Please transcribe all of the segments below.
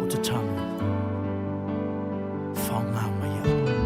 Lau tatalo, faaaoga mai au.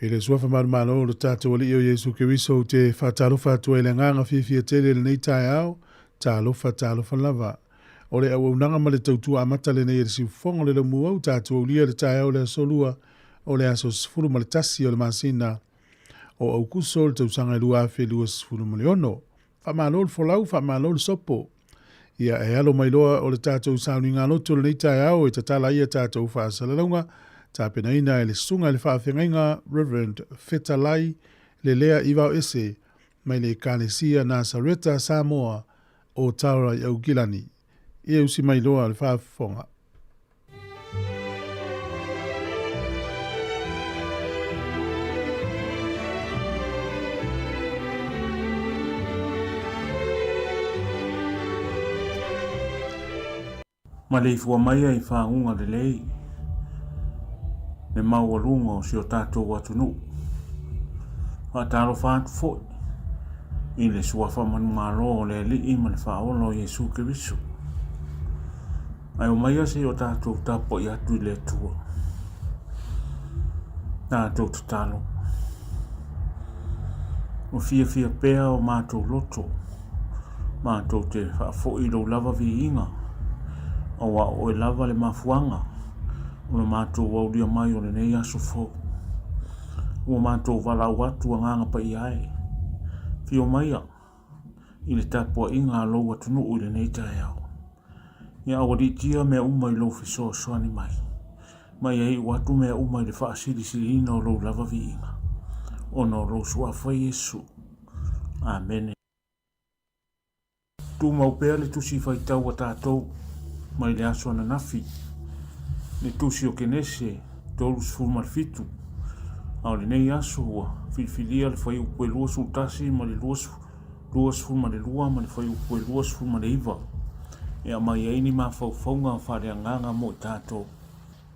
I le Suafa Manumalo o lo tatou Alii o Iesu Keriso ou te faatalofa atu ai i le agaga fiafia tele i lenei taeao, talofa, talofa lava. O le auaunaga ma le tautua amata lenei e le siufofoga o le laumuau tatou aulia i le taeao o le aso Lua o le aso 11 o le masina o Aukuso le tausaga e 2026. Faamalo le folau, faamalo le sopo. Ia e alo mai loa o le tatou sauniga loto lenei taeao e tatala ai a tatou faasalalauga, tapenaina e le Susuga i le Faafeagaiga Reverend Fetalai Lelea Ivaoese mai le Ekalesia Nasareta Samoa o Taura i Aukilani. Ia usi mai loa le faafofoga. Maleifua mai ai i faguga lelei le maualuga o si o tatou atunuu. Faatalofa atu foi i le suafa manumalo o le Alii ma le Faaola o Iesu Keriso. Ae omaia se i o tatou tapuai atu i le Atua. Tatou tatalo. Ua fiafia pea o matou loto, matou te faafoi i lou lava viiga, auā o oe lava le mafuaaga o le matou aulia mai o lenei aso fou. Ua matou valaau atu Agaga Paia e, afio maia i le tapuaiga a lou atunuu i lenei taeao. Ia aualiitia mea uma i lou fesoasoani mai, ma ia iu atu mea uma i le faasilisiliina o lou lava viiga, ona o lou Suafa Iesu. Amene. Tumau pea le tusi faitau a tatou mai le aso ananafi, le tusi o Kenese 37, a o lenei aso ua filifilia le fuaiupu e 21 ma le 22 ma le fuaiupu e 29 e aumai ai ni mafaufauga faaleagaga mo i tatou.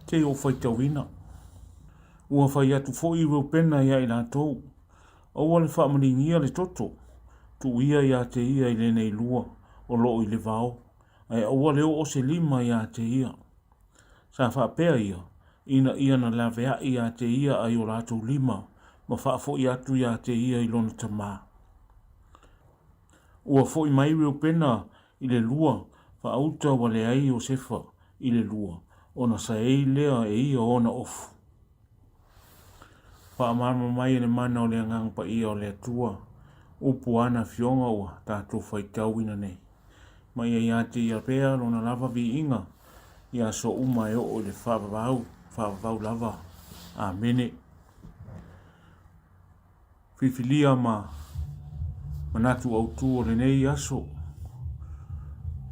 Te i ou faitauina. Ua fai atu foi Reubena ia i latou, Aua le faamaligia le toto, tuu ia ia te ia i lenei lua o loo i le vao, ae aua le oo se lima ia te ia. Sa faapea ia, ina ia na laveai ia te ia ai o latou lima ma faafoi atu ia te ia i lona tama. Ua foi mai Reubena i le lua faauta ua leai Iosefa i le lua, ona saei lea e ia ona ofu. Faamalamalama mai e le mana o le Agaga Paia o le Atua, upu a ana Afioga ua tatou faitauina nei. Ma ia ia te ia pea lona lava viiga i aso uma e oo i le faavavau, faavavau lava. Amene. Filifilia ma manatu autu o lenei aso,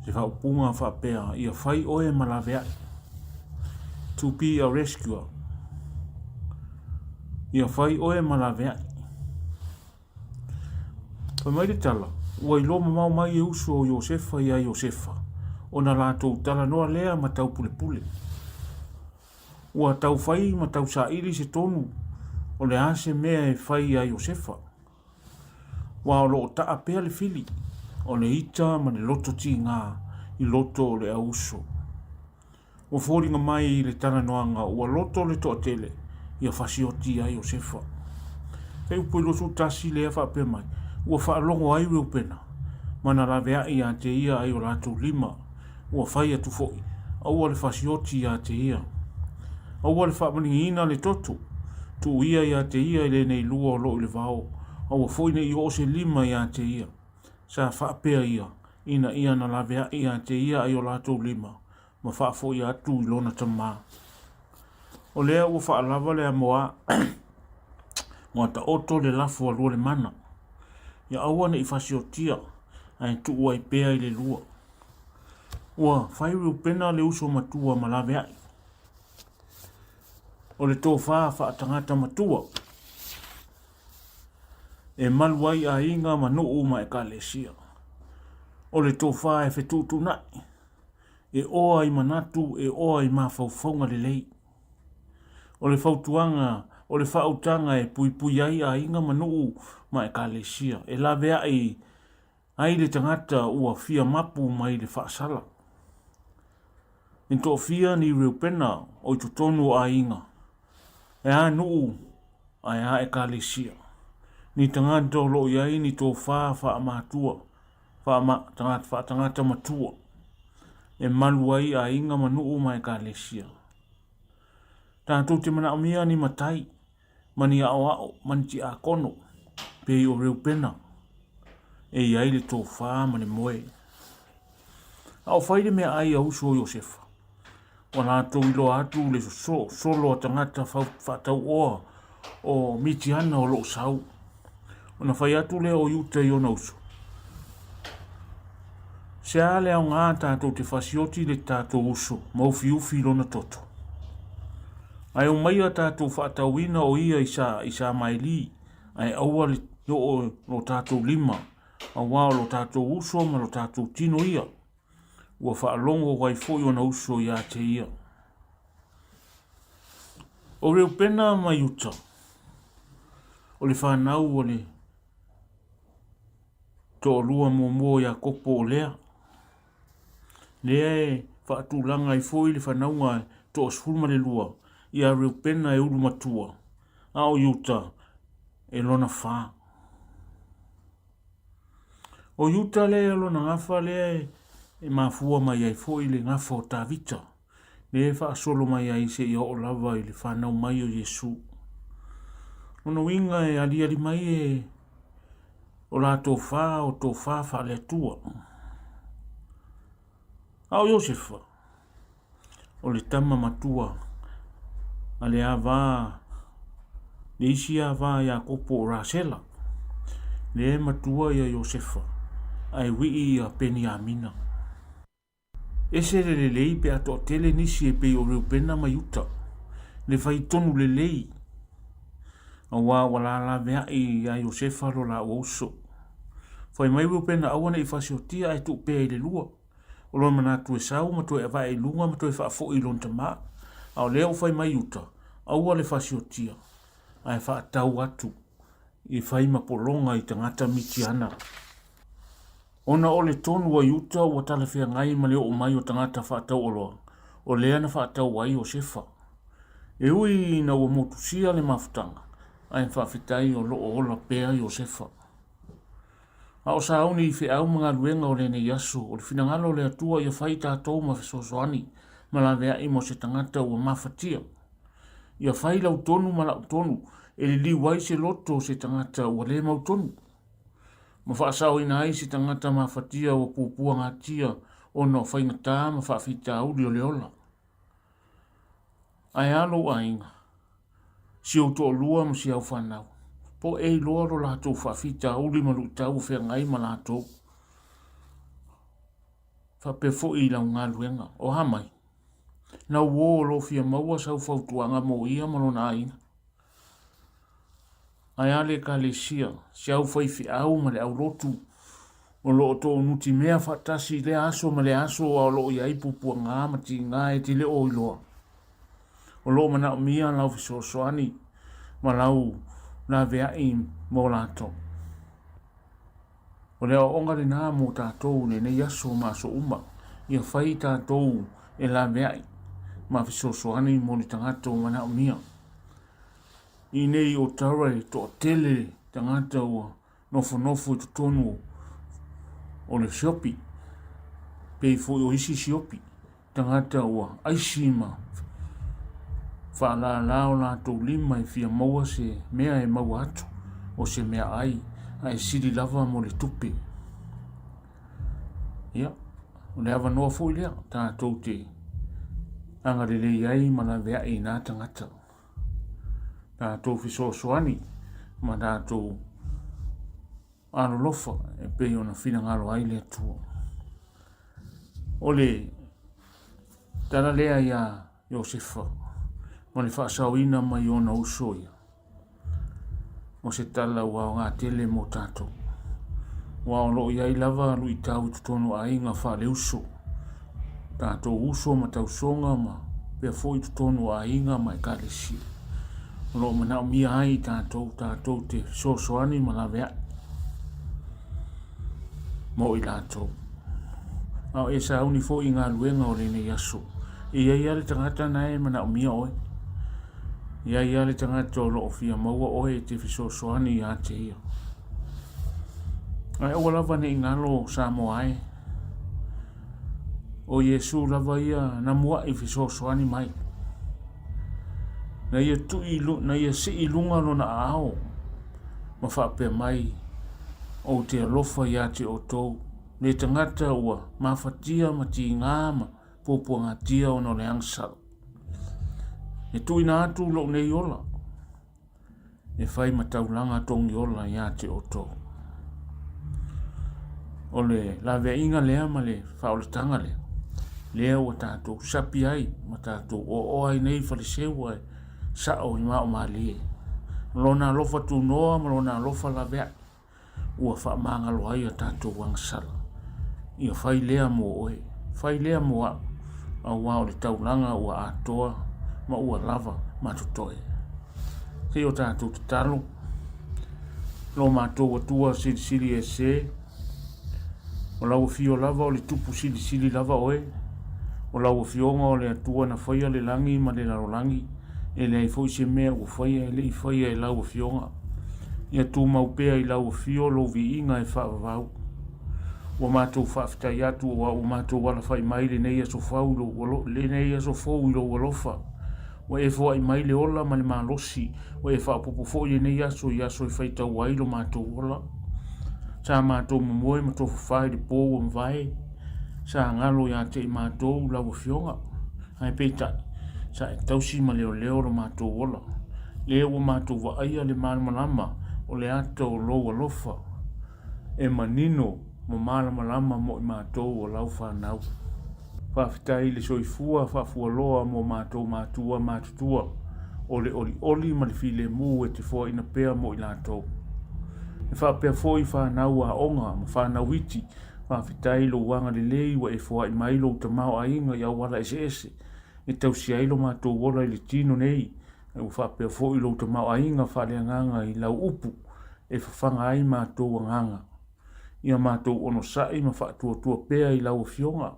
se faaupuga faapea, ia fai oe ma laveai. To be a rescuer. Ia fai oe ma laveai. Fai mai le tala, ua iloa mamao mai e uso o Iosefa iā Iosefa, ona latou talanoa lea ma taupulepule. Ua tau fai ma tau saili se tonu o le a se mea e fai iā Iosefa. Aua o lo o taa pea le fili o le ita ma le loto tigā i loto o le au uso. Ua foliga mai i le talanoaga ua loto le toatele ia fasioti iā Iosefa. He upu i 21 lea faapea mai, ua faalogo ai Reubena ma na laveai ia te ia ai o latou lima, ua fai atu foi, aua le fasioti ia te ia. Aua le faamaligiina le toto, tuu ia ia te ia i lenei lua o loo i le vao, aua foi ne i oo se lima ia te ia. Sa faapea ia, ina ia na laveai ia te ia ai o latou lima, ma faafoi atu i lona tama. O lea ua faalava le amoa, ua taoto le lafo a Lualemana, ia aua ne i fasiotia, ae tuu ai pea i le lua. Ua fai Reubena le uso matua ma laveai. O le tofa faatagata matua e malu ai aiga ma nuu ma ekalesia. O le tofa e fetuutuunai, e oa i manatu, e oa i mafaufauga lelei. O le fautuaga, o le faautaga e puipui ai aiga ma nuu ma ekalesia, e laveai ai le tagata ua fia mapu mai le faasala. E toafia ni Reubena o i totonu o aiga, e a nuu. Ae a Ekalesia? Ni tagata o lo o i ai ni tofā faamatua, faatagata matua, e malu ai aiga ma nuu ma Ekalesia. Tatou te manaomia ni matai, ma ni aoao, ma ni tiakono, pei o Reupena, e i ai le tofā ma le moe. A o fai le meaai a uso o Iosefa, ua latou iloa atu le solo a tagata faatauoa o Mitiana o lo o sau. Ona fai atu lea o Iuta i ona uso, Se a le aoga tatou te fasioti le tatou uso ma ufiufi i lona toto? Ae omaia tatou faatauina o ia i sa i Samaeli, ae aua le oo lo tatou lima, auā o lo tatou uso ma lo tatou tino ia. Ua faalogo ai foi ona uso ia te ia. O Reupena ma Iuta, o le fanau o le toalua muamua o Iakopo o Lea, lea e faatulaga ai foi le fanauga toa 12 ia Reupena e ulu matua, a o Iuta e lona fa. O Iuta lea lona gafa lea e mafua mai ai foi le gafa o Tavita, lea e faasolo mai ai seia oo lava i le fanau mai o Iesu. Lona uiga e aliali mai e o latou fa o tofa faale-Atua. A o Iosefa, o le tama matua a le ava, le isi ava a Iakopo o Rasela, lea e matua ia Iosefa, ae wii ia Peniamina. Ese le lelei pe a toatele nisi e pei o Reupena ma Iuta, le fai tonu lelei, auā ua lalaveaʻi iā Iosefa lo lāua uso. Fai mai Reupena aua ne i fasiotia ae tuu pea i le lua. O lona manatu e sau ma toe avae i luga ma toe faafoi i lona tamā. A o lea ua fai mai Iuta, aua le fasiotia, ae faatau atu i fai ma pologa i tagata Mitiana. Ona o le tonu a Iuta ua talafeagai ma le oo mai o tagata faatauoloa, o lea na faatau ai o Sefa. E ui ina ua motusia le mafutaga, ae faafetai o lo o ola pea Iosefa. A o sauni i feau ma galuega o lenei aso, o le finagalo o le Atua ia fai tatou ma fesoasoani ma laveai mo se tagata ua mafatia. Ia fai lau tonu ma la'u tonu e liliu ai se loto o se tagata ua le mautonu, ma faasaoina ai se tagata mafatia ua puapuagatia ona o faigata ma faafitauli o le ola. Ae a lou aiga? Si ou toalua ma si au fanau, po e iloa lo latou faafitauli ma luitau o feagai ma latou. Faapea foi i lau galuega, o a mai? Lau uo o lo fia maua sau fautuaga mo ia ma lona aiga. Ae a le Ekalesia, si au faifeau ma le aulotu, o lo o toonutimea faatasi i lea aso ma lea aso a o lo o i ai puapuaga ma tiga e te le o iloa. O lo o manaomia lau fesoasoani ma lau laveai mo latou. O le aoaoga lena mo tatou i lenei aso ma aso uma, ia fai tatou e laveai ma fesoasoani mo le tagata ua manaomia. I nei o Tara e toatele tagata ua nofonofo i totonu o le siopi, pei foi o isi siopi, tagata ua aisi ma faalala o latou lima e fia maua se mea e maua atu o se meaai, ae sili lava mo le tupe. Ia, o le avanoa foi lea tatou te agalelei ai ma laveai i nā tagata. Tatou fesoasoani ma tatou alolofa e pei ona finagalo ai le Atua. O le tala lea iā Iosefa ma le faasaoina mai ona uso ia. O se tala ua aoga tele mo tatou. Aua o lo o i ai lava luitau i totonu o aiga faaleuso, tatou uso ma tausoga ma pea foi i totonu o aiga ma ekalesia. O lo o manaomia ai i tatou, tatou te fesoasoani ma laveai mo i latou. A o e sauni foi i galuega o lenei aso. E i ai lava le tagata na e manaomia oe. I ai lava le tagata o lo o fia maua oe e te fesoasoani ia te ia. Ae aua lava ne i galo Samoa e. O Iesu lava ia na mua'i fesoasoani mai. Na ia tui, na ia sii i luga lona aao ma faapea mai, Ou te alofa ia te outou, le tagata ua mafatia ma tigā ma puapuagatia ona o le agasala. E tuuina atu lou nei ola e fai ma taulaga togiola ia te outou. O le laveaiga lea ma le faaolataga lea, lea ua tatou sapi ai ma tatou oaoa ai nei faleseu ae sao i maomalie. O lona alofa tunoa ma lona alofa laveai ua faamagalo ai a tatou agasala. Ia fai lea mo oe, fai lea mo au, auā o le taulaga ua atoa ma ua lava ma totoe. Se i o tatou tatalo, lo matou Atua Silisili Ese, o lau afio lava o le Tupu Silisili lava oe, o lau Afioga o le Atua na faia le lagi ma le lalolagi, E leai foi se mea ua faia e le i faia e lau Afioga. Ia tumau pea i lau Afio lou viiga e faavavau. Ua matou faafetai atu aua ua matou alafai mai lenei aso fou lenei aso fou i lou alofa. Ua e foai mai le ola ma le malosi, ua e faaopoopo foi lenei aso i aso e faitau ai lo matou ola. Sa matou momoe ma tofafa i le po ua mavae, sa galo ia te i matou lau Afioga. Ae peitai, sa e tausi ma leoleo lo matou ola. Lea ua matou vaaia le malamalama o le ata o lou alofa, e manino ma malamalama mo i matou o lau fanau. Faafetai i le soifua faafualoa mo matou matua matutua, o le olioli ma le filemu e te foaina pea mo i latou. E faapea foi fanau aoga ma fanau iti Faafetai i lou agalelei ua e foai mai lou tamaoaiga i auala eseese e tausi ai lo matou ola i le tino nei, ae ua faapea foi lou tamaoaiga faaleagaga i lau upu e fafaga ai matou agaga. Ia matou onosai ma faatuatua pea i lau Afioga,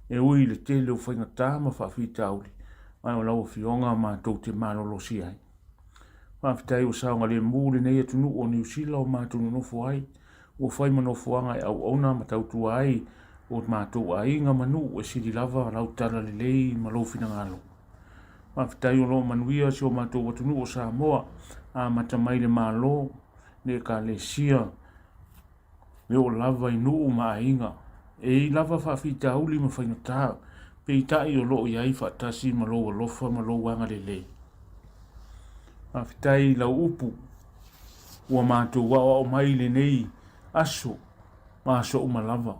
e ui i le tele o faigata ma faafitauli, ae o lau Afioga matou te malolosi ai. Faafetai ua saogalemu lenei atunuu o Niu Sila o matou nonofo ai, Ua fai ma nofoaga e auauna ma tautua ai o matou aiga ma nuu e sili lava lau tala lelei ma lou finagalo. Faafetai o lo o manuia si o matou atunuu o Samoa, amata mai le Malo, le Ekalesia, e oo lava i nuu ma aiga. E i ai lava faafitauli ma faigata, peitai o lo o i ai faatasi ma lou alofa ma lou agalelei. Faafetai i lau upu Ua matou aoao mai i lenei aso ma aso uma lava,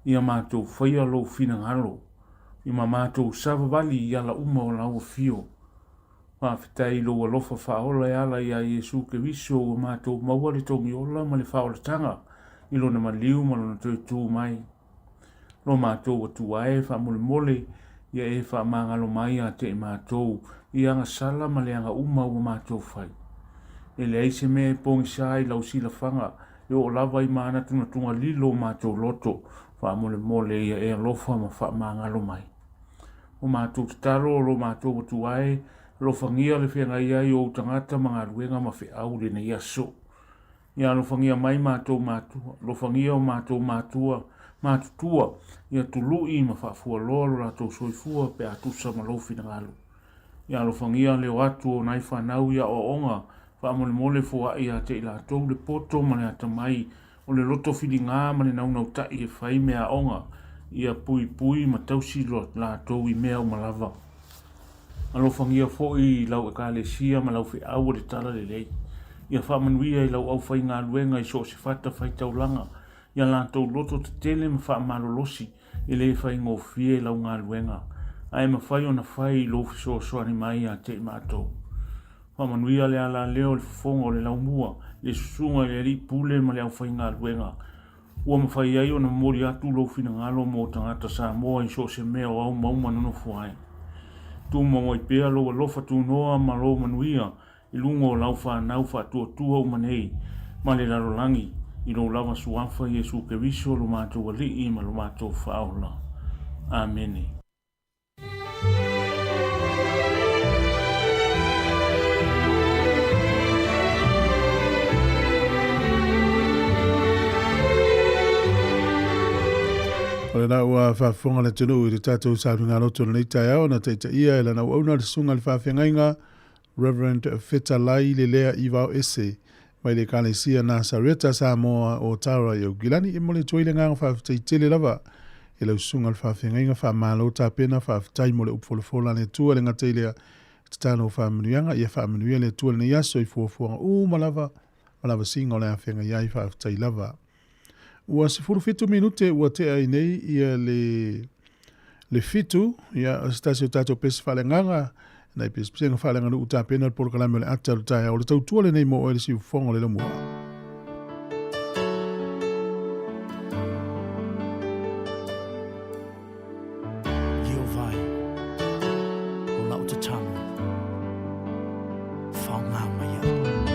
ia matou faia lou finagalo, i ma matou savavali i ala uma o lau afio. Faafetai i lou alofa faaola e ala iā Iesu Keriso ua matou maua le togiola ma le faaolataga i lona maliu ma lona toe tu mai. Lo matou Atua e, faamolemole ia e faamagalo mai ia te i matou i agasala ma leaga uma ua matou fai. E leai se mea e pogisa i lau silafaga e oo lava i manatunatuga lilo o matou loto, faamolemole ia e alofa ma faamagalo mai. O matou tatalo o lo matou Atua e, alofagia le feagai ai o ou tagata ma galuega ma feau i lenei aso. Ia alofagia mai matou matua, alofagia o matou matua matutua, ia tului ma faafualoa lo latou soifua pe a tusa ma lou finagalo. Ia alofagia le o atu o nai fanau i aoaoga, faamolemole foai ia te i latou le poto ma le atamai o le loto filiga ma le naunautai e fai meaaoga, ia puipui ma tausi latou i mea uma lava. Alofagia foi lau Ekalesia ma lau feau o le Talalelei. Ia faamanuia i lau aufaigaluega i so o se fatafaitaulaga, ia latou loto tetele ma faamalolosi e le faigofie lau galuega, ae mafai ona fai i lou fesoasoani mai ia te i matou. Faamanuia le alaleo i le fofoga o le laumua, le susuga i le alii pule ma le aufaigaluega, Ua mafai ai ona momoli atu lou finagalo mo tagata Samoa i so o se mea o aumauma nonofo ai. Tumau ai pea lou alofa tunoa ma lou manuia i luga o lau fanau faatuatua uma nei ma le lalolagi i lou lava Suafa Iesu Keriso lo matou Alii ma lo matou Faaola. Amene. lena ua faafofoga le atunuu i le tatou sauniga lotu o lenei taeao na taitaia e lana auauna le susuga i le faafeagaiga Reverend Fetalai Lelea Ivao Ese mai le Ekalesia Nasareta Samoa o Tara i Aukilani. E momoli atu ai le agaga faafetai tele lava i lau susuga i le faafeagaiga. Faamalo tapena, faafetai mo le upu folafola a le Atua. E le gata i lea, tatalo faamanuiaga, ia faamanuia le Atua i lenei aso i fuafuaga uma lava ma lavasiga o le a feagai ai. Faafetai lava. Ua 17 minute ua tea ai nei ia le le fitu, ia o se tasi o tatou pese faaleagaga, nai pesepesega faaleaganuu tapena le polokalame o le ata o le taeao o le tautua lenei mo oe le siufofoga o le laumua. Ieova e, o lau tatalo, faoga mai iaʻu.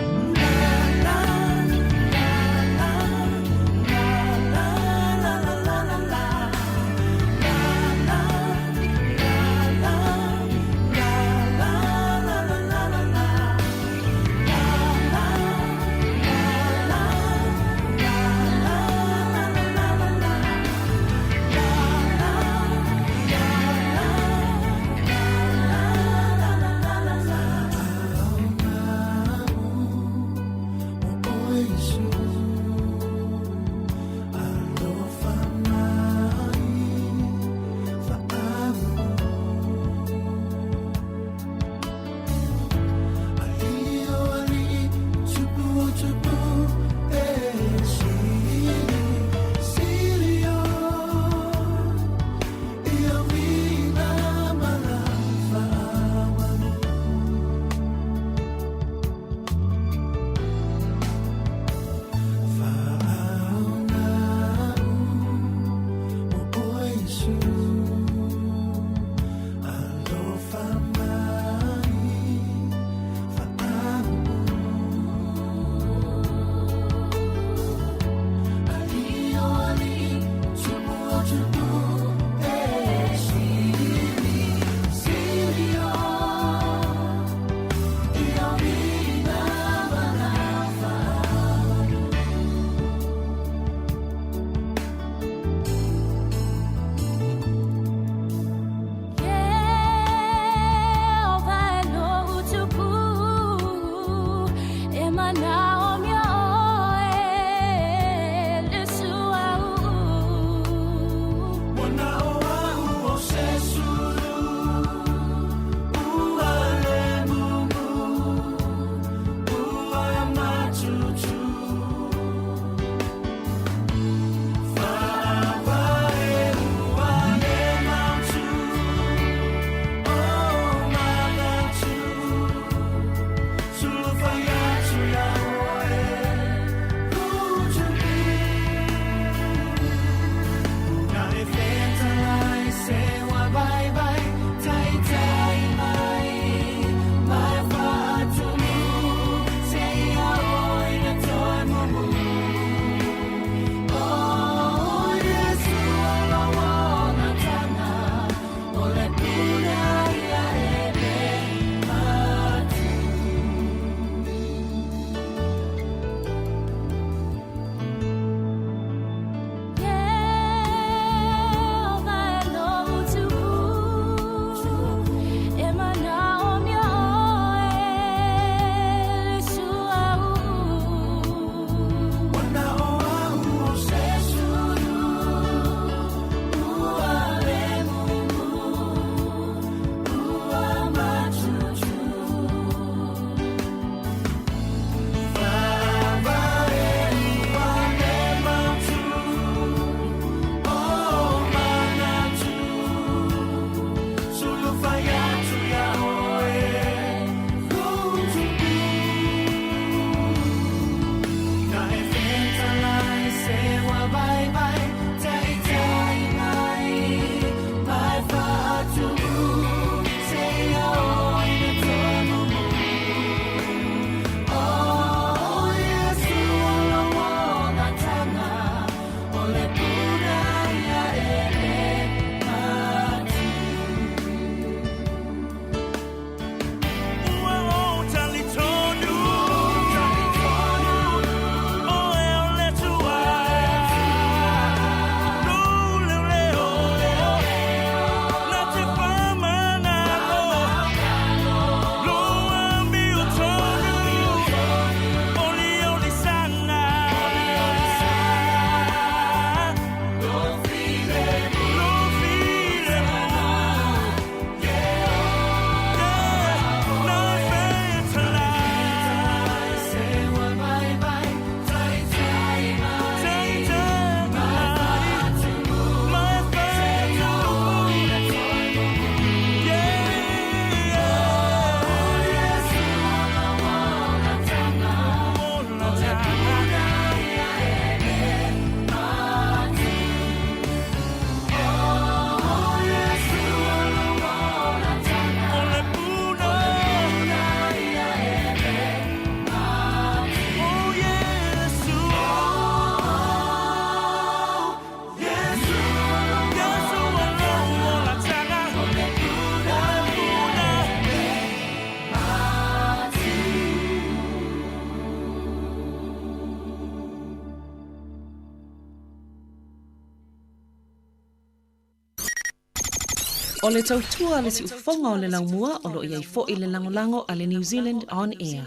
O le tautua a le siufofoga o le laumua o lo o i ai foi le lagolago a le New Zealand On Air.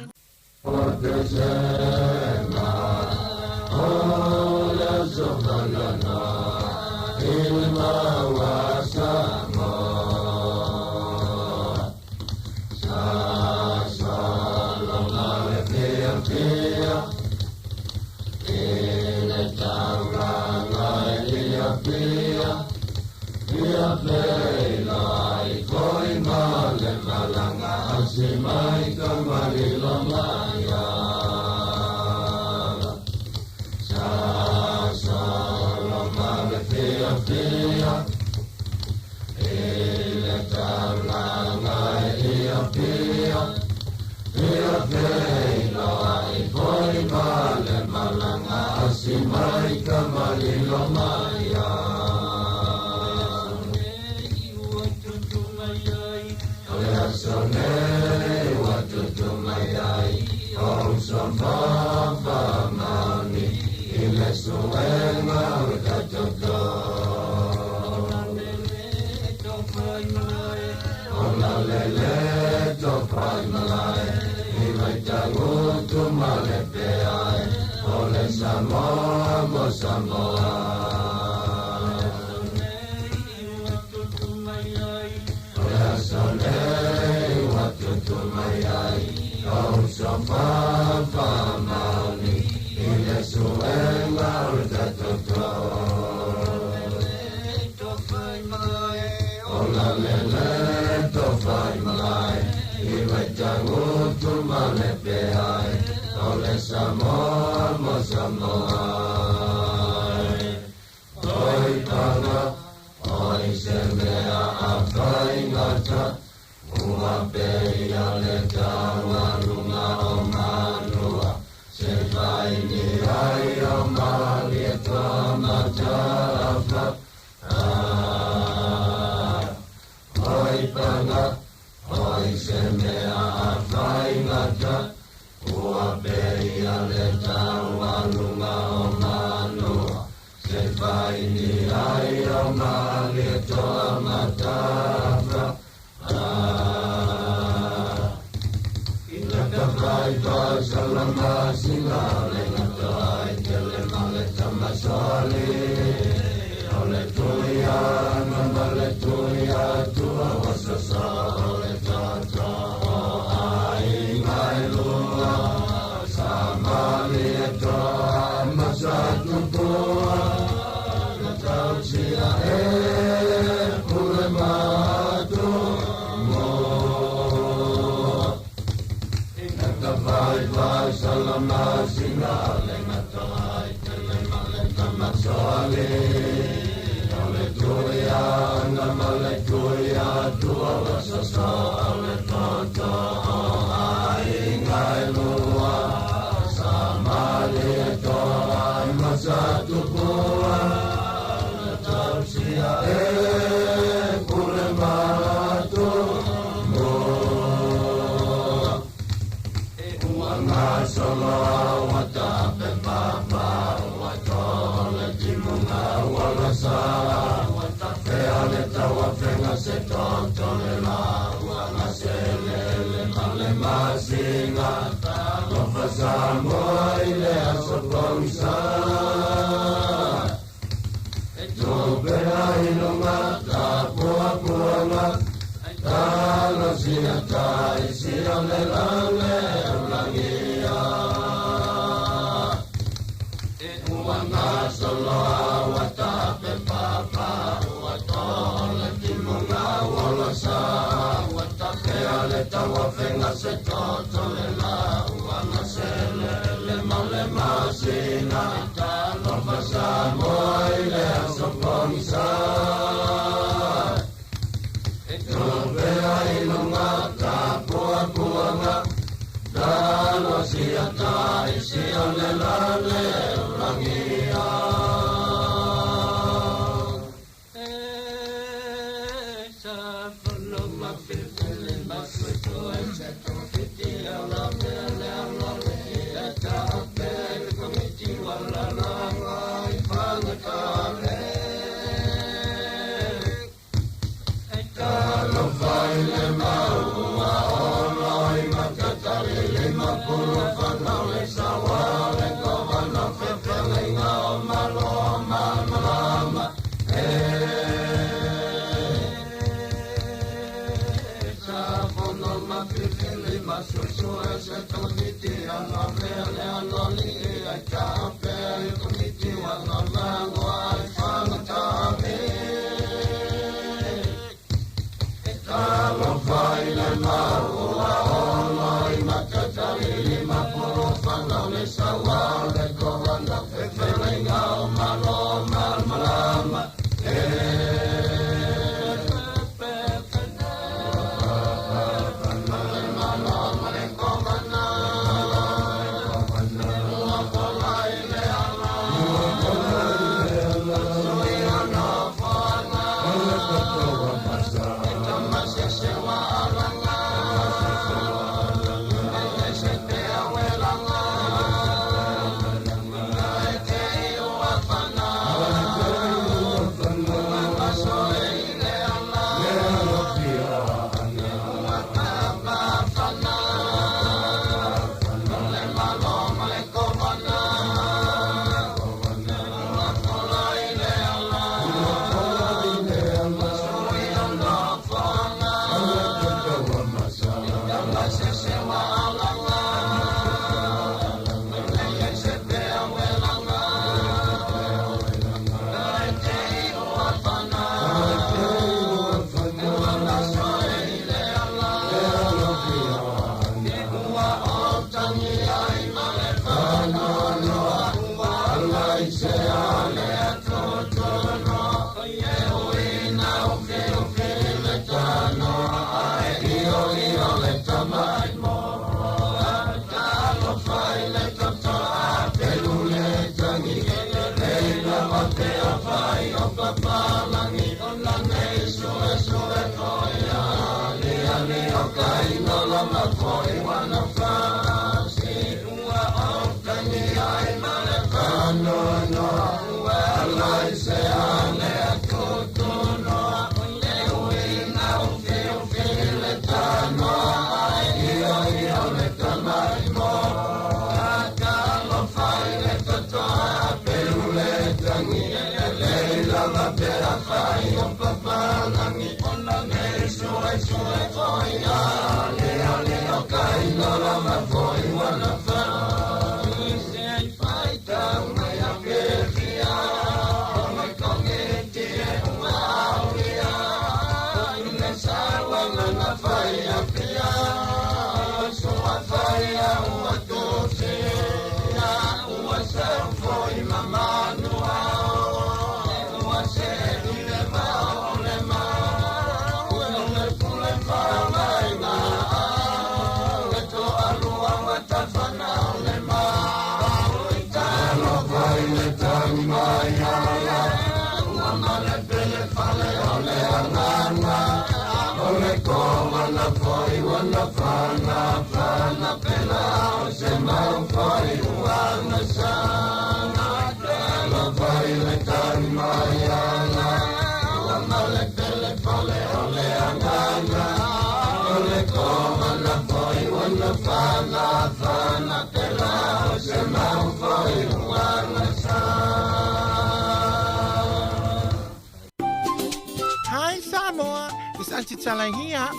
Hi Samoa, it's Auntie Tala here.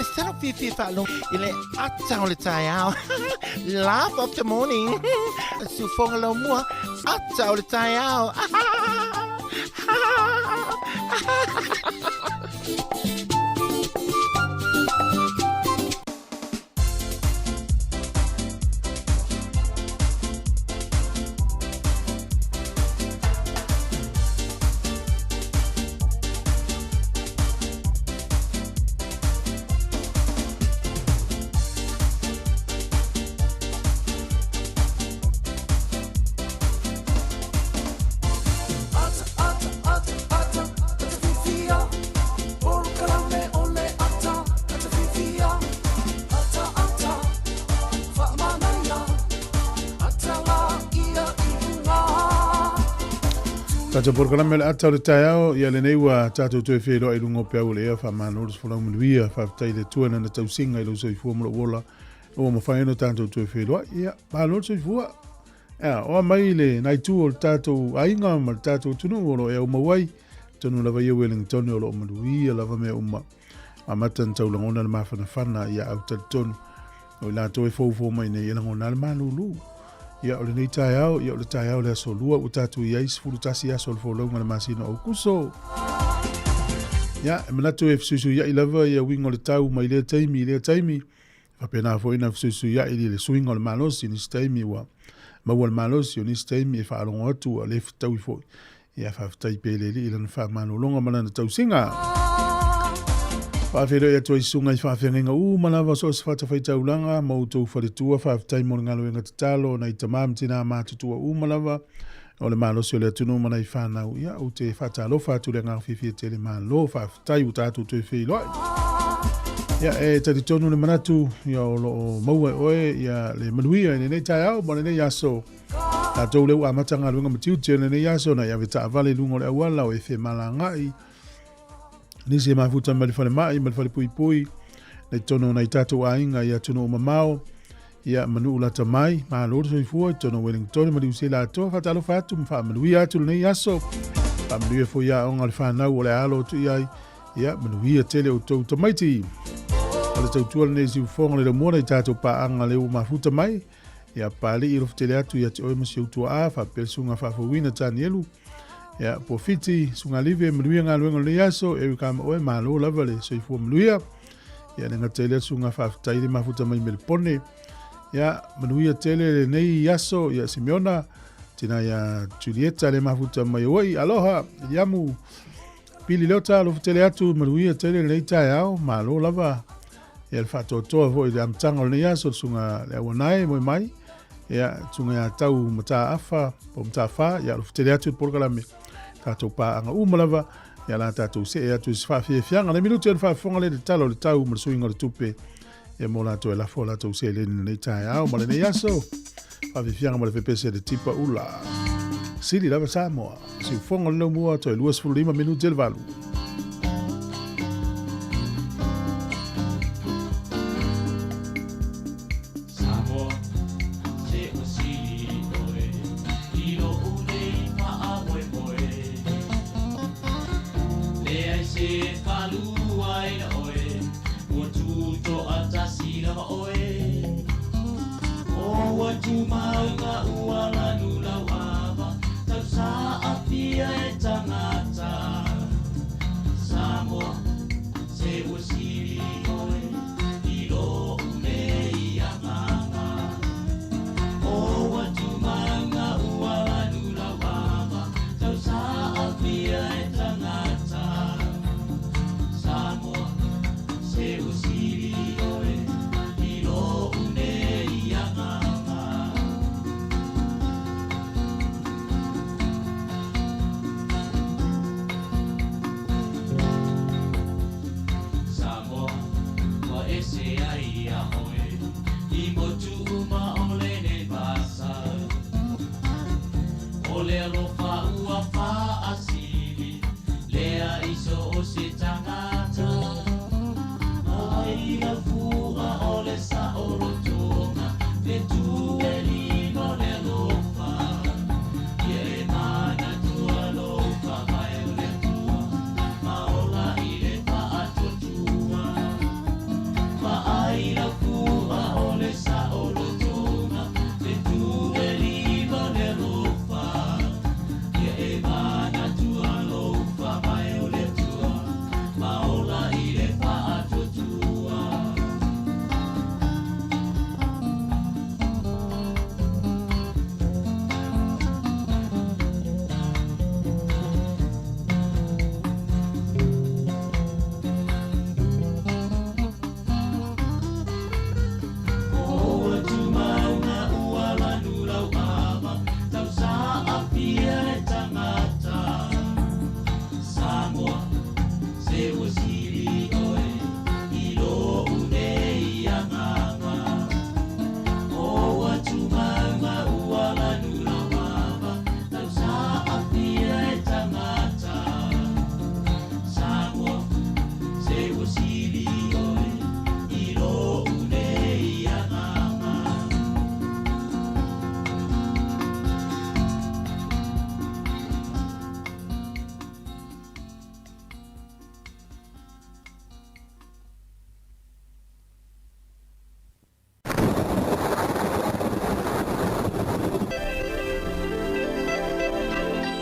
E salo fifi whaalogo i le ata o le taeao. Laugh of the morning. Siufoga lau mua, ata o le taeao. Tatou polokalame o le ata o le taeao, ia lenei ua tatou toe feiloai i luga o peau o le ea, faamalo le folau manuia, faafetai i le Atua i lana tausiga i lou soifua ma lou ola. Ua mafai ona tatou toe feiloai. Ia, malo le soifua. Ia, oa mai le nai tu o le tatou aiga ma le tatou atunuu o lo o e aumau ai. Tonu lava ia Wellington o lo o manuia lava mea uma. Amata na taulagona le mafanafana ia au talitonu. O i latou e foufou mai nei e lagona le malūlū. Ia, o lenei taeao, ia o le taeao le aso lua ua tatou i ai 11 aso o le folauga le masina o Aukuso. Ia, e manatu e fesuisuiai lava ia uiga o le tau mai lea taimi i lea taimi. E faapena foi na fesuisuiai i le suiga o le malosi, nisi taimi ua maua le malosi, o nisi taimi e faalogo atu ua le fetaui foi. Ia, faafetai pea i le Alii i lana faamalologa ma lana tausiga. Faafeiloai atu ai susuga i faafeagaiga uma lava o so o se fatafaitaulaga ma outou faletua, faafetai mo le galuega tatalo nai tama ma tinā matutua uma lava o le malosi o le atunuu ma nai fanau. Ia, ou te faatalofa atu i le agaga fiafia tele, malo, faafetai ua tatou toe feiloai. Ia, e talitonu le manatu, ia, o lo o maua e oe ia le manuia i lenei taeao ma lenei aso. Tatou lea ua amata galuega ma tiute o lenei aso na i ave taavale i luga o le auala o e femalagaai nisi e mafuta mai le falemai ma le falepuipui nei totonu o nai tatou aiga i atunuu mamao ia ma nuu lata mai malo le soifua i totonu o Wellington ma Niu Sila atoa faatalofa atu ma faamanuia atu lenei aso faamanuia foi aoga o le fanau o le alo atu i ai ia manuia tele outou tamaiti o le tautua lenei siufofoga le laumua i tatou paaga lea ua mafuta mai Ia Papalii alofa tele atu ia te oe ma si ou tuaa, faapea le susuga faafouina Tanielu. Ia Puafiti, susuga Live, manuia galuega o lenei aso, Erika ma oe, malo lava le soifua manuia. Ia le gata i lea susuga faafetai le mafuta mai Melepone. Ia manuia tele lenei aso, ia Simeona, tina ia Julieta le mafuta mai Hawaii, aloha, Iliamu, Pili Leota, alofa tele atu, manuia tele lenei taeao, malo lava. Ia le faatoatoa foi i le amataga o lenei aso, le susuga le Auanae moe mai, ia susuga ia Tau Mataafa po Mataafa, ia alofa tele atu le polokalame tatou paaga uma lava, ia la tatou see atu i se faafiafiaga. Le minuti o le faafofoga le tala o le tau ma le suiga o le tupe, ia mo latou e lafo latou seleni lenei taeao ma lenei aso. Faafiafiaga ma le pepese le tipa ula. Sili lava Samoa. Siufofoga o le laumua toe 25 minute le valu.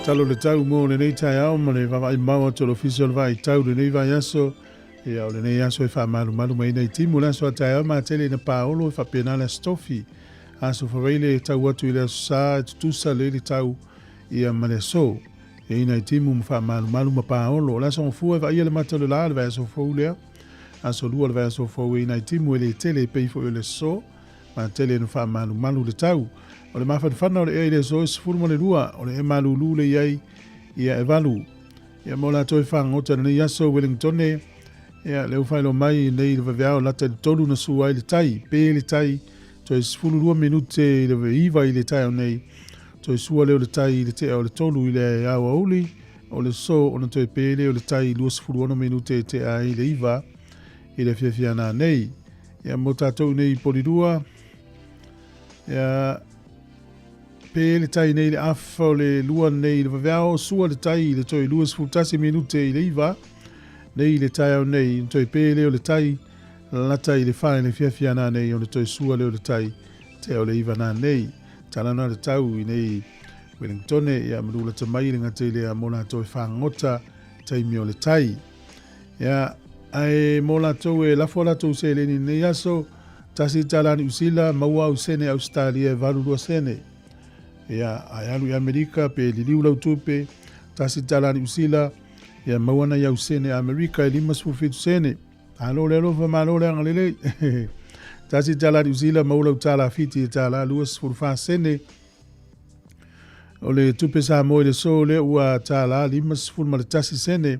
Talo le tau mo lenei taeao ma le vaavaai mamao atu o le Ofisa o le Vaai Tau lenei vaiaso. Ia, o lenei aso e faamalumalu mai ai nai timu. O le aso a taeao matele ina paolo e faapena le Aso Tofi. Aso Faraile e tau atu i le Aso Sa e tutusa lelei le tau ia ma le aso. E i ai nai timu ma faamalumalu ma paolo. O le Aso Gafua e vaaia le mata o le la le vaiaso fou lea. Aso Lua o le vaiaso fou e i ai nai timu e le tele e pei foi o le aso. Matele ina faamalumalu le tau. O le mafanafana o le ea i le aso e 12, o le ea malulu le i ai ia e 8. Ia mo latou e fagota i lenei aso Wellingtone, ia lea ua faailoa mai nei i le vaveao lata i le 3 na sua ai le tai, pe le tai, toe 12 minute i le 9 i le taeao nei, toe sua lea o le tai i le tea o le 3 i le aoauli o le so ona toe pe lea o le tai 26 minute e tea ai le 9 i le afiafi ana nei. Ia mo tatou nei i Polirua, ia pe le tai nei le afa o le lua nei i le vaveao, sua le tai i le toe 21 minute i le 9 nei i le taeao nei, toe pe lea o le tai lata i le 4 i le afiafi ana nei, ona toe sua lea o le tai tea o le 9 na nei. Talanoa le tau i nei Wellingtone, ia malu lata mai le gata i lea mo latou e fagota taimi o le tai. Ia, ae mo latou e lafo a latou seleni i lenei aso, tasi tala Niu Sila, maua au sene Ausetalia e 82 sene. Ia, ae alu i Amerika pe liliu lau tupe, tasi tala Niu Sila, ia maua nai au sene Amerika e 57 sene. Malo le alofa, malo le agalelei. Tasi tala Niu Sila, maua lau tala Fiti e tala 24 sene. O le tupe Samoa i le so lea ua tala 51 sene.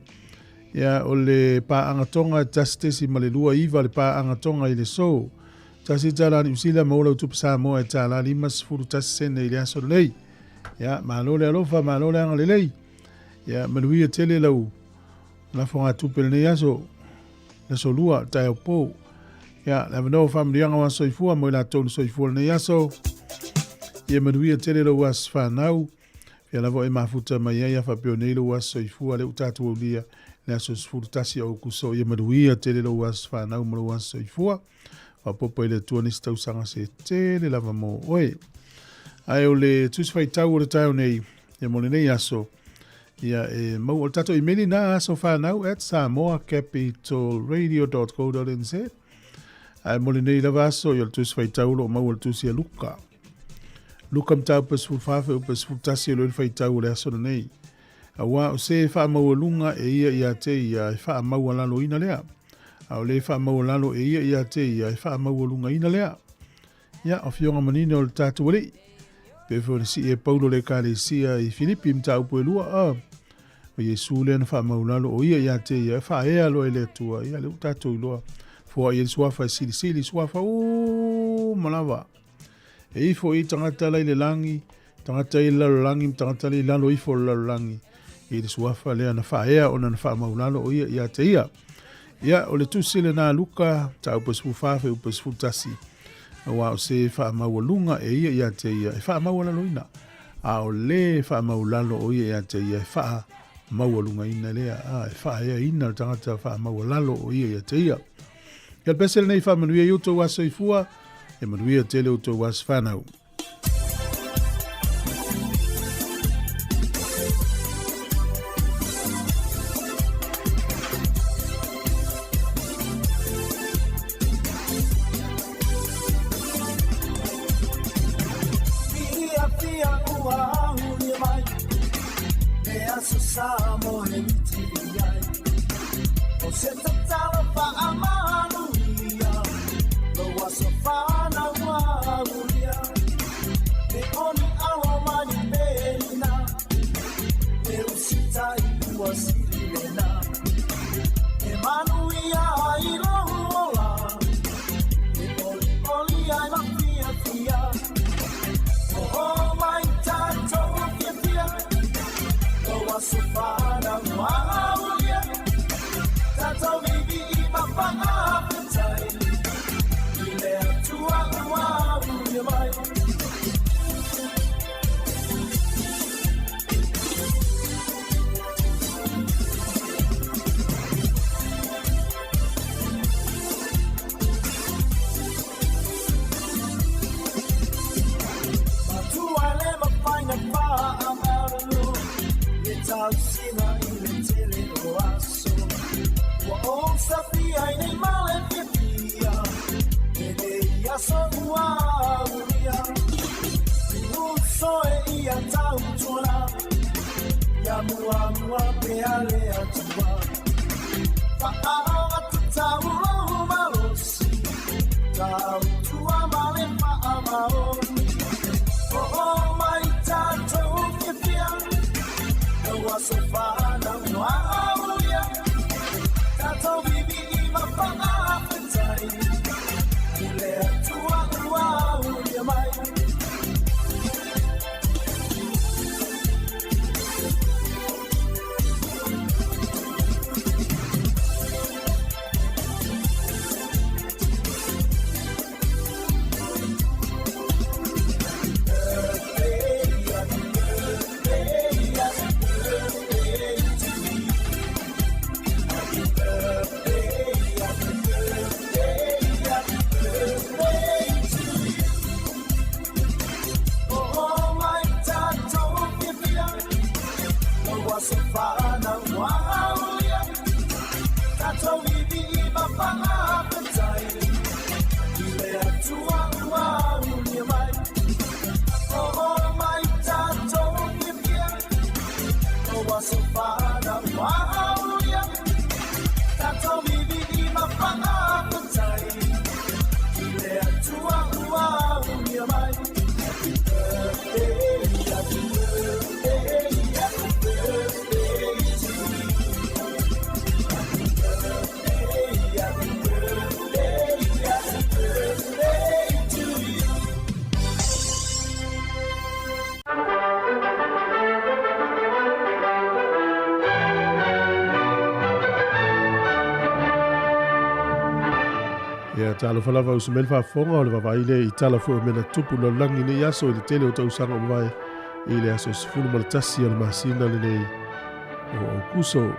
Ia, o le paaga Tonga e 1.29 le paaga Tonga i le so. Tasi tala Niu Sila maua lau tupe Samoa e tala 51 sene i le aso lenei. Ia, malo le alofa, malo le agalelei. Ia, manuia tele lau lafogatupe lenei aso, le aso lua, taeao pou. Ia, le avanoa o faamanuiaga o aso soifua mo i latou na soifua lenei aso. Ia manuia tele lou aso whanau. Fia lava e mafuta mai ai a faapea nei lou aso soifua le ua tatou aulia le aso 11 o Aokuso. Ia manuia tele lou aso whanau ma lou aso soifua. Faaopoopo i le Atua nisi tausaga se tele lava mo oe. Ae o le Tusi Faitau o le taeao nei, ia mo lenei aso, ia e mau o le tatou imeli na asofanau@samoacapitalradio.co.nz. Ae mo lenei lava aso, ia o le Tusi Faitau o lo o maua le Tusi a Luka. Luka mataupu e 14 fuaiupu e 11 o le faitau o le aso lenei. Auā o se e faamaualuga e ia ia te ia e faamaualaloina lea, a o le e faamaualalo e ia ia te ia e faamaualugaina lea. Ia, o Afioga manino o le tatou Alii, pei foi ona sii e Paulo le Ekalesia i Filipi mataupu e lua, a, o Iesu lea na faamaulalo o ia ia te ia e faaea loa e le Atua, ia lea ua tatou iloa, foai ai le suafa e silisili, suafa uma lava. E ifo i tagata la i le lagi, tagata i le lalolagi ma tagata i lalo ifo o le lalolagi, i le suafa lea na faaea ona na faamaulalo o ia ia te ia. Ia, o le tusi lena Luka, mataupu e 14 fuaiupu e 11, auā o se faamaualuga e ia ia te ia e faamaualaloina, a o le faamaulalo o ia ia te ia e faamaualugaina lea, a e faaeaina le tagata faamaualalo o ia ia te ia. Ia le pese lenei faamanuia i outou aso soifua, e manuia tele outou aso whanau. tausiga i le tele o aso. Ua ou safia i nei male fiafia, e nei aso ua aulia. Uso e ia tautuana, ia muamua pea le Atua. Faaoga tatau lou malosi, tautua ma le faamaoni. Oo mai tatou fiafia, ua aso fanau ua aulia. Tatou viivii ma faafetai, i le Atua ua aulia mai. Oo mai tatou fiafia, ua aso fanau ua aulia. Tatou viivii ma faafetai, i le Atua ua aulia mai. Oo mai tatou fiafia, ua aso fanau ua aulia. Tatou viivii ma faafetai, i le Atua ua aulia mai. Happy birthday, happy birthday, happy birthday to you. Happy birthday, happy birthday, happy birthday to you. Ia, talofa lava uso mai le faafofoga o le vaavaai lea i tala foi o mea na tupu lalolagi nei aso i le tele o tausaga ua mavae i le aso 11 o le masina lenei o Aukuso.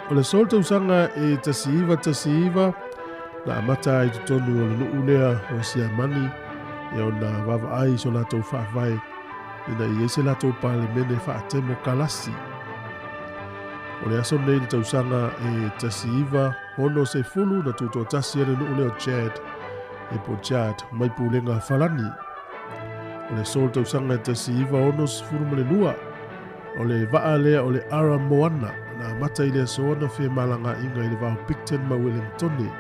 O le aso le tausaga e 1919 na amata ai i totonu o le nuu lea o Siamani ia ona vaavaai i so latou faavae ina ia i ai se latou palemene faatemokalasi. O le aso lenei i le tausaga e 1960 na tutoatasi ai le nuu lea o Chad e po Chad mai pulega Falani. O le aso le tausaga e 1962 o le vaa lea o le Ara Moana na amata i le aso ona femalagaaiga i le va o Picton ma Wellingtone.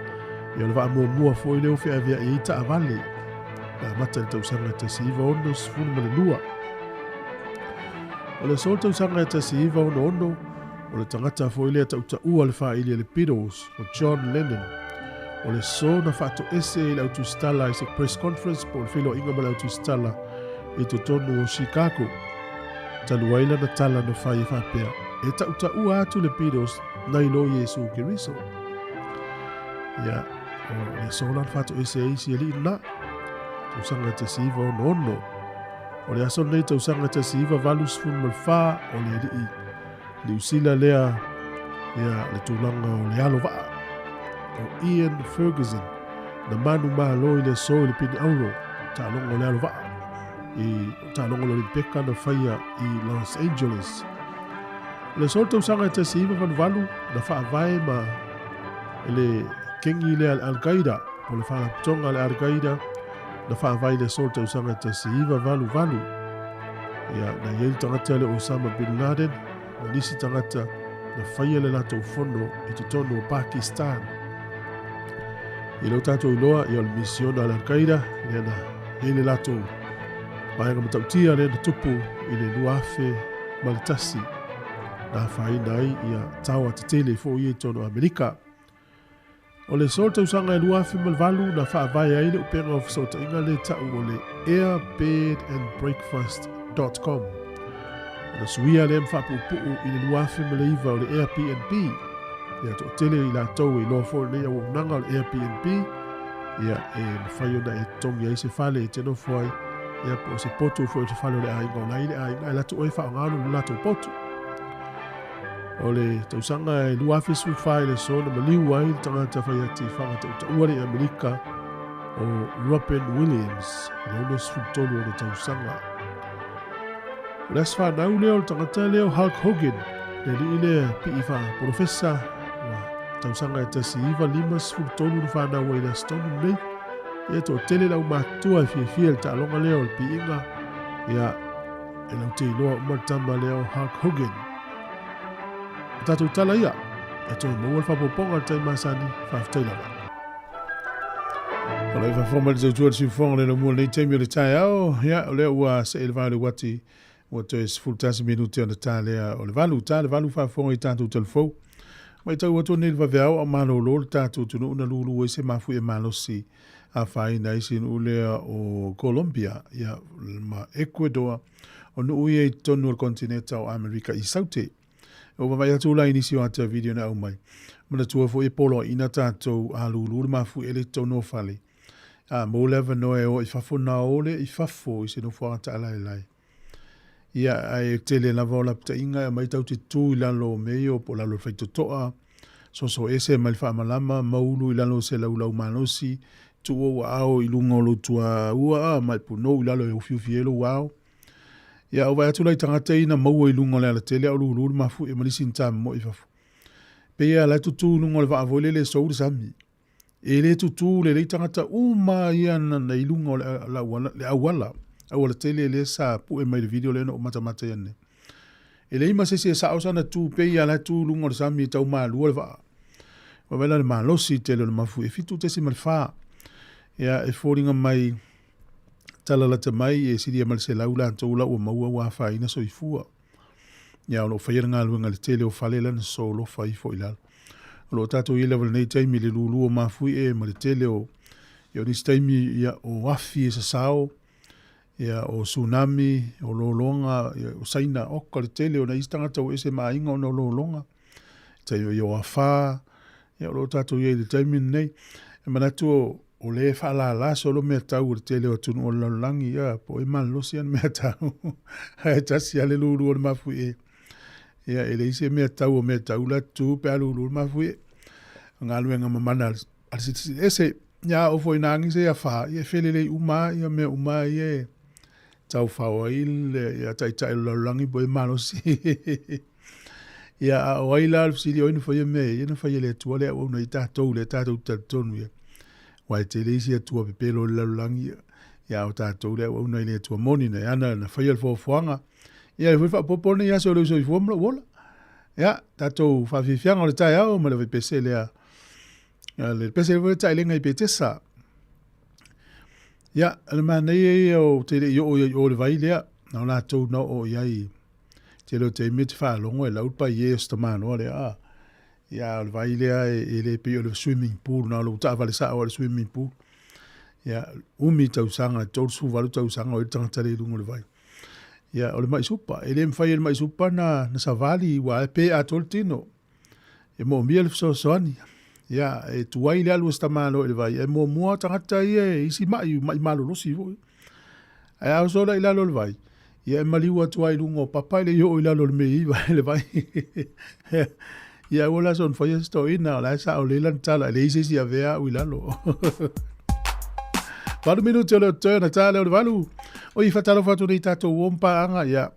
Ia o le vaa muamua foi lea ua feaveai ai taavale na amata i le tausaga e 1962. O le aso le tausaga e 1966 o le tagata foi lea tautaua le faaili a le Beatles o John Lennon. O le aso na faatoese i le autusitala i se press conference po o le feiloaiga ma le autusitala i totonu o Chicago. Talu ai lana tala na fai e faapea, e tautaua atu le Beatles nai lo Iesu Keriso. Ia, o le aso la na faatoese ai si alii lena, tausaga e 1966. O le aso lenei tausaga e 1984 o le alii Niu Sila lea ia le tulaga o le alo vaa o Ian Ferguson na manumalo i le aso i le pine auro taaloga o le alo vaa i taaloga o le Olimpeka na faia i Los Angeles. O le aso le tausaga e 1988 na faavae ma le kengi lea le Al-Qaeda po le faalapotopotoga a le Al-Qaeda na faavae i le aso le tausaga e 1988. Ia, na i ai le tagata lea o Osama Bin Laden ma nisi tagata na faia le latou fono i totonu o Pakistan. I lou tatou iloa, ia o le misiona a le Al-Qaeda lea na i ai le latou vaega matautia lea na tupu i le 2001 na afaina ai ia taoa tetele foi ia i totonu o Amerika. O le aso tausaga e 2008 na faavae ai le upega o fesootaiga lea tau o le airbedandbreakfast.com. Na suia lea ma faapuupuu i le 2009 o le Airbnb. Ia toatele i latou e iloa foi lenei auaunaga o le Airbnb, ia e mafai ona e totogi ai se fale e te nofo ai, ia po o se potu foi o se fale o le aiga o la i le aiga e alu atu oe e faaaoga le latou potu. O le tausaga e 2014 i le aso na maliu ai le tagata faiati faagatautaua le i Amerika o Robin Williams i le 63 o ona tausaga. O le aso fanau lea o le tagata lea o Hulk Hogan. Le alii lea pii faapolofesa ua tausaga e 1953 na fanau ai i le Aso Tonu lenei. Ia e toatele le aumatutua e fiafia i le taaloga lea o le piiga. Ia, e latou te iloa uma le tama lea o Hulk Hogan. O tatou tala ia, e toe maua le faaopoopoga i le taimi masani, faafetai lava. O lo o faafofoga mai le tautua le siufofoga le laumua lenei taimi o le taeao. Ia, o lea ua see le va o le uati ua toe 11 minute ona ta lea o le valu. Ta le valu faafofoga i tatou talafou. Matau atu nei le vaveao a malolo le tatou atunuu na lulu ai se mafuie malosi afaina ai si nuu lea o Colombia ia, ma Ecuador, o nuu ia i totonu o le kontineta o Amerika i Saute. Ua vaavaai atu la i nisi o ata video na aumai. Manatua foi e poloaiina tatou a lulu le mafuie lea i totonu o fale. A maua le avanoa e o i fafo na o lea i fafo i se nofoaga taalaelae. Ia, ae tele lava o lapataiga e aumai tatou te tu i lalo o mea ia po o lalo o le faitotoa, soso ese mai le faamalama, maulu i lalo o se laulau malosi, tuu ou aao i luga o lou tuaua ma e punou i lalo e ufiufi ai lou ao. Ia, ou vaai atu la i tagata ia na maua i luga o le alatele a o lulu le mafuie ma nisi na tamomoe i fafo. Pei lava la e tutū i luga o le vaa foi lele e sou le sami. E le tutū lelei tagata uma ia na i luga o le, le auala, auala tele lea sa pue mai le video lea na ou matamata i ai nei. E leai ma se isi e sao sana tu pei lava la e tu i luga o le sami e tau malua le vaa. Ua vaai la le malosi tele o le mafuie, 7.4. Ia, e foliga mai tala lata mai e silia ma le 100 latou la ua maua ua afaina soifua. Ia, o lo o faia le galuega i le tele o fale la na solofa ifo i lalo. O lo o tatou i ai lava i lenei taimi i le lulu o mafuie ma le tele o, ia, o nisi taimi, ia, o afi e sasao, ia, o tsunami, o lologa, ia, o Saina, oka le tele o nai isi tagata ua ese ma aiga ona o lologa. Taimi o afa, ia, o lo o tatou i ai i le taimi lenei. E manatu o, o lea e faalala solo mea tau o le tele o atunuu o le lalolagi, ia, po o ai malolosi ana mea tau. Ae tasi lava le lulu o le mafuie. Ia, e leai se mea tau o mea tau la tu pe a lulu le mafuie. O galuega mamana a le Silisili Ese, ia a oo foi ina agi se afa, ia e felelei uma lava ia mea uma ia e taufao ai le ia taitai o le lalolagi po o ai malosi. Ia, a o ai la le fesili o ai na faia mea ia, ia na faia e le Atua le auauna i tatou lea tatou te talitonu i ai. Aua e tele isi atua pepelo o le lalolagi, ia a o tatou le auauna i le Atua moni na ana na faia le foafoaga. Ia e foi faaopoopo lenei aso i lou soifua ma lou ola. Ia, tatou faafiafiaga o le taeao ma le vaipese lea. Le pese foi le taelega i Petesa. Ia, o le manaia ia o te le i oo i o le vai lea, na o latou na oo i ai. Tele o taimi e te faalogo e lau le paie o se tamaloa lea, a. Ia, o le vai lea e, e le pei o le swimming pool, na o lou taavale sao o le swimming pool. Ia, umi tausaga, 38 tausaga o ai le tagata lea i luga o le vai. Ia, o le mai supa. E le mafai e le mai supa na, na savali, ua e pe atoa le tino. E moomia le fesoasoani. Ia, e tuai le alu o se tamaloa i le vai, ae muamua tagata ia e isi mai, mai malolosi foi. Ae a oso la i lalo o le vai, ia e maliu atu lava i luga o papa e le i oo i lalo o le mea e i ai le vai. Ia aua la soona faia se toeaina, o la e sao lelei lana tala, e leai se isi e avea au i lalo. 8 minute o le totoe ona ta lea o le 8. Oi, faatalofa atu nei tatou uo ma paaga, ia,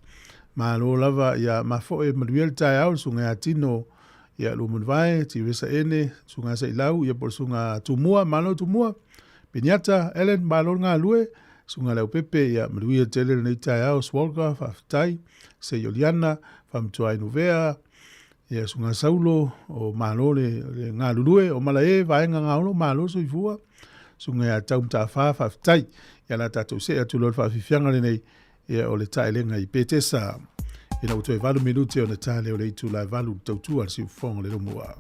malo lava, ia, mafoe manuia le taeao, le susuga ia Tino, ia, Luamanuvai, Tiresa Ene, susuga Sailau, ia, po o le susuga Tumua, malo Tumua, Peniata, Ellen, malo le galue, susuga Leaupepe, ia, manuia tele lenei taeao, Swalga, faafetai, Seioliana, Faamatuai Nuvea, ia, susuga Saulo, o malo le, le galulue, o Malae, Vaega Gaolo, malo soifua, susuga ia Tau Mataafa, faafetai. Ia, la tatou see atu loa le faafiafiaga lenei, ia, o le taelega i Petesa. Ina ua toe 8 minute ona ta lea o le itula e 8 le tautua a le siufofoga o le Lomua.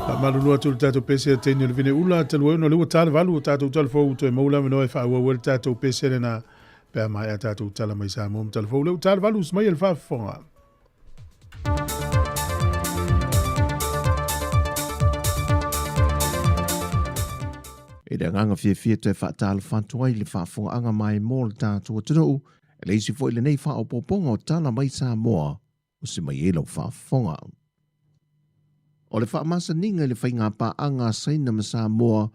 Faamalulu atu i le tatou pese a teine o le vine ula talu ai ona o lea ua ta le valu o tatou talafou toe maua le avanoa e faaauau ai le tatou pese lena pe a maea tatou tala mai Samoa ma talafou lea ua ta le valu usu mai e le faafofoga. I le agaga fiafia toe faatalofa atu ai i le faafofogaaga maimoa o le tatou atunuu, e le isi foi lenei faaopoopoga o tala mai Samoa o se mai ai lau faafofoga. O le faamasaniga i le faigapaaga a Saina ma Samoa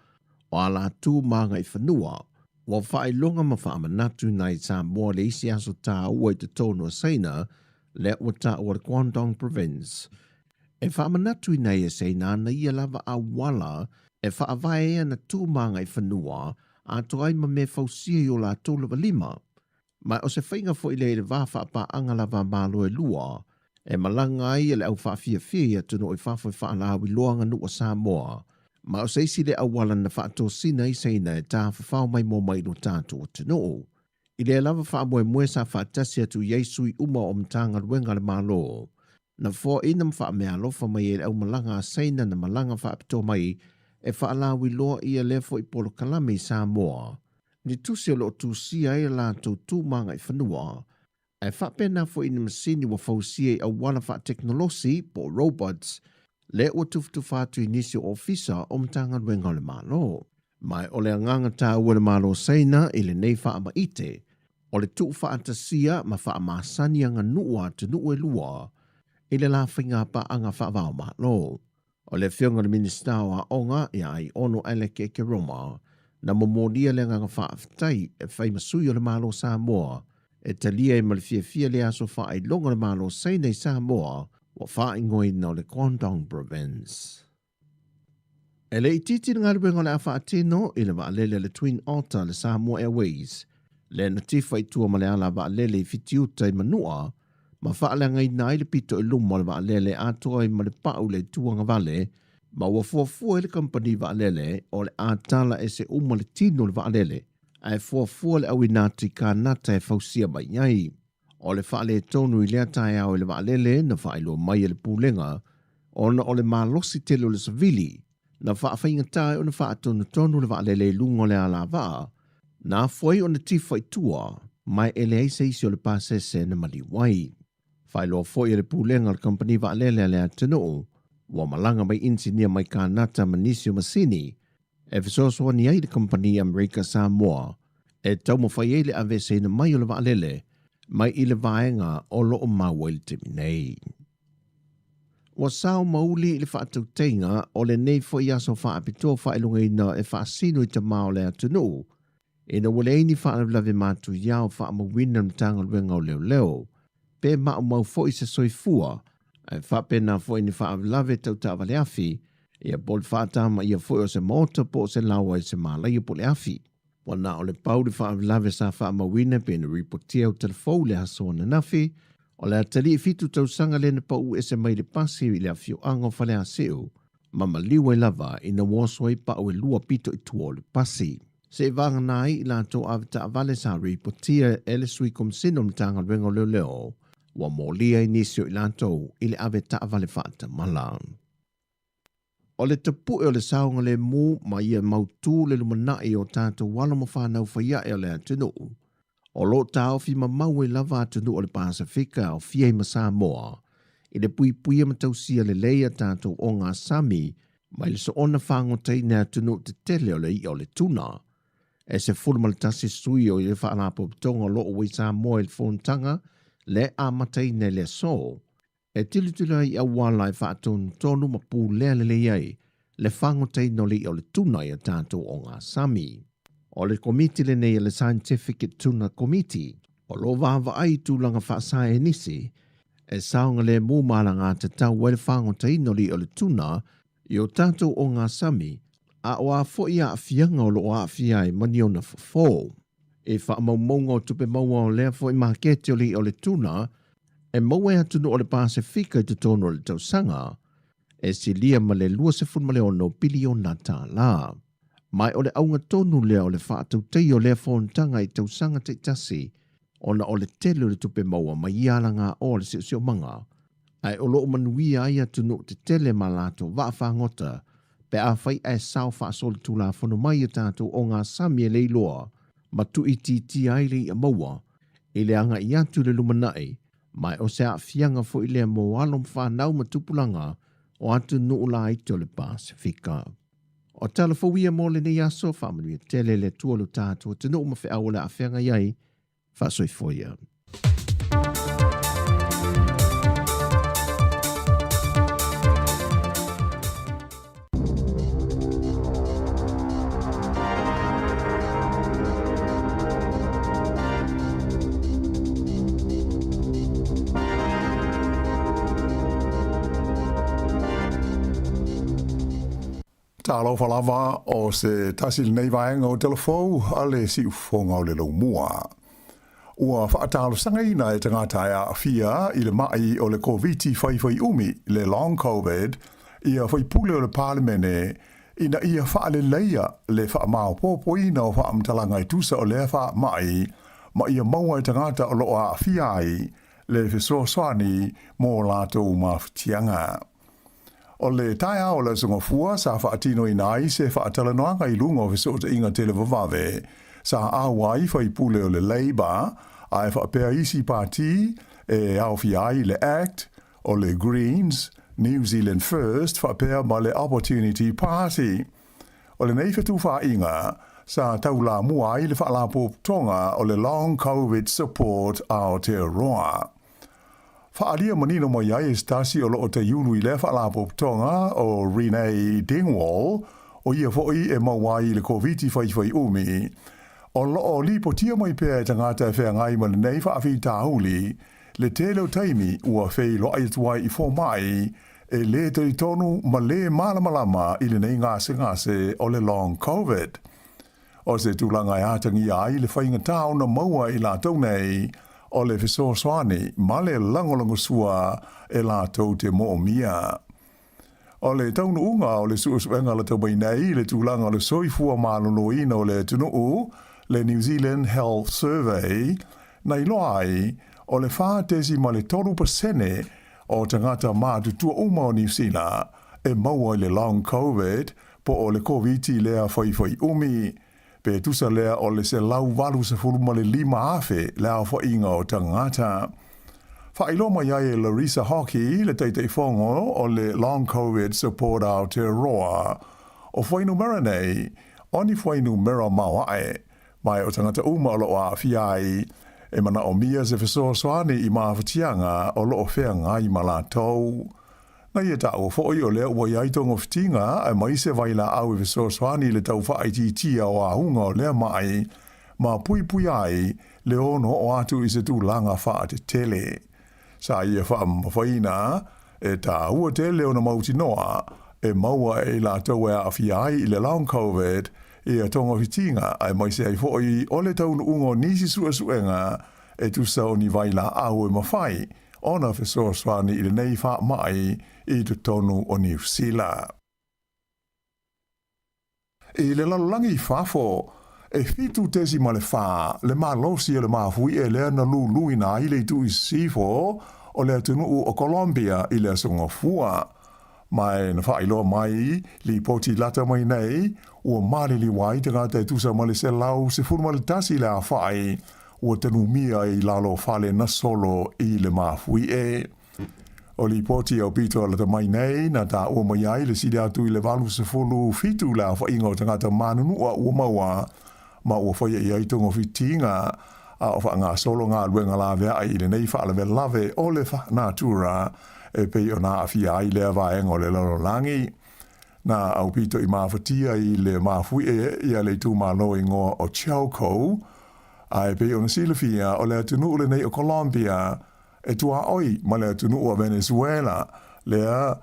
o alatu ma agaifanua, ua faailoga ma faamanatu nai Samoa le isi aso taua i totonu o Saina, lea ua taua le Guangdong Province. E faamanatuina ai e Saina ana ia lava auala e faavae ai ana tu ma agaifanua atoa ai ma mea fausia i o latou lava lima. Ma o se faiga foi lea i le va faapaaga lava a Malo e lua, e malaga ai le au faafiafia i atunuu i fafo e faalauiloa aganuu a Samoa. Ma o se isi lea auala na faatosina ai Saina e tafafao maimoa mai i lo tatou atunuu. I lea lava faamoemoe sa faatasi atu i ai sui uma o Matagaluega a le Malo, na foaina ma faameaalofa mai ai le aumalaga a Saina na malaga faapitoa mai e faalauiloa ia lea foi polokalame i Samoa. Ni tusi o lo o tusia ai a latou tu ma agaifanua, ae faapena foi i ni masini ua fausia i auala faatekonolosi po o robots, lea ua tufatufa atu i nisi o ofisa o Matagaluega o le Malo. Ma o le agaga taua i le Malo Saina i lenei faamaite, o le tuufaatasia ma faamasani aganuu a atunuu e lua i le la faigapaaga faava-o-Malo. O le Afioga i le Minisita o Aoga ia Aiono Alec Ekeroma na momolia le agaga faafetai e fai ma sui o le Malo Samoa e talia ai ma le fiafia le aso faailoga o le Malo Saina i Samoa ua faaigoaina o le Guangdong Province. E le itiiti le galuega o le a faatino i le vaalele a le Twin Otter a le Samoa Airways, lea na tifa i tua ma le ala vaalele i Fitiuta i Manua, ma faaleagaina ai le pito i luma o le vaalele atoa ai ma le pau le itu agavale, ma ua fuafua ai le kamupani vaalele o le a tala ese uma le tino o le vaalele, ae fuafua le auina atu i Kanata e fausia mai ai. O le faaletonu i lea taeao i le vaalele na faailoa mai e le Pulega ona o le malosi tele o le savili na faafaigata ai ona faatonutonu le vaalele i luga o le alavaa, na afua ai ona tifa i tua, ma e leai se isi o le pasese na maliu ai. Faailoa foi e le Pulega o le Kamupani Vaalele a le atunuu, ua malaga mai inisinia mai Kanata ma nisi o masini e fesoasoani ai le Kamupani Amerika Samoa e taumafai ai le aveeseina mai o le vaalele mai i le vaega o lo o maua i le taimi nei. Ua sao ma uli i le faatautaiga o lenei foi aso faapitoa faailogaina e faasino i tamā o le atunuu, ina ua leai ni faalavelave matuia o faamauina le Matagaluega o Leoleo, pe maumau foi se soifua, ae faapena foi ni faalavelave tau taavale afi, ia po o le faatamaia foi o se maota po o se laoa i se malaia po o le afi. Ua na o le pau le faalavelave sa faamauina pei ona ripotia i Utalafou i le aso ananafi, o le atalii 7 tausaga lea na pau ese mai le pasi i le afioaga o Faleasiu ma maliu ai lava ina ua oso ai pau e 2 pito i tua o le pasi. Seiavagana ai i latou avetaavale sa ripotia e le Sui Komisina o le Matagaluega o Leoleo ua molia ai nisi o i latou i le avetaavale faatamala. O le tapue o le saogalemu ma ia mautu le lumanai o tatou alo ma fanau faiae o le atunuu, o lo o taofi mamau ai lava atunuu o le Pasefika aofia ai ma Samoa i le puipuia ma tausia lelei a tatou ogasami mai le soona fagotaina e atunuu tetele o le i'a o le tuna. E 11 sui o ia faalapotopotoga o lo o ua i Samoa i le fonotaga le amataina i le aso. E tilotilo ai i auala e faatonutonu ma pulea lelei ai le fagotaina o le i'a o le tuna i a tatou ogasami. O le komiti lenei a le Scientific Tuna Committee o lo o vaavaai i tulaga faasaenisi e saogalemu ma alagatatau ai le fagotaina o le i'a o le tuna i o tatou ogasami, a o a foi aafiaga o lo o aafia ai ma ni ona fofo. I faamaumauga o tupe maua o lea foi maketi o le i'a o le tuna e maua e atunuu o le Pasefika i totonu o le tausaga, e silia ma le $26 piliona tālā. Ma o le auga tonu lea o le faatautaia o lea fonotaga i tausaga taitasi, ona o le tele o le tupe maua mai ia alagaoa o le siosiomaga, ae o lo o manuia ai atunuu tetele ma latou vaafagota pe afai ae sao faasolitulafono mai a tatou ogasami e leiloa ma tuuitiitia ai le i'a maua i le agai atu i le lumanai, ma o se aafiaga foi lea mo alo ma fanau ma tupulaga o atunuu laiti o le Pasefika. O tala fou ia mo lenei aso, faamanuia tele le Atua lo tatou atunuu ma feau o le a feagai ai, faasoifua ia. Talofa lava o se tasi lenei vaega o Telefou a le siufofoga o le laumua. Ua faatalosagaina e tagata e aafia i le ma'i o le Koviti faifaiumi, le Long Covid, ia faipule o le Palemene ina ia faaleleia le faamaopoopoina o faamatalaga e tusa o lea faamai ma ia maua e tagata o lo o aafia ai le fesoasoani mo latou mafatiaga. O le taeao o le Aso Gafua sa faatinoina ai se faatalanoaga i luga o fesootaiga televavave sa auai faipule o le Labour ae faapea isi pati e aofia ai le Act, o le Greens, New Zealand First faapea ma le Opportunity Party. O lenei fetufaaiga sa taulamua ai le faalapotopotoga o le Long Covid Support Aotearoa. Faaalia manino mai ai e se tasi o lo o taiulu i lea faalapotopotoga o Renee Dingwall, o ia foi e maua ai i le Koviti faifaiumi, o lo o lipotia mai pea e tagata e feagai ma lenei faafitauli le tele o taimi ua feiloai atu ai i fomai e lē talitonu ma lē malamalama i lenei gasegase o le Long Covid. O se tulaga e atagia ai le faigata ona maua e i latou nei o le fesoasoani ma le lagolagosua e latou te moomia. O le taunuuga o le suesuega latau mai nei i le tulaga o le soifua maloloina o le atunuu, le New Zealand Health Survey, na iloa ai, o le 4.3% o tagata matutua uma o Niu Sila e maua i le Long Covid po o le Koviti lea faifaiumi, pe tusa lea o le 185,000 le aofaiga o tagata. Faailoa mai ai e Larissa Hockey, le Taitaifono o le Long Covid Support Aotearoa, o fuainumera nei, o ni fuainumera maoaʻe, ma o tagata uma o lo o aafia ai, e manaomia se fesoasoani i mafatiaga o lo o feagai ma latou. Na ia taua foi o lea ua i ai togafitiga aemaise vailaau e fesoasoani i le tau faaitiitia o auga o lea maʻi ma puipuia ai le ono oo atu i se tulaga faatetele. Sa ia faamamafaina, e taua tele ona mautinoa e maua e i latou e aafia ai i le Long Covid ia togafitiga aemaise ai foi o le taunuuga o nisi suesuega e tusa o ni vailaau e mafai ona fesoasoani i lenei faamai i totonu o Niu Sila. I le lalolagi i fafo, e 7.4 le malosi o le mafuie lea na luluina ai le itu i sisifo o le atunuu o Colombia i le Aso Gafua. Ma e na faailoa mai lipoti lata mai nei, ua maliliu ai tagata e tusa ma le 111 le afaʻi ua tanumia i lalo o fale na solo i le mafuie. O lipoti aupito lata mai nei na taua mai ai le sili atu i le 87 le aofaiga o tagata manunua ua maua ma ua faia i ai togafitiga a o faagasolo galuega laveai i lenei faalavelave o le natura e pei ona aafia ai lea vaega o le lalolagi. Na aupito i mafatia i le mafuie ia le itumalo igoa o Chocó, a e pei ona silafia o le atunuu lenei o Colombia e tuaoi ma le atunuu o Venezuela, lea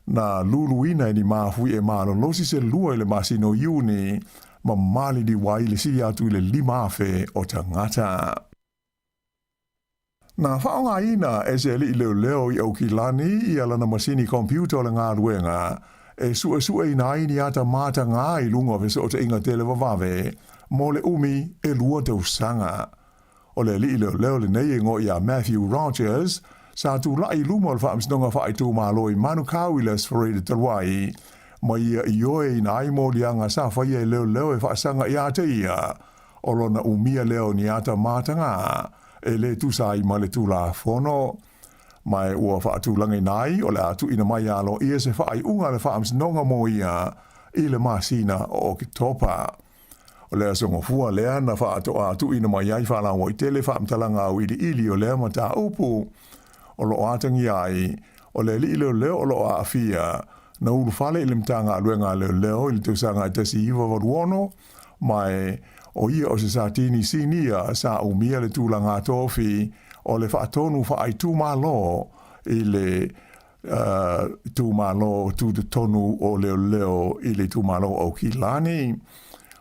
na luluina e ni mafuie malolosi se lua i le masina o Iuni ma maliliu ai le sili atu i le 5,000 o tagata. Na faaaogaina e se alii leoleo i Aukilani ia lana masini computer o le galuega e suesueina ai ni ata matagā i luga o fesootaiga televavave mo le umi e 2 tausaga. O le alii leoleo lenei e igoa ia Matthew Rogers, sa tulai i luma o le Faamasinoga Faaitumalo i Manukau i le Aso Faraile talu ai, ma ia ioeina ai moliaga sa faia e leoleo e faasaga ia te ia, o lona umia lea o ni ata matagā e lē tusa ai ma le Tulafono. Ma e ua faatulagaina ai o le a tuuina mai aloaia se faaiuga a le Faamasinoga mo ia i le masina o Oketopa. O le aso gafua lea na faatoa tuuina mai ai faalauaitele faamatalaga auiliili o lea mataupu o lo o atagia ai o le alii leoleo o lo o aafia na ulufale i le Matagaluega a Leoleo i le tausaga e 1986 ma e o ia o se satini sinia sa umia le tulaga tofi o le faatonu faaitumalo i le itumalo tutotonu o leoleo i le itumalo o Aukilani.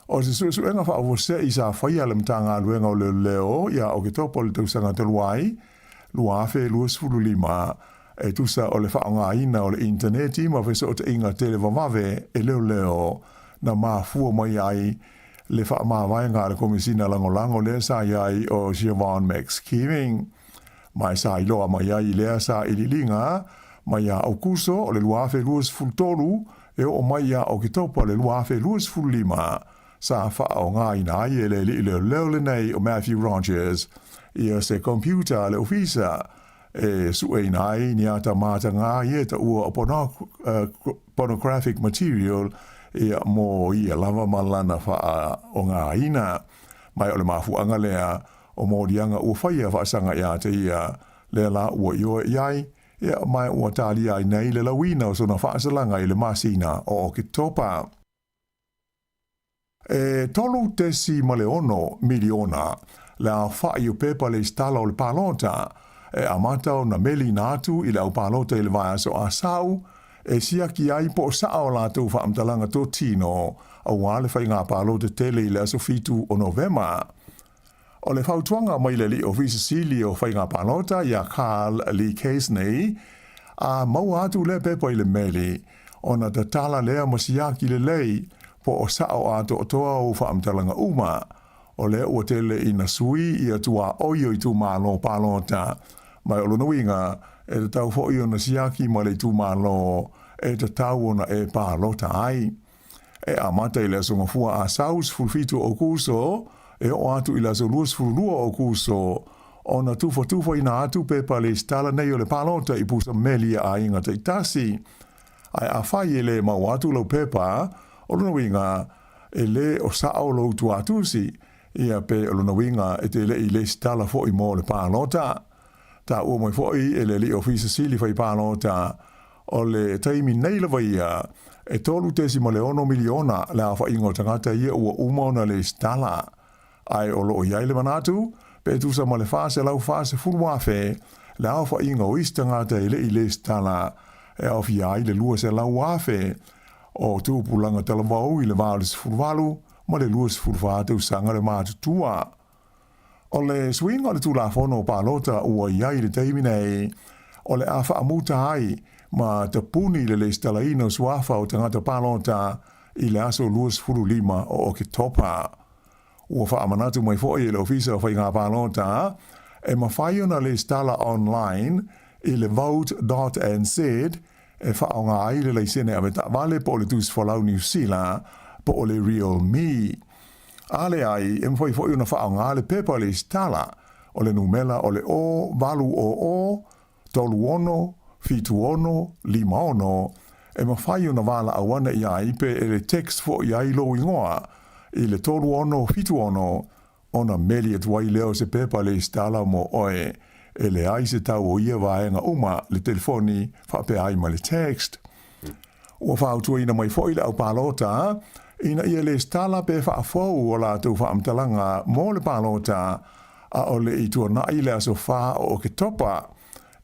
O se suesuega faafuasei sa faia le Matagaluega o Leoleo ia Oketopa o le tausaga talu ai 2025 e tusa o le faaaogaina o le initaneti ma fesootaiga televavave e leoleo na mafua mai ai le faamavaega a le Komesina Lagolago lea sa i ai o Siobhan McSkimming. Ma e sa iloa mai ai i lea sailiiliga mai ia Aukuso o le 2023 e oo mai ia Oketopa o le 2025, sa faaaogaina ai e le alii leoleo lenei o Matthew Rogers ia se computer a le ofisa e sueina ai ni ata matagā ia e taua o pornographic material ia mo ia lava ma lana faaaogaina. Ma o le mafuaaga lea o moliaga ua faia faasaga ia te ia, lea la ua ioe i ai, ia ma ua talia ai nei le lauina o sona faasalaga i le masina o Oketopa. E 3.6 miliona le aofai o pepa lesitala o le palota e amata ona meliina atu i le aupalota i le vaiaso Asau e siaki ai po o saʻo a latou faamatalaga totino aua le faiga palota tele i le aso 7 o Novema. O le fautuaga mai le Alii Ofisa Sili o Faiga Palota iā Carl Lee Casney, a maua atu lea pepa i le meli, ona tatala lea ma siaki lelei po o saʻo atoatoa ou faamatalaga uma. O lea ua tele ina sui ia tuaoi o itumalo palota, ma o lona uiga e tatau foi ona siaki ma le itumalo e tatau ona e palota ai. E amata i le Aso Gafua Asau 17 o Aukuso e oo atu i le aso 22 o Aukuso ona tufatufaina atu pepa lesitala nei o le palota i pusa meli a aiga taitasi. Ae afai e le maua atu lau pepa, o lona uiga e le o saʻo lou tuatusi, ia pe o lona uiga e te le i lesitala foi mo le palota. Taua mai foi e le Alii Ofisa Sili fai palota. O le taimi nei lava ia, e 3.6 miliona le aofaiga o tagata ia ua uma ona lesitala. Ae o lo o i ai le manatu, pe tusa ma le 440,000 le aofaiga o isi tagata e le i lesitala, e aofia ai le 200,000 o tupulaga talavou i le va o le 18 ma le 24 tausaga le matutua. O le suiga o le Tulafono o Palota ua i ai i le taimi nei, o le a faamuta ai ma tapuni le lesitalaina o suafa o tagata palota i le aso 25 o Oketopa. Ua faamanatu mai foi e le Ofisa o Faiga Palota, e mafai ona lesitala online i le vote.nz e faaaoga ai le laisene avetaavale po o le tusi folau Niu Sila po o le RealMe. A leai, e mafai foi ona faaaoga le pepa lesitala, o le numela o le 0800 36 76 56, e mafai ona valaau ane i ai pe e le text foi ai lou igoa i le 3676 ona meli atu ai lea o se pepa lesitala mo oe. E leai se tau o ia vaega uma, le telefoni faapea ai ma le text. Ua fautuaina mai foi le au palota ina ia lesitala pe faafou o latou faamatalaga mo le palota a o le i tuanai le aso 4 o Oketopa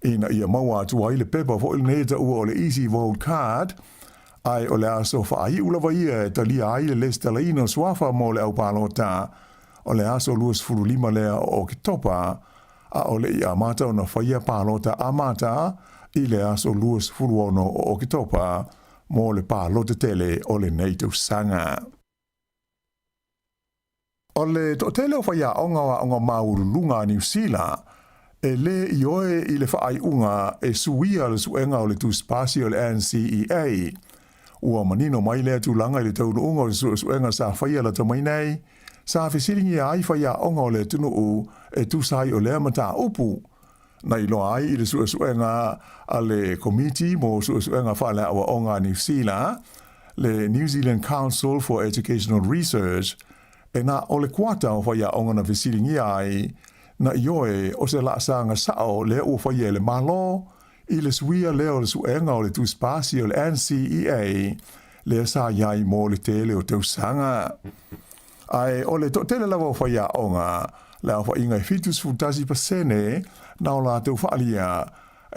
ina ia maua atu ai le pepa foi lenei e taua o le Easy Vote Card, ae o le aso faaiu lava ia e talia ai le lesitalaina o suafa mo le au palota o le aso 25 lea o Oketopa, a o le i amata ona faia palota amata i le aso 26 o Oketopa mo le palota tele o lenei tausaga. O le toatele o faiaoga o aoga maualuluga a Niu Sila e lē ioe i le faaiuga e suia le suega o le tusipasi o le NCEA. Ua manino mai lea tulaga i le taunuuga o se suesuega sa faia lata mai nei, sa fesiligia ai faiaoga o le atunuu e tusa ai o lea mataupu. Na iloa ai i le suesuega a le Komiti mo Suesuega Faaleaoaoga a Niu Sila, le New Zealand Council for Educational Research, e na o le kuata o faiaoga na fesiligia ai, na ioe o se laasaga sao lea ua faia e le Malo i le suia lea o le suega o le tusipasi o le NCEA lea sa i ai mo le tele o tausaga. Ae o le toatele lava o faiaoga, le aofaiga e 71% na o latou faaalia,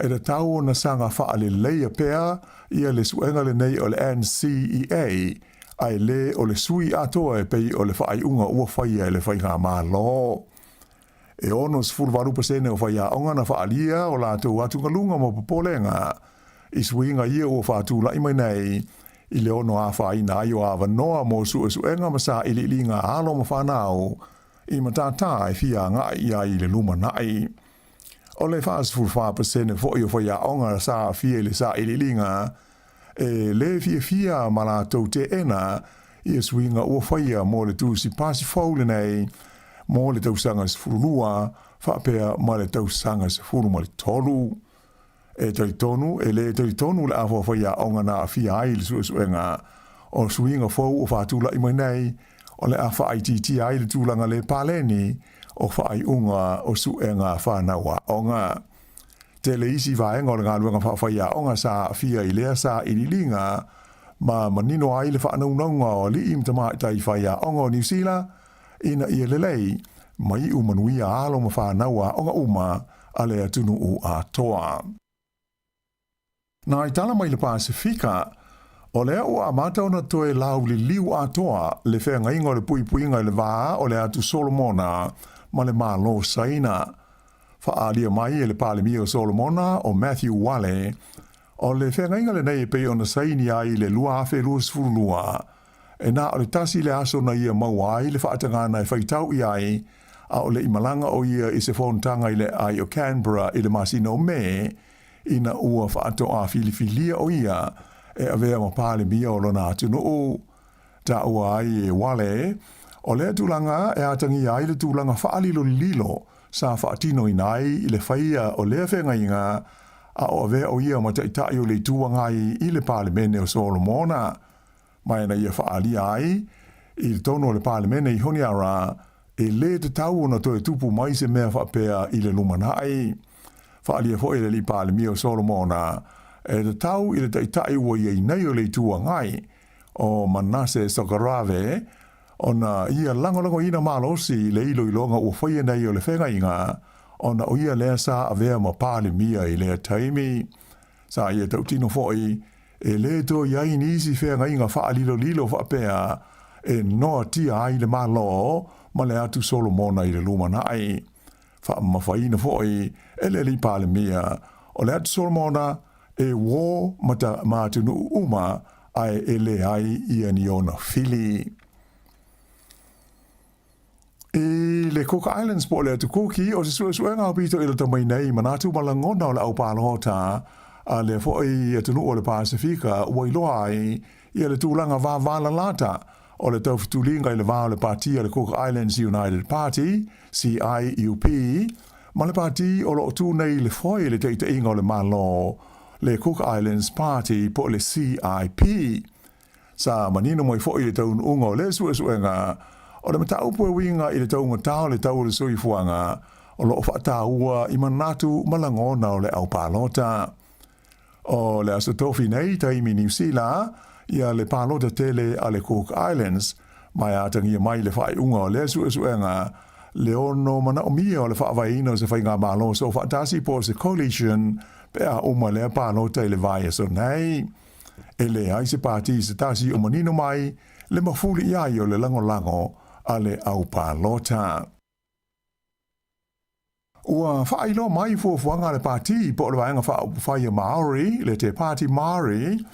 e tatau ona saga faaleleia pea ia le suega lenei o le NCEA, ae lē o le sui atoa e pei o le faaiuga ua faia e le Faigamalo. E 68% o faiaoga na faaalia o latou atugaluga ma popolega i suiga ia ua faatulai mai nei i le ono afaina ai o avanoa mo suesuega ma sailiiliga a alo ma fanau i matātā e fia agai i ai i le lumanai. O le 44% foi o faiaoga sa aafia i le sailiiliga e lē fiafia ma latou teena ia suiga ua faia mo le tusi pasi fou lenei mo le tausaga 12 faapea ma le tausaga 13. E talitonu, e lē talitonu le afa o faiaoga na aafia ai i le suesuega o suiga fou o faatula'i mai nei o le a faaitiitia ai le tulaga lē paleni o faaiuga o suega a fanau aoga. Tele isi vaega o le galuega faafaiaoga sa aafia i lea sailiiliga ma manino ai le faanaunauga o alii ma tamaitai faiaoga o Niu Sila ina ia lelei ma iu manuia alo ma fanau aoga uma a le atunuu atoa. Na i tala mai le Pasefika, o lea ua amata ona toe lauliliu atoa le feagaiga o le puipuiga i le va o le Atu Solomona ma le Malo Saina. Faaalia mai e le Palemia o Solomona o Matthew Wale, o le feagaiga lenei e pei ona saini ai i le 2022, e na o le tasi le aso na ia maua ai le faatagana e faitau i ai, a o le i malaga o ia i se fonotaga i le aai o Canberra i le masina o Me, ina ua faatoa filifilia o ia e avea ma Palemia o lona atunuu. Taua ai e Wale, o lea tulaga e atagia ai le tulaga faalilolilo sa faatinoina ai i le faia o lea feagaiga a o avea o ia ma taitai o le Itu Agai i le Palemene o Solomona. Ma ina ia faaalia ai i totonu o le Palemene i Honiara, e lē tatau ona toe tupu mai se mea faapea i le lumanai. Faaalia foi e le Alii Palemia o Solomona, e tatau i le Taitai ua i ai nei o le Itu Agai, o Manasseh Sogarave, ona ia lagolagoina malosi le iloiloga ua faia nei o le feagaiga, ona o ia lea sa avea ma Palemia i lea taimi. Sa ia tautino foi, e lē toe i ai nisi feagaiga faalilolilo faapea e noatia ai le Malo ma le Atu Solomona i le lumanai. Faamamafaina foi e le Alii Palemia o le Atu Solomona e uō ma ta ma atunuu uma ae e leai ia ni ona fili. I le Cook Islands po o le Atu Kuki, o se suesuega aupito i lata mai nei manatu ma lagona o le au palota a lea foi atunuu o le Pasefika ua iloa ai ia le tulaga vavalalata o le taufetuliga i le va o le pati a le Cook Islands United Party, CIUP, ma le pati o lo o tu nei i le foe i le taitaiga o le Malo, le Cook Islands Party po o le CIP. Sa manino mai foi le taunuuga o lea suesuega, o le mataupu e uiga i le taugata o le tau o le soifuaga o lo o faataua i manatu ma lagona o le au palota. O le Aso Tofi nei, taimi Niu Sila, ia le palota tele a le Cook Islands, ma e atagia mai le faaiuga o lea suesuega le ono manaomia o le faavaeina o se faigamalo soofaatasi po o se coalition pe a uma lea palota i le vaiaso nei. E leai se pati se tasi o manino mai le mafuli i ai o le lagolago a le au palota. Ua faailoa mai fuafuaga a le Pati po o le Vaega Faaupufai a Māori, le Te Pāti Māori,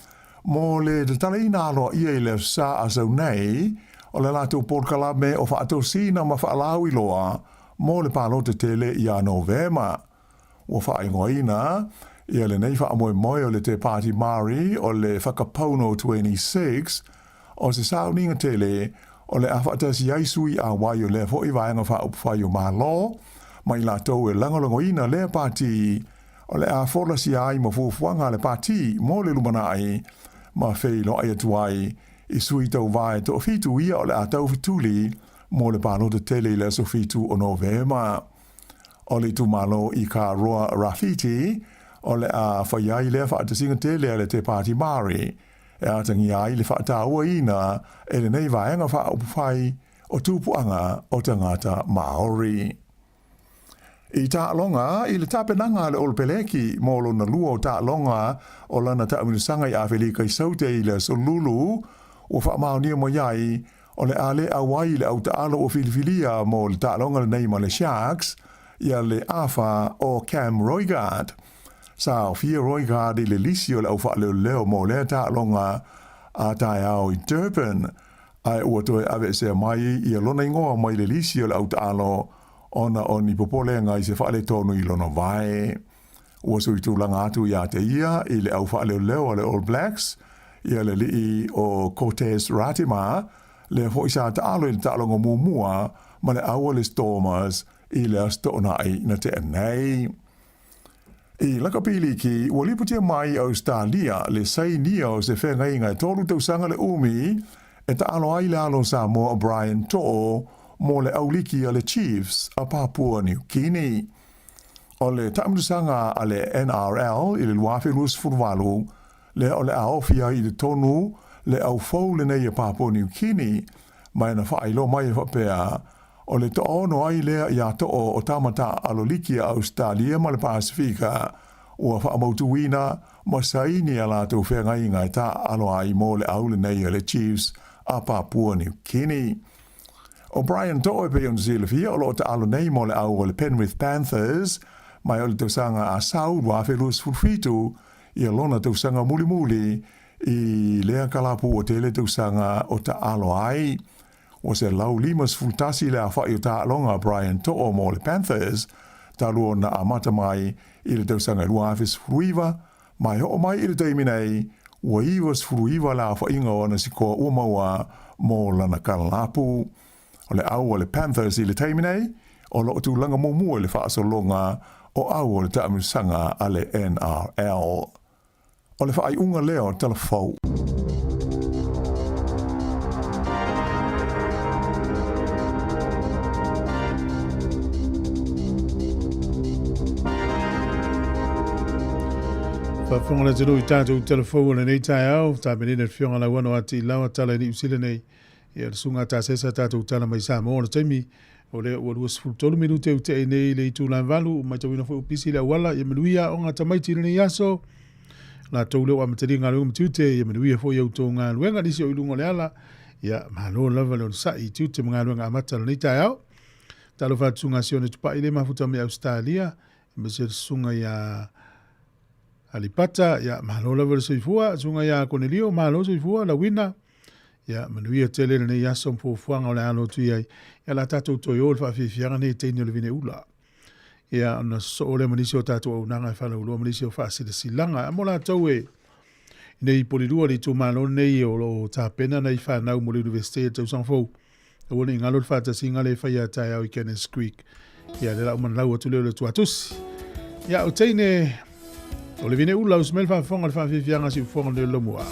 mo le tatalaina aloaia i le Aso Sa a sau nei o le latou polokalame o Faatosina ma Faalauiloa mo le Palota Tele ia Novema. Ua faaigoaina ia lenei faamoemoe o le Te Pāti Māori o le Whakapono 26 o se sauniga tele o le a faatasi ai sui auai o lea foi Vaega Faaupufai o Malo ma i latou e lagolagoina lea pati o le a folasia ai ma fuafuaga a le pati mo le lumanai ma feiloai atu ai i sui tauva e toafitu ia o le a taufetuli mo le palota tele i le aso 7 o Novema. O le itumalo i Ka Roa Rawhiti o le a fai ai lea faatasiga tele a le Te Pāti Māori e atagia ai le faatauaina e lenei vaega faaupufai o tupuaga o tagata Māori. I taaloga i le tapenaga a le Olopeleki mo lona lua o taaloga o lana taamilosaga i Afelika i Saute i le Aso Lulu, ua faamaonia mai ai o le a le auai i le au taalo ua filifilia mo le taaloga lenei ma le Sharks ia le afa o Cam Roigard. Sa aofia Roigard i le lisi o le au faaleoleo mo lea taaloga a taeao i Durban, ae ua toe aveesea mai ia lona igoa mai le lisi o le au taalo ona o ni popolega i se faaletonu i lona vae. Ua sui tulaga atu iā te ia i le au faaleoleo a le All Blacks, ia le alii o Cortez Ratima, lea foi sa taalo i le taaloga muamua ma le au a le Stormers i le Aso Toonai na tea nei. I Lakapiliki, ua lipotia mai i Ausetalia le sainia o se feagaiga e 3 tausaga le umi e taalo ai le alo o Samoa o Brian To'o mo le auliki a le Chiefs a Papua New Guinea. O le taamilosaga a le NRL i le 2028, lea o le a ofi ai i totonu le au fou lenei a Papua New Guinea, ma e na faailoa mai e faapea, o le toaono ai lea iā To'o o tama taaalo liki a Ausetalia ma le Pasefika ua faamautuina ma saini a latou feagaiga e taaalo ai mo le au lenei a le Chiefs a Papua New Guinea. ʻO Brian To'o e pei ona silafia o lo o taalo nei mo le au o le Penrith Panthers mai o le tausaga a Sau 2027 ia lona tausaga mulimuli i lea kalapu ua tele tausaga o taalo ai. Ua 151 le afaʻi o taaloga a Brian To'o mo le Panthers talu ona amata mai i le tausaga 2019 ma e oo mai i le taimi nei ua 99 le aofaiga o ana sikoa ua maua mo lana kalapu. O le au a le Panthers i le taimi nei, o lo o tulaga muamua i le faasologa o au o le taamilosaga a le NRL. O le faaiuga lea o Tala Fou. Faafofoga le atunuu i tatou talafou o lenei taeao, tapenina le Afioga Lauano a Tiilawa tala i Niu Sila nei. Ia le susuga Tasesa tatou tala mai Samoa o le taimi o lea ua 23 minute ua te'i nei i le itula e 8, ua matauina foi ua pisi le auala, ia manuia aoga a tamaiti i lenei aso. Latou lea ua amatalia galuega ma tiute, ia manuia foi a outou galuega, nisi o i luga o le ala, ia malo lava le onosai i tiute ma galuega amata o lenei taeao. Talofa atu Susuga Sione Tupai le mafuta mai Ausetalia, aemaise le susuga ia Alipata, ia malo lava le soifua, susuga ia Konelio, malo soifua, Lawina, ia manuia tele lenei aso ma fuafuaga o le alo atu i ai. Ia la tatou toe o le faafiafiaga nei i teine o le vine ula. Ia ona sosoo lea ma nisi o tatou auaunaga e faalauiloa ma nisi o faasilasilaga. A mo latou e nei polilua le itumalo lenei o lo o tapena nai fanau mo le Universite i le tausaga fou. Aua ne i galo le faatasiga lea e fai a taeao i Cannons Creek. Ia le lau manalau atu lea o le tuatusi. Ia o teine o le vine ula usi mai le faafofoga le faafiafiaga siufofoga le lomua.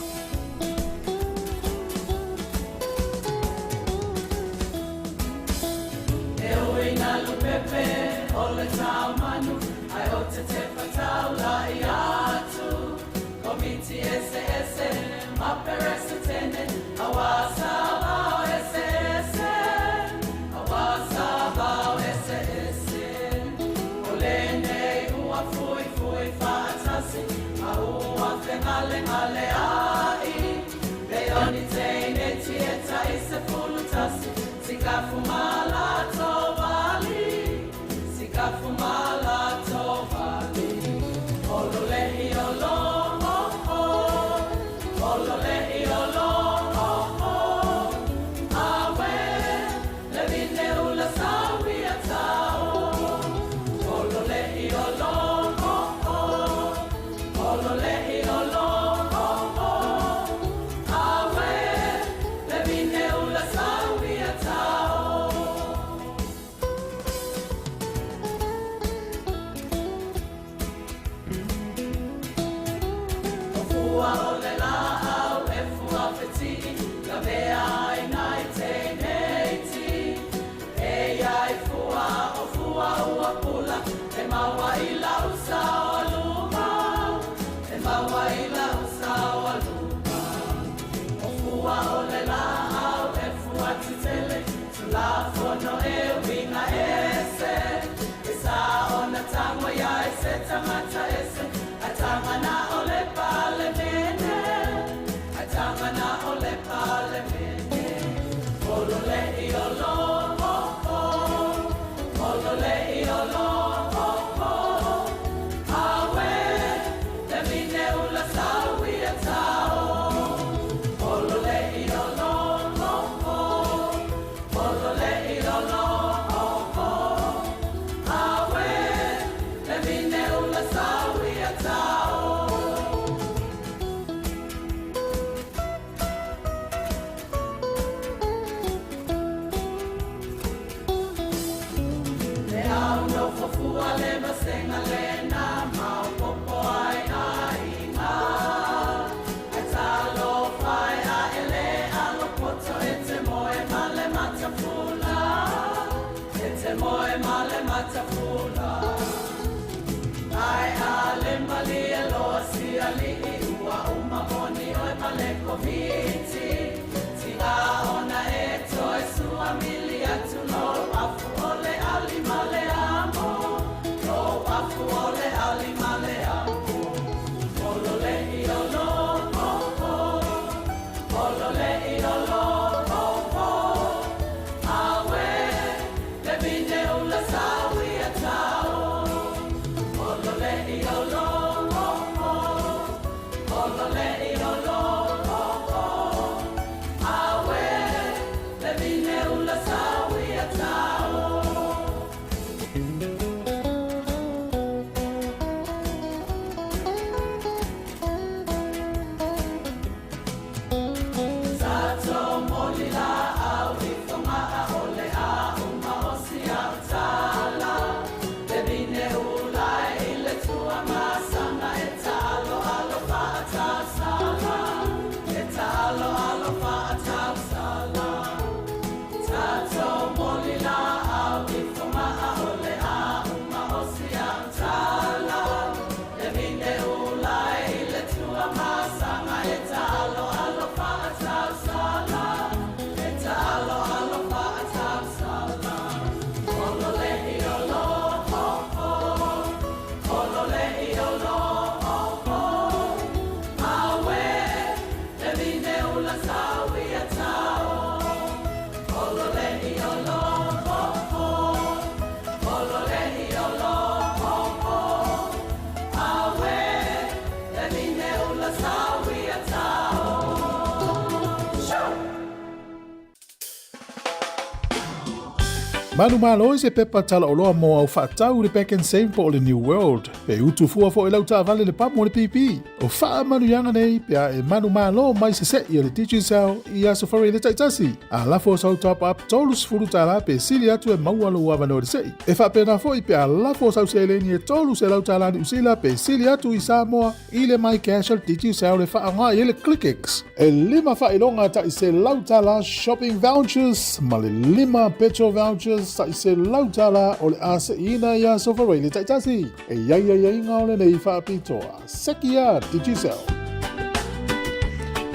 Manumalo i se pepa talaoloa mo au faatau i le Pak'nSave po o le New World. Pe utu fua foi lau taavale le pamu o le pipi. O faamanuiaga nei pe a e manumalo mai se se'i a le Digicel i Aso Faraile taitasi. A lafo sau top up $30 pe sili atu e maua lou avanoa i le se'i. E faapena foi pe a lafo sau seleni e $300 Niu Sila pe sili atu i Samoa i le MyCash a le Digicel e faaaoga i ai le ClickX. E lima faailoga tai $100 shopping vouchers ma le lima petrol vouchers tai $100 o le a se'iina i Aso Faraile taitasi. E i ai aiaiga o lenei faapitoa. Seki a Digicel.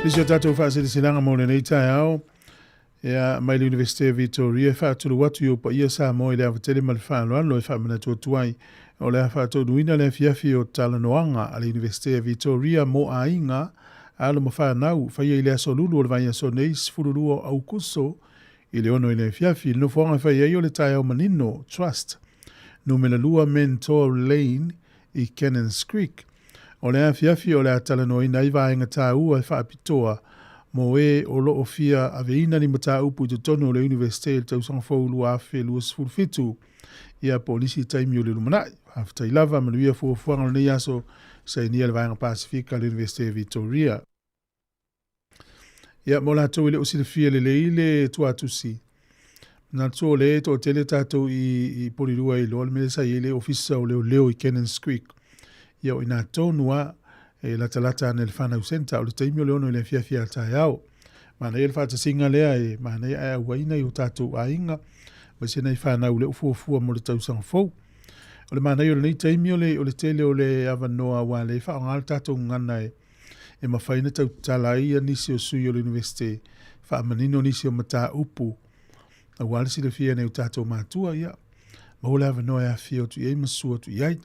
Nisi o tatou faasilasilaga mo lenei taeao, ia, mai le Iunivesite o Vitoria e faatulou atu i ou paia Samoa i le ava tele ma le faaaloalo e faamanatu atu ai o le a faataunuuina le afiafi o talanoaga a le Iunivesite o Vitoria mo aiga, alo ma fanau, faia i le aso Lulu o le vaiaso nei, 12 o Aukuso, i le 6 i le afiafi. I le nofoaga e fai ai o le taeao manino, Trust, numera 2 Mentor Lane i Cannons Creek. O le afiafi o le a talanoaina ai vaega tāua e faapitoa mō ē o lo o fia aveina ni mataupu i totonu o le Iunivesite i le tausaga fou 2027, ia po o nisi taimi o le lumanai. Faafetai lava, manuia fuafuaga o lenei aso, sainia le Vaega Pasefika a le Iunivesite o Vitoria. Ia, mo latou e le o silafia lelei le tuatusi, manatu o lea e toatele tatou i, i Polilua e iloa le mea sa i ai le ofisa o leoleo i Cannons Creek. Ia, o i nā tonu a, e latalata ana i le Whanau Centre, o le taimi o le ono i le afiafi a taeao. Manaia le faatasiga lea e manaia ae auaina i o tatou aiga, aemaise nai whanau le ufuafua mo le tausaga fou. O le manaia o lenei taimi o le, o le tele o le avanoa ua le whaonga le tatou ngana e e mafai ona tautala ai ia nisi o sui o le Iunivesite, faamanino nisi o mataupu aua le silafia e nai o tatou matua, ia, maua le avanoa e afifio atu i ai ma susu atu i ai.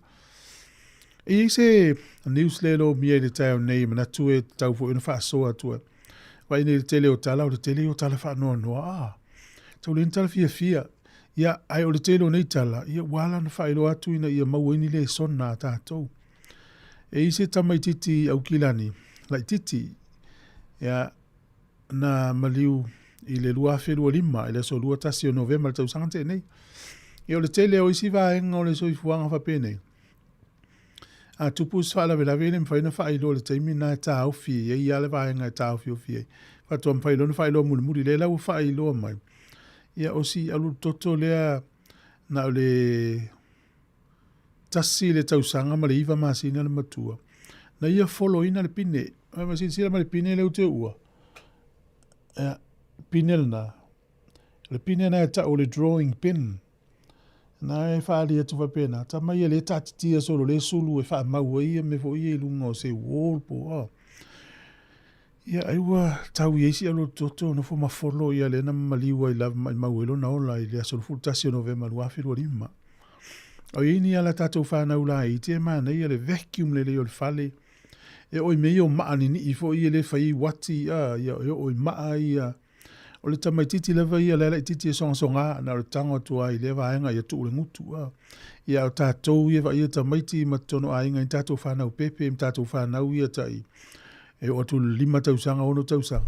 E i ai se news lea e lomia i le taeao nei, e manatu e tatau foi ona faasoa atu ai. Vaai nei i le tele o tala, o le tele ia o tala faanoanoa, ah, tau le ni tala fiafia. Ia, ae o le tele o nei tala, ia ua ala ona faailoa atu ina ia maua ai ni lesona a tatou. E i se tamaititi Aukilani laititi, ia, na maliu i le 2025, i le aso 21 o Novema le tausaga tea nei. Ia, o le tele o isi vaega o le soifuaga faapenei, a tupu se faalavelave e le mafai ona faailoa i le taimi lena e taofi e i ai lava le vaega e taofiofi ai. Faatoa mafai loa ona faailoa mulimuli, lea la ua faailoa mai. Ia, o si alualutoto lea na o le tasi le tausaga ma le iva masina le matua, na ia foloina le pine. Ai ma silasila mai le pine lea ou te uua. Ia, pine lena. O le pine na e tau o le drawing pin. Na e whaali atu whapena. Ta mai e le tātitia solo le sulu e whaamau ai ia me fo ia i lunga o se wall po. Oh. Ia, ai ua tau i ai si alualutoto nofo ma folo ia lea na maliu ai lava maimau ai lona ola i le aso 11 o Novema 2025. O i ai ni ala tatou whanau laiti e manaia le vacuum lelei o le fale. E oo i mea ia o maa ninii foi e le fai ai uati, a, ia, e oo i maa ia. O le tamaititi lava ia le laititi e sogasoga na o le tago atu ai i lea vaega ia tuu le gutu. A. Ia o tatou ia vaaia tamaiti ma totonu o aiga i tatou whanau pepe ma tatou whanau ia tai e oo atu i le lima tausaga, ono tausaga.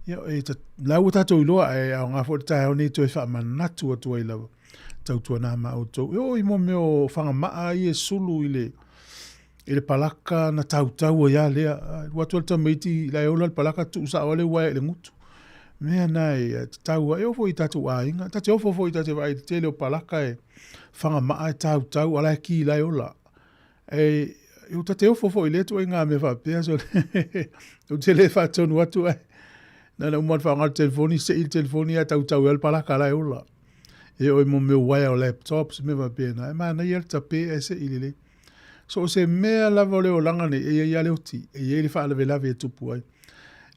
Ia, e ta, la ua tatou iloa, ae aoga foi le taeao nei toe faamanatu atu ai lava. Tautuana ma outou. E oo i mo mea o fagamaa ia e sulu i le, i le palaka na tautau ai a lea. Alu atu le tamaiti, la e ola le palaka, tuu sao lava le uaea i le gutu. Mea na e tatau ai. E oo foi i tatou aiga. Ta te ofo foi ta te vaai i le tele o palaka e fagamaa e tautau, a la e ki la e ola. E, ta te ofo foi i lea ituaiga mea faapea, so ou te le faatonu atu ai. Na ona uma ona faaaoga le telefoni, sei le telefoni ae tautau ai le palaka la e ola. E oo i mo mea o uaea o laptops, mea faapena. E manaia le tape ae sei lelei. So o se mea lava o le olaga nei, e i ai lava le oti, e i ai le faalavelave e tupu ai.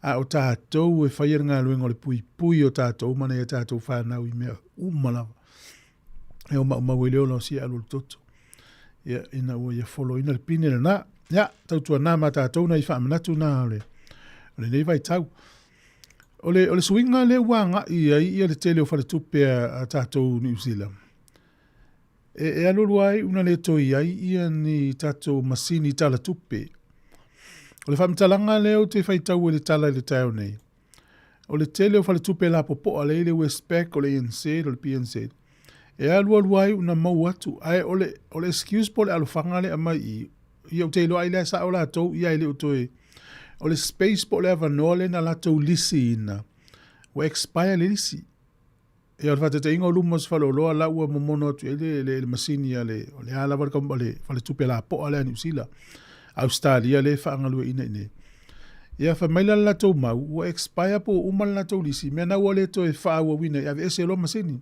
A o tatou e faia le galuega o le puipui o tatou ma nai a tatou fanau i mea uma lava. E o maumau ai le ola o si alualutoto. Ia, ina ua ia foloina le pine lena. Ia, tautuana ma tatou nai faamanatu na o le, o lenei vaitau. O le, o le suiga lea ua agai ai ia le tele o faletupe a, a tatou Niu Sila. E, e alualu ai una le toe i ai ia ni tatou masini tala tupe. O le faamatalaga lea ou te faitau i le tala i le taeao nei, o le tele o faletupe lapopoa lea i le Westpac, o le ANZ, o le BNZ, E alualu ai una mau atu, ae o le, o le excuse po o le alofaga lea e aumai i i, ia ou te iloa ai lea sao latou, ia e le o toe, o le space po o le avanoa lea na latou lisiina, ua expire le lisi. Ia o le faataitaiga o luma o se faleoloa la ua momono atu i ai le, le, le masini a le, o le a lava le, le faletupe lapoa lea a Niu Sila, Ausetalia lea e faagalueaiina i inei. Ia fai mai la le latou mau, ua expire po ua uma le latou lisi, mea na ua le toe faaauauina i aveese loa masini.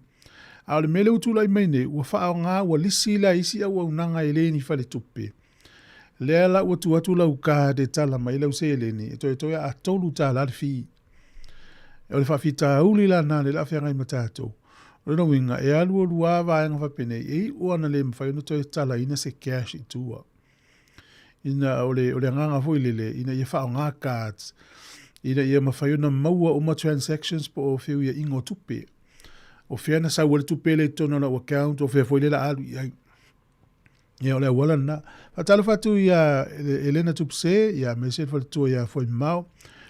A o le mea lea ua tulai mai nei, ua faaaoga, ua lisi la isi auaunaga e le ni faletupe. Lea la ua tuu atu lau card e tala mai lau seleni, e toetoe a $3 le fee. O le faafitauli la lena lea o le a feagai ma tatou. O lona uiga, e alualu lava vaega faapenei, e iu lava ina le mafai ona toe talaina se cash i tua. Ina o le, o le agaga foi lele, ina ia faaaoga cards, ina ia mafai ona maua uma transactions po o feuiaiga o tupe. O fea na sau ai le tupe lea i totonu o lau account, o fea foi lea o le a alu i ai. Ia, o le auala lena. Faatalofa atu ia Elena Tupse, ia aemaise le faletua ia Fuaimamao.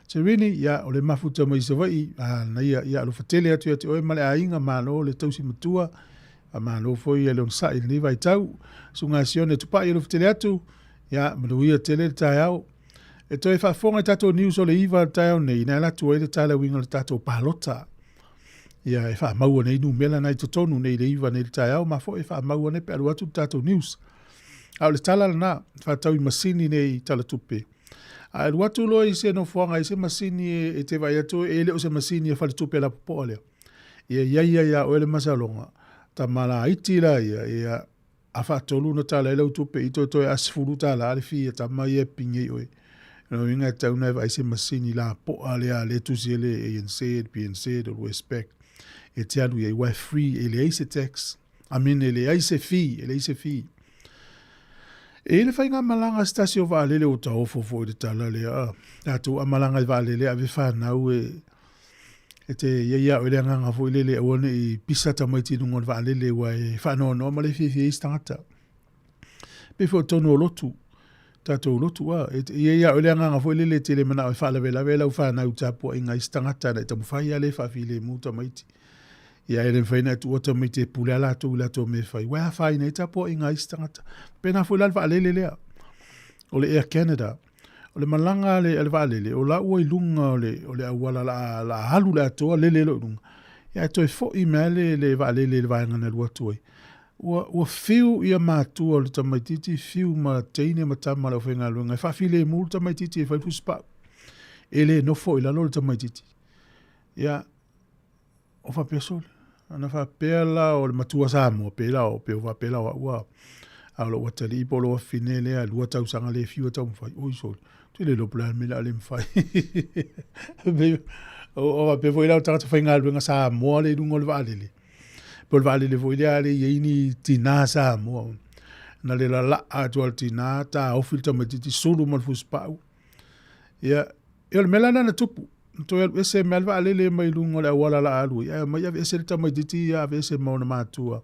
Serini, ia, o le mafuta mai Savaii, a na ia, ia alofa tele atu ia te oe ma le aiga, malo le tausi matua, malo foi ia le onosai i lenei vaitau. Susuga Sione Tupai, alofa tele atu, ia, manuia tele le taeao. E toe faafofoga i tatou news o le 9 o le taeao nei, na alu atu ai le talauina o le tatou palota. Ia, e faamaua nei numera na i totonu nei le 9 nei le taeao, ma foi e faamaua nei pe alu atu le tatou news. A o le tala lena, faatau i masini nei tala tupe. A alu atu loa i se nofoaga i se masini e, e te vaai atu e le o se masini e faletupe lapopoa lea. Ia iai ia ia oe le masaloga, tama laiti la ia, ia a faatolu ona tala ai lau tupe i toetoe a $10 le fee a tama ia e pigi ai oe. Lona uiga e tatau ona e vaai se masini lapoa lea lea e tusi ai le ANZ, BNZ o le Westpac e te alu i ai aua e free e leai se tax. I mean e leai se fee, e leai se fee. E i ai le faigamalaga a se tasi o vaalele ua taofo foi i le tala lea, tatou a malaga i vaalele ave fanau e E te i ai ia oe le agaga foi lele aua ne i pisa tamaiti i luga o le vaalele aua e faanoanoa ma le fiafia ai isi tagata. Pei foi o totonu o lotu, tatou lotu a, e i ai ia oe le agaga foi lele e te le manao e faalavelave lau fanau i tapuaiga a isi tagata ana e taumafai lava lea e faafilemu tamaiti. Ia e le mafai ona e tuua tamaiti e pule lava latou i latou mea e fai, aua e afaina ai tapuaiga a isi tagata. Faapena foi la le vaalele lea, o le Air Canada. O le malaga a le, a le vaalele, o la ua i luga o le, o le auala la, la alu le atoa, lele loa i luga. Ia ae toe foi mai le, le vaalele i le vaega na alu atu ai. Ua, ua fiu ia matua o le tamaitiiti, fiu ma teine ma tama o le aufaigaluega e faafilemu le tamaitiiti e fai le fusipau. E le nofo i lalo le tamaitiiti. Ia, O faapea sole. Ana faapea la o le matua Samoa, pe la o, pe o faapea la o au a, a o lou atalii po o lou afafine lea, lua tausaga le fiu e taumafai. Oi sole, te le iloa po o le a le mea o le a le mafai. O, o faapea foi la o tagata faigaluega Samoa lea i luga o le vaalele. Po o le vaalele foi lea a le i ai ni tinā Samoa. Na le lalaa atu lava o le tinā, taofi le tamaitiiti, sulu ma le fusipau. Ia, ia o le mea la lena na tupu. Na toe alu ese mai le vaalele mai luga o le auala la alu ai, ae omai aveese le tamaitiiti ia aveese ma ona matua.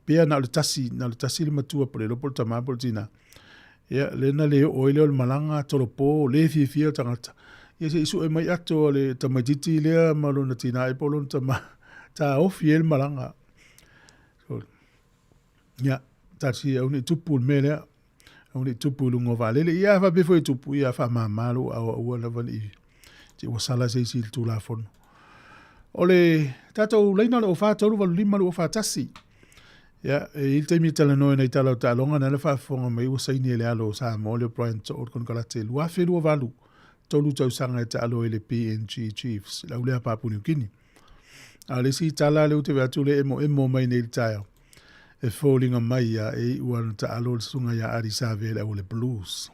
Pei na o le tasi, na o le tasi le matua po o le iloa po o le tama po o le tina. Ia, lea na le oo ai lea o le malaga, tolopo, le fiafia le tagata. Ia se i sue mai ato a le tamaitiiti lea ma lona tina po o lona tama, taofi ai le malaga. So, ia, tasi aua ne i tupu le mea lea. Aua ne i tupu i luga o vaalele. Ia, a faapea foi e tupu, ia faamama lou aao aua lava ne i te i ua sala se isi i le Tulafono. O le tatou laina o le 04 3 8 5 2 4 1. Ia, e i ai le taimi e talanoa ai nai tala o taaloga, na le faafofoga mai ua saini e le alo o Samoa le Brian To'o le konekarate 2028, tolu tausaga e taalo ai le PNG Chiefs, le aulea Papua New Guinea. A o le isi tala lea ou te vaai atu lea e emoemo mai nei i le taeao, e foliga mai ia e iu lava ona taalo le susuga ia Ardie Savea i le au o le Blues.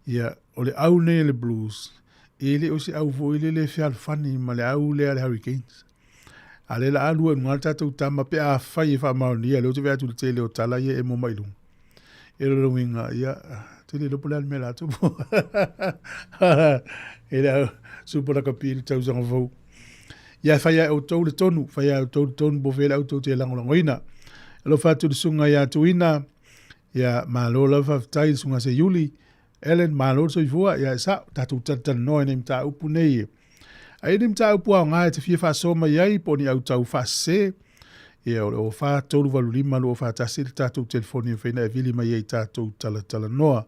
Ia, o le au nei o le Blues, e le o se au foi lele e fealofani ma le au lea a le Hurricanes. A lea la alu ai luga le tatou tama pe afai e faamaonia, lea ou te vaai atu i le tele o tala ia e emo mai i luga. E lona uiga, ia, te le iloa po o le a le mea o le a tupu. E le au Super Rugby i le tausaga fou. Ia, e fai lava e outou le tonu, fai lava e outou le tonu po o fea le au tou te lagolagoina. Alofa atu i le susuga ia Tuina, ia, malo lava faafetai i le susuga Seiuli, Ellen, malo le soifua, ia e sao, tatou talatalanoa i nei mataupu nei. A i ai ni mataupu aoga e te fia faasoa mai ai po o ni autau faasese, Ia, o le 04 385 241 le tatou telefoni e mafai ona e vili mai ai i tatou talatalanoa.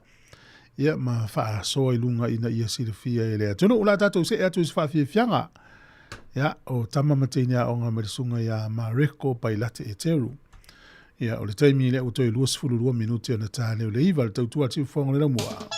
Ia, ma faasoa i luga ina ia silafia e le atunuu. O le a tatou see atu i se faafiafiaga. Ia, o tama ma teine aoga mai le susuga ia Mareko Pailate Eteru. Ia, o le taimi lea ua toe 22 minute ona ta lea o le 9 le tautua a le Siufofoga o le Laumua.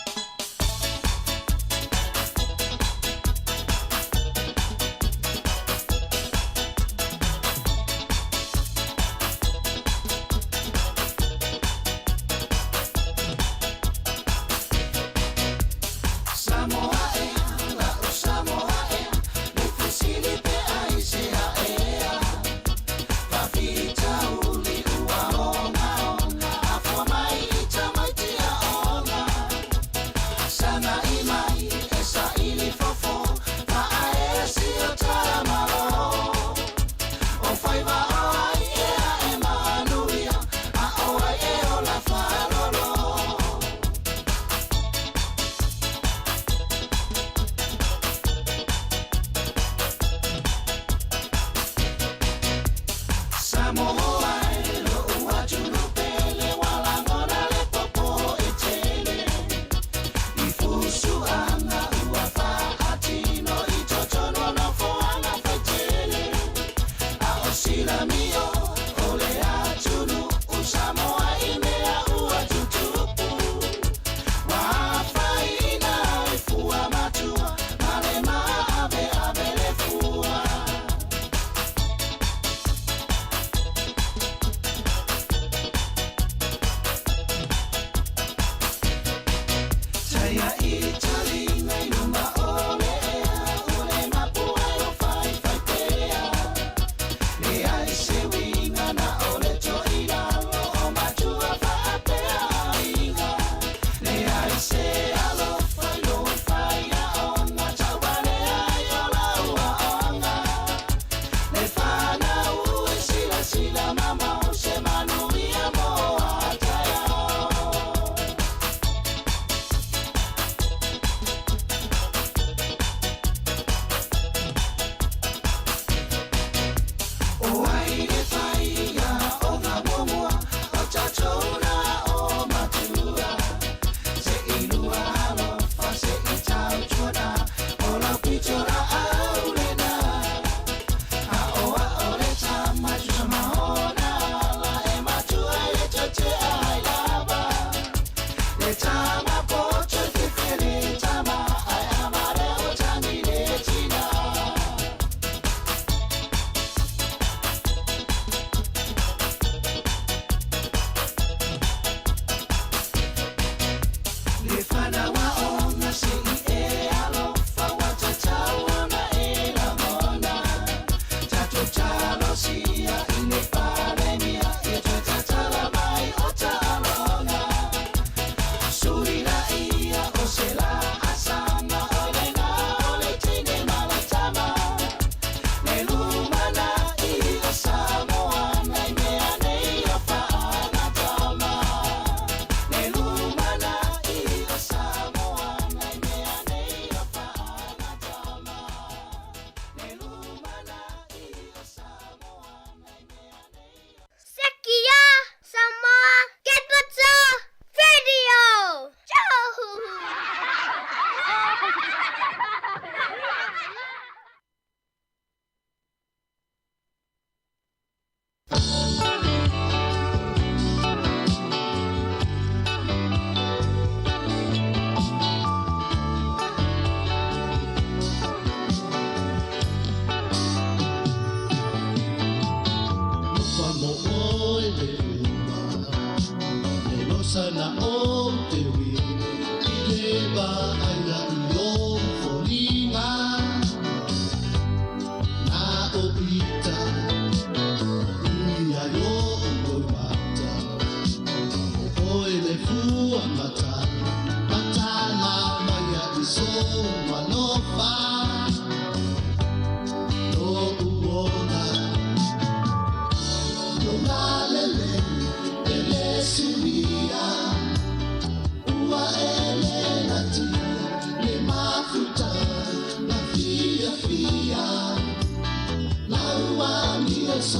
Sekia Samoa Capital Radio Show.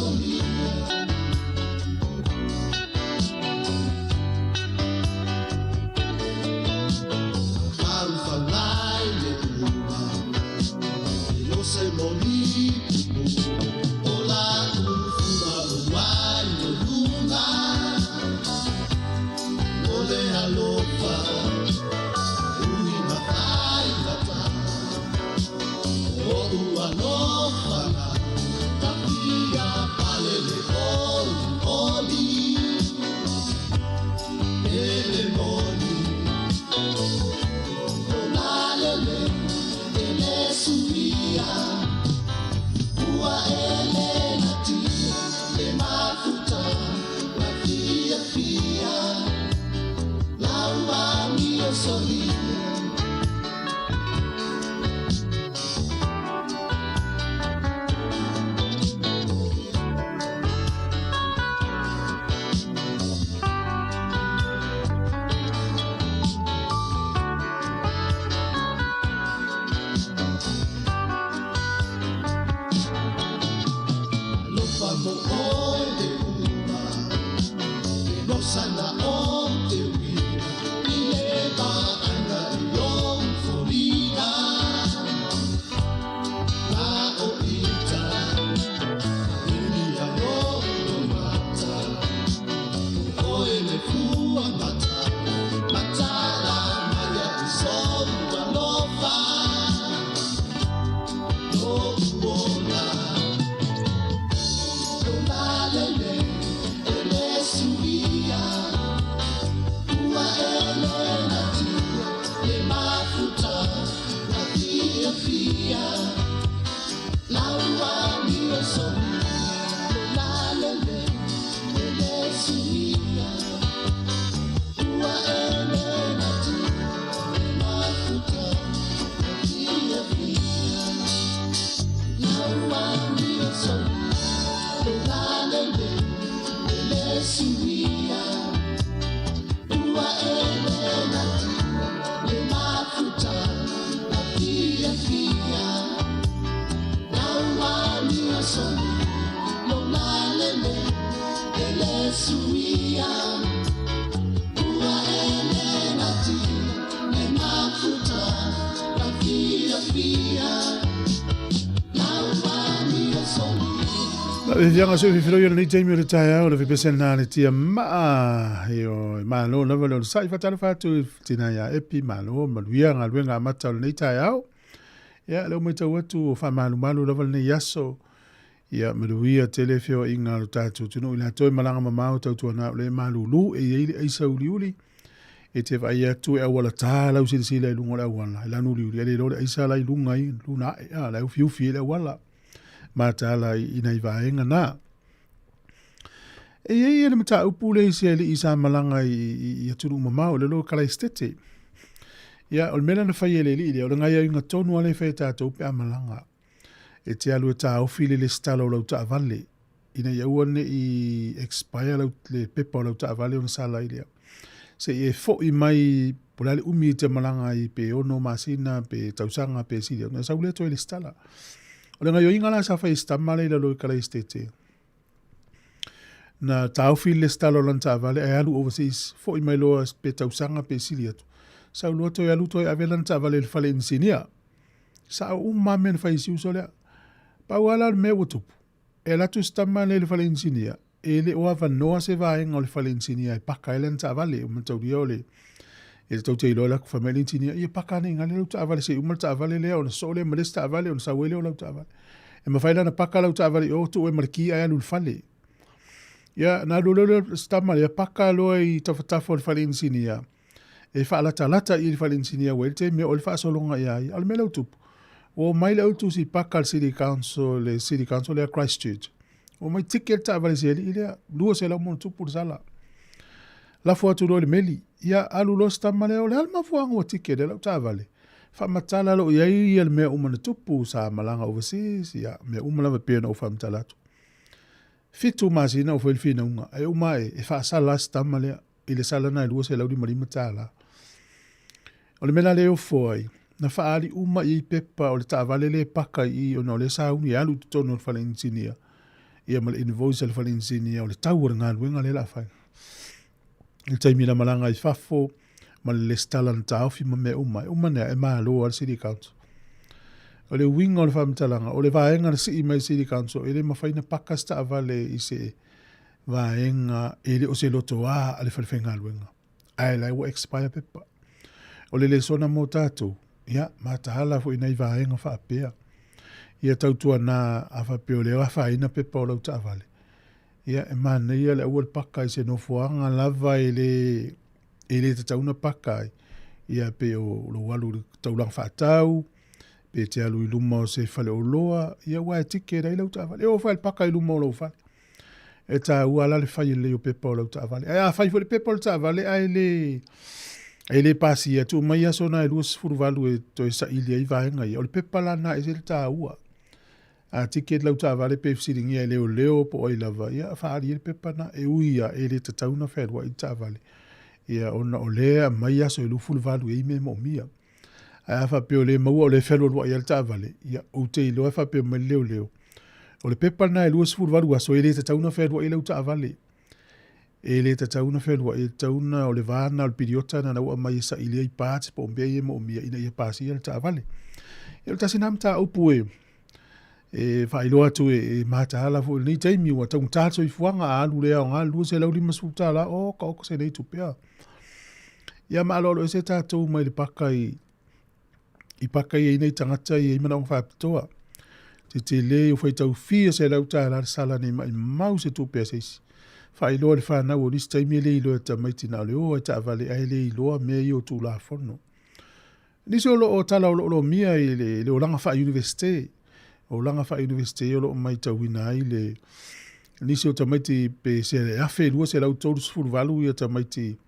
Fia, Fiaga se fifilo i lenei taimi o le taeao le fepese na le tia maa io e malo lava le sai fatalo fatu tina ia epi malo maluia galuega amata o lenei taeao. Ia le matau atu o faamalumalu lava lenei aso. Ia maluia tele feoaiga o le tatou atunuu i latou e malaga mamao tautuana o le malulu e iai le aisa uliuli. E te vaai atu e auala tā lau silasila i luga o le auala, e lanu uliuli, e le iloa le aisa la i luga i luna ae, a, la e ufiufi ai le auala. Mataala i nai vaega na. E iai le mataupu le isi alii sa malaga i atunuu mamao, le lo Kalaistete. Ia, o le mea lea na fai e le alii lea, o le gaioiga tonu lava lea e fai e tatou pe a malaga. E te alu e taofi le lesitala o lau taavale, ina ia aua ne i expire lau, le pepa o lau taavale ona sala ai lea. Se i e foi mai, po o le a le umi e te malaga ai, pe 6 masina, pe tausaga, pe sili atu, ona sau lea toe lesitala. O le gaioiga la sa fai e si tama lea i lalo i Kalaistete, na taofi le lesitala o lana taavale ae alu overseas, foi mai loa pe tausaga pe sili atu, sau loa toe alu toe ave lana taavale i le fale inisinia. Sao uma lava mea na fai e si uso lea. Pau lava la o le mea ua tupu, e alu atu si tama lea i le fale inisinia, e le o avanoa se vaega o le fale inisinia e paka ai lana taavale. Ua mataulia o le e tou te iloa la fai mai le inisinia, ia paka ane i ina lau taavale se i uma le taavale lea ona sosoo lea ma le isi taavale ona sau ai lea o lau taavale. E mafai la ona paka lau taavale i o tuu ai ma le ki ae alu i le fale. Ia, na alu loa lea si tama lea paka loa i tafatafa o le fale inisinia e faalatalata i le fale inisinia ua i ai le taimi e oo ai le faasologa ia ia. A o le mea lea ua tupu, ua omai le au tusi paka a le City Council, le City Council lea Christchurch. Ua omai ticket le taavale a si alii lea, 200 ma ono tupu le sala. Lafo atu loa i le meli. Ia, alu loa si tama lea, o le a le mafuaaga ua ticket ai lau taavale? Faamatala loa i ai ia le mea uma na tupu, sa malaga overseas, ia, mea uma lava e pei ona ou faamatala atu. 7 masina o fai le finauga, ae uma ae, e faasala lava si tama lea i le sala lena e $255. O le mea la lea e ofo ai, na faaali uma i ai pepa o le taavale lea e paka i i ona o lea sa uni e alu i totonu o le fale inisinia, ia ma le invoice a le fale inisinia o le tau o le galuega lea o le a fai. I le taimi na malaga ai i fafo ma le lesitala na taofi ma mea uma, e uma nea e malo lava le City Council. O le uiga o le faamatalaga, o le vaega na sii mai e le City Council, e le mafai ona paka se taavale i se vaega e le o se lotoā a le fale faigaluega, ae la e ua expire pepa. O le lesona mo tatou, ia, mataala foi i nai vaega faapea. Ia tautuana a faapea o lea e afaina pepa o lau taavale, ia e manaia le aua le paka i se nofoaga lava e le e le tatau ona paka ai. Ia pe o lou alu i le taulaga faatau, pe te alu i luma o se faleoloa, ia ua e ticket ai lau taavale. E oo foi lava i le paka i luma o lou fale. E taua la le fai lelei o pepa o lau taavale. Ae a fai foi le pepa o le taavale ae le e le pasia, tuu mai aso na e 28 e toe saili ai vaega ia. O le pepa la na e ese le taua. A ticket lau taavale pe fesiligia e leoleo po o ai lava, ia faaali ai le pepa na. E ui ia e le tatau ona fealuai le taavale. Ia ona o lea e aumai aso e 28 e i ai mea e moomia. Ae a faapea o lea e maua o lea e fealualuai lava le taavale, ia ou te iloa e faapea mai le leoleo, o le pepa lena e 28 aso e le tatau ona fealuai lau taavale. E le tatau ona fealuai, e tatau ona o le va lena o le piriota lena ua aumai e saili ai parts po o mea ia e moomia ina ia pasia le taavale. Ia o le tasi lena mataupu e e faailoa atu e mataala foi i lenei taimi ua taugata le soifuaga a alu le aoga le $250 oka oka se nei tupe a. Ia ma aloaloese tatou mai le paka i i paka i ai nei tagata i ai manaoga faapitoa. Tetele o faitau fia $100 le sala nei maimau se tupe a se isi. Faailoa i le fanau o nisi taimi e le iloa e tamaiti na o le o lava i taavale ae le iloa mea ia o Tulafono. Nisi o lo o tala o lo o lomia i le, le olaga faa-Iunivesite. Olaga faa-Iunivesite o lo o maitauina ai le nisi o tamaiti pe se 1238 ia tamaiti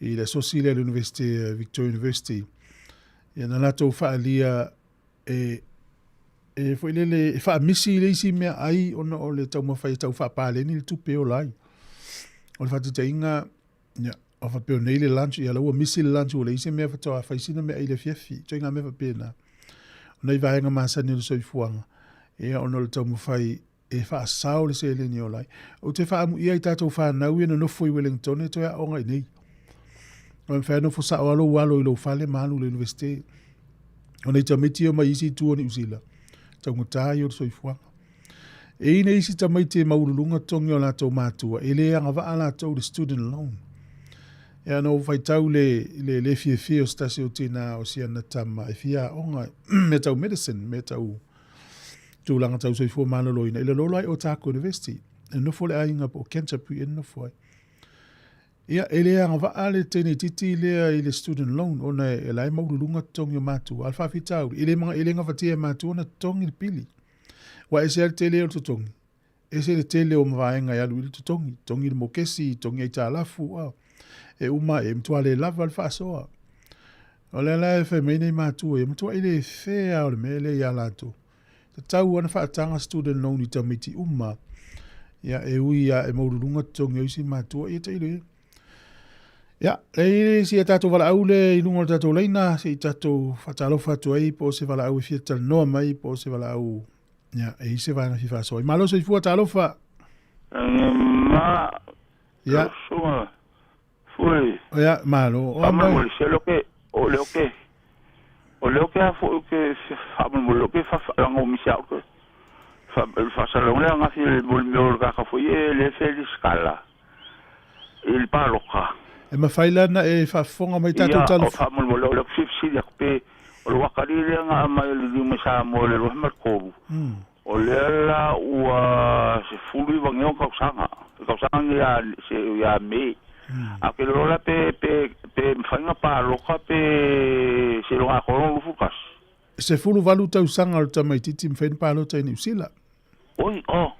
i le asosi lea le Iunivesite eh, Victoria University. Ia na latou faaalia e e foi lele e faamisi le isi mea ai ona o le taumafai e tau faapaleni le tupe e ola ai. O le faataitaiga Ia, a faapea o nei le lunch, ia la ua misi le lunch ua leai se mea faatoa fai sina meaai i le afiafi. Ituaiga mea faapena. O nai vaega masani o le soifuaga, ia ona o le taumafai e faasao le seleni e ola ai. Ou te faaamuia i tatou fanau ia nonofo i Wellington e toe aoga i nei. Ua mafai ona nofo sao lava lou alo i lou fale ma alu i le Universite. O nai tamaiti ia mai isi itu o Niu Sila, taugata ia o le soifuaga. E i ai isi tamaiti e maualuluga totogi o latou matua, e le agavaa latou i le student loan. Ia na ou faitau le, le, le fiafia o se tasi o tina o si ana tama e fia aoga mea tau medicine, mea tau tulaga tau soifua maloloina i lalo ai o Otago University. E nofo le aiga po o Canterbury e nofo ai. Ia, e le agavaa le teine itiiti lea i le student loan ona e la e maualuluga totogi o matua. A o le faafitauli, e le, e le gafatia e matua ona totogi le pili. Ua ese lava le tele o le totogi, ese le tele o vaega e alu i le totogi, totogi le mokesi, totogi aitalafu, a. E uma, e matua le lava le faasoa. O lea la e fai mai nei matua, e matuai le fair lava o le mea lea ia latou. Tatau ona faataga student loan i tamaiti uma. Ia, e ui lava e maualuluga totogi o isi matua, ia tailo ia. Ia, e i ai si a tatou valaau lea i luga o le tatou laina, se i tatou faatalofa atu ai po o se valaau e fia talanoa mai, po o se valaau, ia, e i se vaega fia faasoa ai. Malo soifua, talofa. Ma, Ia. Suga, fue. Ia, malo. O mai. O le ke, o le ke, o le ke a fo ke fa mo le ke fa fa ngo mi sa ke. Fa fa sa le nga fi le mo le ka ka fo ye le fe li skala. I le paloka. E mafai la ona e faafofoga mai tatou tala. Ia, o faamolemole, o le fesili atu pe o le wakali lea na aumai e le lima Samoa i le 2003, o lea la ua 19 nei ona tausaga, le tausaga nei ia, se, ia Me. Ae ou te iloa la pe, pe, pe mafai ona paloka pe seiloga atoa lona 21. 18 tausaga o le tamaitiiti mafai ona palota i Niu Sila. Oi, oh.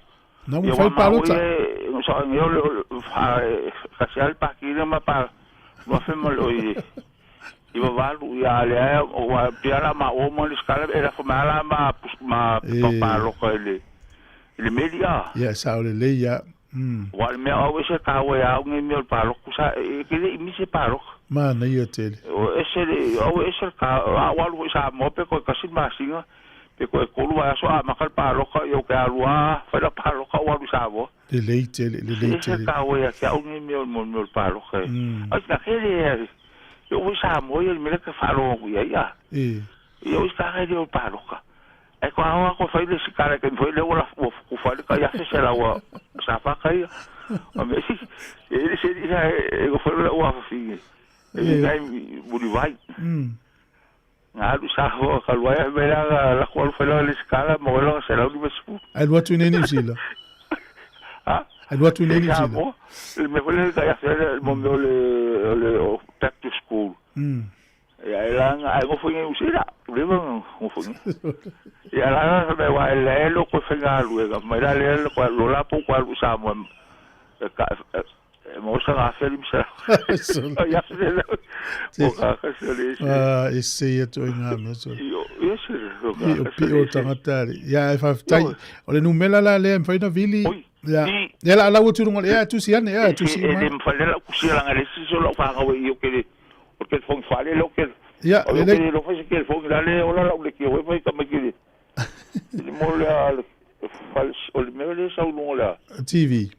Na ua mafai palota. Ia, sa o le fa ka se al pa ki ma pa ma fe mo oi. I va valu ia le ai o wa pia la ma o mo le skala e la fo ma la ma ma pa pa lo ka le le media. Ia sa o le le ia. Wa le mea au se ka wa au ngi me pa lo ku sa e ke le mi se pa lo. Ma na ia tele. O ese le au ese ka a wa lu sa mo pe ko ka sin ma singa. Pe ko e kolu vaiaso amaka le paloka, ia o ke alu a fai la paloka o alu i Samoa. Lelei tele, lelei tele. Ese ka oe ia te au nei mea o le mea o le paloka e. Ai na kele e, ia o i Samoa ia le mea lea ke faalogo atu i ai a. E. Ia o i ka kele o le paloka. Ai ko aho ako fai le sikala ke mfai le ua ua kufa le ka ia fe se la ua sa fa ka ia. O me si e le se ia e ko fai le ua fa finge. E ngai muri vai. Nga alu Samoa talu ai fai mai la na alu atu alu fai loa le isi kala maua ai loa na $150. Ae alu atu i inei Niu Sila? Ha? Alu atu i inei Niu Sila? Samoa, le mea foi lea tai afe ai le mo mea o le o le back to school. Ia e la na ae nofo i Niu Sila, ua leva ona nofo i inei. Ia la na fai mai aua e leai lou toe faigaluega, fai mai la lea lo la po o toe alu i Samoa e E maua sana $1500. Ia se le. O ka ka se le. Ah, e se ia toi ngā mea so. Io, ia se o ka. I o pi o tangata ali. Ia e whawhitai. O le numela la lea mwhai na vili. Ia. Ia la lau atu runga ia tusi ane ia tusi ma. E le mwhai le lau kusia langa le sisi o lau whangawe i o ke le o telefoni whale le o ke Ia, o le ke le whai se telefoni la le ola lau le ki o whai ka mai ki le. Le mo le o le mea le sau lunga lea. TV.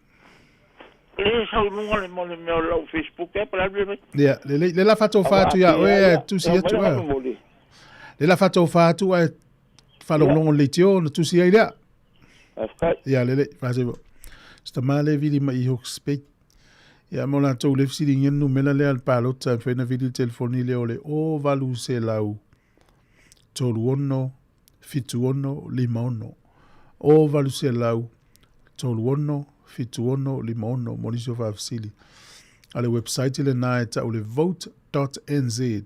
Le sau luga le mo le mea o lau Facebook e pa le mai. Ia, le le la faatofa atu ia oe e tusi atu a. Le la faatofa atu a faalogologo le leitio na tusi ai lea. Ia, le le, faasebo. Se tama le vili mai i Hawke's Bay. Ia, mo latou le fesiligia le numera lea le palota e mafai ona vili le telefoni lea o le 0800 36 76 56. 0800 36 76 56 mo nisi o faafesili. A le website lena e tau le vote.nz e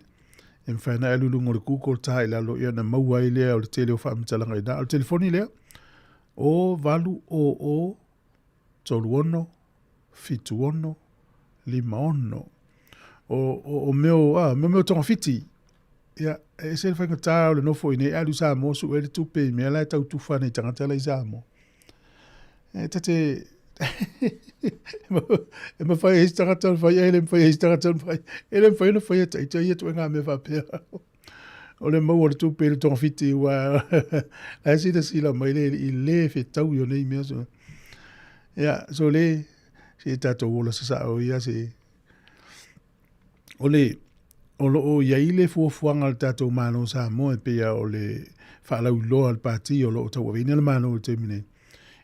mafai ona e alu i luga o le Google ta i lalo ia ona maua ai lea o le tele o faamatalaga i ina. A o le telefoni lea, 0800 36 76 56. O, o, o mea o, a, mea o togafiti. Ia, e ese le faigata o le nofo i inei, alu i Samoa sue ai le tupe i mea la e tau tufa nei tagata la i Samoa. E ta te e mawhai e isi tagata ona whai, e le mawhai e isi tagata ona whai, e le mawhai ona whai e taita ia tuenga mea whapea. O le maua o le tupe i le togafiti ua la e sila sila mai le i le whetau i o nei mea so. Ia, so le, se tātou ola sasao ia se O le, o lo o i ai le fuafuaga a le tatou Malo o Samoa e pei lava o le faalauiloa a le Pati o lo o tauaveina le Malo i le taimi nei,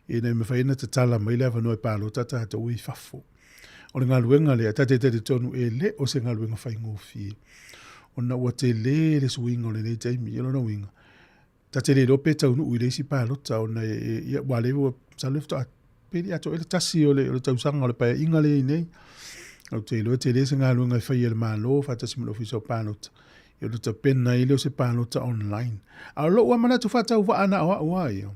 ina ia mafai ona tatala mai le avanoa e palota tatou i fafo. O le galuega lea, ta te talitonu e le o se galuega faigofie, ona ua tele le suiga o lenei taimi. O lona uiga, ta te le iloa pe taunuu i le isi palota ona e, e, ia, ua le ua masalo e faatoa pe le atoa ai le tasi o le, o le tausaga o le paeaiga lea i nei. Ou te iloa e tele se galuega e fai e le Malo faatasi ma le Ofisa o Palota. Ia ona tapena ai lea o se palota online. A o lou lava manatu faatauvaa na o au lava ia.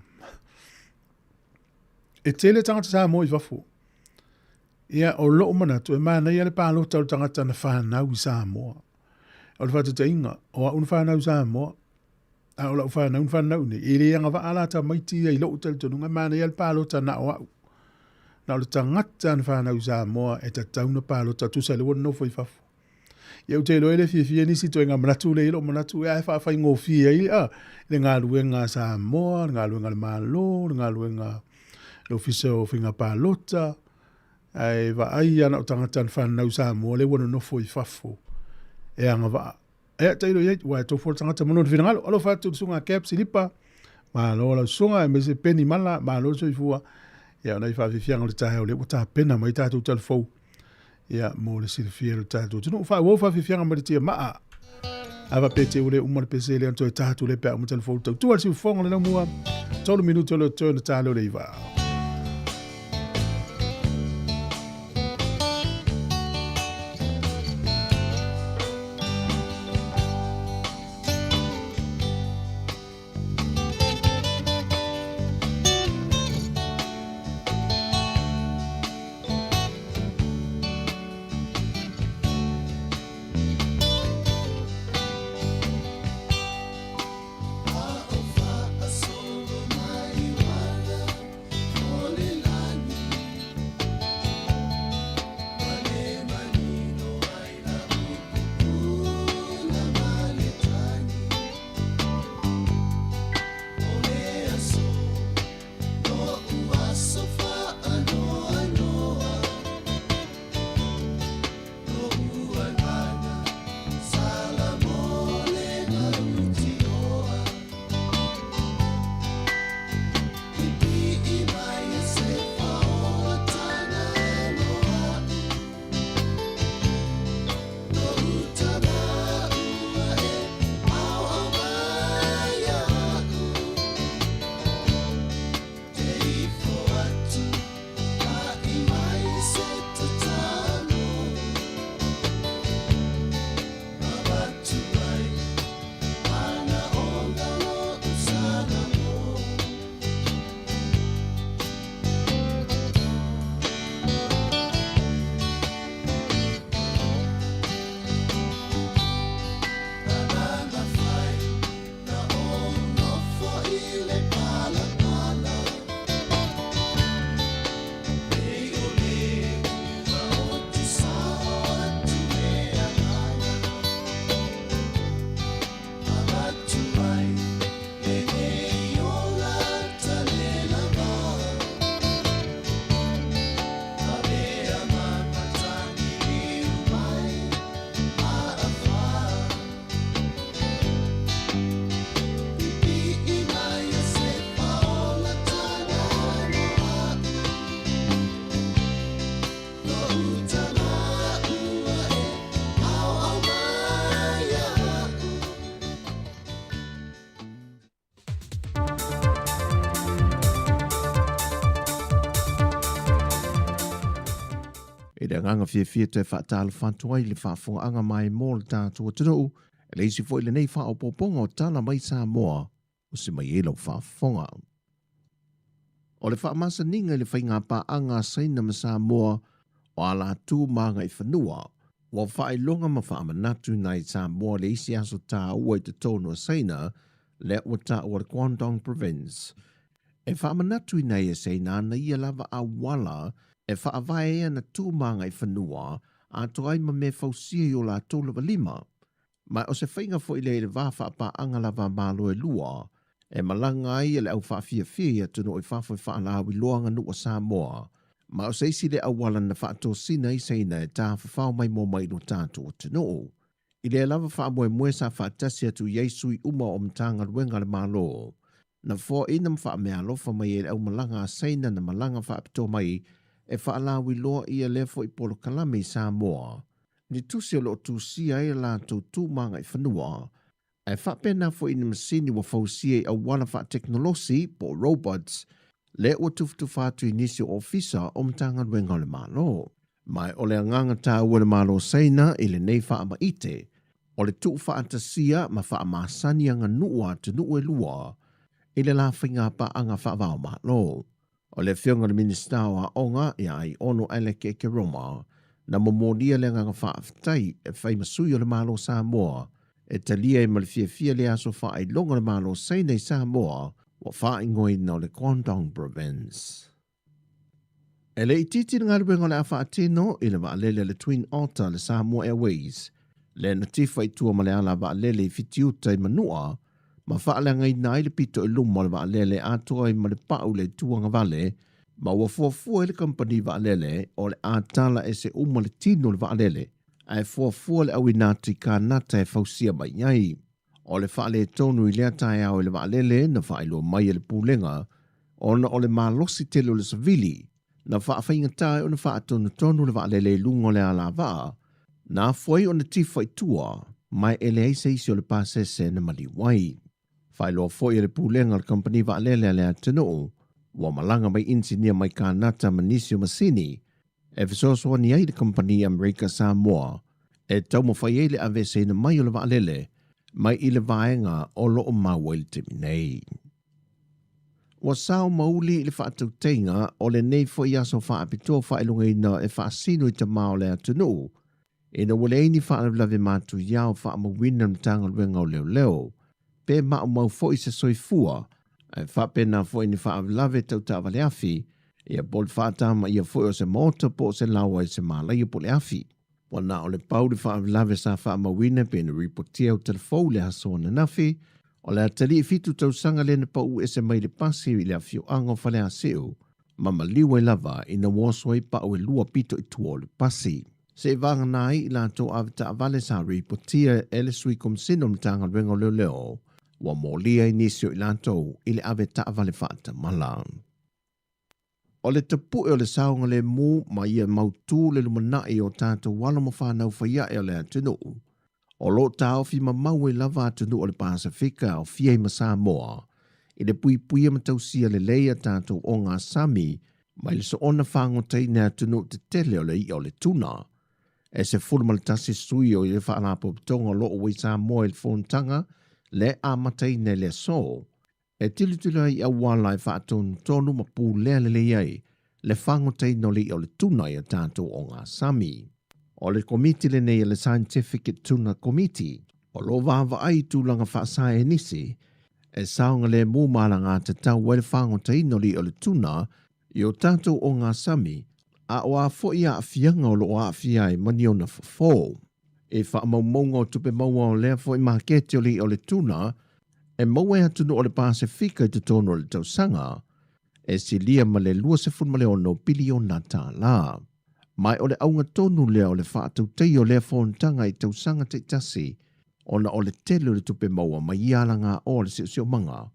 E tele tagata Samoa i fafo. Ia, o lou manatu, e manaia le palota o le tagata na fanau i Samoa. O le faataitaiga, o au na fanau i Samoa, A o lau fanau na fanau nei, e le agavaa la tamaiti ia i lou talitonuga, e manaia le palota na o au. Na o le tagata na fanau i Samoa e tatau na palota tusa i le ua nonofo i fafo. Ia ou te iloa e le fiafia nisi ituaiga manatu lea i lou manatu ae faafaigofie ai a le galuega a Samoa, le galuega a le Malo, le galuega a le Ofisa o Faiga Palota, ae vaai lava na o tagata na fanau i Samoa lea ua nonofo i fafo e agavaa. Ea, tailo i ai, ua e tofu o le tagata ma lona finagalo. Alofa atu i le susuga a Cap Silipa, malo lau susuga, aemaise Penny Mala, malo le soifua. Ia, o nai faafiafiaga o le taeao lea ua tapena mai tatou talafou. Ia, mo le silafia e le tatou atunuu. Faaauau faafiafiaga mai le tiamaa. A faapea te ua le uma le pese lea, ona toe ta atu lea pe a uma talafou tautua le siufofoga o le laumua. 3 minute o le toe ona ta lea o le 9. I le agaga fiafia toe faatalofa atu ai i le faafofogaaga maimoa o le tatou atunuu, e le isi foi lenei faaopoopoga o tala mai Samoa o se mai ai lau faafofoga. O le faamasaniga i le faiga paaga a Saina ma Samoa o alatu ma agaifanua, ua faailoga ma faamanatu nai Samoa le isi aso taua i totonu o Saina, lea ua taua le Guangdong Province. E faamanatuina ai e Saina ana ia lava auala e faavae ai ana tu ma agaifanua atoa ai ma mea fausia i o latou lava lima. Ma o se faiga foi lea i le va faapaaga lava a Malo e lua, e malaga ai e le au faafiafia i atunuu i fafo e faalauiloa aganuu a Samoa, ma o se isi lea auala na faatosina ai Saina e tafafao maimoa mai i lo tatou atunuu. I lea lava faamoemoe sa faatasi atu i ai sui uma o Matagaluega a le Malo, na foaina ma faameaalofa mai ai le aumalaga a Saina na malaga faapitoa mai e faalauiloa ia lea foi polokalame i Samoa. Ni tusi o lo o tusia ai a latou tu ma agaifanua, ae faapena foi i ni masini ua fausia i auala faatekonolosi po o robots, lea ua tufatufa atu i nisi o ofisa o Matagaluega o le Malo. Ma o le agaga taua i le Malo Saina i lenei faamaite, o le tuufaatasia ma faamasani aganuu a atunuu e lua i le la faiga paaga faava-o-Malo. O le Afioga i le Minisita o Aoga ia Aiono Alec Ekeroma na momolia le agaga faafetai e fai ma sui o le Malo Samoa e talia ai ma le fiafia le aso faailoga o le Malo Saina i Samoa ua faaigoaina o le Guangdong Province. E le itiiti le galuega o le a faatino i le vaalele a le Twin Otter a le Samoa Airways, lea na tifa i tua ma le ala vaalele i Fitiuta i Manua, ma faaleagaina ai le pito i luma o le vaalele atoa ai ma le pau le itu agavale, ma ua fuafua ai le kamupani vaalele o le a tala ese uma le tino o le vaalele, ae fuafua le auina atu i Kanata e fausia mai ai. O le faaletonu i lea taeao i le vaalele na faailoa mai e le Pulega ona o le malosi tele o le savili na faafaigata ai ona faatonutonu le vaalele i luga o le alavaa, na afua ai ona tifa i tua, ma e leai se isi o le pasese na maliu ai. Faailoa foi e le Pulega o le Kamupani Vaalele a le atunuu, ua malaga mai inisinia mai Kanata ma nisi o masini e fesoasoani ai le Kamupani Amerika Samoa e taumafai ai le aveeseina mai o le vaalele mai i le vaega o lo o mau ai i le taimi nei. Ua sao mauli i le faatautaiga o lenei foi aso faapitoa faailogaina e faasino i tama o le atunuu ina ua leai ni faalavelave matuia o faamauina le Matagaluega o Leoleo pe maumau foi se soifua ae faapena foi ni faalavelave tau taavale afi ia po o le faatamaia foi o se maota po o se laoa i se malaia po o le afi. Ua na o le pau le faalavelave sa faamauina pe na ripotia o telefou le aso ananafi o le atalii 7 tausaga lea na pau ese mai le pasi i le afioaga o Faleasiu ma maliu ai lava ina ua oso ai pau e lua pito i tua o le pasi. Se i vagana ai i latou avetaavale sa ripotia e le Sui Komisina o le Matagaluega o Leoleo ua molia ai nisi o i latou i le avetaavale faatamala. O le tapue o le saogalemu ma ia mautu le lumanai o tatou alo ma fanau faiae o le atunuu, o lo o taofi mamau ai lava atunuu o le Pasefika e aofia ai ma Samoa i le puipuia ma tausia lelei a tatou ogasami mai le soona fagotaina e atunuu tetele o le i'a o le tuna. E 11 sui o ia faalapotopotoga o lo o ua i Samoa i le fonotaga le amataina i le aso, e tilotilo ai i auala e faatonutonu ma pulea lelei ai le fagotaina o le i'a o le tuna i a tatou ogasami. O le komiti lenei a le Scientific Tuna Committee o lo o vaavaai i tulaga faasaenisi e saogalemu ma alagatatau ai le fagotaina o le i'a o le tuna i o tatou ogasami, a o a foi aafiaga o lo o aafia ai ma ni ona fofo. I faamaumauga o tupe maua o lea foi maketi o le i'a o le tuna e maua e atunuu o le Pasefika i totonu o le tausaga, e silia ma le $26 piliona tālā. Ma o le auga tonu lea o le faatautaia o lea fonotaga i tausaga taitasi, ona o le tele o le tupe maua mai ia alagaoa o le siosiomaga,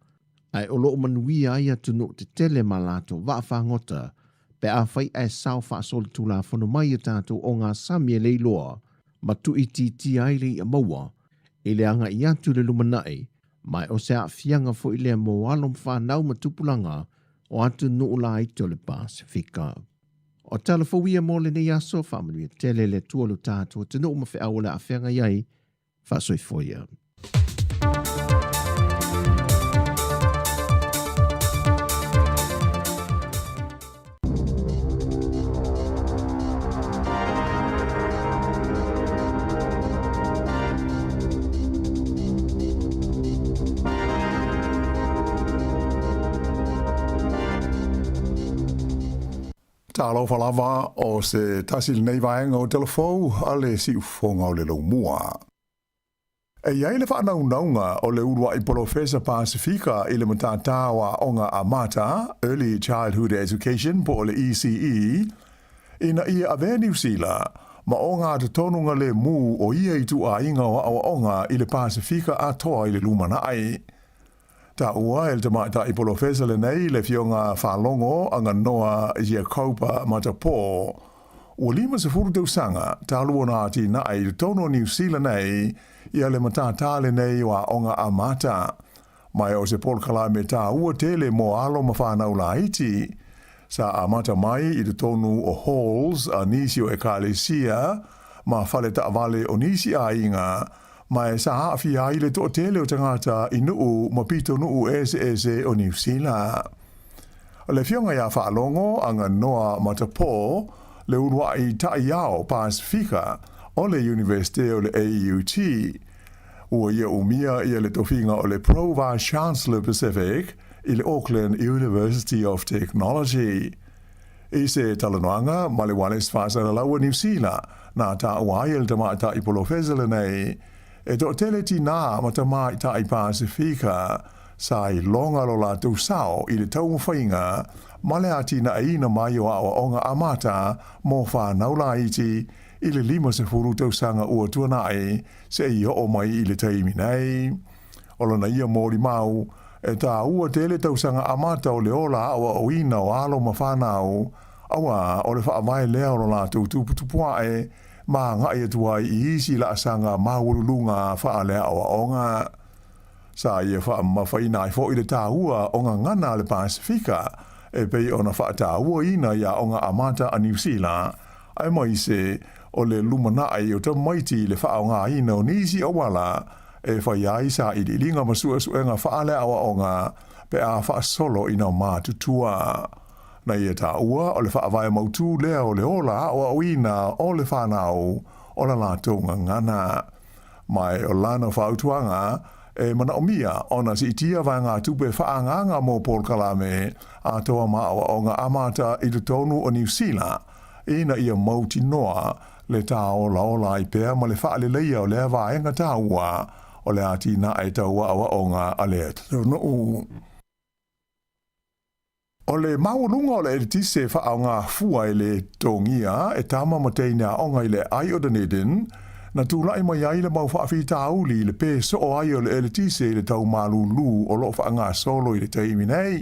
ae o lo o manuia ai atunuu tetele ma latou vaafagota pe afai ae sao faasolitulafono mai a tatou ogasami e leiloa ma tuuitiitia ai le i'a maua i le agai atu i le lumanai, ma o se aafiaga foi lea mo alo ma fanau ma tupulaga o atunuu laiti o le Pasefika. O tala fou ia mo lenei aso, faamanuia tele le Atua lo tatou atunuu ma feau o le a feagai ai, faasoifua ia. Talofa lava o se tasi lenei vaega o Telefou a le siufofoga o le laumua. E i ai le faanaunauga o le uluai polofesa Pasefika i le matata o Aoga Amata, Early Childhood Education po o le ECE, ina ia avea Niu Sila ma ogatotonu lemu o ia ituaiga o aoaoga i le Pasefika atoa i le lumanai. Taua e le tamaitai polofesa lenei le Afioga Faalogo Aganoa Iakoba Matapō, ua 50 tausaga talu ona atinae i totonu o Niu Sila nei ia le matātā lenei o aoga amata. Ma o se polokalame tāua tele mo alo ma whānau laiti. Sa amata mai i totonu o halls a nisi o ekalesia ma fale taavale o nisi aiga ma e sa aafia ai le toatele o tagata i nuu ma pitonuu eseese o Niu Sila. O le Afioga ia Faalogo Aganoa Matapō, le uluai taiao Pasefika o le Iunivesite o le AUT, ua ia umia ia le tofiga o le Pro Vice Chancellor Pacific i le Auckland University of Technology. I se talanoaga ma le Ualesi Faasalalau a Niu Sila, na taua ai e le tamaitai polofesa lenei, e toatele tinā ma tamaitai Pasefika sa iloga lo latou sao i le taumafaiga ma le atinaeina mai o aoaoga amata mo whānau laiti i le 50 tausaga ua tuanai seia oo mai i le taimi nei. O lana ia molimau, e tāua tele tausaga amata o le ola aoaoina o alo ma whānau, auā o le faavae lea o lo latou tuputupuae ma agai atu ai i isi laasaga maualuluga faaleaoaoga. Sa ia faamamafaina ai foi le tāua o gagana a le Pasefika e pei ona faatauaina i aoga amata a Niu Sila, aemaise o le lumanai o tamaiti i le faaaogaina o nisi auala e fai ai sailiiliga ma suesuega faaleaoaoga pe a faasolo ina matutua. Na ia tāua o le faavae mautū lea o le ola aoaoina o le whānau o la latou gagana. Ma o lana fautuaga e manaomia ona siitia vaegatupe faaagaaga mo polokalame atoa ma aoaoga amata i totonu o Niu Sila ina ia mautinoa le tāolaola ai pea ma le faaleleia o lea vaega tāua o le atinae tau aoaoga a le atunuu. O le maualuga o le eletise faaaogafua e lē totogia e tama ma teine aoga i le aai o Dunedin, na tulai mai ai le mau faafitauli i le pē soo ai o le eletise i le tau malūlū o loo faagasolo i le taimi nei.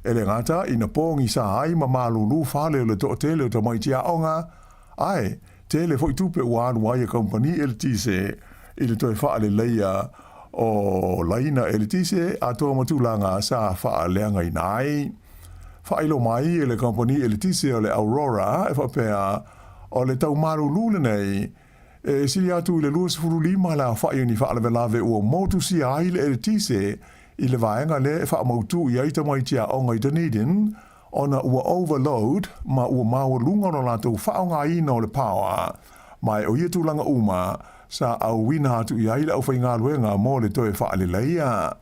E le gata ina pogisa ai ma malūlū fale o le toatele o tamaiti aoga, ae tele foi tupe ua alu ai e kamupani eletise i le toe faaleleia o laina eletise atoa ma tulaga sa faaleagaina ai. Faailoa mai e le kamupani eletise o le Aurora e faapea o le tau malūlū lenei e sili atu i le 25 le aofai o ni faalavelave ua motusia ai le eletise i le vaega lea e faamautū i ai tamaiti aoga i Dunedin ona ua overload ma ua maualuga lo latou faaaogaina o le power ma e o ia tulaga uma sa auina atu i ai le aufaigaluega mo le toe faaleleia.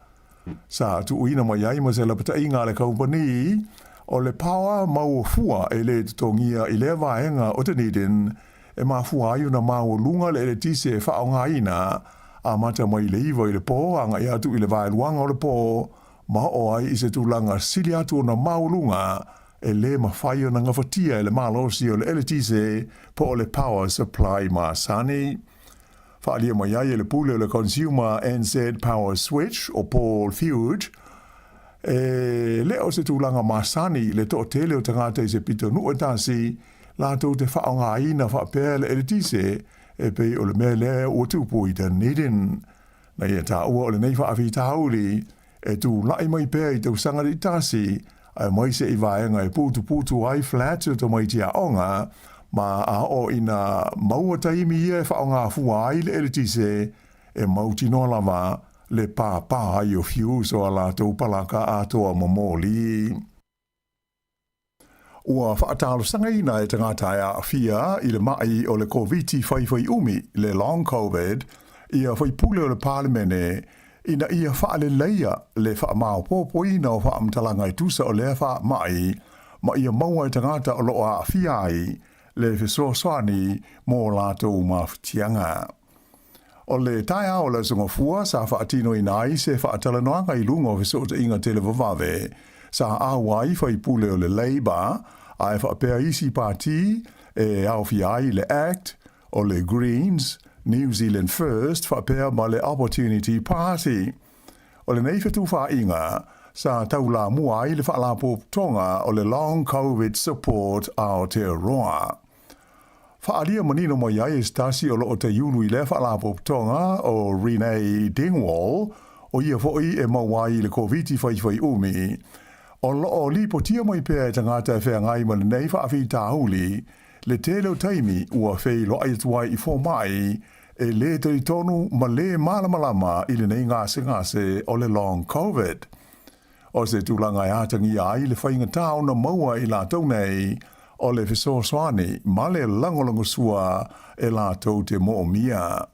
Sa tuuina mai ai ma se lapataiga a le kamupani o le power maua fua e lē totogia i lea vaega o Dunedin e mafua ai ona maualuga le eletise e faaaogaina amata mai i le 9 i le pō agai atu i le vaeluaga o le pō ma oo ai i se tulaga sili atu ona maualuga e lē mafai ona gafatia e le malosi o le eletise po o le power supply masani. Faaalia mai ai e le pule o le Consumer NZ Power Switch o Paul Fuge, e le o se tulaga masani le toatele o tagata i se pitonuu e tasi latou te faaaogaina faapea le eletise e pei o le mea lea ua tupu i Dunedin. Na ia tāua o lenei faafitauli e tulai mai pea i tausaga taitasi, Aemaise i vaega e putuputu ai flats o tamaiti aoga, ma a oo ina maua taimi ia e faaaoga fua ai le eletise, e mautinoa lava le pāpā ai o fuse o a latou palaka atoa momoli. Ua faatalosagaina e tagata e aafia i le ma'i o le Koviti faifaiumi, le Long Covid, ia faipule o le Palemene ina ia faaleleia le faamaopoopoina o faamatalaga e tusa o lea faama'i ma ia maua e tagata o loo aafia ai le fesoasoani mo latou mafatiaga. O le taeao o le Aso Gafua sa faatinoina ai se faatalanoaga i luga o fesootaiga televavave sa auai faipule o le Labour ae faapea isi pati e aofia ai le ACT, o le Greens, New Zealand First faapea ma le Opportunity Party. O lenei fetufaaiga sa taulamua ai le faalapotopotoga o le Long Covid Support Aotearoa. Faaalia manino mai ai e se tasi o loo taiulu i lea faalapotopotoga o Renee Dingwall, o ia foi e maua ai i le Koviti faifaiumi, o loo lipotia mai pea e tagata e feagai ma lenei faafitauli le tele o taimi ua feiloai atu ai i fomai e lē talitonu ma lē malamalama i lenei gasegase o le Long Covid. O se tulaga e atagia ai le faigata ona maua i latou nei o le fesoasoani ma le lagolagosua e latou te moomia.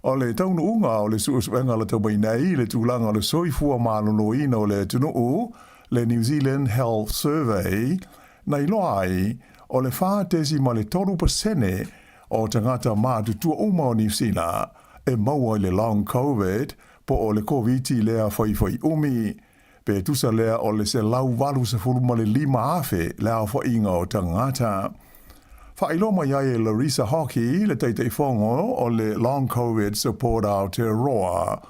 O le taunuuga o le suesuega lata mai nei i le tulaga o le soifua maloloina o le atunuu, le New Zealand Health Survey, na iloa ai o le 4.3% o tagata matutua uma o Niu Sila e maua i le Long Covid po o le Koviti lea faifaiumi, pe tusa lea o le 185,000 le aofaiga o tagata. Faailoa mai ai e Larissa Hockey, le Taitaifono o le Long Covid Support Aotearoa,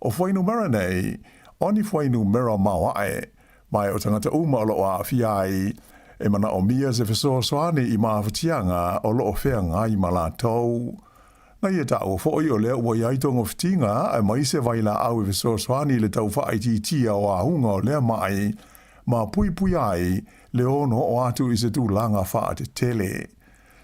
o fuainumera nei, o ni fuainumera maoae, ma o tagata uma o loo aafia ai, e manaomia se fesoasoani i mafatiaga o loo feagai ma latou. Na ia taua foi o lea ua i ai togafitiga aemaise vailaau e fesoasoani i le tau faaitiitia o auga o lea ma'i ma puipui ai le ono oo atu i se tulaga faatetele.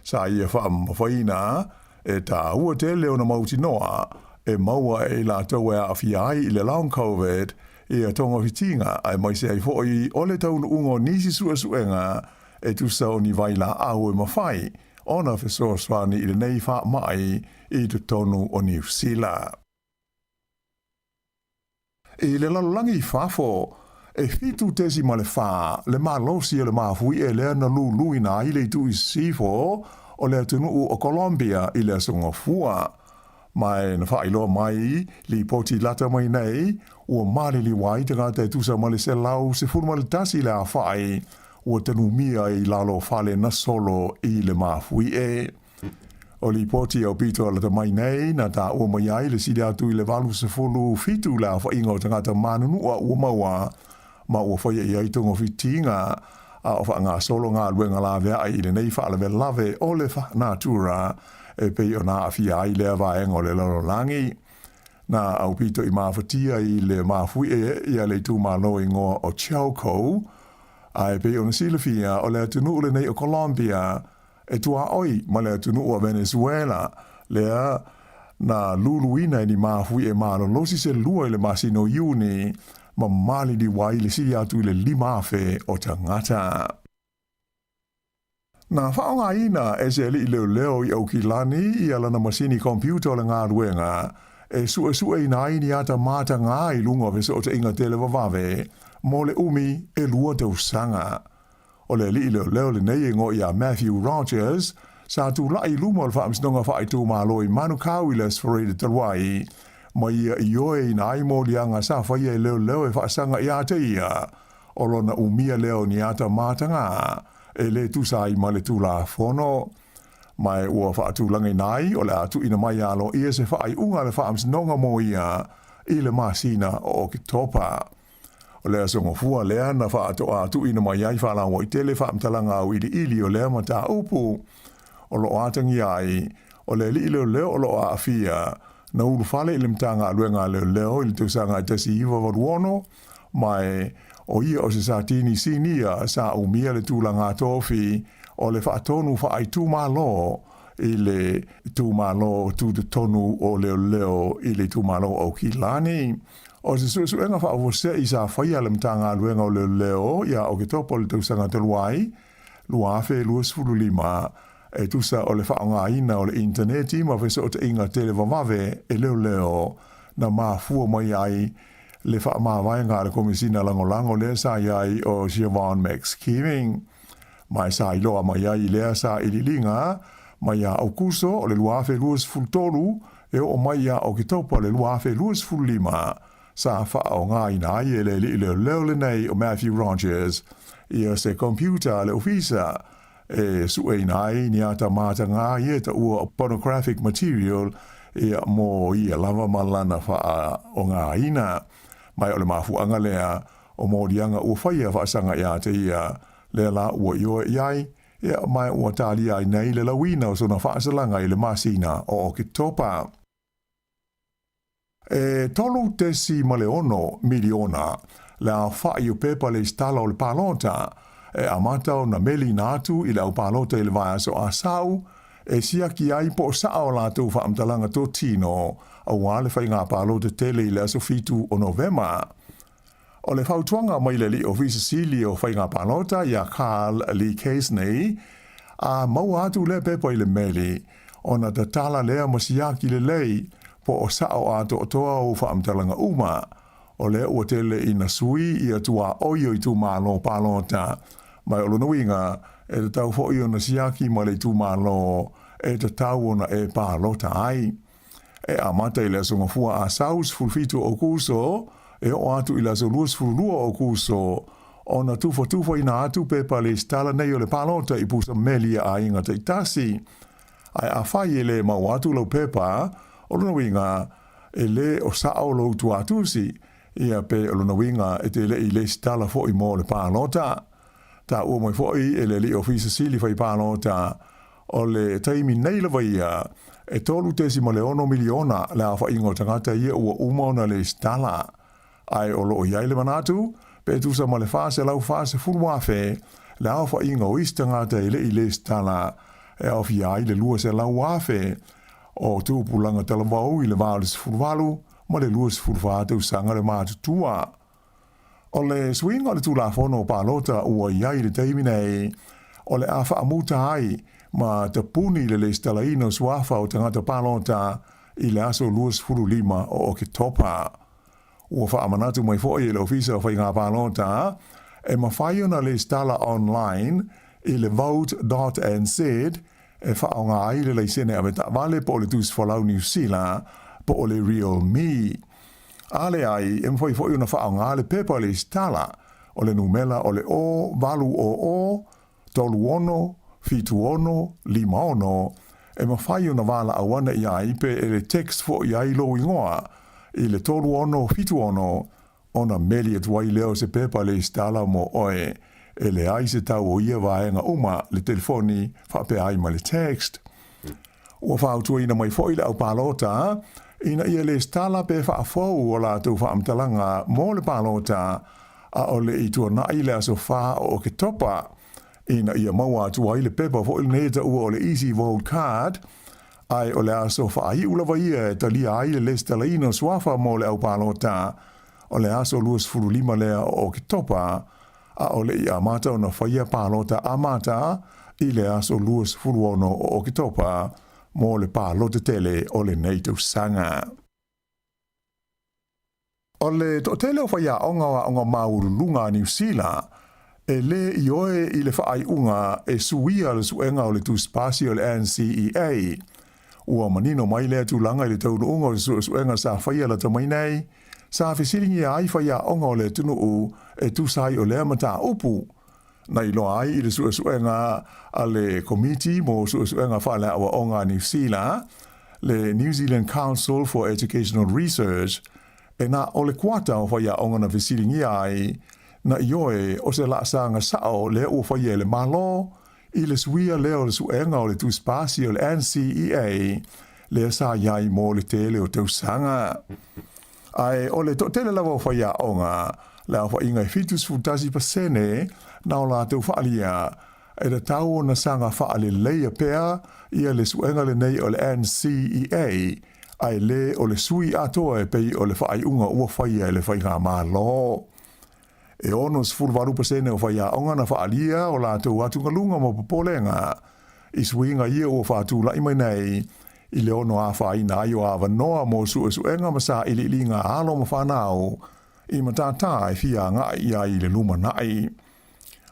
Sa ia faamamafaina e taua tele ona mautinoa e maua e i latou e aafia ai i le Long Covid ia togafitiga aemaise ai foi o le taunuuga o nisi suesuega e tusa o ni vailaau e mafai ona fesoasoani i lenei faama'i i totonu o Niu Sila. I le lalolagi i fafo, e 7.4 le malosi o le mafuie lea na luluina ai le itu i sisifo o le atunuu o Colombia i le Aso Gafua. Ma e na faailoa mai lipoti lata mai nei, ua maliliu ai tagata e tusa ma le 111 le aofai ua tanumia i lalo o fale na solo i le mafuie. O lipoti aupito lata mai nei na taua mai ai le sili atu i le 87 le aofaiga o tagata manunua ua maua ma ua faia i ai togafitiga a o faagasolo galuega laveai i lenei faalavelave o le natura e pei ona aafia ai lea vaega o le lalolagi. Na aupito i mafatia i le mafuie ia le itumalo igoa o Chocó, ae pei ona silafia o le atunuu lenei o Colombia e tuaoi ma le atunuu o Venezuela lea na luluina e ni mafuie malolosi se lua i le masina o Iuni ma maliliu ai le sili atu i le 5,000 o tagata. Na faaaogaina e se alii leoleo i Aukilani ia lana masini computer o le galuega e suesueina ai ni ata mataga i luga o fesootaiga televavave mo le umi e 2 tausaga. O le alii leoleo lenei e igoa ia Matthew Rogers sa tulai i luma o le faamasinoga faaitumalo i Manukau i le Aso Faraile talu ai, ma ia ioeina ai moliaga sa faia e leoleo e faasaga ia te ia o lona umia lea o ni ata mataga e lē tusa ai ma le Tulafono. Ma e ua faatulagaina ai o le a tuuina mai aloaia se faaiuga a le faamasinoga mo ia i le masina o Oketopa. O le Aso Gafua lea na faatoa tuuina mai ai faalauaitele faamatalaga auiliili o lea mataupu o loo atagia ai o le alii leoleo o loo aafia na ulufale i le Matagaluega a Leoleo i le tausaga e 1986, ma e O ia o se Satini Sinia sa umia le tulaga tofi o le faatonu faaitumalo i le itumalo tutotonu o leoleo i le itumalo o Aukilani. O se suesuega faafuasei sa faia e le Matagaluega o Leoleo ia Oketopa o le tausaga talu ai, 2025, e tusa o le faaaogaina o le initaneti ma fesootaiga televavave e leoleo na mafua mai ai le faamavaega a le Komesina Lagolago lea sa i ai o Siobhan McSkeeving. Ma e sa iloa mai ai i lea sailiiliga mai ia Aokuso o le 2023 e oo mai ia Oketopa o le 2025, sa faaaogaina ai e le alii leoleo lenei o Matthew Rogers ia se computer a le ofisa e sueina ai ni ata matagā ia e taua o pornographic material ia mo ia lava ma lana faaaogaina. Ma o le mafuaaga lea o moliaga ua faia faasaga iā te ia, lea la ua ioe i ai, ia ma ua talia ai nei le lauina o sona faasalaga i le masina o Oketopa. E 3.6 miliona le aofai o pepa lesitala o le palota e amata ona meliina atu i le au palota i le vaiaso Asau e siaki ai po o saʻo a latou faamatalaga totino aua le faiga palota tele i le aso 7 o Novema. O le fautuaga mai le Alii Ofisa Sili o Faiga Palota iā Carl Lee Casney, a maua atu lea pepa i le meli, ona tatala lea ma siaki lelei po o saʻo atoatoa ou faamatalaga uma. O lea ua tele ina sui ia tuaoi o itumalo palota, ma o lona uiga, e tatau foi ona siaki ma le itumalo e tatau ona e palota ai. E amata i le Aso Gafua Asau 17 o Aokuso e oo atu i le aso 22 o Aokuso ona tufatufaina atu pepa lesitala nei o le palota i pusa meli a aiga taitasi. Ae afai e le mau atu lau pepa, o lona uiga e le o saʻo lou tuatusi, ia pe o lona uiga e te le i lesitala foi mo le palota. Taua mai foi e le Alii Ofisa Sili fai palota, O le taimi nei lava ia, e 3.6 miliona le aofaiga o tagata ia ua uma ona lesitala. Ae o lo o i ai le manatu, pe tusa ma le 440,000 le aofaiga o isi tagata e le i lesitala, e aofia ai le 200,000 o tupulaga talavou i le va o le 18 ma le 24 tausaga le matutua. O le suiga o le Tulafono Palota ua i ai i le taimi nei, o le a faamuta ai ma tapuni le lesitalaina o suafa o tagata palota i le aso 25 o Oketopa. Ua faamanatu mai foi e le Ofisa o Faiga Palota, e mafai ona lesitala online i le vote.nz e faaaoga ai le laisene avetaavale po o le Tusi Folau Niu Sila po o le RealMe. A leai, e mafai foi ona faaaoga le pepa lesitala o le numela o le 0 8 0 0 3 6 7 6 5 6 e mafai ona valaau ane i ai pe e text foi ai lou igoa i le 3 6 7 6 ona meli atu ai lea o se pepa lesitala mo oe e leai se tau o ia vaega uma le telefoni faapea ai ma le text. Ua fautuaina mai foi le au palota ina ia lesitala pe faafou o latou faamatalaga mo le palota a o le i tuanai le aso 4 o Oketopa ina ia maua atu ai le pepa foi lenei e taua o le Easy Vote Card, ae o le aso faaiu lava ia e talia ai le lesitalaina o suafa mo le au palota o le aso 25 lea o Oketopa, a o le i amata ona faia palota amata i le aso 26 o Oketopa mo le palota tele o lenei tausaga. O le toatele o faiaoga o aoga maualuluga a Niu Sila e lē ioe i le faaiuga e suia le suega o le tusipasi o le NCEA. Ua manino mai lea tulaga i le taunuuga o se suesuega sa faia lata mai nei, sa fesiligia ai faiaoga o le atunuu e tusa ai o lea mataupu. Na iloa ai i le suesuega a le Komiti mo Suesuega Faaleaoaoga a Niu Sila, le New Zealand Council for Educational Research, e na o le kuata o faiaoga na fesiligia ai, na ioe o se laasaga saʻo lea ua faia e le Malo i le suia lea o le suega o le tusipasi o le NCEA lea sa i ai mo le tele o tausaga. Ae o le toatele lava o faiaoga le aofaiga e 71% na o latou faaalia e tatau ona saga faaleleia pea ia le suega lenei o le NCEA ae lē o le sui atoa e pei o le faaiuga ua faia e le Faigamalo. E 68% o faiaoga na faaalia o latou atugaluga ma popolega i suiga ia ua faatula'i mai nei i le ono afaina ai o avanoa mo suesuega ma sailiiliga a alo ma fanau i matatā e fia aga'i i ai i le lumana'i.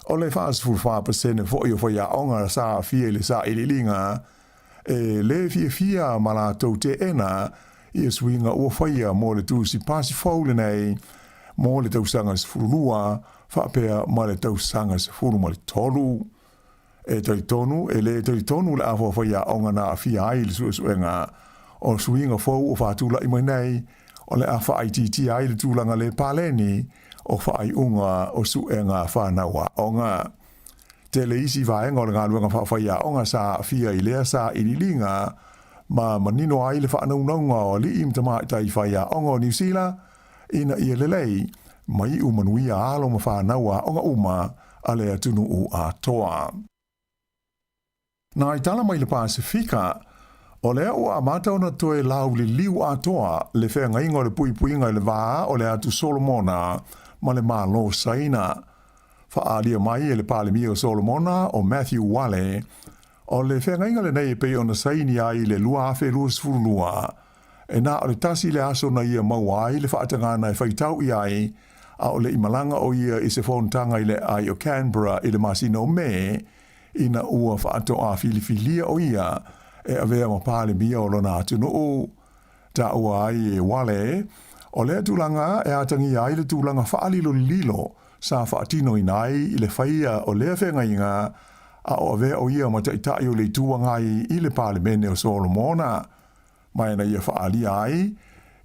O le 44% fo'i o faiaoga sa aafia i le sailiiliga e lē fiafia ma latou teena ia suiga ua faia mo le tusi pasi fou lenei mo le tausaga 12 faapea ma le tausaga 13. E talitonu, e lē talitonu le afa o faiaoga na aafia ai i le suesuega o suiga fou o faatula'i mai nei o le a faaitiitia ai le tulaga lē paleni o faaiuga o suega a fanau aoga. Tele isi vaega o le galuega faafaiaoga sa aafia i lea sailiiliga ma manino ai le faanaunauga o alii ma tamaitai faiaoga o Niu Sila ina ia lelei ma iu manuia alo ma fanau aoga uma a le atunuu atoa. Nai tala mai le Pasefika, o lea ua amata ona toe lauliliu atoa le feagaiga o le puipuiga i le va o le Atu Solomona ma le Malo Saina. Faaalia mai e le Palemia o Solomona o Matthew Wale, o le feagaiga lenei e pei ona saini ai i le 2022, e na o le tasi le aso na ia maua ai le faatagana e faitau i ai, a o le i malaga o ia i se fonotaga i le aai o Canberra i le masina o Me, ina ua faatoa filifilia o ia e avea ma Palemia o lona atunuu. Taua ai e Wale, o lea tulaga e atagia ai le tulaga faalilolilo sa faatinoina ai i le faia o lea feagaiga a o avea o ia ma Taitai o le Itu Agai i le Palemene o Solomona. Ma ina ia faaalia ai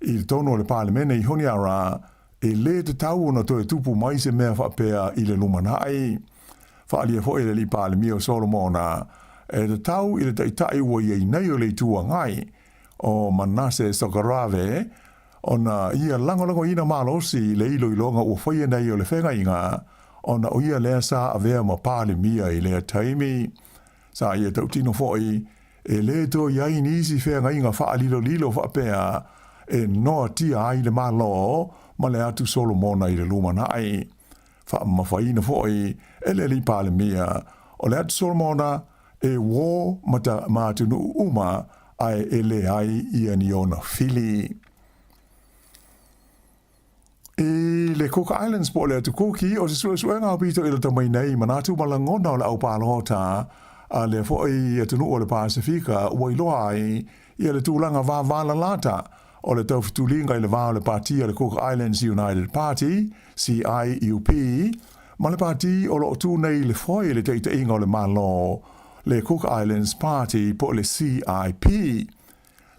i totonu o le Palemene i Honiara, e lē tatau ona toe tupu mai se mea faapea i le lumanai. Faaalia foi e le Alii Palemia o Solomona, e tatau i le Taitai ua i ai nei o le Itu Agai, o Manase Sogarave, ona ia lagolagoina malosi le iloiloga ua faia nei o le feagaiga, ona o ia lea sa avea ma Palemia i lea taimi. Sa ia tautino foi, e lē toe i ai nisi feagaiga faalilolilo faapea e noatia ai le Malo ma le atu Solomona i le lumanai. Faamamafaina foi e le Alii Palemia o le atu Solomona e uō ma ta ma atunuu uma ae e leai ia ni ona fili. I le Cook Islands po o le Atu Kuki, o se suesuega aupito i lata mai nei manatu ma lagona o le au palota a lea foi atunuu o le Pasefika ua iloa ai ia le tulaga vavalalata o le taufetuliga i le va o le pati a le Cook Islands United Party, CIUP, ma le pati o lo o tu nei i le foe i le taitaiga o le Malo, le Cook Islands Party po o le CIP.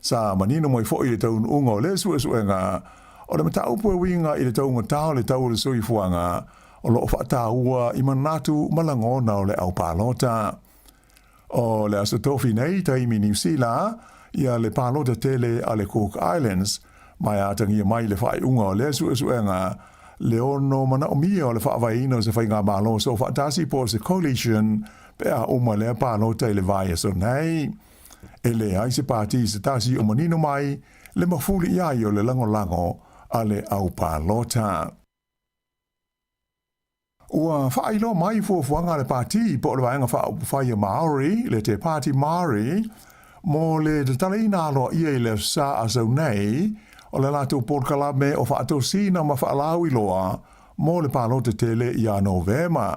Sa manino mai foi le taunuuga o lea suesuega, o le mataupu e uiga i le taugata o le tau o le soifuaga o lo o faataua i manatu ma lagona o le au palota. O le Aso Tofi nei, taimi Niu Sila, ia le palota tele a le Cook Islands, ma e atagia mai le faaiuga o lea suesuega le ono manaomia o le faavaeina o se faigamalo soofaatasi po o se coalition pe a uma lea palota i le vaiaso nei. E leai se pati se tasi o manino mai le mafuli i ai o le lagolago a le au palota. Ua faailoa mai fuafuaga a le pati po o le Vaega Faaupufai a Māori, le Te Pāti Māori, mo le tatalaina aloaia i le Aso Sa a sau nei o le latou polokalame o faatosina ma faalauiloa mo le palota tele ia Novema.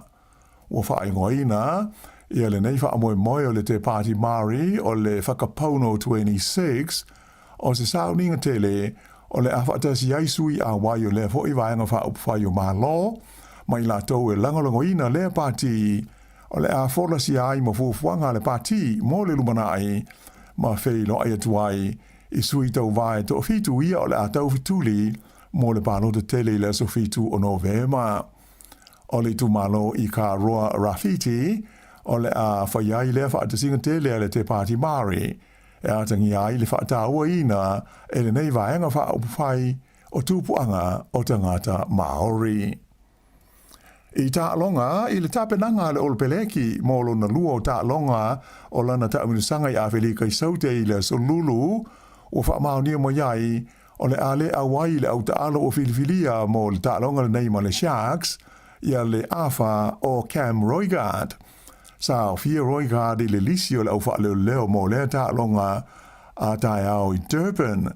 Ua faaigoaina ia lenei faamoemoe o le Te Pāti Māori o le Whakapono 26 o se sauniga tele o le a faatasi ai sui auai o lea foi Vaega Faaupufai o Malo ma i latou e lagolagoina lea pati o le a folasia ai ma fuafuaga a le pati mo le lumanai ma feiloai atu ai i sui tauva e toafitu ia o le a taufetuli mo le palota tele i le aso 7 o Novema. O le itumalo i Ka Roa Rawhiti, o le a fai ai lea faatasiga tele a le Te Pāti Māori, e atagia ai le faatauaina e lenei vaega faaupufai o tupuaga o tagata Māori. I taaloga i le tapenaga a le Olopeleki mo lona lua o taaloga o lana taamilosaga i Afelika i Saute i le Aso Lulu, ua faamaonia mai ai o le a le auai i le au taalo ua filifilia mo le taaloga lenei ma le Sharks, ia le afa o Cam Roigard. Sa aofia Roigard i le lisi o le au faaleoleo mo lea taaloga a taeao i Durban,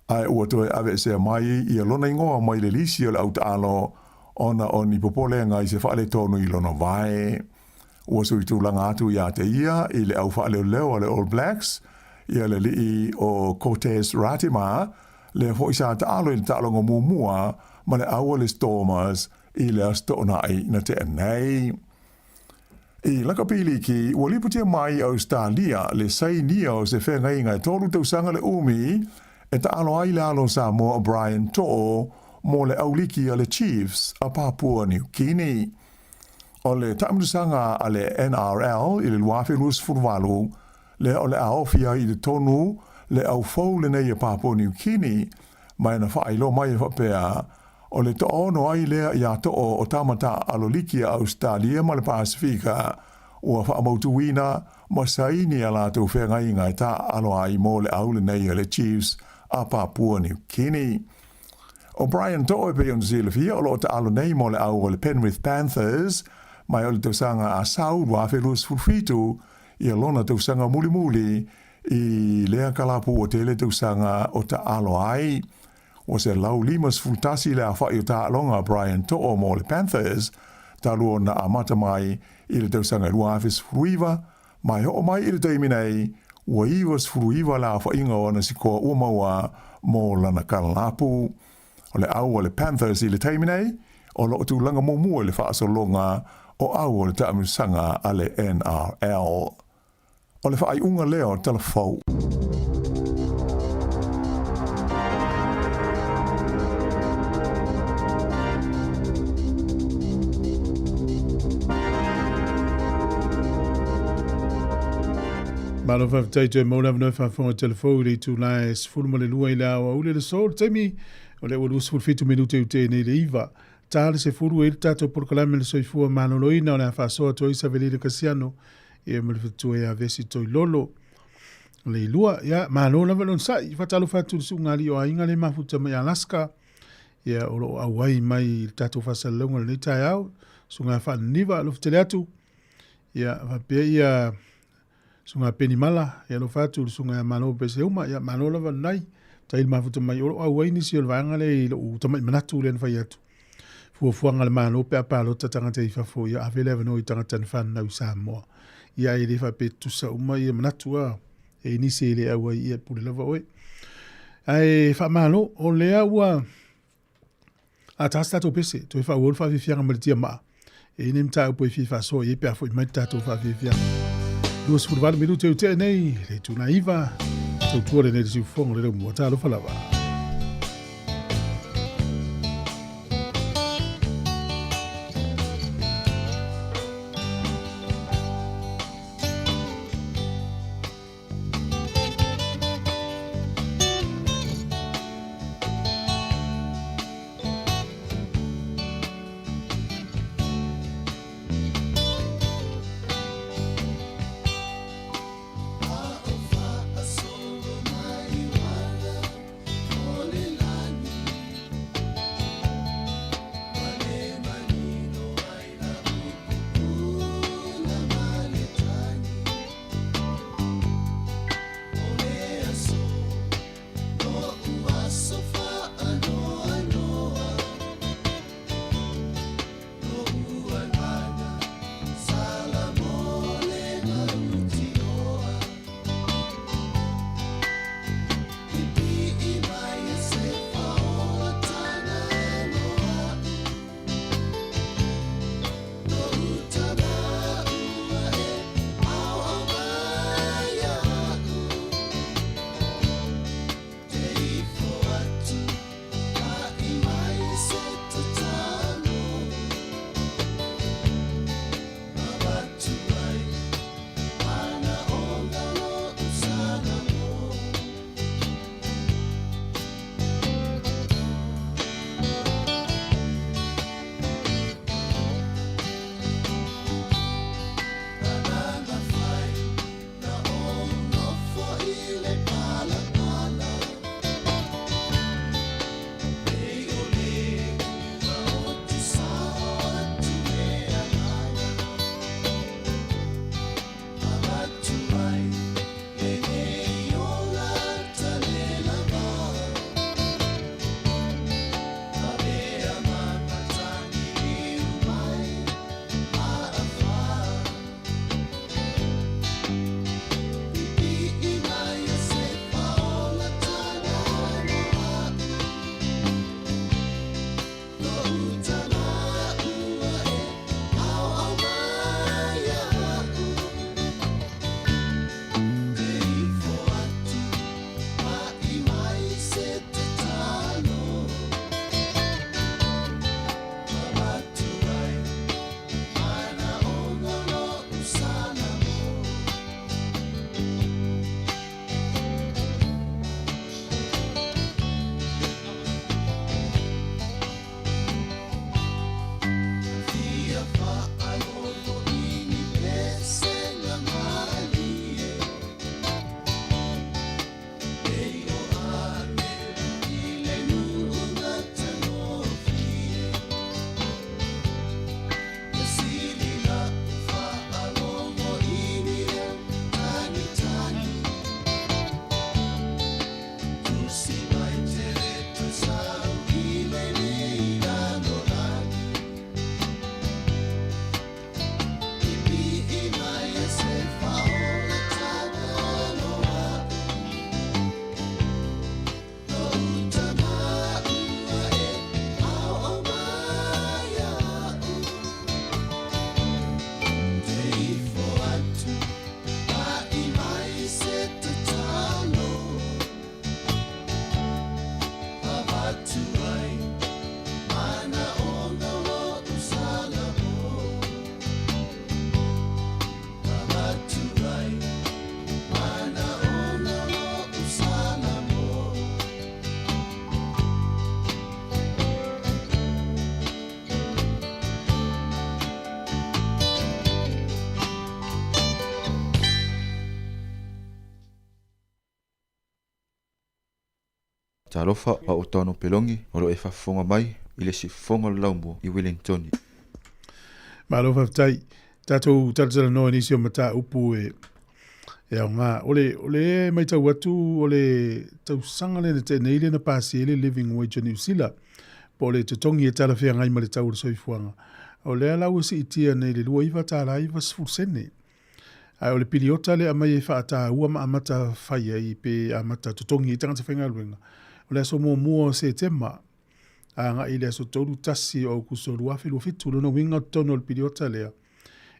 ae ua toe aveesea mai ia lona igoa mai le lisi o le au taalo ona o ni popolega i se faaletonu i lona vae. Ua sui tulaga atu iā te ia i le au faaleoleo a le All Blacks, ia le alii o Cortez Ratima, lea foi sa taalo i le taaloga muamua ma le au a le Stormers i le Aso Toonai na tea nei. I lakapi liki, ua lipotia mai i Ausetalia le sainia o se feagaiga e 3 tausaga le umi e taalo ai le alo o Samoa o Brian To'o mo le au liki a le Chiefs a Papua New Guinea. O le taamilosaga a le NRL i le 2028, lea o le a ofi ai i totonu le au fou lenei a Papua New Guinea, ma e na faailoa mai e faapea, O le toaono ai lea iā To'o o tama taaalo liki a Ausetalia ma le Pasefika, ua faamautuina ma saini a latou feagaiga e taaalo ai mo le au lenei a le Chiefs a Papua New Guinea. ʻO Brian To'o e pei ona silafia o lo o taalo nei mo le au o le Penrith Panthers mai o le tausaga a Sau 2027 ia lona tausaga mulimuli i lea kalapu ua tele tausaga o taalo ai. Ua 151 le afa'i o taaloga a Brian To'o mo le Panthers talu ona amata mai i le tausaga 2019, ma e oo mai i le taimi nei, ua 99 le aofaiga o ana sikoa ua maua mo lana kalapu. O le au a le Panthers i le taimi nei, o lo o tulaga muamua i le faasologa o au o le taamilosaga a le NRL. O le faaiuga lea o tala fou. Malo faafetai toe mau le avanoa e faafofoga telefou i le itula e 12 i le aoauli le so le taimi o lea ua 27 minute i utenei le iva ta le sefulu e i le tatou polokalame le soifua maloloina o le a faasoa atu ai Savelile Kasiano ia ma le fetua ia Vesi Toilolo le ilua ia malo lava le onosai faatalofa atu i le suuga alii o aiga le mafuta mai Alaska ia o lo o auai mai i le tatou faasalalauga lenei taeao suuga faaniniva alofa tele atu ia faapea ia suuga Penimala ia alofa atu i le suuga ia Malo Peseuma ia malo lava lenai tai le mafuta mai o lo o auai nisi o le vaega lea i lou tamai manatu lea na fai atu fuafuaga a le Malo pe a palota tagata i fafo, ia ave le avanoa i tagata na fanau i Samoa. Ia e le faapea e tutusa uma ia manatu a, e i nisi e le auai ia pule lava oe. Ae faamalo, o lea ua a ta se tatou pese, toe faaauau le faafiafiaga ma le tiamaa. E i nei mataupu e fia faasoa i ai pe a foi mai le tatou faafiafiaga. 28 minute u tea nei, le itula 9, tautua lenei le siufofoga o le laumua. Talofa lava. Talofa, o au o Tano Pelongi, o lo o e faafofoga mai i le siufofoga o le Laumua i Wellingtoni. Malo faafetai. Tatou talatalanoa i nisi o mataupu e e aoga. O le, o le matau atu o le tausaga lea na tea nei lea na pasia ai le Living Wage a Niu Sila, po o le totogi e talafeagai ma le tau o le soifuaga. O lea la ua siitia nei i le $29.90 sene. Ae o le piliota lea e aumai e faataua ma amata fai ai pe amata totogi ai tagata faigaluega, o le aso muamua o Setema agai i le aso 31 o Aukuso 2027. O lona uiga o totonu o le piliota lea,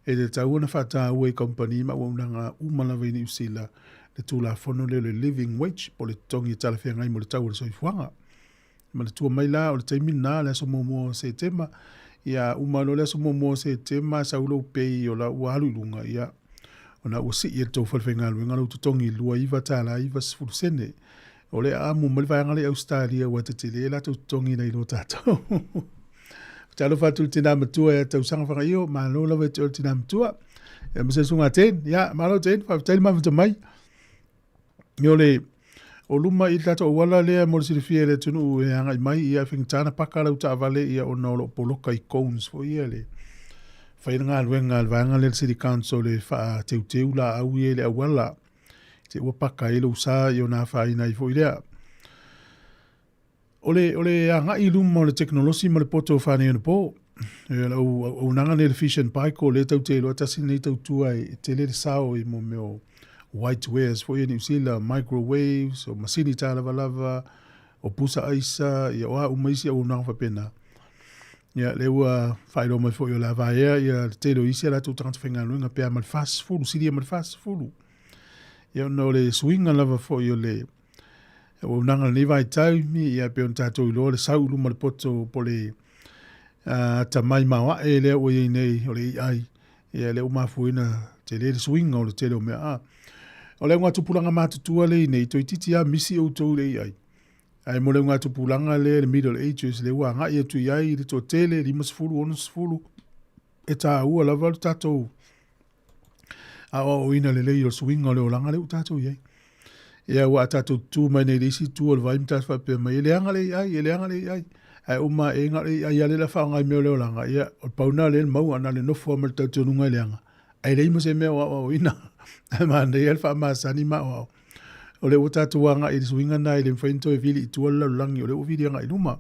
e tatau ona faataua i kamupani ma auaunaga uma lava i Niu Sila le Tulafono lea o le Living Wage po o le totogi e talafeagai mo le tau o le soifuaga. Manatua mai la, o le taimi lena, le aso muamua o Setema, ia uma loa le aso muamua o Setema, sau lou pei o la ua alu i luga, ia, ona ua sii e le tou falefaigaluega lou totogi i le $29.90 sene. O le a amo mai le vaega lea i Ausetalia ua tetele latou totogi nai lo tatou. Talofa atu i le tina matua ia Tausaga Fagaio, malo lava i te oe le tina matua. Ia ma se susuga Ten, ia malo Ten, faafetai le mafuta mai. Ia o le o luma i le tatou auala lea mo le silafia e le atunuu e agai mai, ia e faigata ona paka lau taavale ia ona o lo o poloka i cones foi ia le fai le galuega a le vaega lea le City Council e faateuteu laau ia i le auala. Te ua paka ai lou sa ia ona afaina ai foi lea. O le, o le agai i luma o le tekonolosi ma le poto o faaneionapo, e lau auaunaga nei le Fish and Pike, o lea tatou te iloa tasi lenei tautua e tele le sao i mo mea o white wares foi ia Niu Sila, microwaves, o masini tālavalava, o pusa aisa, ia o a uma isi auaunaga faapena. Ia, lea ua faailoa mai foi o le a vaea ia le tele o isi a latou tagata faigaluega pe a ma le 40, silia ma le 40. Ia ona o le suiga lava foi o le auaunaga o lenei vaitaimi, ia pei ona tatou iloa le sau i luma o le poto po o le atamai maoae lea ua i ai nei o le AI, ia lea ua mafua ai ona tele le suiga o le tele o mea. A o le augatupulaga matutua lea i nei, toeitiiti lava misi outou i le AI. Ae mo le augatupulaga lea le middle ages lea ua agai atu i ai le toatele, 50, 60, e taua lava le tatou aoaoina lelei o le suiga o le olaga lea ua tatou i ai. Ia ua a tatou tutū mai nei i le isi itu o le vai ma tatou faapea mai, e leaga le AI, e leaga le AI. Ae uma e na o le AI lava lea o le a faaaoga i mea o le olaga, ia o le pau lena o lea e maua, na o le nofo lava ma le talitonuga e leaga. Ae leai ma se mea o aoaoina. Ae manaia le faamasani ma aoao. O lea ua tatou agai i le suiga lena e le mafai ona toe vili i tua le lalolagi, o lea ua vili agai i luma.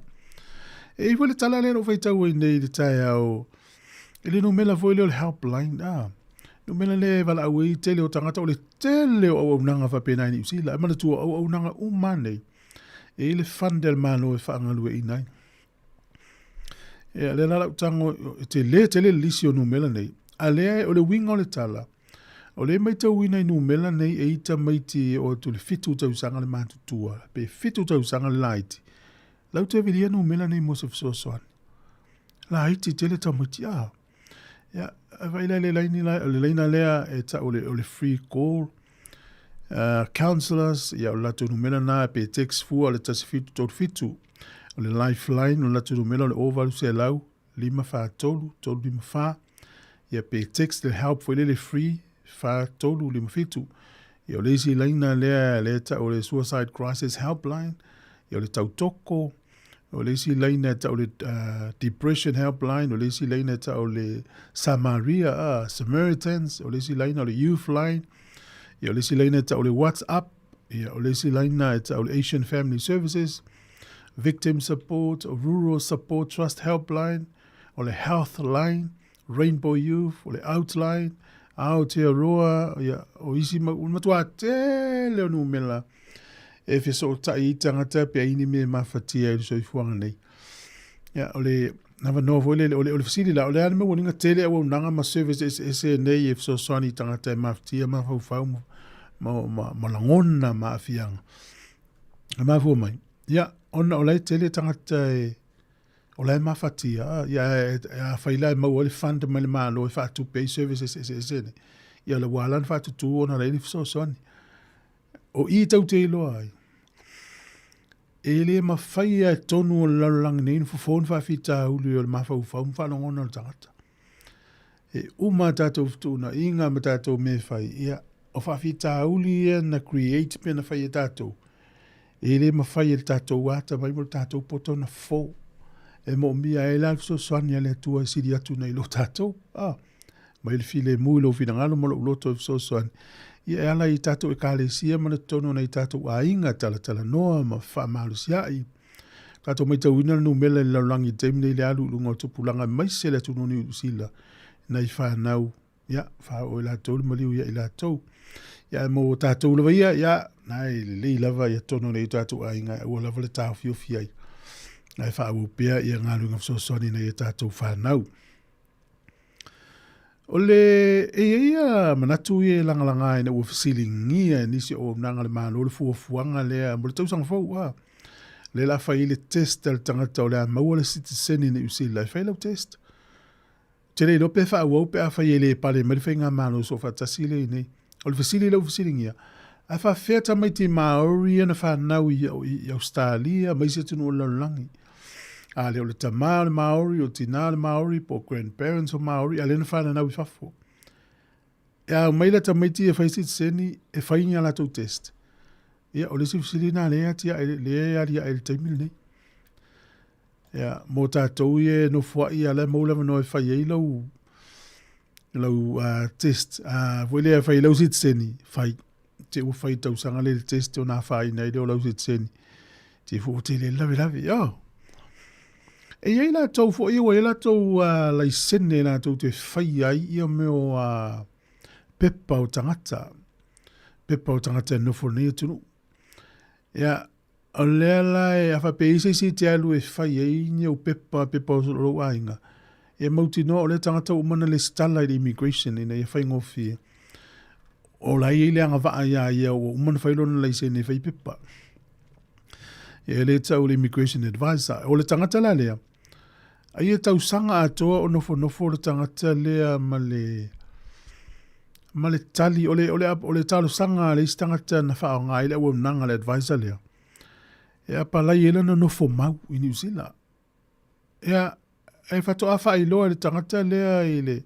E i ai foi le tala lea na ou faitau ai nei i le taeao, i le numera foi lea o le helpline, a, numera lea e valaau ai tele o tagata, o le tele o auaunaga faapena i Niu Sila. E manatua, o auaunaga uma nei, e i ai le fund a le Malo e faagalueaiina ai. Ia, lea la lau tago, e tele tele le lisi o numera nei, a lea o le uiga o le tala, o lea e matauina i numera nei e i tamaiti e oo atu i le 7 tausaga le matutua, pe 7 tausaga le laiti, lau te vilia numera nei mo se fesoasoani. Laiti tele tamaiti, a. Ia, vaai la i le laini la, o le laina lea e tau o le, o le free call, counselors, ia o le latou numera na pe text fua o le 1737. O le lifeline o le latou numera o le 0800 543 354. Ia pe text le help foi lele free 4357. Ia o le isi laina lea lea e tau o le suicide crisis helpline, ia o le tautoko, O le isi laina e tau le Depression Helpline, o le isi laina e tau le Samaria, Samaritans, o le isi laina o le Youth Line, ia o le isi laina e tau le WhatsApp, ia o le isi laina e tau le Asian Family Services, Victim Support, Rural Support Trust Helpline, o le Health Line, Rainbow Youth, o le Outline, Aotearoa, ia, o isi ma, o le matua tele o numera e fesootai ai tagata pe ai ni mea e mafatia ai le soifuaga nei. Ia, o le avanoa foi lele, o le, o le fesili la, o le a le mea ua liga tele auaunaga ma service eseese nei e fesoasoani i tagata e mafatia, mafaufau ma, ma, ma, ma lagona ma aafiaga. E mafua mai. Ia, ona o la e tele tagata e, o la e mafatia, ia, afai la e maua ai le fund mai le Malo e faatupe ai services eseese nei, ia ua ala ona faatutū ona leai ni fesoasoani. O i tou te iloa ai, e le mafai lava i totonu o le lalolagi nei ona fofo ni faafitauli o le mafaufau ma faalogona o le tagata. E uma a tatou fetuunaiga ma tatou mea e fai, ia, o faafitauli ia na create pe na fai e tatou. E le mafai e le tatou atamai ma le tatou poto ona fofo. E moomia ai la le fesoasoani a le Atua e sili atu nai lo tatou. Ah, mai le filemu i lou finagalo ma lou loto e fesoasoani. Ia e ala i tatou ekalesia ma le totonu o nai tatou aiga, talatalanoa ma faamalosiai. Tatou matauina le numera i le lalolagi i le taimi nei i le alu i luga o tupulaga aemaise le atunuu o Niu Sila, nai fanau, ia, faaoo e latou le maliu ia i latou. Ia, ae mo tatou lava ia, ia, na e lelei lava ia totonu o nai o tatou aiga e aua lava le taofiofi ai, ae faaauau pea ia galuega fesoasoani i nai a tatou fanau. O le, e i ai ia manatu ia e lagalaga ina ua fesiligia e nisi o auaunaga a le Malo le fuafuaga lea mo le tausaga fou, a lea o le a fai ai le test a le tagata o le a maua le sitiseni i Niu Sila e fai lau test. Ou te le iloa pe faaauau pe afai e le pale mai le faigamalo soofaatasi lea i inei. O le fesili lea ua fesiligia, ae faafefea tamaiti Māori ia na fanau i, i Ausetalia ma isi atunuu o le lalolagi? A lea o le tamā o le Māori, o le tinā o le Māori, po o grandparents o Māori, a lea na fananau i fafo. E ao mai la tamaiti e fai sitiseni, e fai ni a latou test. Ia, o le isi fesili lena lea e atiae, lea e aliae i le taimi lenei. Ia, mo tatou ia e nofoai, ia la e maua le avanoa e fai ai lau, lau uh, test. Uh, foi lea e fai lau sitiseni, fai. Te ua fai tausaga le le test o nā whaina i leo lau sitiseni. Te fo te le lave lave. Oh. E iai latou foi ua iai latou uh, laisene latou te fai ai ia mea o uh, pepa o tagata. Pepa o tagata e nofo nei atunuu. Ia, O lea la e, a faapea e i ai se isi e te alu e fai ai ni ou pepa, pepa o lou aiga, e mautinoa o lea tagata ua uma ona lesitala i le immigration ina ia faigofie. O la e i ai le agavaa iā ia ua uma ona fai lona laisene e fai pepa. Ia e le tau le immigration advisor. O le tagata la lea, ai e tausaga atoa o nofonofo le tagata lea ma le ma le tali, o le, o le, o le talosaga a le isi tagata na faaaoga ai le auaunaga a le advisor lea, e apalai ai lana nofo mau i Niu Sila. Ia, e faatoa faailoa e le tagata lea i le,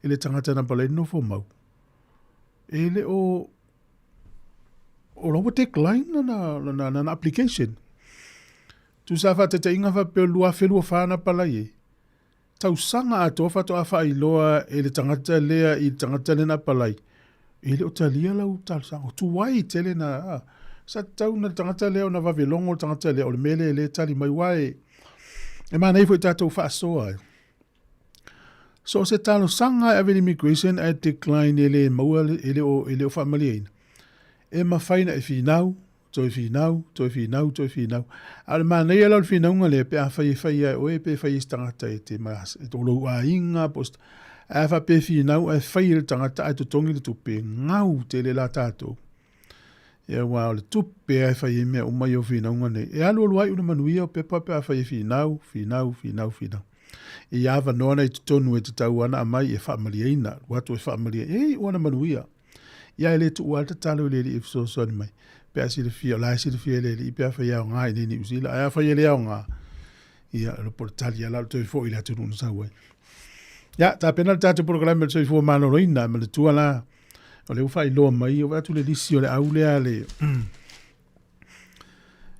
i le tagata na apalai le nofo mau, e le o, o la ua decline lana, lana, lana application. Tusa faataitaiga faapea o le 2024 na apalai ai, Tausaga atoa faatoa faailoa e le tagata lea i le tagata lea na apalai, e le o talia lau talosaga. O tuai tele na, a, sa tatau na le tagata lea ona vave logo le tagata lea, o le mea lea e le tali mai, aua e, e manaia foi tatou faasoa e. So o se talosaga e ave i le immigration ae decline e le maua, e le o, e le o faamalieina, e mafai ona e finau, Toe finau, toe finau, toe finau. A o le manaia la o le finauga lea, pe afai e fai ia e oe, pe fai e se tagata e te mas, e o lou aiga, po o se, ae a faapea e finau ae fai e le tagata ae totogi le tupe, gau tele la tatou. Ia aua o le tupe lava e fai ai mea uma ia o finauga nei. E alualu ai una manuia o pepa pe afai e finau, finau, finau, finau. I avanoa na i totonu e tatau ana aumai e faamalieina, alu atu e faamalie, ei, ua na manuia. Ia e le tuua lava le tatalo i le Alii e fesoasoani mai, pe a silafia, o la e silafia e le Alii pe afai e aoga i inei i Niu Sila, ae afai e le aoga, ia, e po o le tali lava la o le toe foi i le atunuu na sau ai. Ia, tapena le tatou polokalame o le soifua maloloina, e manatua la, o lea ua faailoa mai, ua vaai atu le lisi o le au lea a le,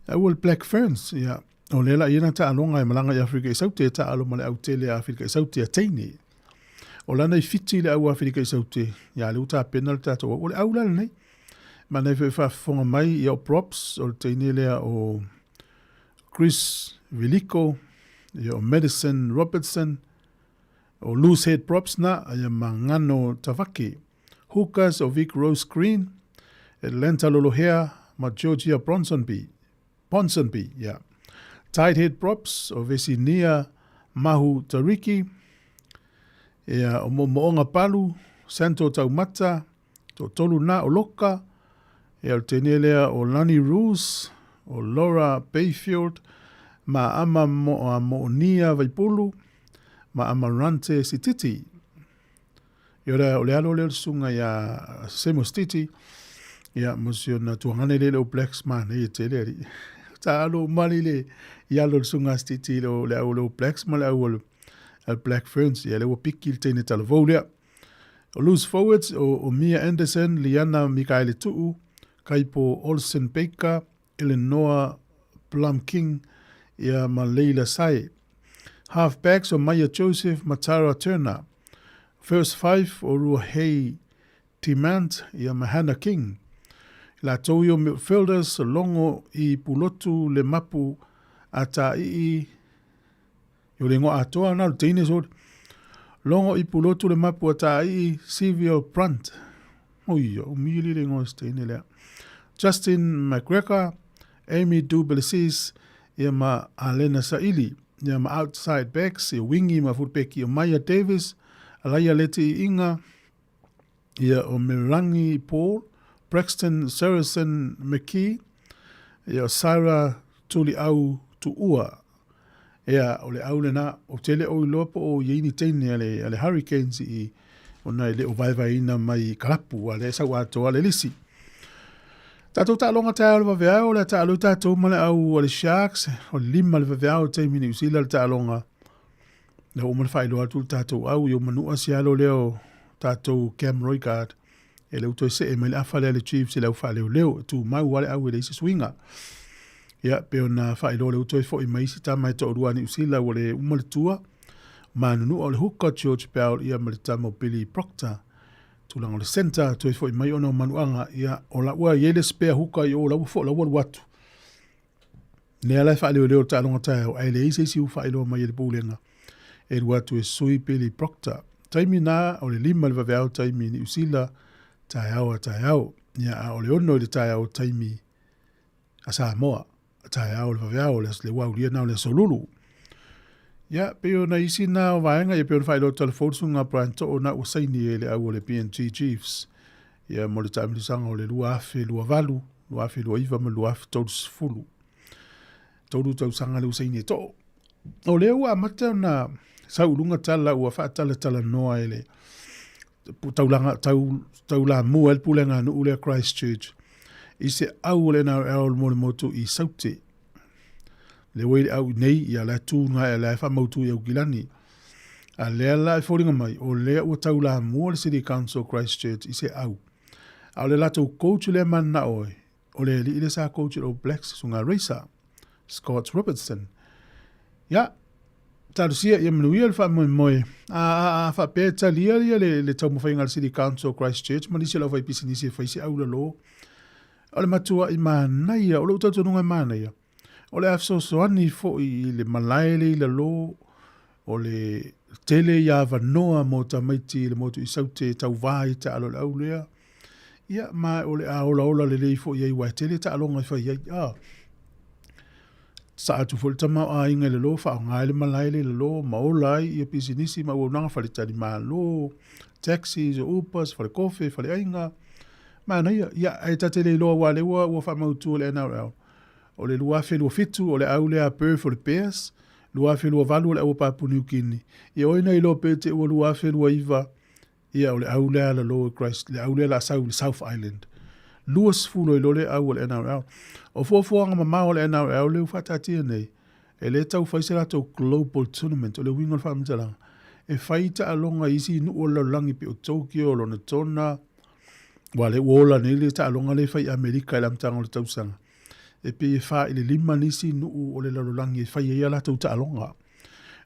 au o le Black Ferns, ia, o lea la ia na taaloga e malaga i Afrika i Saute e taalo ma le au tele a Afrika i Saute a teine. O lana i Fiti le au Afrika i Saute, ia lea ua tapena le tatou au. O le au la lenei. Manaia foi e faafofoga mai ia o Props, o le teine lea o Chris Viliko, ia o Madison Robertson, o Loose Head Props na, ia ma Ngano Tavake. Hookers o Vic Rose Green, Atlanta Lolohea ma Georgia Bronsonby. Ponsonby, ia. Tight head props o Vesinia Mahu Tariki, ia, o Moomooga Palu, Santo Taumata, toatolu na o Loka, ia, o le teine lea o Lani Roos, o Laura Bayfield, ma Ama Moonia Vaipulu, ma Amarante Sititi. Ia o le, o le alo lea o le susuga ia Semos Titi, ia mo si ona tuagane lea i le All Blacks, manaia tele alii. Sa alo uma alii le, i alo o le susuga a Stiti i le, le au o le All Blacks ma le au o le, le Black Ferns, ia lea ua piki le teine talavou lea. O loose forwards, o, o Mia Anderson, Liana Mikaele Tuu, Kaipo Olsen Baker, Elenoa Blum King, ia ma Leila Sae. Half backs o Maia Joseph ma Tara Turner. First five o Ruahei Demant ia ma Hannah King. I latou ia o midfielders, Longo i Pulotu le Mapu a Taii, i o le ingoa atoa na o le teine sole. Longo i Pulotu le Mapu a Taii, Sylvia Brunt. Oi, o mili le ingoa se teine lea. Justin McGregor, Amy Du Plessis, ia ma Alena Saili, ia ma outside backs, ia wingi ma fullback o Maya Davis, Alaia Leti Inga, ia o Merangi Paul, Braxton Saracen McKee, ia o Sarah Tuliau Tuua. Ia, o le au lena, ou te le o iloa po o i ai ni teine a le, a le Hurricanes i, ona e le o vaevaeina mai i kalapu, a lea e sau atoa le lisi. Tatou taaloga taeao le vaveao, o le a taalo ai tatou ma le au a le Sharks, o le 5 le vaveao i le taimi Niu Sila le taaloga. Lea ua uma ona faailoa atu le tatou au i o manua si alo lea o tatou Cam Roigard. E le ua toe see mai le afa lea le Chiefs i le au faaleoleo, e tumau lava le au e leai se suiga. Ia, pei ona faailoa lea ua toe foi mai isi tama e toalua a Niu Sila ua le uma le tua. Manunua o le hooker George Bell ia ma le tama o Billy Proctor. Tulaga o le centre toe foi mai ona o manuaga, ia, o la ua i ai le spare hooker i o la ua foi, la ua alu atu. Lea la e faaleoleo le taaloga taeao, ae leai se isi ua faailoa mai e le Pulega e alu atu e sui Billy Proctor. Taimi na, o le 5 i le vaveao taimi i Niu Sila, taeao a taeao. Ia, a o le 6 i le taeao taimi a Samoa, taeao le vaveao, o le aso, le ua aulia na o le aso Lulu. Ia, pei o nai isi na o vaega, ia pei ona faailoa atu tala fou le susuga a Brian To'o na ua saini e le au o le PNG Chiefs, ia mo le taamilisaga o le 2028, 2029 ma le 2030. Tolu tausaga lea ua saini e To'o. O lea ua amata ona sau i luga tala ua faatalatalanoa e le taulaga, tau, taulamua ai le pulega a nuu lea Christchurch i se au o le NRL mo le motu i Saute. Le ua i le au i nei, ia la e tū ngā e la e whamautu i Aukilani. A lea la e foliga mai, o lea ua taulamua le City Council Christchurch i se au. A o le latou coach lea mananao ai, o le alii lea sa coach i le All Blacks, susuga Racer, Scott Robertson. Ia, talosia ia manuia le faamoemoe. A, a, a faapea e talia ia le, le taumafaiga a le City Council o Christchurch ma nisi o le aufaipisinisi e fai se aulalo, o le matua'i manaia, o lou talitonuga e manaia, O le a fesoasoani foi i le malae le i lalo o le tele i avanoa mo tamaiti i le motu i Saute e tauvā ai taalo i le au lea. Ia, ma o le a olaola lelei foi ai aua e tele taaloga e fai ai. A, saa atu foi le tamaoaiga i lalo, faaaoga ai le malae le i lalo ma ola ai ia pisinisi ma auaunaga faletalimalo, taxis, Ubers, falekofe, faleaiga. Manaia. Ia, ae ta te le iloa aua o lea ua, ua faamautu e le NRL. O le 2027, o le au lea a Perth o le Bears, 2028 o le au a Papua New Guinea. Ia oi na iloa pe te ua 2029, ia o le au lea a lalo e Christ, le au lea la sau i le South Island. 20 ai loa le au o le NRL. O fuafuaga mamao a le NRL lea ua faataatia nei, e le tau fai se latou global tournament, o le uiga o le faamatalaga, e fai taaloga i isi nuu o le lalolagi pei o Tokyo, Lonetona, Aua o lea ua ola nei le taaloga lea e fai i Amerika i le amataga o le tausaga. E pei e 4 i le 5 nisi nuu o le lalolagi e fai ai a latou taaloga.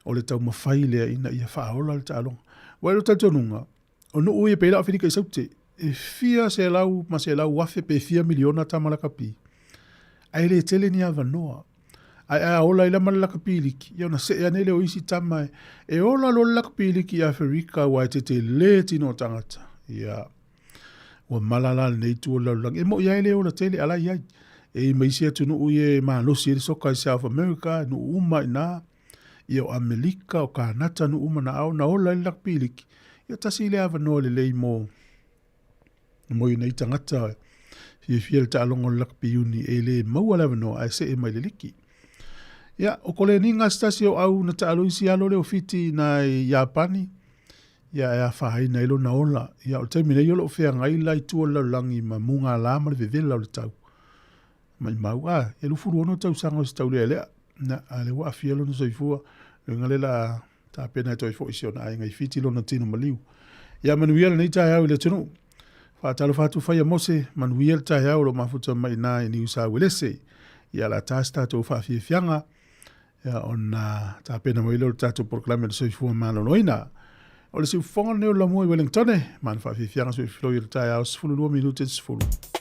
O le taumafai lea ina ia faaola le taaloga. Aua i lou talitonuga, o nuu ia pei la o Aferika i Saute, e fia selau ma selau afe pe fia miliona tama lakapi, ae le tele ni avanoa. Ae a ola ai la ma le lakapi liki, ia ona see ane lea o isi tama e, e ola loa le lakapi liki i Aferika aua e tetele tino o tagata. Ia, ua mala la lenei itu o le lalolagi. E mo'i lava e le ola tele, a la e i ai. E i ma isi atunuu ia e malosi ai le soka i South America, nuu uma i ina, ia o Amelika, o Kanata, nuu uma na ao na ola ai le lakapi liki. Ia tasi lea avanoa lelei mo mo i nei tagata fiafia le taaloga o le lakapi uni e le maua le avanoa ae see mai le liki. Ia, o Koleniga se tasi o au na taalo isi alo lea o Fiti i na i Iapani, ia e afaina ai lona ola. Ia, o le taimi nei o lo o feagai la i tua o le lalolagi ma mugala ma le vevela o le tau. Maimau, a, e 26 tausaga o se taulealea, na, a lea ua aafia lona soifua, le uiga lea la tapena e toe foi i si ona aiga i Fiti lona tino maliu. Ia manuia lenei taeao i le atunuu. Faatalofa atu Faia Mose, manuia le taeao o lo o mafuta mai i ina i Niu Sauelese. Ia la tā se tātou faafiafiaga, ia ona tapena mai lea o le tatou polokalame o le soifua maloloina. O le siufofoga lenei o le Laumua i Wellingtone, ma le faafiafiaga soifiloi o le taeao 12 minute i le 10.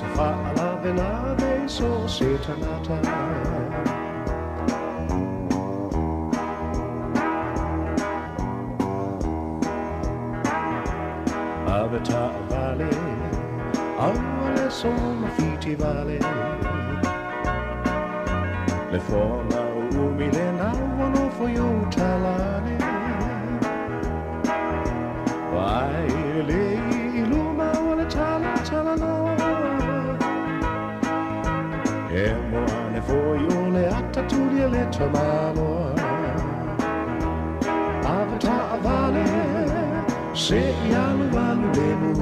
se faalavelave i so o se tagata. Ave taavale, aua le sona fitivale. Le foga o umi le lau nofo i ou talane. Ai le i luma o le tala tala loa. E moa ane foi o le ata tuli le tamaloa. Ave taavale, se i alu alu le mu.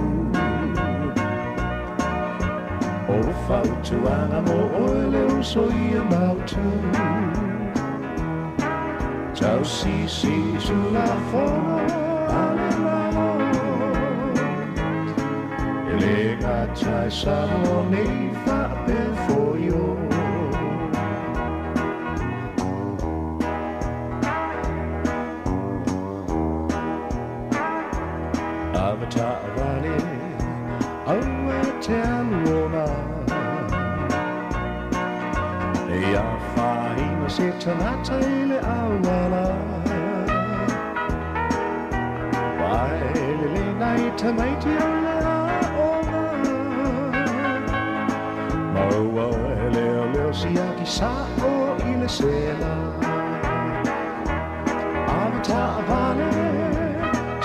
O fautuaga mo oe le uso ia mautu. Tau sisi tulafono a le Malo. E le gata i Samoa nei faapea foio. Ave taavale, aua te alu ona. E afaina se tagata i le auala. Vai le le nai tamaiti o le aoga. Maua e leo leo siaki sa'o i le sela. Ave taavale,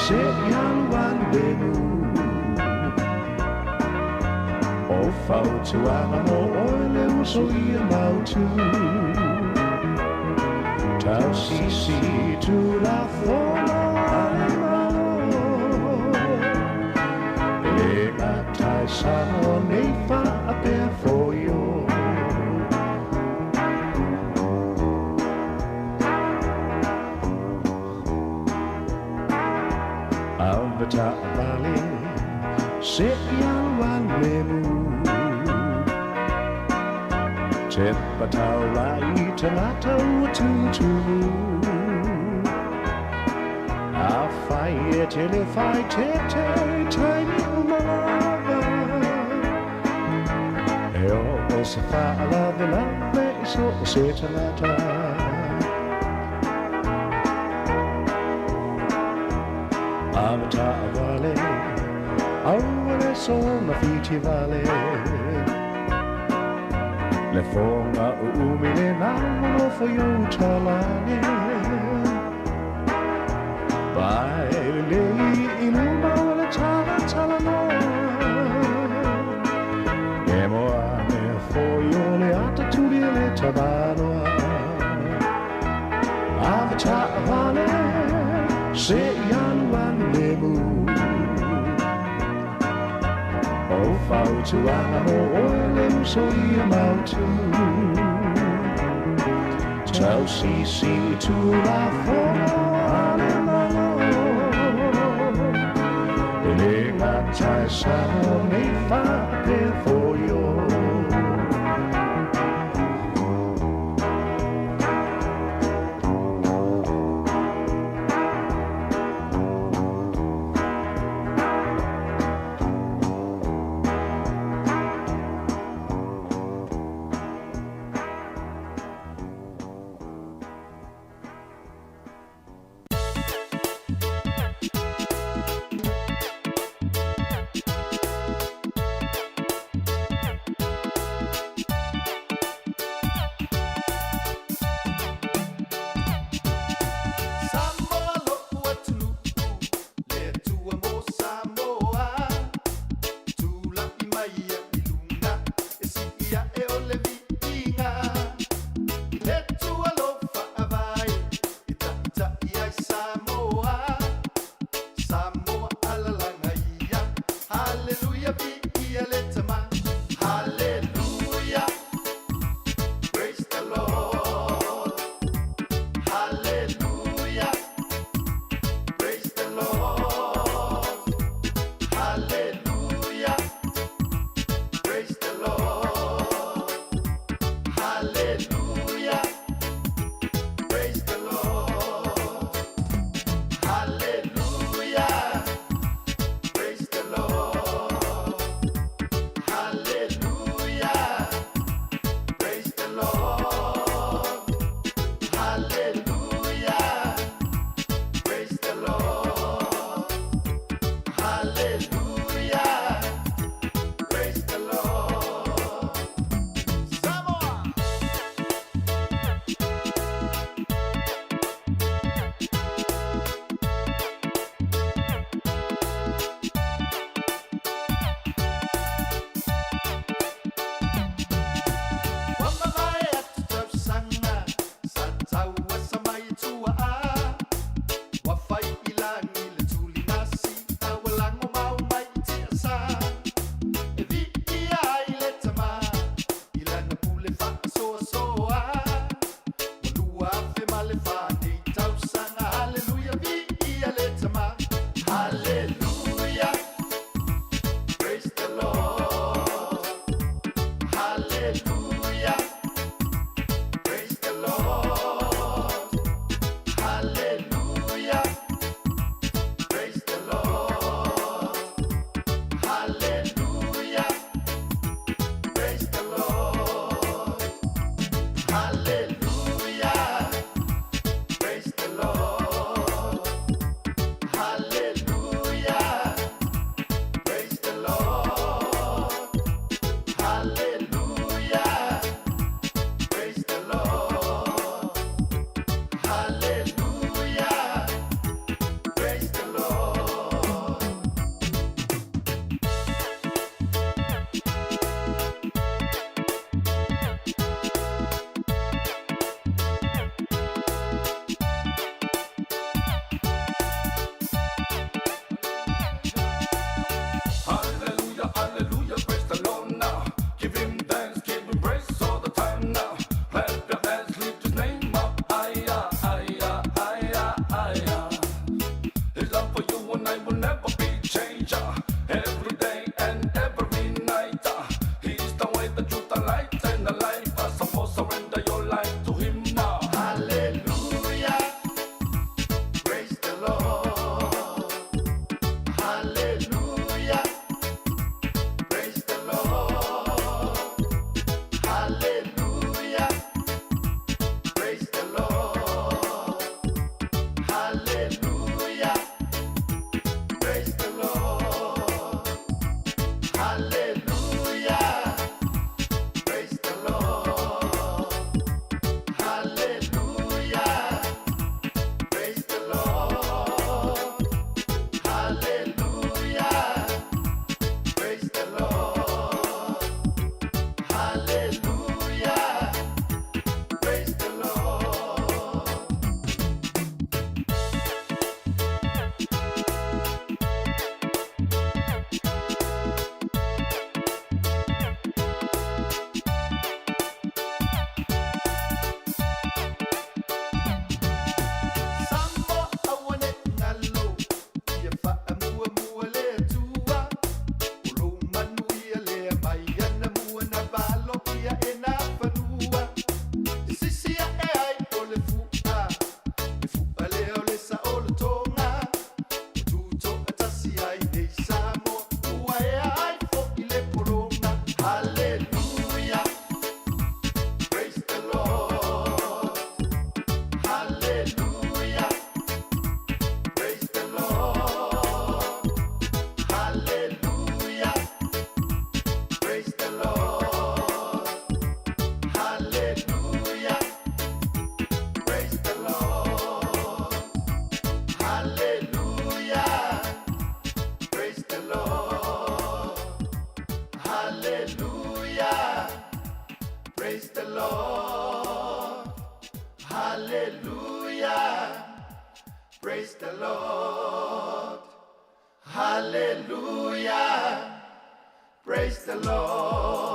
se i alu alu le mu. O fautuaga mo oe le uso ia mautu. Tau sisi tulafono a le Malo. E le gata i Samoa nei faapea foio. Ave taavale, se i alu alu le mu. Te taula i tagata ua tutumu. A fai e te le fai te te taimi uma lava. E o se faalavelave i so o se tagata. Ave taavale, aua le sona fitivale. Le foga o umi le lau nofo i ou talane. Vai lelei i luma o le tala tala loa. E moa ane foi o le ata tuli le tamaloa. Ave taavale, se i alu alu le mu. O fautuaga mo oe le uso ia mautu. Tau sisi tulafono a le Malo. E le gata i Samoa nei faapea foio. Praise the Lord. Hallelujah. Praise the Lord.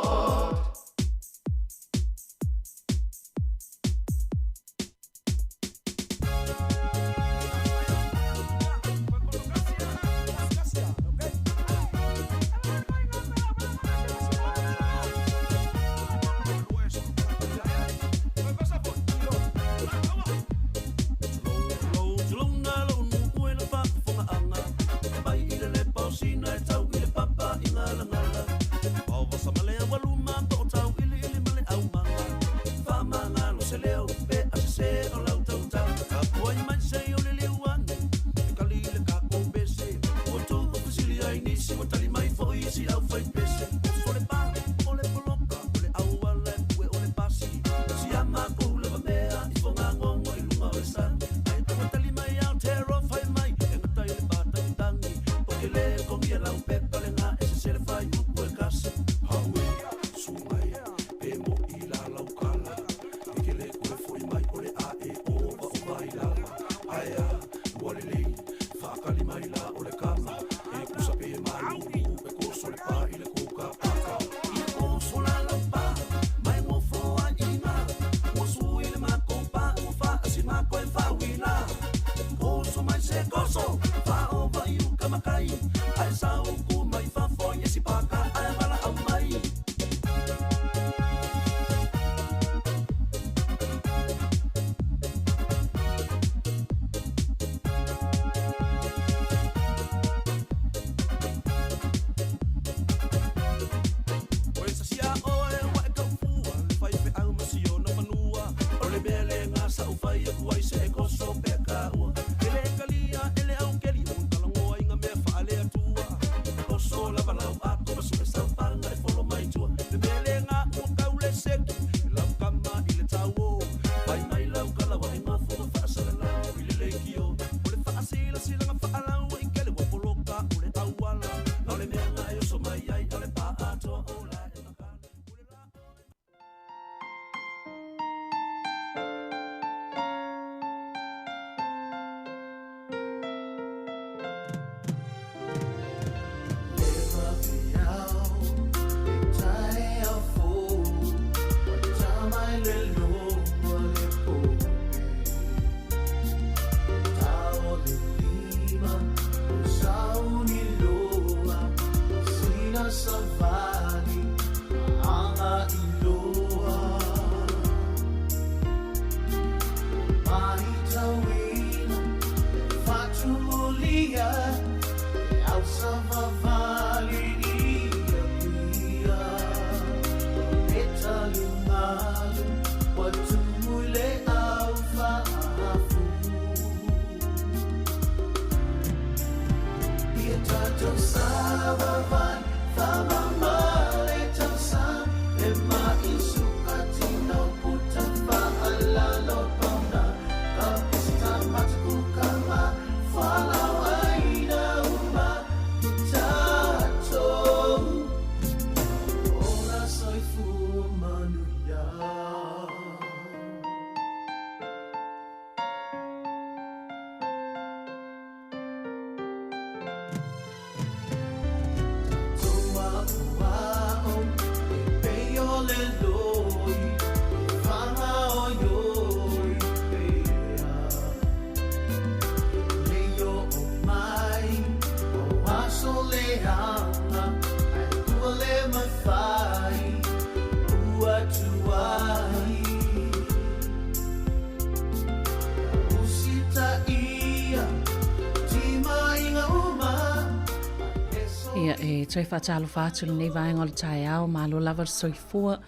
Ia, e toe faatalofa atu lenei vaega o le taeao, malo lava le soifua,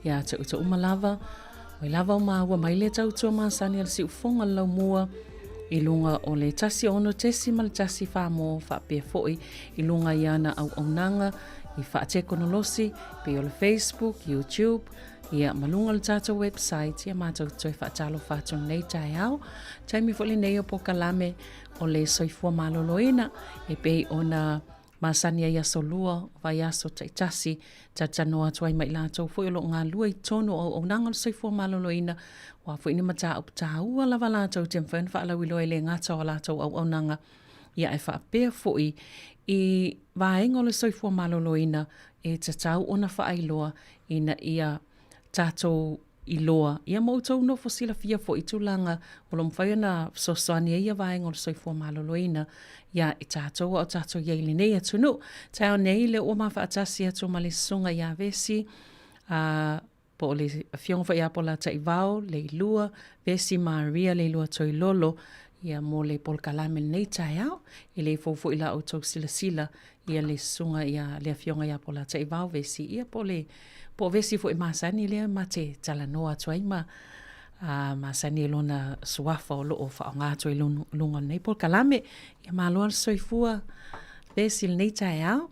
ia te outou uma lava, oi lava o māua mai le tautua masani a le siufoga le laumua, i luga o le 16.1 whāmō whaapea foi i luga i ana auaunaga i faatekonolosi pei o le Facebook, YouTube, ia ma luga o le tatou website, ia matou toe faatalofa atu lenei taeao. Taimi foi lenei o pokalame o le soifua maloloina e pei ona masani ai aso lua, o vaiaso taitasi, talatalanoa atu ai ma i latou foi o lo o galulue i totonu o auaunaga o le soifua maloloina, aua foi ni mataupu taua lava latou te mafai ona faalauiloa e le gata o a latou auaunaga, ia ae faapea foi i vaega o le soifua maloloina e tatau ona faailoa ina ia tatou iloa, ia ma outou nofo silafia foi i tulaga o lo o mafai ona fesoasoani ai ia vaega o le soifua maloloina iā i tatou a o tatou i ai i lenei atunuu. Taeao nei lea ua ma faatasi atu ma le Susuga ia Vesi, a, po o le Afioga foi ia Polataivao Leilua, Vesi Maria Leilua Toilolo, ia mo le polokalame i lenei taeao. E le fou foi la outou silasila ia le susuga ia le afioga ia Polataivao Vesi, ia po o le po o Vesi foi masani lea ma te talanoa atu ai ma a masani e lona suafa o lo o faaaoga atu ai luga o lenei polokalame. Ia malo le soifua Vesi i lenei taeao.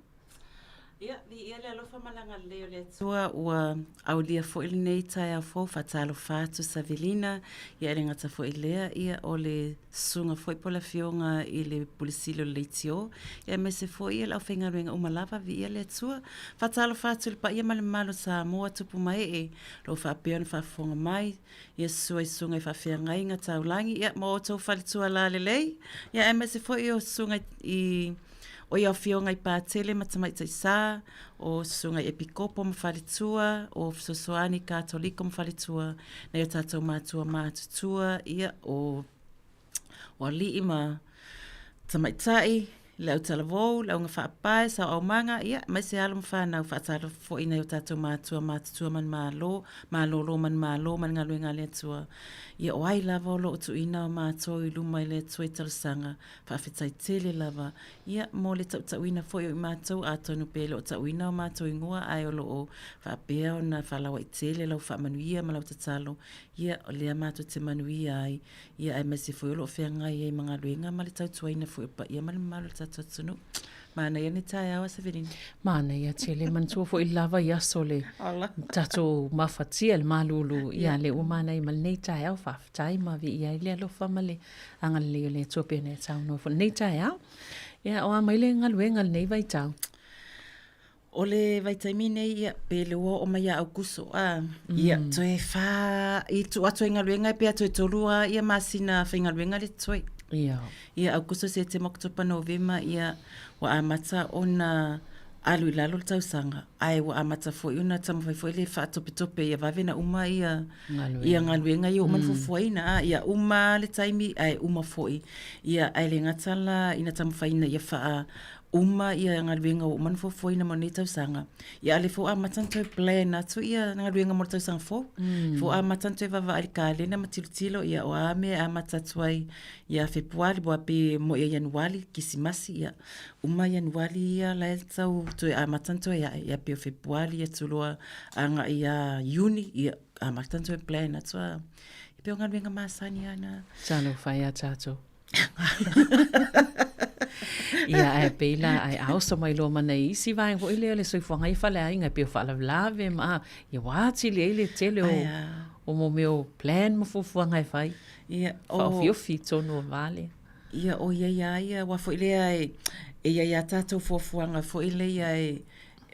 Ia, viia le alofa ma le agalelei o le Atua ua aulia foi lenei taeao fou, faatalofa atu Savelina, ia e le gata foi i lea, ia o le susuga foi po o le afioga i le Pule Sili o le Leitio, ia aemaise foi ia le aufaigaluega uma lava, viia le Atua. Faatalofa atu i le paia ma le mamalu o Samoa, tupu ma ee, o lo o faapea ona faafofoga mai, ia susu ai susuga i faafeagaiga taulagi, ia ma outou faletua lalelei, ia aemaise foi o susuga i O ia afioga i Patele ma Tamaitai Sa, o Susuga i Epikopo ma Faletua, o Fesoasoani Katoliko ma Faletua, nai o tātou mātua mātutua, ia, o, o alii ma tamaitai, le au talavou, le auga faapae, sao aumaga, ia, aemaise alo ma fanau faatalofa foi i nai o tātou mātua mātutua manumalo, malōlō manumalo ma le galuega a le Atua. Ia, o ai lava o lo o tuuina o mātou i luma i le Atua i talosaga, Faafetai tele lava, ia, mo le tautauina foi o i matou, atonu pe le o tauina o matou ingoa ae o lo o faapea ona faalauaitele lau faamanuia ma lau tatalo, ia, o lea matou te manuia ai, ia, aemaise foi o lo o feagai ai ma galuega ma le tautuaina foi o le paia ma le mamalu o le tatou atunuu. Manaia lenei taeao a Sevelina. Manaia tele, manatua foi lava i aso le tatou mafatia le malulu, ia, lea ua manaia ma lenei taeao, faafetai ma viia ai le alofa ma le agalelei o le Atua pei ona e saunoa foi lenei taeao. Ia, o a mai le galuega i lenei vaitau? O le vaitaimi nei, ia, pe le ua oo mai ia Aukuso, a, ia, toe whā, i tuu atu ai galuega e pea toe tolu a, ia masina faigaluega le totoe. Ia. Ia, Aukuso, Setema, Oketopa, Novema, ia, ua amata ona alu i lalo le tausaga, ae ua amata foi ona taumafai foi le faatopetope ia vave ona uma ia ia galuega ia ua uma ona fuafuaina, a, ia uma le taimi ae uma foi. Ia, ae le gata la ina taumafai ina ia faauma ia galuega ua uma ona fuafuaina mo lenei tausaga, ia a o lea foi ua amata ona toe plan atu ia galuega mo le tausaga fou. Foi ua amata ona toe vaavaai i le kalena ma tilotilo, ia o a mea e amata atu ai ia Fepuari, aua pei e moni ia Ianuari, Kerisimasi, ia uma Ianuari ia la e tau toe amata ona toe ae, ia pei o Fepuari atu loa agai ia Iuni, ia amata ona toe plan atu a. E pei o galuega masani lava na. Talofa e a tatou. Ia, ae pei la, ae a oso mai loa ma nai isi vaega foi lea o le soifuaga i faleaiga, e pei o faalavelave ma, ia ua atili ai le tele o, o mo mea o plan ma fuafuaga e fai. Ia, o... Faaofiofi i totonu o va lea. Ia, o i ai lava ia, aua foi lea e, e i ai lava tatou fuafuaga foi lea e,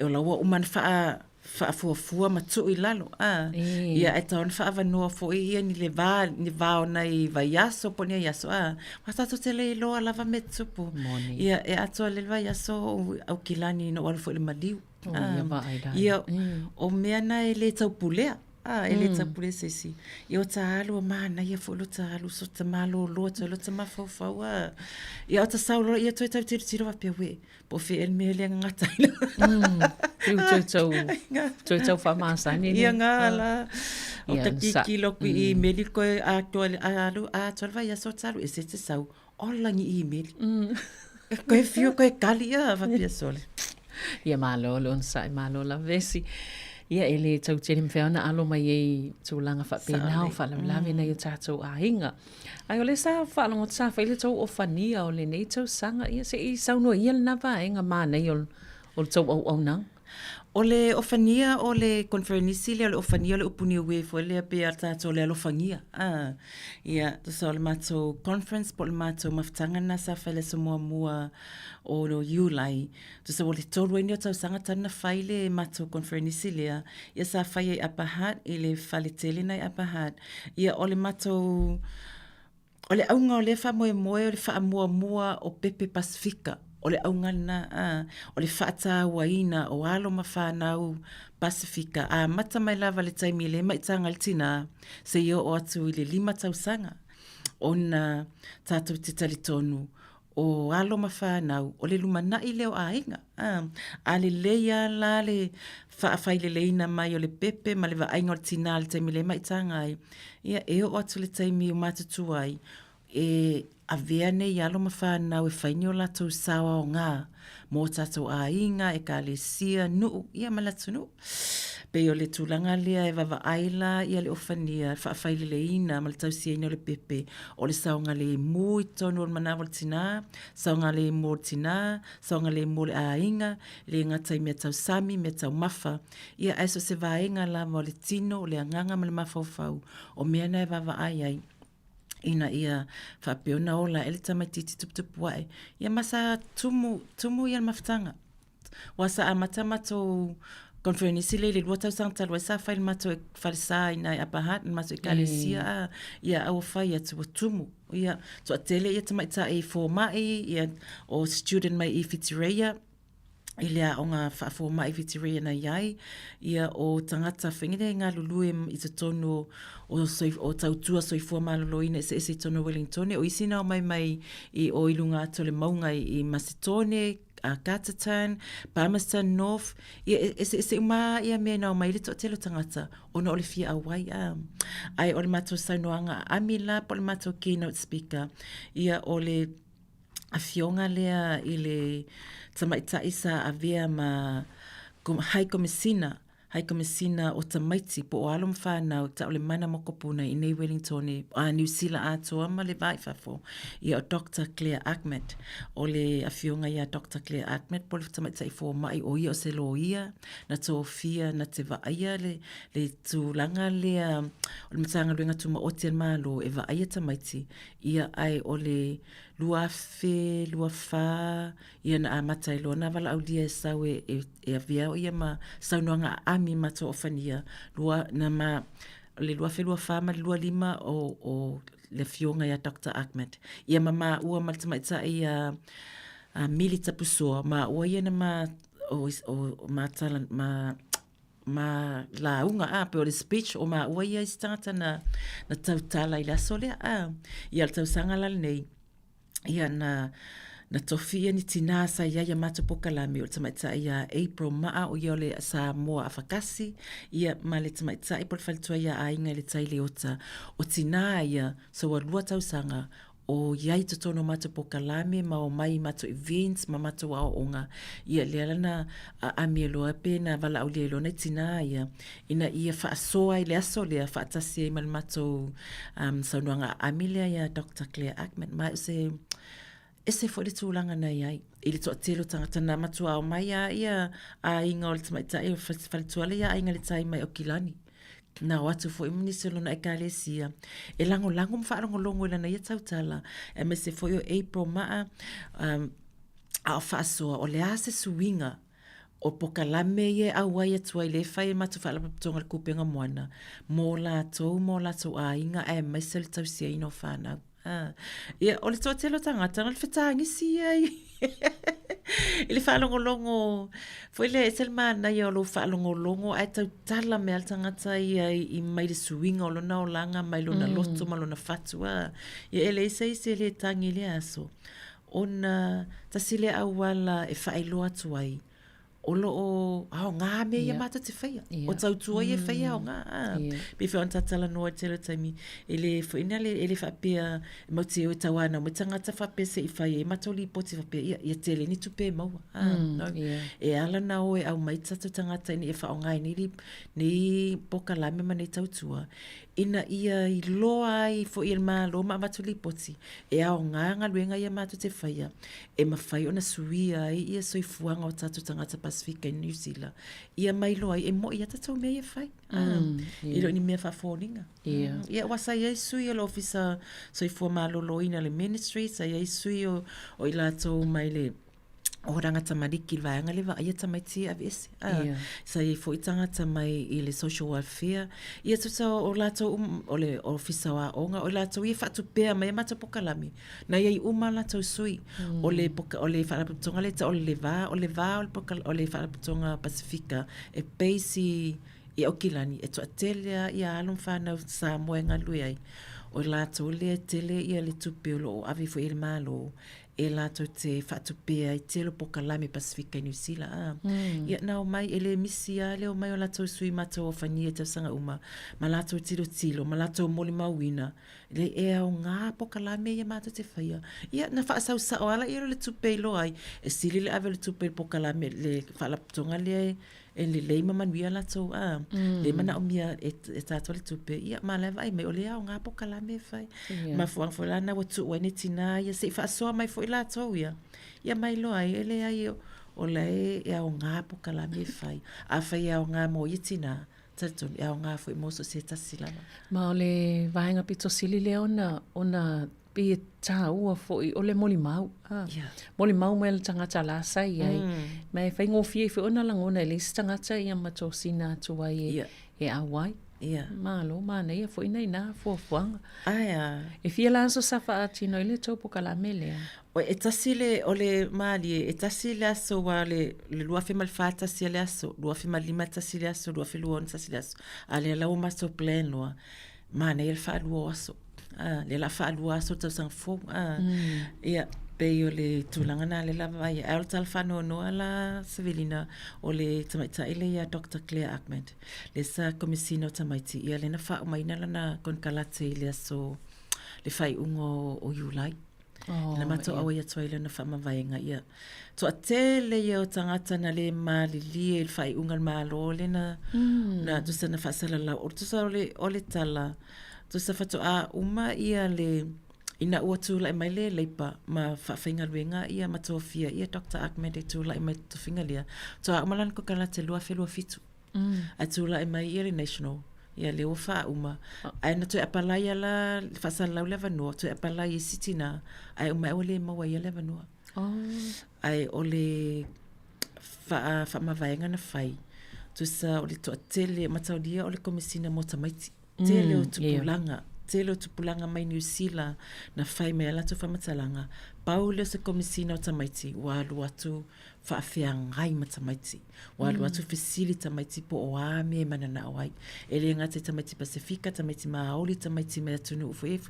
o la ua uma ona faa, faafuafua ma tuu i lalo, a. E. Ia, ae tatau ona faaavanoa foi ia ni le va, ni va o nai vaiaso po o ni aiaso, a. Aua tatou te le iloa lava mea e tutupu. Moni. Ia, e atoa lelei le vaiaso o ou Aukilani ina ua alu foi i le maliu. Oh, ia vaai la. Ia, o mea na e le taupulea. A, e le taupulea e se isi. Ia o ta alu a manaia foi lo ta alu, so ta malōlō atu ai lo ta mafaufau a. Ia o ta sau loa ia toe tau tilotilo faapea, uē, po o fea ea le mea lea e gagata ai lau. Piu toe tau, toe tau faamasani. Ia ngā la. O ta kikilo aku i imeli koe atoa le alu, atoa le vaiaso o ta alu, ese te sau. Ola ni imeli. Koe whiu, koe kali ia, faapea sole. Ia malo le onosai, malo lava Vesi. Ia e le tau tele mawhea ona alo mai ei tulaga faapena o faalavelave nai o tatou aiga. Ae o lea sa faalogo sa fai le tou ofania o lenei tausaga, ia se i saunoa ia lena vaega manaia o le tou auaunaga. O le ofania o le koneferenisi lea, o le ofania o le upu niue foi lea pei a tatou le alofagia. A, ia, tusa o le matou conference po o le matou mafutaga lena sa fai i le aso muamua o Iulai, tusa ua le tolu ai nei o tausaga talu ona fai le matou koneferenisi lea, ia sa fai ai i Upper Hutt, i le fale tele lena i Upper Hutt. Ia o le matou O le auga o lea faamoemoe o le faamuamua o pepe Pasefika. O le auga lena, a, o le faatauaina o alo ma fanau Pasefika, amata mai lava i le taimi e le maitaga ai le tinā seia oo atu i le lima tausaga, ona tatou te talitonu o alo ma fanau, o le lumanai lea o aiga. A, a lelei lava la le faafaileleiina mai o le pepe ma le vaaiga o le tinā i le taimi e le maitaga ai, ia, e oo atu i le taimi ua matutua ai, e avea nei alo ma fanau e fai ni o latou sao aoga mō tātou aiga, ekalesia, nuu, ia ma le atunuu. Pei o le tulaga lea e vaavaai la ia le ofania, le faafaileleiina ma le tausiaina o le pepe, o le saogalemu i totonu o le manawa o le tinā, saogalemu o le tinā, saogalemu o le aiga, e le gata i mea tau sami, mea taumafa, ia ae so o se vaega lava o le tino, o le agaga ma le mafaufau, o mea na e vaavaai ai ina ia faapea ona ola ae le tamaitiiti tuputupu ae. Ia ma sa tumu, tumu ia le mafutaga. Aua sa amata matou conferenisi lea i le lua tausaga talu ai sa fai i le matou falesa i ina i Upper Hutt, le matou ekalesia a, ia a ua fai atu ua tumu. Ia, toatele ia tamaitai fomai, ia o student mai i Whitireia, i le aoga faafomai i Whitireia na i ai, ia o tagata foi nei e galulue i totonu o, o tautua soifua maloloina eseese i totonu o Wellingtone, o isi na omai mai i o i luga atu o le mauga i Masetone, a Carterton, Palmerston North, ia e eseese uma lava ia mea na omai ai le toatele o tagata ona o le fia auai a. Ae o le matou saunoaga aami la po o le matou keynote speaker, ia o le afioga lea i le tamaitai sa avea ma High Komesina hai komesina o tamaiti po o alo ma fanau e tau le mana mokopuna i nei Wellingtone a Niu Sila atoa ma le va i fafo. Ia o Doctor Claire Ahmed. O le afioga ia Doctor Claire Ahmed po o le tamaitai fomai o ia o se loia na tofia na te vaaia le, le tulaga lea o le Matagaluega Tumaoti a le Malo e vaaia tamaiti. Ia ae o le 2024 Ia na amata ai loa nā valaaulia e sau e, e, e avea o ia ma saunoaga aami ma toofania lua, na ma, le 2024 ma le 25 o, o le afioga ia Doctor Ahmed. Ia ma maua ma le tamaitai ia a Mili Tapusoa, maua ia na ma, o, o, ma, tala, ma ma lauga a pe o le speech o maua ia isi tagata na, na tautala i le aso lea a. Ia le tausaga la lenei, ia na na tofia ni tinā sa i ai a matou pokalame o le tamaitai ia April Maa o ia o le Samoa afakasi ia ma le tamaitai po o le faletua ia Aiga i le Tai Leota o tinā ia so ua lua tausaga o i ai i totonu o matou pokalame ma omai i matou events ma matou aoaoga ia lea la na aami ai loa pe na valaaulia ai loa nai tinā ia ina ia faasoa i le aso lea faatasi ai ma le matou um, saunoaga aami lea ia Doctor Claire Ackman. Ma o se ese foi le tulaga na i ai i le toatele o tagata na matua ao mai a ia aiga o le tamaitai o faletua le ia aiga le tai mai Aukilani. Na o atu foi ma nisi o lona ekalesia e lagolago ma faalogologo i lana ia tautala, aemaise foi o April Maa, um, a o faasoa o le a se suiga o pokalame ia e auai atu ai lea e fai e matou faalapotopotoga le Kupenga Moana mō latou ma o latou aiga aemaise o le tausiaina o fanau. Ah. Ia, o le toatele o tagata, na o le fetagisi ia i, i le faalogologo foi lea, ese le manaia o lou faalogologo ae tautala mai lava le tagata ia i, i mai le suiga o lona olaga, mai lona mm. loto ma lona fatu. Ah. Ia, e leai se isi e le tagi i lea aso. Ona tasi lea auala e faailoa atu ai, o lo o aoga mea ia mātou te whaia. Yeah. O tautua ia whaia mm. aoga. Ah. Yeah. Pe whai ona tatala noa i tēra taimi, e le whaina le, e le whapea, e mau te o e tau ana, me tangata whapea se i whai e matou lipoti whapea, ia, ia tele ni tupe e maua. Ah, mm, no. yeah. E ala na o e au mai tatou tangata ini e whaonga ai nei, nei pokalame ma nei tautua. Ina ia iloa ai foi e le Malo ma avatu lipoti e aoga galuega ia matou te faia e mafai ona suia ai ia soifuaga o tatou tagata Pasefika i Niu Sila ia ma iloa ai e mo'i a tatou mea ia e fai. E le o ni mea faafoliga. Ia aua sa i ai sui o le Ofisa Soifua Maloloina le Ministry, sa i ai sui o i latou mai le Oranga Tamariki, le vaega lea e vaaia tamaiti e aveese. Sa i ai foi tagata mai i le Social Welfare. Ia tusa o latou uma, o le Ofisa o Aoga, o i latou ia e faatupea mai a matou polokalame, na i ai uma a latou sui. O le o le Faalapotopotoga lea e tau o le Le Va, o Le Va o le Faalapotopotoga Pasefika e base i i Aukilani, e toatele lava ia alo ma fanau Samoa e galulue ai, o i latou lea e tele ia le tupe o lo o ave foi e le Malo e latou te faatupea ai tele o polokalame Pasefika i Niu Sila. A. Ia, na omai, e le misi lava le omai o latou sui matou ofania i tausaga uma, ma latou tilotilo, ma latou molimauina, le e aoga polokalame ia matou te faia. Ia, na faasau sao lava lea o le tupe e iloa ai, e sili le ave o le tupe i le polokalame, le faalapotopotoga lea e e lelei ma manuia latou a mm. le manaomia e, e tātou le tupe ia ma la e vaai mai o le aoga polokalame e fai yeah. mafuaaga foi lana ua tuu ai ni tinā ia seʻi faasoa mai foi latou ia ia ma iloa ai e leai o la e e aoga polokalame e fai afai e aoga mo ia tinā talitonu e aoga foi mo so o se tasi lava. Ma o le vaega pito sili lea ona ona pei e tāua foi o le molimau. Ah, yeah. Molimau mai le tagata la sa i ai. Ma e faigofie foi ona lagona e le isi tagata ia ma tosina atu ai e, yeah. e auai. Yeah. Malo, manaia foi nei nā fuafuaga. Ae a. E fia la aso sa faatino ai le tou pokalame lea? O, e tasi le, o le mālie, e tasi le aso ua le, le 2004 tasi le aso, 2005 tasi le aso, 2026 tasi le aso. A lea la ua matou plan loa, manaia le faalua o aso. A, lea la faalua aso le tausaga fou. A, ia, pei o le tulaga na lea la vaai ai. Ae o le tala faanoanoa la Savelina, o le tamaitai lea ia Doctor Clare Ahmed, lea sa Komesina o Tamaiti, ia lea na faaumaina lana konekarate i le aso, le faaiuga o Iulai. Oh, na matou yeah. auai atu ai lana faamavaega ia. Toatele ia o tagata na le malilie i le faaiuga a le Malo lea na, na tusa na faasalalau. O tusa o le, o le tala, tusa faatoa uma ia le, ina ua tulai mai le Labour ma faafaigaluega ia ma tofia ia Doctor Ahmed e tulai mai i le tofiga lea, faatoa uma lana konekarate 2027. Ae tulai mai ia le National, ia lea ua faauma. Ae na toe apalaia la, faasalalau le avanoa, toe apalai e isi tinā, ae uma ae ua le maua e ia le avanoa. Ae o le faa, faamavaega na fai, tusa o le toatele, mataulia o le Komesina mo tamaiti. Tele o tupulaga, tele o tupulaga mai Niu Sila na fai mai ai latou faamatalaga, pau lea o se Komesina o tamaiti ua alu atu faafeagai ma tamaiti. Ua alu atu fesili tamaiti po o a mea e mananao ai. E le gata i tamaiti Pasefika, tamaiti Māori, tamaiti mai atunuu foi e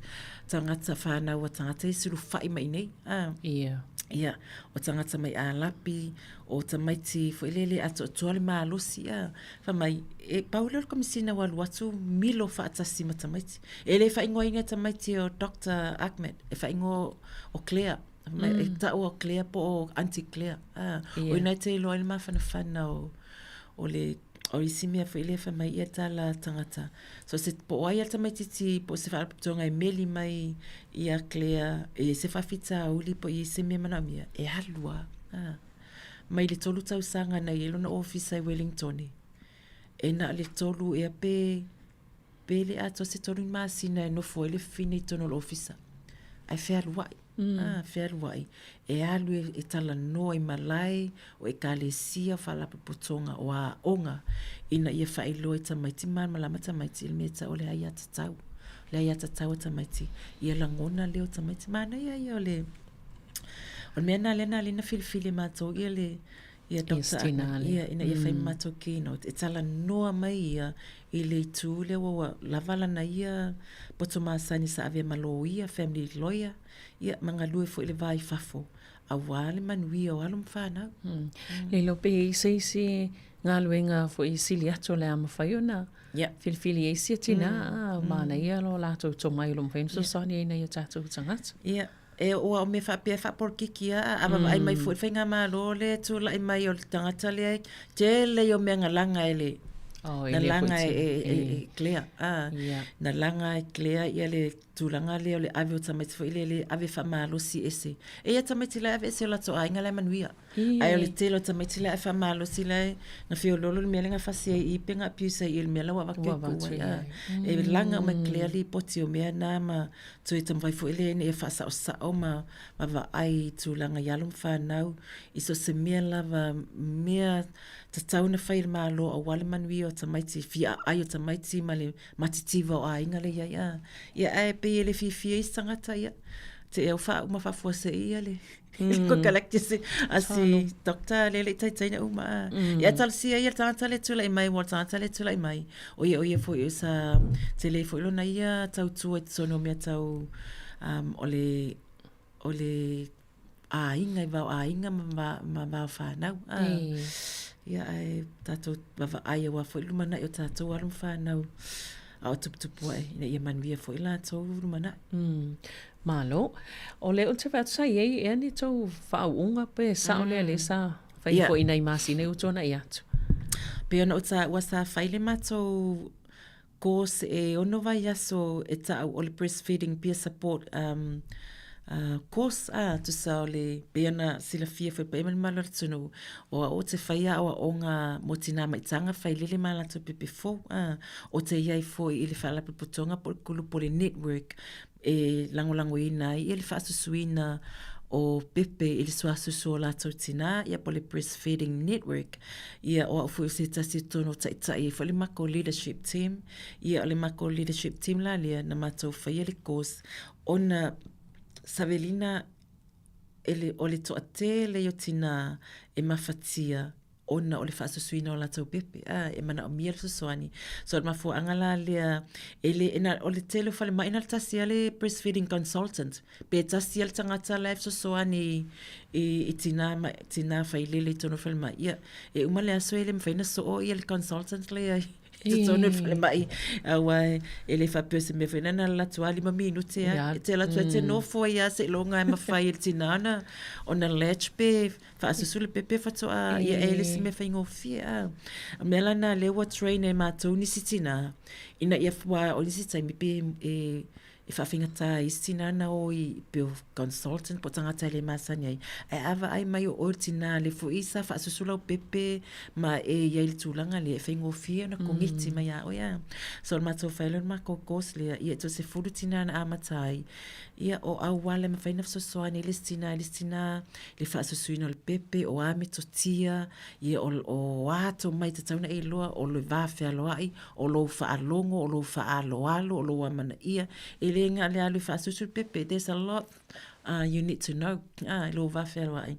tagata whanau a tagata e sulufai mai nei. Ah. Yeah. Ia, o tagata mai Ālapi, o tamaiti foi lele atoatoa le malosi. Ah. Fai mai, e pau lea o le Komesina ua alu atu milo faatasi ma tamaiti. E le faaigoaina e tamaiti o Doctor Ahmed, e faaigoa o Claire. Mm. E tau o Claire po o Auntie Claire. Ah, yeah. O ina e te iloa ai le mafanafana o, o le o isi mea foi lea fai mai ia tala tagata. So se po o ai a le tamaitiiti po o se faalapotopotoga e meli mai ia Claire e i ai se faafitauli po o i ai se mea manaomia, e alu lava. Ah. Mai le tolu tausaga na i ai lona ofisa i Wellingtone, e na o le tolu ea pe pe le atoa se tolu masina e nofo ai le fafine i totonu o le ofisa. Ae fealuai, mm. ah, fealuai. E alu e, e talanoa i malae, o ekalesia, o faalapotopotoga, o aoga, ina ia faailoa i tamaiti malamalama tamaiti i le mea e tau o le aiatatau. Le aiatatau a tamaiti, ia lagona leo tamaiti. Manaia ia o le, o le mea na lea na lea na filifili e matou ia le, ia Dr. Ahmed, ia, ina ia fai ma matou keynote, e talanoa mai ia i le itu lea ua, ua lava lana ia poto masani sa avea ma loia, family lawyer, ia, ma galue foi i le va i fafo, aua le manuia o alo ma fanau. Mm. Le iloa pe i ai se isi galuega foi e sili atu o le a mafai ona yeah. filifili e isi tinā, mm. manaia lo latou tomai o lo mafai ona fesoasoani ai nai o tatou tagata. Yeah. E ua o mea faapea e faapolokiki a, a vaavaai mai foi le faigamalo lea e tulai mai o le tagata lea e tele ia o mea na laga e le Oh, Na laga e, e, e, e clear. Ah, yeah. Na laga e clear ia le tulaga lea o le ave o tamaiti foi lea le ave faamalosi ese. E ia tamaiti la e ave ese o latou aiga la e manuia. Ae o le tele o tamaiti la e faamalosi la e na feoloolo le mea lea na fasi ai i pe na abuse ai i le mea la ua avatu e tu ai. Ah. E laga uma e clear lipoti o mea na ma toe taumafai foi lea ina ia faasaosao ma vaavaai i tulaga i alo ma fanau i so o se mea lava mea tatau ona fai e le Malo aua le manuia o tamaiti, fia aai o tamaiti ma le matitiva o aiga lea e i ai. A, ia ae pei e le fiafia isi tagata, ia, te au faauma faafuasei ia le mm. kokalaki se a si doctor le le taitai na uma. Mm. Ia talosia ia le tagata le tulai mai, ua le tagata le tulai mai. O ia o ia foi o sa tele foi lona ia tautua i totonu o mea tau um, o le o le aiga i va o aiga ma, ma va o whanau. Ah, mm. Ia, ae tātou vaavaai aua foi lumanai o tātou alo ma whanau a o tuputupu ae, ina ia manuia foi lātou lumanai. Mm. Malo. O le o te whea sa iei ea ni tau whaauunga pe sa o lea le sa whai yeah. foi nei masina i utuana i atu. Pe ona o tā ua sa whai le mātou course e ono vaiaso e ta'u o le breastfeeding peer support um, uh, course a tusa o le pei ona silafia foi paia ma le mamalu o le atunuu o au o te whai aoaoga mo tinā maitaga failele ma latou pepe fou a o te iai foi i le faalapotopotoga po o le kulupu o le network e lagolagoina ai le faasusuina o pepe i le suasusu o latou tinā, ia po o le Breastfeeding Network. Ia, o au foi o se tasi o tonu o taitai ai foi le makou leadership team. Ia, o le makou leadership team la lea na matou faia le course ona Savelina e le, o le toatele o tinā e mafatia ona o le faasusuina o latou pepe, a, e manaomia le fesoasoani. So, o le mafuaaga la lea, e le, e na, o le tele o falemai na o le tasi lava le breastfeeding consultant, pe tasi lava le tagata la e fesoasoani i, i tinā ma, tinā failele i totonu o le falemai. Ia, e uma le aso e le mafai ona soo ia le consultant lea i totonu o le falemai, aua e le faapea o se mea foi lea na alu atu lava lima minute lava, e te alu atu e te nofo ai lava seiloga e mafai e le tinā ona, ona latch pe faasusu le pepe faatoa ia e le isi mea faigofie a. O mea la na lea ua train e matou nisi tinā ina ia aua o nisi taimi pe e e faafaigata ai isi tinā na o i pe o consultant po o tagata e le masani ai ae a vaai mai o oe o le tinā lea foi sa faasusu lau pepe ma e i ai i le tulaga lea e faigofie ona kogeti mai ia oe a. So o le matou fai lea o le matou course lea ia e toasefulu tinā na amata ai ia o auala e mafai ona fesoasoani ai le isi tinā i le isi tinā le faasusuina o le pepe, o a metotia, ia o, o a tomai e tatau ona e iloa, o le va fealoai, o lou faalogo, o lou faaaloalo, o lou amanaia. E le na o le alu e faasusu le pepe, there's a lot uh, you need to know, ah, i lou va fealoai.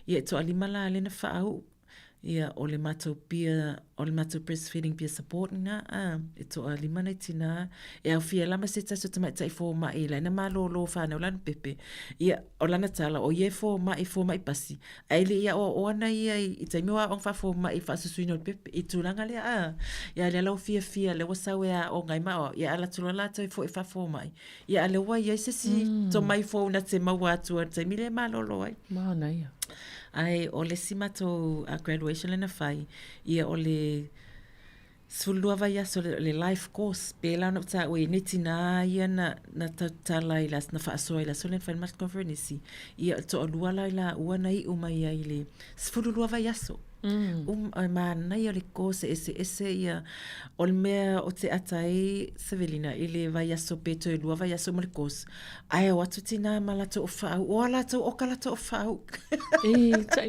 Ia, e toalima la lea na faauu, ia, o le matou peer, o le matou breastfeeding peer support lena, ah, e toalima nai tinā, e aofia ai la ma se tasi o tamaitai fomai, la e na malōlō whānau lana pepe. Ia, o lana tala, o ia e fomai, fomai pasi, ae le i aoaoa ana ia i, i taimi o aoga faafomai i faasusuina o le pepe, i tulaga lea, a. Ia, lea la ua fiafia, lea ua sau e aoga ai ma aoao, ia alu atu loa latou e foi faafomai. Ia, a lea ua i ai se isi mm. tomai fou na te maua atu i le taimi lea e malolo ai. Manaia. Ae o le isi matou uh, graduation lea na fai, ia o le 12 vaiaso le, le life course, pēlā ona ou tāua i nei tinā ia na, na tautala i le aso, na faasoa i le aso lea na fai le matou conference, ia o le toalua la i laua na iu mai ai i le 12 vaiaso. Mm. Um, e manaia o le course e eseese ia, o le mea o te ata ai Sevelina i le vaiaso pe toe lua vaiaso ma le course, ae o atu tinā ma latou o whaau, o a latou o ka latou o whaau. E, tai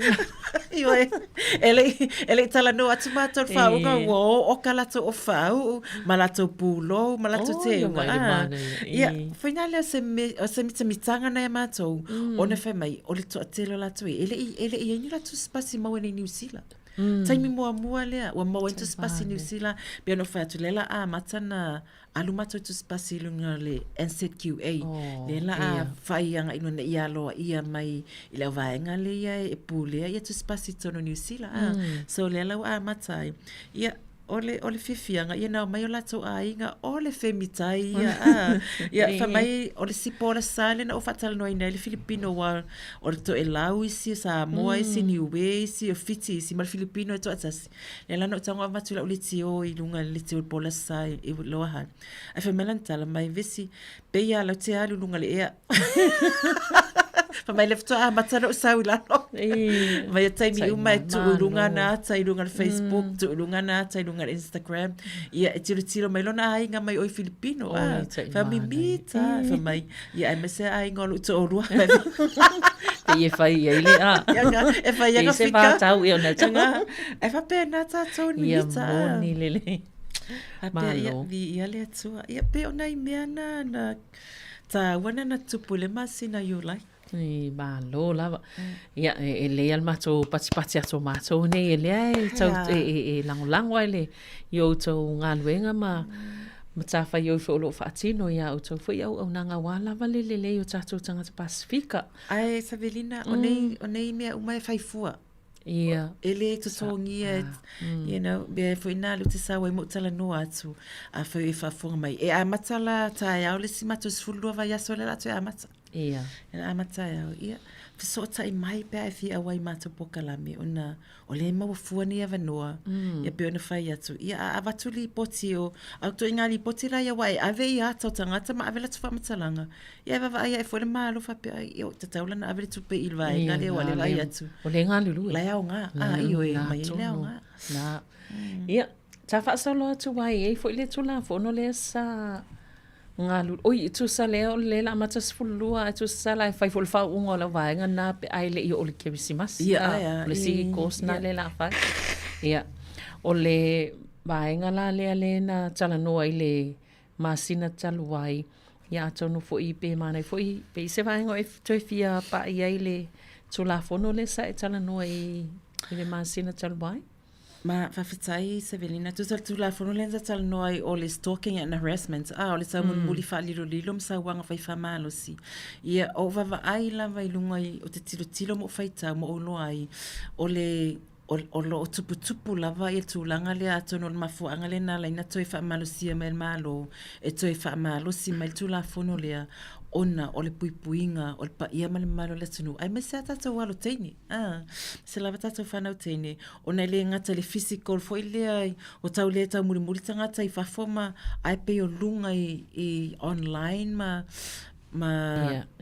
Ioe, e le, e le talanoa atu mātou le whaunga, ua o o ka latou o whaau, ma latou pūlou, ma latou Oh, te ia unga. mai le Ah, manaia, ia, e. whaina lea se, me, o se mitamitanga nei a mātou, mm. ona whai mai, o le toatele o latou e, e le i, e le i ai ni latou spasi maua nei Niu Sila. Mm. Taimi muamua lea, ua maua ai ni spasi Niu Sila, pe ona whai atu, lea la amata na alu matou tusipasi i luga o le NZQA. Oh, lea la a ia. whai anga i luna ia aloa ia mai i le auvaega lea ia e pulea ia tusipasi i totonu o Niu Sila. Ah. Mm. So lea la ua amata ai. Ia, O le, o le fiafiaga, ia na omai o latou aiga, o le femitai ia, a. Ia, fai mai, o le isi po o le sa lea na ou faatalanoaina ai le Filipino, aua o le Toelau isi, o Samoa isi, Niue isi, o Fiti isi, ma le Filipino e toatasi. Lea la na ou tago avatu i lau leitio i luga i le leitio i le po o le Aso Sa i Lower Hutt. Ae fai mai lana tala mai, Vesi, pei lava latou te alu i luga o le ea. Fai mai le faatoa amata lou sau i lalo. Mai o taimi uma e tuu i luga ana ata i luga o le Facebook, tuu i luga ana ata i luga o le Instagram. Ia, e tilotilo mai lona aiga mai o i Filipino. Ah, fai mimita, fai mai. Ia, aemaise aiga o lou toalua. Pei e fai ai le a. E fai ai ka fika. Se whātau i ona tau. E faapena tātou ni mimita. Ia moni lele. Faapea, ia, viia le Atua. Ia, pei o nai mea na, na tāua na na tupu i le masina Iulai. I, malo lava. Ia, e, e lei a le matou patipati atu o matou nei, e lea e, tau, e, e, e lagolago ai le, i o outou galuega ma, matafaioi foi o lo o faatino ia outou foi auaunaga aua lava le lelei o tatou tagata Pasifika. Ae, Savelina, o nei, o nei mea uma e fai fua. Ia. E le totogia, you know, mea foi nā lea ou te sao ai ma ou talanoa atu, afai o e faafofoga mai. E amata la taeao le isi matou 12 vaiaso lea o le a toe amata. Ia. E amata taeao, ia, fesootai mai pe a e fia auai i matou polokalame ona o lea e maua fua nei avanoa, ia pei ona fai atu, ia a avatu lipoti o, a o ituaiga lipoti la ia aua e ave i ata o tagata ma ave latou faamatalaga, Ia e vaavaai ae foi le Malo faapea, ai, e tatau la ona ave le tupe i le vaega lea ua le vaai atu. O le galulue. La e aoga. A, ioe, mai ai le aoga. Na. Ia, sa faasolo atu ai e i ai foi le Tulafono lea sa galulue. Oi, e tusa lea o le la amata 12 ae tusa la e fai foi le faauuga o lau vaega na pe a e le i oo i le Kerisimasi. Ia, ae a. O le isi course na lea la fai. Ia, o le vaega la lea lea na talanoa i le masina talu ai, ia atonu foi pe manaia foi pe i se vaega o e toe fia pa'i ai le Tulafono lea sa e talanoa i i le masina talu ai? Ma faafetai Sevelina, tusa le Tulafono lea na talanoa ai o le stalking and harassment, a o le taumolimoli faalilolilo ma sauaga fai faamalosi. Ia, o ou vaavaai lava i luga i, ou te tilotilo ma ou faitau ma ou iloa ai, o le o lo o tuputupu lava ia tulaga lea atonu o le mafuaaga lea na ala ai ona toe faamalosia mai e le Malo e toe faamalosi mai le Tulafono lea ona o le puipuiga o le paia ma le mamalu o le atunuu aemaise lava tatou alo teine, a, aemaise lava tatou fanau teine ona e le gata i le physical foi lea o tau le taumulimuli tagata i fafo ma ae pei o luga i, i online ma ma,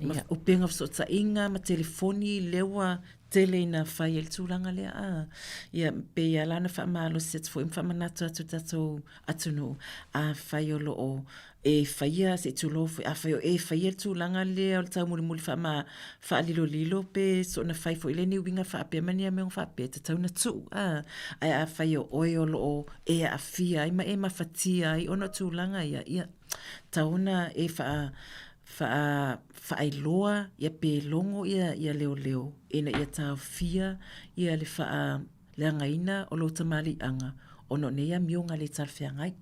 ma upega fesootaiga ma telefoni lea ua tele ina fai ai le tulaga lea, a. Ia, pei lava la ona faamalosi atu foi ma faamanatu atu i le tatou atunuu, afai o lo o e faia, se i tulou foi, afai o e faia le tulaga lea o le taumulimuli faama, faalilolilo pe soona fai foi lea ni uiga faapea ma ni amioga faapea, e tatau ona tuu, a. Ae afai o oe o lo o e aafia ai ma e mafatia ai ona o tulaga ia, ia, tatau ona e faa, faa, faailoa ia pe logo ia, ia leoleo ina ia taofia ia le faa leagaina o lou tamaliiaga ona o nei amioga le talafeagai.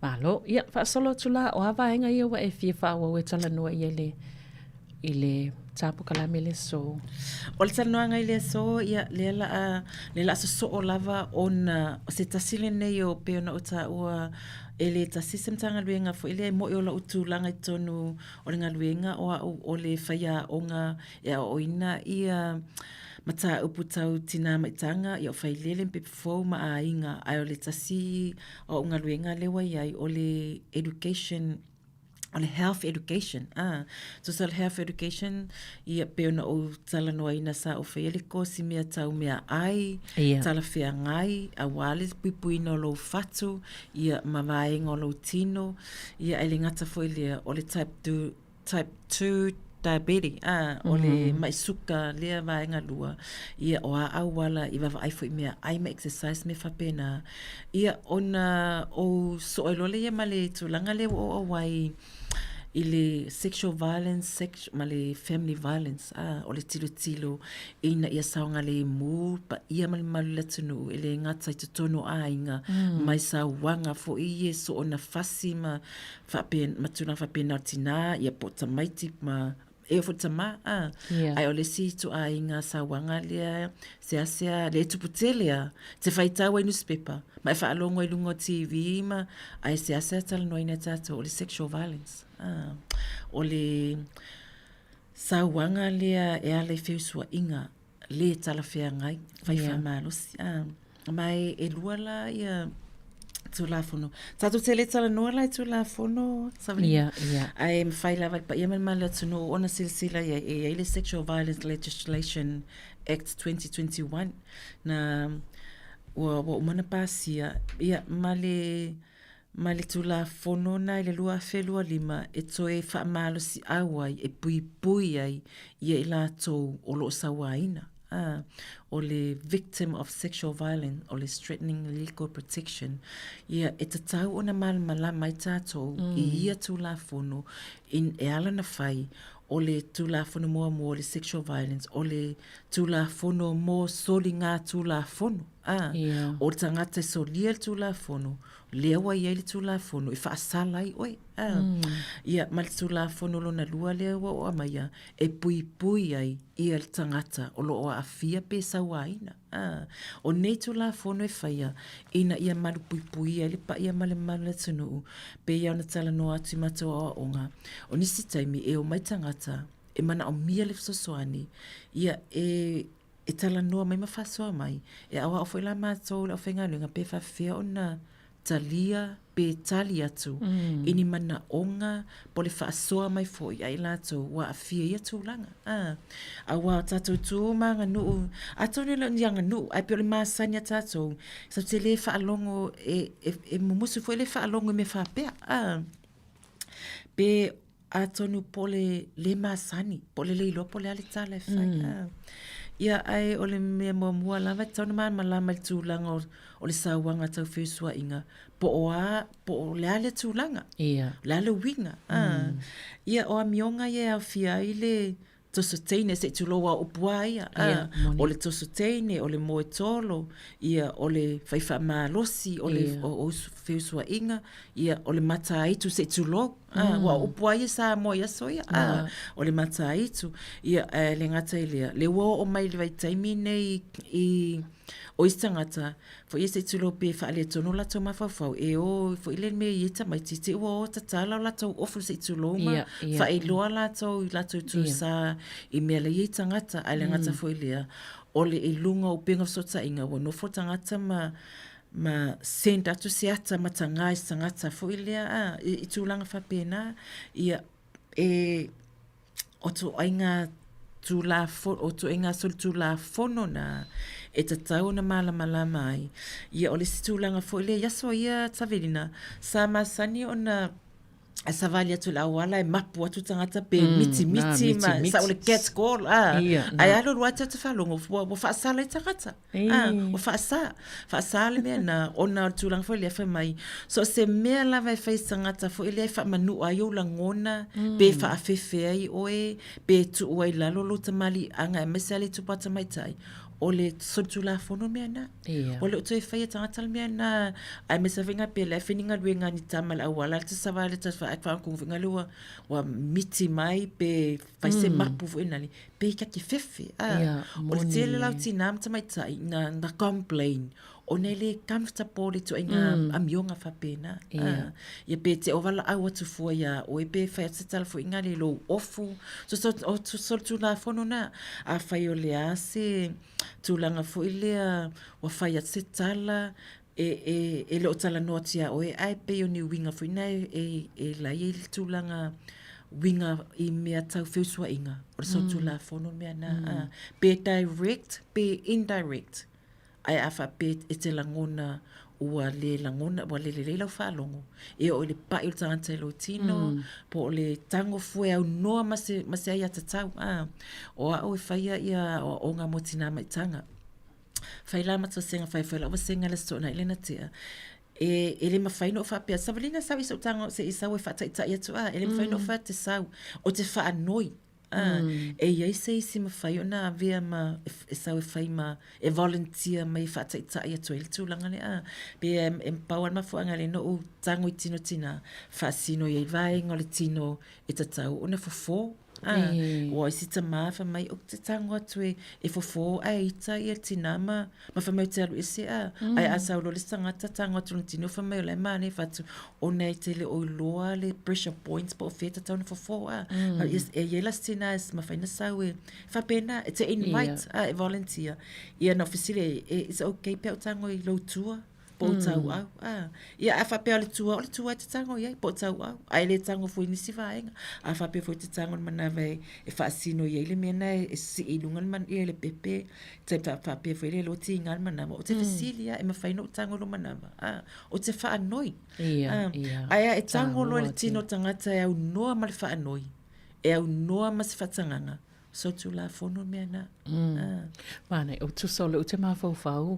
Malo. Ia, faasolo atu la, o a vaega ia ua e fia faaauau e talanoa i ai le, i le tapokalamu i le aso? O le talanoaga i le aso, ia, lea la a, lea la a sosoo lava ona o se tasi lenei o pei ona ou taua E le tasi se Matagaluega foi lea e moe o lou tulaga i totonu o le galuega o au o le faiaoga e aoaoina ia mataupu tau tinā maitaga, ia o failele ma pepa fou ma aiga. Ae o le tasi o au galuega lea ua i ai o le education, o le health education, a. Tusa o le health education, ia pei ona ou talanoaina sa ou faia le kosi mea tau meaai, Ia. talafeagai, aua le puipuiina o lou fatu, ia ma vaega o lou tino, ia ae le gata foi i lea, o le type 2, type 2 diabetic, a, o le mai suka lea vaega lua, ia o a auala i vaavaai foi i meaai ma exercise mea faapena. Ia ona ou soo ai loa lea ma le tulaga lea ua ou auai i le sexual violence sex, ma le family violence, a, o le tilotilo ina ia saogalemu paia ma le mamalu o le atunuu e le gata i totonu o aiga, mm. mai sauaga foi ia soona fasi ma, faapena, ma tulaga faapena o le tinā, ia po o tamaiti ma e oo foi i le tamā, a. Ae o le isi ituaiga sauaga lea seasea lea e tupu tele lava, e te faitau ai i nusipepa ma e faalogo ai i luga o TV ma, ae seasea talanoaina e tatou o le sexual violence, a. O le sauaga lea e ala i feusuaiga lē talafeagai, fai faamalosi. A, ma e lua la ia Tulafono. Tatou te le talanoa la i Tulafono, Savalina? Ia, ia. Ae mafai lava e le paia ma le mamalu o le atunuu ona silasila i ai, e i ai le Sexual Violence Legislation Act 2021 na ua, ua uma ona pasia, ia, ma le ma le Tulafono na i le 2025 e toe faamalosiau ai, e puipui ai ia i latou o lo o sauaina. A, o le victim of sexual violence, o le Strengthening Legal Protection, ia, e tatau ona malamalama ai tatou i ia Tulafono in, e ala ona fai, o le Tulafono muamua o le sexual violence, o le Tulafono mo soligatulafono. A, o le tagata e solia le Tulafono, lea ua i ai le Tulafono e faasala ai oe. A, ia, ma le Tulafono lona lua lea ua ou aumaia, e puipui ai ia le tagata o lo o aafia pe sauaina. A, o nei Tulafono e faia ina ia malupuipuia ai le paia ma le mamalu o le atunuu, pei lava ona talanoa atu i matou aoaoga, o nisi taimi e omai tagata e manaomia le fesoasoani, ia e e talanoa mai ma faasoa mai, e aoao foi la matou le aufaigaluega pe faapefea ona talia pe tali atu i ni manaoga po o le faasoa mai foi a i latou ua aafia i ia tulaga. Aua o tatou tu ma aganuu, atonu e le o ni aganuu, ae pei o le masani a tatou, tatou te le faalogo, e mumusu foi le faalogo i mea faapea. Pe Atonu po o le lē masani, po o le le iloa po o le a le tala e fai. Ia, ae o le mea muamua lava e tatau ona malamalama i le tulaga o le sauaga tau feusuaiga, po o a, po o le a le tulaga. O le a le uiga. Ia, o amioga ia e aofia ai le toso teine, se i tulou lava o upu lava ia, a, o le toso teine, o le moe tolo, ia, o le fai faamalosi, o le feusuaiga, ia, o le mataitu, se i tulou, a, aua o upu lava ia Samoa i aso ia, a, o le mataitu. Ia, ae le gata i lea, lea ua oo mai i le vaitaimi lenei i, o isi tagata, foi ia se i tulou pe faaletonu o latou mafaufau, e o foi lele mea e i ai tamaiti, te i ua o tatala o latou ofu se i tulou ma faailoa latou i latou tusa i mea la e i ai tagata. Ae le gata foi i lea, o le i luga o upega fesootaiga, ua nofo tagata ma ma send atu se ata mataga i se tagata foi lea, a, i tulaga faapena, ia, e, o ituaiga Tulafono, o ituaiga solitulafono na e tatau ona malamalama ai. Ia, o le isi tulaga foi lea i aso ia Savelina, sa masani ona savali atu i le auala e mapu atu tagata pe mitimiti ma sa o le cat call, a, ae alu alu lava tatou faalogo ua faasala ai tagata. A, ua faasa, faasa le mea na, ona o le tulaga foi lea fai mai, so o se mea lava e fai e se tagata foi lea e faamanu'a ai ou lagona, pe faafefe ai oe, pe tuu ai i lalo lou tamaliiaga aemaise lava le itupa tamaitai, o le solitulafono le mea lena. Ua le o toe faia e tagata le mea lena, aemaise lava pe la e fai ni galuega a ni tama i le auala, ae savali atu faalogo foi lea ua miti mai pe fai se mapu foi lale, pe ta te fefe. A, o le tele la o tinā ma tamaitai na, na complain ona e le comfortable i ituaiga amioga faapena. A, ia pe te o valaau atu fua iā oe pe fai atu se tala foi ngale i lou ofu. So, so, o solitulafono na, afai o le a se tulaga foi lea ua fai atu se tala, e, e, e le o talanoa atu iā oe, ae pei o ni uiga foi na e, e, e la i ai le tulaga uiga i mea tau feusuaiga, o le solitulafono le mea na, a, pe direct pe indirect, ae a faapea e te lagona ua le lagona, ua le lelei lau faalogo, e oo i le pai o le tagata i lou tino, po o le tago fua e aunoa ma se, ma se aiatatau, a. O au e faia ia aoaoga mo tinā ma itaga. Fai la matou vasega fai foi lau vasega i le Aso Toonai lea na tea. E, e le mafai ona ou faapea, Savalina sau i sou tago se i sau e faataitai atu a, e le mafai ona ou fai atu te sau. Ou te faanoi. A, e i ai se isi mafai ona avea ma e sau e fai ma e volunteer mai e faataitai atu ai le tulaga lea. A, pe e, e pau lava le mafuaaga lea na ou tago i tino tinā, faasino i ai vaega o le tino e tatau ona fofo. Ua isi tamā fai mai ou te tago atu e e fofo ae ita ia tinā ma ma fai mai ou te alu ese a ae a sau loa le isi tagata tago atu lona tino fai mai o la e manaia fai atu ona e te le o iloa le pressure points po o fea e tatau ona fofo a e i ai la se tinā e mafai ona sau e faapena e te invite a e volunteer ia na ou fesili ai e is it okay pe a ou tago i lou tua po o tauau. A, ia, a faapea o le tua, o le tua e te tago i ai, po o tauau. A e le tago fua i nisi vaega. A faapea foi e te tago i le manava e, e faasino i ai le mea na e, e sii i luga le, man, ia, le pepe, taimi fa, faapea foi le loa tiga le manava, ou te fesili lava, e mafai ona ou tago i lou manava? A, ou te faanoi. Ia, A, ia. ae a e tago loa i le Taua tino tele. tagata e aunoa ma le faanoi, e aunoa ma se faatagaga, so Tulafono le mea na. A. Manaia, o tusa o lea ou te mafaufau,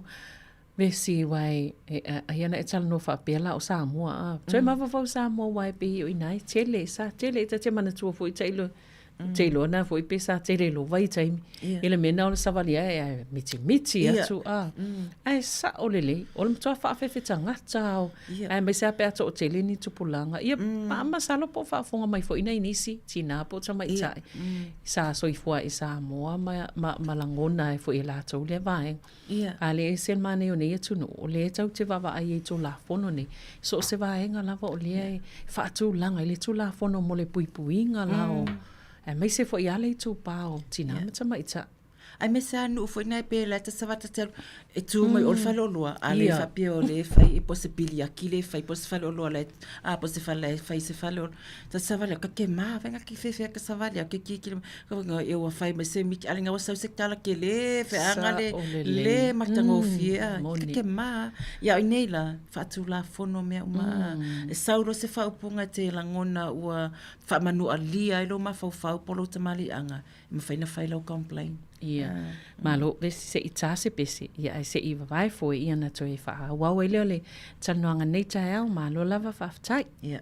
Vesi wai e ai ana e talanoa faapea la o Samoa a. Toe mafaufau Samoa wai pei o ina e tele sa tele ta te manatua foi tailo te iloa na foi pe sa tele lova i taimi. I le mea na o le savali ae ae mitimiti atu a. Ae sao lelei o le matua faafefe tagata ao aemaise lava pe a toatele ni tupulaga. Ia masalo po o faafofoga mai foi nai nisi tina po o tamaitai sa soifua i Samoa ma lagona ai foi e latou lea vaega. Ia. A le ese le manaia o nei atunuu, o lea tatou te vaavaai ai i Tulafono nei, so o se vaega lava o lea e faatulaga i le Tulafono mo le puipuiga la o, aemaise foi lava le itupa o tina ma tamaitai. Aemaise lava nuu foi nei pe la e tasavata te alu, e tu mai o le faleoloa, a le faapea o lea e fai po o se piliaki lea e fai po o se faleoloa la e, a po o se fale la e fai se faleoloa. Ta savali atu, ke ma venga ki fefe ka savali atu ki ki e ua fai mai se miti ale nga ua sau se tala ke le feaga le le matagofie a ke ma ia i nei la faatulafono mea uma e sau loa se faaupuga te lagona ua faamanualia ai lou mafaufau po o lou tamaliiaga e mafai ona fai lau complain. Ia, malo, vesi se i tā se pese, ia ae se i vavae foe ia na toe faaauau ai lea o le talanoaga nei taeao, malo lava faafetai. Ia.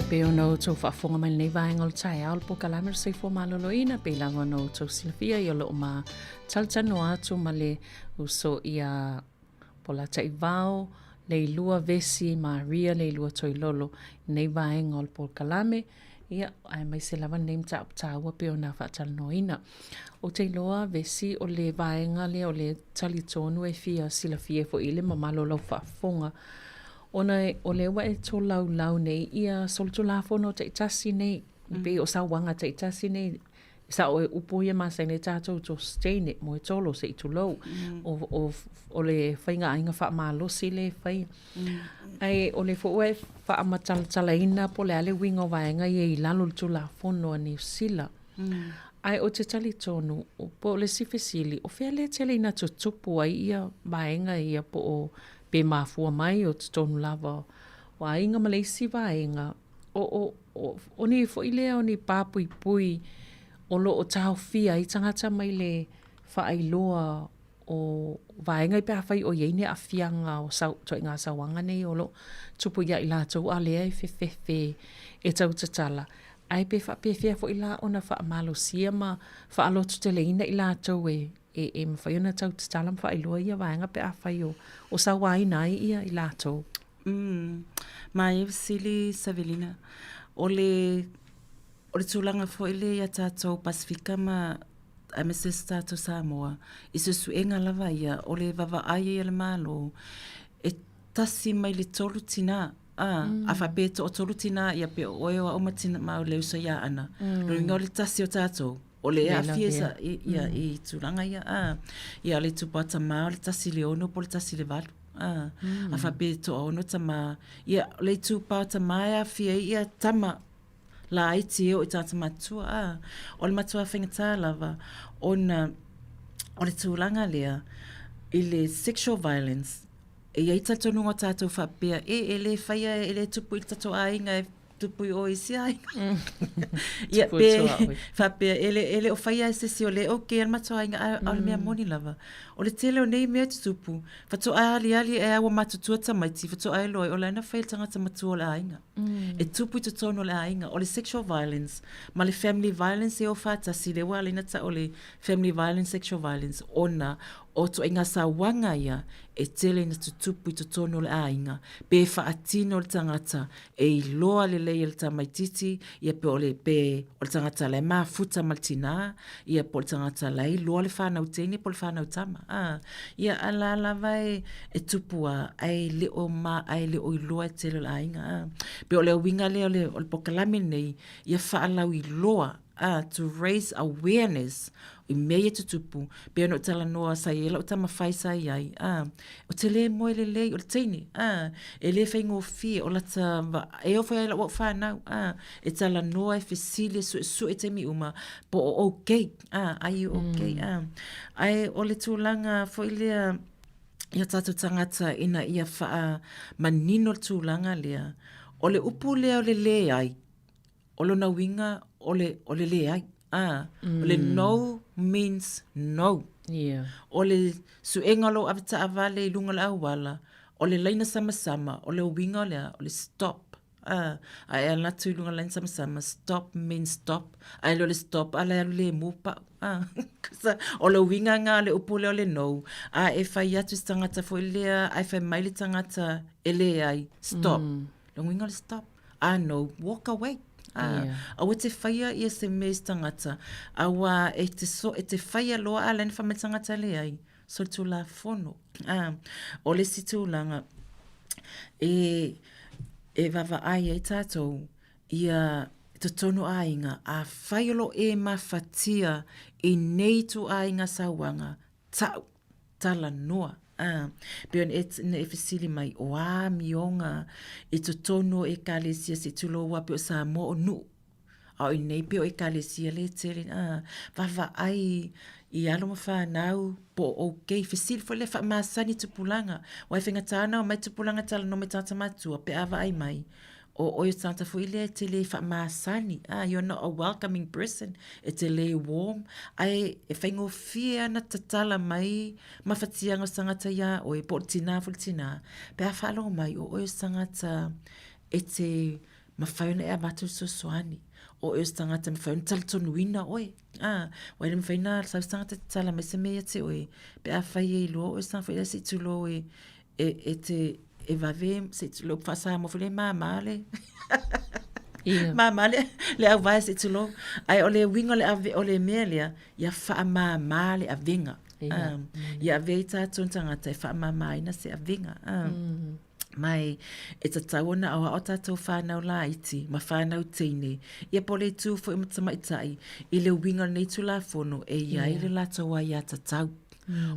pei ona outou faafofoga mai lenei vaega o le taeao le polokalame o le soifua maloloina pei lava ona outou silafia ia o lo o ma talatalanoa atu ma le uso ia Polataivao Leilua Vesi Maria Leilua Toilolo i lenei vaega o le polokalame ia aemaise lava lenei mataupu taua pei ona faatalanoaina. Ou te iloa Vesi o le vaega lea o le talitonu e fia silafia foi i le mamalu o lau faafofoga ona o lea ua e tolaulau nei ia solitulafono taitasi nei, mm. pei o sauaga taitasi nei sao e upu ia masani ai tatou to sustain it, moe tolo se i tulou. Mm. O, o, o le faiga aiga faamalosi le faia. Mm. Ae o le foi ua e faamatalatalaina po o le a le uiga o vaega ia i lalo o le Tulafono a Niu Sila. Mm. Ae ou te talitonu, po o le isi fesili, o fea lea tele ina tutupu ai ia vaega ia po o pe mafua mai o totonu lava o aiga ma le isi vaega, o, o, o, o ni foi lea o ni pāpuipui o lo o taofia ai tagata mai le faailoa o vaega i pe afai o i ai ni aafiaga o sau, ituaiga sauaga nei o lo o tupu ia i latou a lea e fefefe e tau tatala, ae pe faapefea foi la ona faamalosia ma faalototeleina i latou e, e, e mafai ona tau tatala ma faailoa ia vaega pe afai o, o sauaina ai ia i latou. Mm. Ma e fesili Savelina, o le, o le tulaga foi lea ia tatou Pasifika ma aemaise se tatou Samoa, i suesuega lava ia, o le vaavaai ia a le Malo, e tasi mai le tolu tinā, ā, mm. a faapea e toatolu tinā, ia pe o oe o au ma tina, ma o le uso ia Ana. Mm. Lona uiga o le tasi o tatou, o le aafia sa, i, ia, mm. i tulaga ia, ā, ia o le itupa tamā o le tasi i le ono po o le tasi i le valu. Ā, mm. a faapea e toaono tamā, ia, o le itupa o tamā e aafia ai ia tama, laiti e oo i tagata matutua, ā, o le matua faigata lava ona o le tulaga lea i le sexual violence, e i ai talitonuga o tatou faapea, e, e le faia, e le tupu i le tatou aiga, e tupu i o i isi aiga. Ia, pe, faapea, e le, e le o faia e se isi o le okay a le matou aiga, a, a o le mea moni lava. O le tele o nei mea e tutupu, faatoa aliali e a ua matutua tamaiti, faatoa iloa ai, o la e na fai e le tagata matua o le aiga. E tupu i totonu o le aiga, o le sexual violence ma le family violence e o faatasi, lea ua ala ai ona tau o le family violence, sexual violence, ona o ituaiga sauaga ia e tele ina tutupu i totonu o le aiga, pe faatino le tagata e iloa lelei e le tamaititi, ia pe o le, pe o le tagata la e mafuta ma le tinā, ia po o le tagata la e iloa le whanau teine po o le whanau tama. A, ia a la lava e, e tupu a, ae le o ma, ae le o iloa e tele o le aiga. A, pe o le uiga lea o le, o le pokalame nei, ia whaalauiloa, a, to raise awareness i mea ia tutupu, pei ona ou talanoa sa i ai lau tama fai sa i ai, a, o te le moe lelei, o le teine, a, e le faigofie, o lata, e oo foi ia i lau au whanau, a, e talanoa, e fesili, e suesue i taimi uma, po o okay, a, are you okay, mm. a. Ae o le tulaga foi lea, i o tātou tagata ina ia whaamanino le tulaga lea, o le upu lea o le leai, o lona uiga o le, o le leai. A, mm. o le no means no. Yeah. O le suega o lou avetaavale i luga o le auala, o le laina samasama, o le uiga o lea, o le stop. A, a e ala atu i luga o le laina samasama, stop means stop. A e le o le stop, a la e alu lemu pau. A, o le uiga nga o le upu lea o le no. A e fai atu i se tagata foi lea, a e fai mai le tagata e leai, stop. Mm. Le uiga o le stop. Ah no, walk away. Ah, yeah. Aua te whaia ia se mea i se tangata. Aua e te, so, e te whaia loa a lena wha me tangata le ai. So le tulafono. Ah, o le isi tulaga e, e vaavaai ai tātou ia totonu aiga, a whai o lo e mawhatia i nei tūāiga sauaga, Tau, talanoa, ā, pei ona e, na e fesili mai, o a amioga i totonu o Ekalesia se i tulou a pei o Samoa o Nuʻu, a o i nei pei o Ekalesia le tele, ā, vaavaai i alo ma whanau, po o okay, fesili foi lea faamasani tupulaga, aua e faigata ona omai tupulaga talanoa mai tagata matua pe a vaai mai, o oe o se tagata foi lea e te lē faamasani, ah, you're not a welcoming person, e te lē warm, ae e faigofie ana tatala mai mafatiaga o se tagata iā oe, po o le tinā foi le tinā, pe a faalogo mai o oe o se tagata e te mafai ona e avatu le fesoasoani. O oe o se tagata e mafai ona talitonuina oe. A, ua le mafai ona sau se tagata e tatala mai se mea ia te oe, pe afai e iloa oe o se tagata foi lea se i tulou e, e, e te, e vave, se i tulou, faa-Samoa foi lea e māmā le, Ia. māmā le, le auvae se i tulou. Ae o le uiga o le ave, o le mea lea, ia faamāmā le avega. Ia. A, ia ave ai tātou i tagata e faamāmāina se avega. A. Ma e, e tatau ona aoao tātou whānau laiti ma whānau teine, ia po o le itu foi ma tamaitai, i le uiga o lenei Tulafono e i ai le latou aiatatau.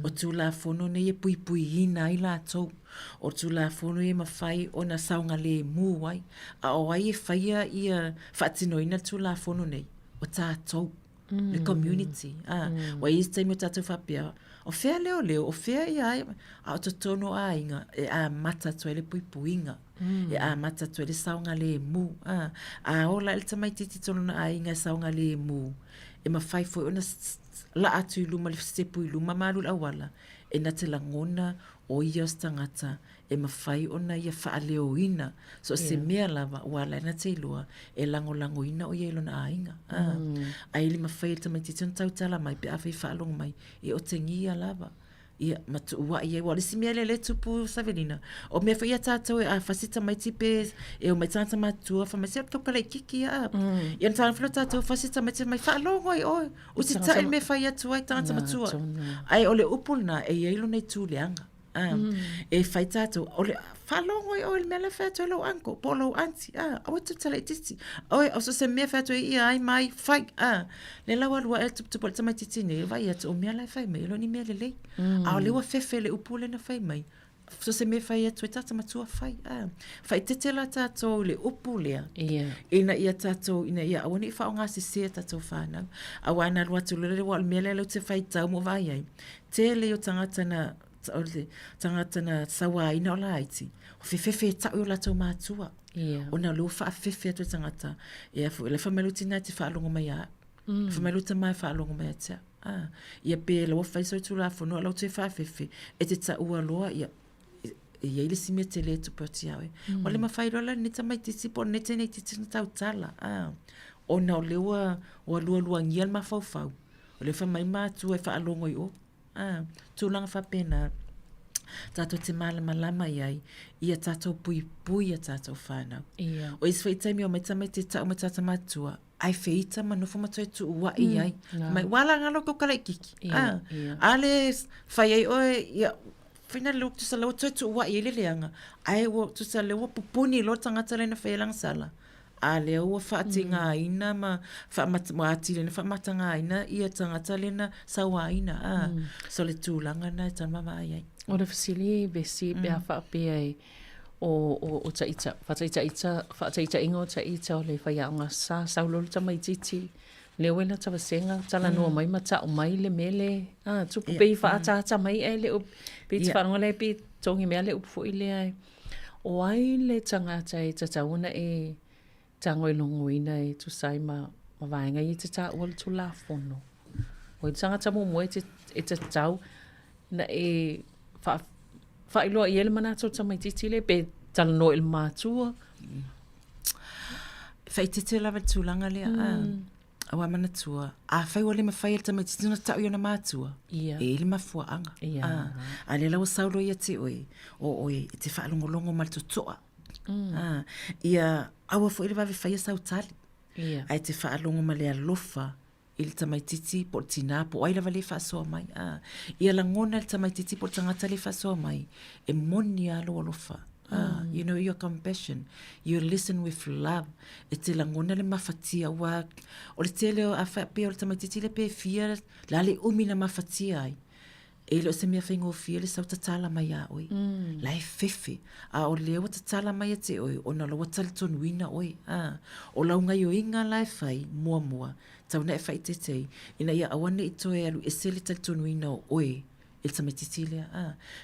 O Tulafono nei e puipuiina ai latou. O Tulafono ia e mafai ona saogalemu ai. A o ai e faia ia faatinoina le Tulafono nei? O tātou. le community. Ah, ua i ai se taimi o tātou faapea, o fea leoleo, o fea ia ai, a o totonu o aiga, e amata atu ai le puipuiga, e amata atu ai le saogalemu. Ah, a ola i le tamaitiiti i lona aiga e saogalemu, e mafai foi ona laa atu i luma le sitepu i luma ma alu i le auala, e na te lagona o ia o se tagata e mafai ona ia faaleoina so o se mea lava ua ala ai ona te iloa e lagolagoina o ia i lona aiga. Ae le mafai e le tamaitiiti ona tautala mai pe afai e faalogo mai e otegia lava ia ma tuuai ai. Aua o le isi mea lea lea e tupu Savelina, o mea foi ia a tatou a fasi tamaiti pe e omai tagata matutua fai mai se toka laitiiti a. Ia ona tago foi lea o tatou fasi tamaiti fai mai faalogo ai oe, usitai le mea e fai atu ai tagata matua. Ae o le upu lena e i ai lona itu leaga. Ah, E fai tātou, o le faalogo ai oe i le mea la e fai atu ai lou uncle, po o lou auntie, ah, aua e te talaitiiti. Oe, o so o se mea e fai atu ai ia ai ma ai, fai, ah. Lea la ua alu ae le tuputupu o le tamaitiiti nei, vaai atu, o mea la e fai mai, e le o ni mea lelei. A o lea ua fefe le upu lea na fai mai, so o se mea e fai atu ai tagata matua, fai, ah. Faaeteete la tātou i le upu lea, ina ia tātou, ina ia aua ne i faaaogasese a tātou whānau. Aua ana alu atu loa lea, aua o le mea lea lea ou te faitau ma ou vaai ai, tele o tagata na, o le tagata na sauāina o laiti, o fefefe e ta'u i o latou mātua. Yeah. Ona o lea ua faafefe atu le tagata, e a foi, la e fai mai lou tina e te faalogo mai ia au. Fai mai lou tama e faalogo mai ia te au. Ah, ia pe la ua fai sau Tulafono a la ua toe faafefe, e te ta'ua loa, ia, e i ai le isi mea tele e tupu atu ia oe. Ua le mafai loa la lenei tamaitiiti po o lenei teneitiiti ona tautala, ah, ona o lea ua, ua lualuagia le mafaufau, O lea e fai mai matua e faalogo i o. Ah, tulaga faapena, tātou te mālamalama i ai, ia tātou puipui a tātou whānau. Ia. O isi foi taimi o mai tamaiti e ta'u mai tātou matua, ai feita ma nofo ma toe tuua'i mm, ai. No. Mai, wala ngalo ko kala kiki. Ia, ah, ia. Ale whai ai oe, ia, whina le tusa le toe tuua'i ai le leanga. Ai ua tusa le ua pupuni lo tangata lena whai langa sala. A lea ua faatigaina ma faamat, ua atili ona faamatagaina ia tagata lena sauaina, a. So le tulaga lena e tau vaavaai ai. O le fesili vesi pe a faapea e o, o, o taita, faataitaita, faataitaiga o taita o le faiaoga sa sau loa le tamaitiiti, lea ua i lata vasega, talanoa mai ma ta'u mai le mea le, a, tupu pei faaataata mai ae le o, pei te faalogo lea pei togi mea le upu foi lea e, O ai le tagata e tatau ona e tagoilogoina e tusa ai ma, ma vaega ia e te taua le Tulafono? O ai le tagata muamua e, te, e tatau na e wha, whailoa i ai le manatu o le tamaitiiti lea, pe talanoa i le matua? Faaeteete lava le tulaga lea. Mm. Aua manatua, afai ua le mafai e le tamaitiiti ona ta'u i ona matua, Ia. e i ai le mafuaaga. Ia. A, a lea la ua sau loa ia te oe, o oe e te faalogologo ma le toto'a. A, ia aua foi le vave faia sau tali. Ia. Ae te faalogo ma le alofa i le tamaitiiti po o le tinā po o ai lava lea e faasoa mai. A, ia lagona e le tamaitiiti po o le tagata lea e faasoa mai, e moni lava lou alofa. Ah, you know, your compassion, you listen with love. E te lagona le mafatia, aua o le tele o, a faapea o le tamaitiiti lea pe fia, la le umi na mafatia ai. E le o se mea faigofie le sau tatala mai ia oe. La e fefe. A o lea ua tatala mai ia te oe, ona o la ua talitonuina oe. Ah, o lau gaioiga la e fai, muamua, tau na e faaeteete ai, ina ia aua ne i toe alu ese le talitonuina o oe. e le tamaitiiti lea, a.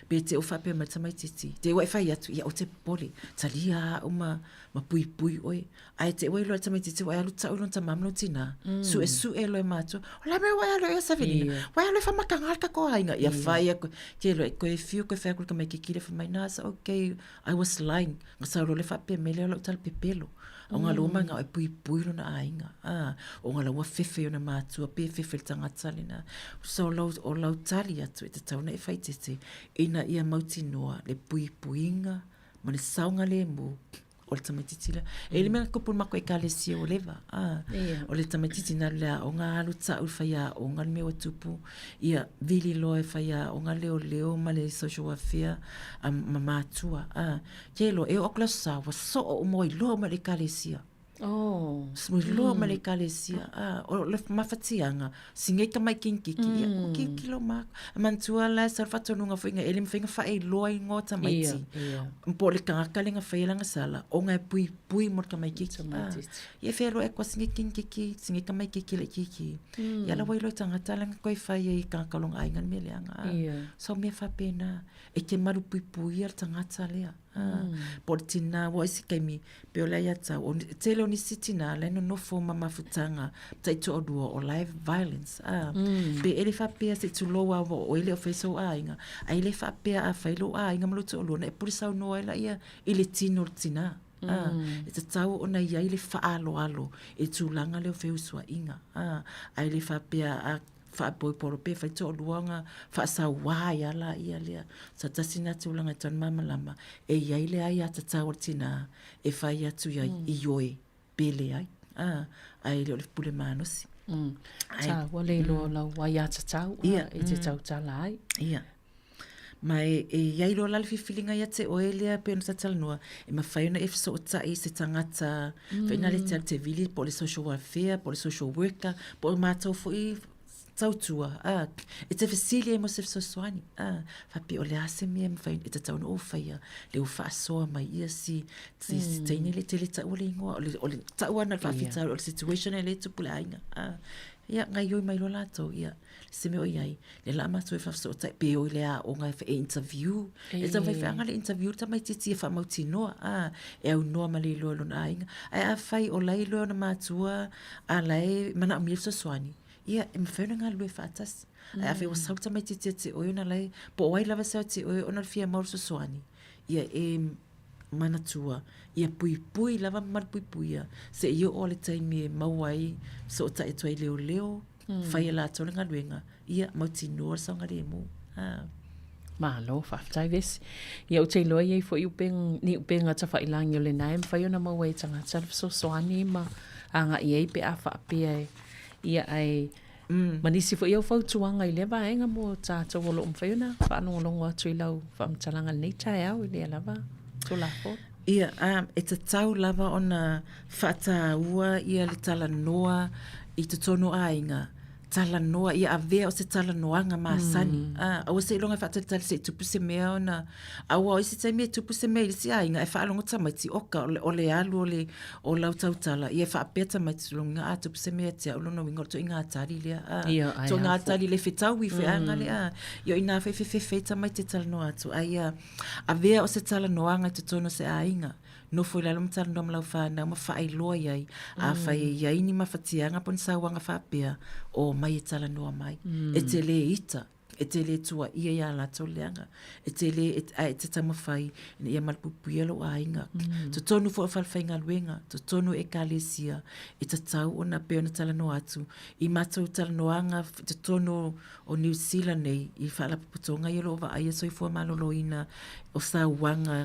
Pe te o faapea mai le tamaitiiti, te ua e fai atu, ia ou te popole, talia au ma, ma puipui oe. Ae te ua iloa e le tamaitiiti ua e alu tau i lona tamā ma lona tinā, suesue loa e matua, o le a mea ua e alu ai Savelina? Ua e alu e faamatagā le tatou aiga. Ia fai atu, te iloa e toe fiu koe fai atu i le tamaitiiti lea fai mai, nah, it's okay, I was lying. Nga sau loa le faapea mai lea o lau tala pepelo. O nga lua mai nga e puipui lona aiga. Ah, o nga laua fefe i ona matua, pe fefe i le tagata lena. So lau, o lau tali atu e tatau ona e faitete, ina ia mautinoa le puipuiga ma le saogalemu o le tamaitiiti lea. E le mea na tupu i le matou ekalesia ua leva. Ah, o le tamaitiiti na alu i le aoga, alu tau i le faiaoga le mea ua tupu. Ia, vili loa e faiaoga leoleo ma le social welfare ma matua. Ah, ke loa, e oo atu le aso Sa, ua soo uma, ua iloa uma e le ekalesia. Oh. Ua iloa uma e le ekalesia. Ah, o le mafatiaga, singei tamai kinikiki, ia, ua kilokilo ma aku. E manatua la e sau le faatonuga foi e le mafai ona faailoa igoa o tamaiti. Ia, ia. Po o le tagata lea na faia lana sala, ona e puipui mo le tamaitiiti. Tamaitiiti. Ah, ia e fealuai atu lava singei kinikiki, singei tamaikiki laitiiti. Ia la ua iloa e tagata lea na toe fai ai i tagata o lona aiga le mea leaga. Ah. So mea faapena, e te malupuipuia le tagata lea. Ah. Po o le tinā, ua isi taimi, pei o le aiatatau, o le tele o nisi tinā la e nonofo ma mafutaga taitoalua o la e violence. Ah. Pe e le faapea se i tulou lava ua oe e le o faia sou aiga, ae le faapea a fai lou aiga ma lou toalua ona e pule saunoa ai laia i le tino o le tinā. Ah, e tatau ona i ai le faaaloalo i le tulaga lea o feusuaiga. Ah, ae le faapea a faapoipolo pe fai toalua ona faasauā ai lava laia lea. So tasi lena tulaga e tatau ona malamalama, e i ai le aiatatau a le tinā e fai atu i ai, ioe pe leai. Ah, ae le o le pule malosi. Ae, Tāua le iloa o lau aiatatau e te tautala ai. Ia. Ma e, e i ai loa la le filifiliga ia te oe lea pei ona sa talanoa, e mafai ona e fesootai i se tagata mm. whaina le te te vili, po o le social welfare, po o le social worker, po o mātou foi tautua, a, e te fesili ai mo se fesoasoani, a, faapea o le a se mea e mafai, e tatau ona ou faia, le ua faasoa mai ia si, si, si teine le tele taua le ingoa, o le, o le taua ana le faafitauli, o le situation e le tupu le aiga, a, ia, gaioi mai loa latou, ia, se mea o i ai, le la matou e faafesootai pe o i le aoga e interview. E taumafai feaga le interview le tamaitiiti e faamautinoa, a, e aunoa ma le iloa e lona aiga. Ae afai o la e iloa e ona matua, a la e manaomia le fesoasoani, ia, e mafai ona galulue faatasi. Ae afai ua sau le tamaitiiti ia te oe ona la e, po o ai lava se ao te oe ona o le fia maua le fesoasoani, ia e manatua, ia puipui lava ma malupuipuia seia oo i le taimi e maua ai, fesootai atu ai i leoleo, Fai e latou le galuega, ia, mautinoa le saogalemu. Ha. Malo, faafetai Vesi. Ia ou te iloa e i ai foi upega, ni upega tafailangi o lena e mafai ona maua e tagata le fesoasoani ma agai ai pe a faapea e, ia ae ma nisi foi au fautuaga i lea vaega mo tatou o lo o mafai ona faalogologo atu i lau faamatalaga i lenei taeao i lea lava Tulafono. Ia, e tatau lava ona faataua ia le talanoa i totonu o aiga, talanoa, ia avea o se talanoaga masani. Aua seiloga e faatalitali se i tupu se mea ona, aua o isi taimi e tupu se mea i le isi aiga e faalogo tamaiti, oka, o le alu o le, o lau tautala, ia e faapea tamaiti, loga a tupu se mea ia te au, lona uiga o le ituaiga tali lea, ituaiga tali le fetaui feaga lea, ia o ina foi e fefefe ai tamaiti e talanoa atu, ae ia Avea o se talanoaga i totonu o se aiga. Nofo i lalo ma talanoa ma lau whanau ma whaailoa i ai. Afai e i ai ni mawhatianga po ni sauanga whaapea, o mai e talanoa mai. E te le ita, e te le tuaia i a latou leaga. E te le, e, ae e te taumawhai ina ia malupuipuia lou aiga. Totonu foi o falefaigaluega, totonu o ekalesia, e tatau ona pei ona talanoa atu i matou talanoaga i totonu o Niu Sila nei i Faalapotopotoga ia o lo o vaaia soifua maloloina o sauaga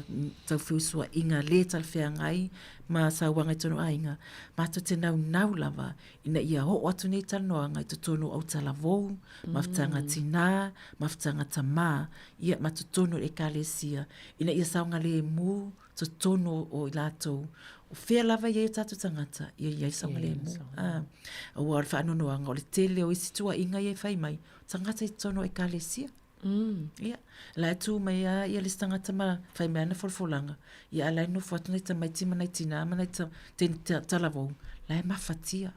tau feusuaiga le talafeagai ma sauaga i totonu o aiga, matou te naunau lava ina ia oo atu nei talanoaga i totonu o autalavou, mafutaga tinā, mafutaga tamā, ia ma totonu o le Ekalesia ina ia saogalemu totonu o i latou, o fea lava i ai o tatou tagata, ia i ai saogalemu. Aua o le faanoanoaga, o le tele o isi tuuaiga ia e fai mai, tagata i totonu o ekalesia. Ia, la e tu mai lava ia le isi tagata ma fai mai ana folafolaga, ia a la e nofo atu nai tamaiti ma nai tinā ma nai talavou, la e mafatia.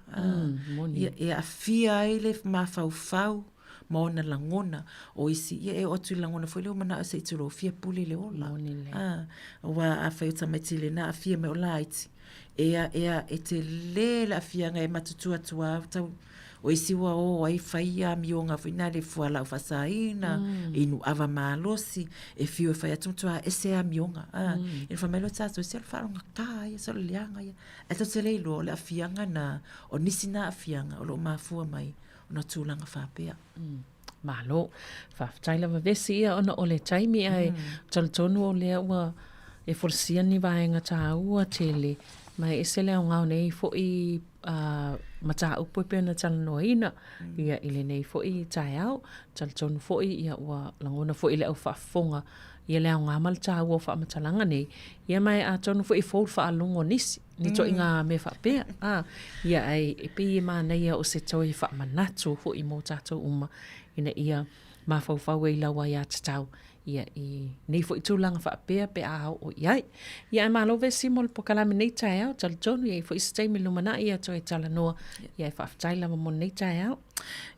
Ia, e aafia ai le mafaufau. ma ona lagona. O isi, ia e oo atu i lagona foi lea ua manao se i tulofia pule le ola. Moni lea. A, aua afai o tamaiti lena aafia mai o laiti, e a, e a, e tele le aafiaga e matutu atu lava tau, o isi ua o ai fai amioga foi na le fualaau faasaina, inu ava malosi, e fiu e fai atu matua ese amioga. A, ina fai mai loa tatou, se o le faalogata ia, se o le leaga ia. Ae tatou te le iloa o le aafiaga na, o nisi na aafiaga o lo o mafua mai ona o tulaga faapea. Malo. Faafetai lava Vesi ia ona o le taimi ae talitonu o lea ua e folasia ni vaega taua tele ma e ese le aoga o nei foi mataupu e pei ona talanoaina ia i lenei foi taeao. Talitonu foi ia ua lagona foi e le au faafofoga ia le aoga ma le taua o faamatalaga nei, ia ma e atonu foi e fou le faalogo a nisi, ni ituaiga mea faapea, a, ia ae e pei e manaia o se toe faamanatu foi mo tatou uma ina ia mafaufau ai i lau aiatatau ia i nei foi tulaga faapea pe a oo i ai. Ia ae malo vesi mo le pokalame nei taeao, talitonu e i ai foi se taimi lumanai ia toe talanoa, ia e faafetai lava mo lenei taeao.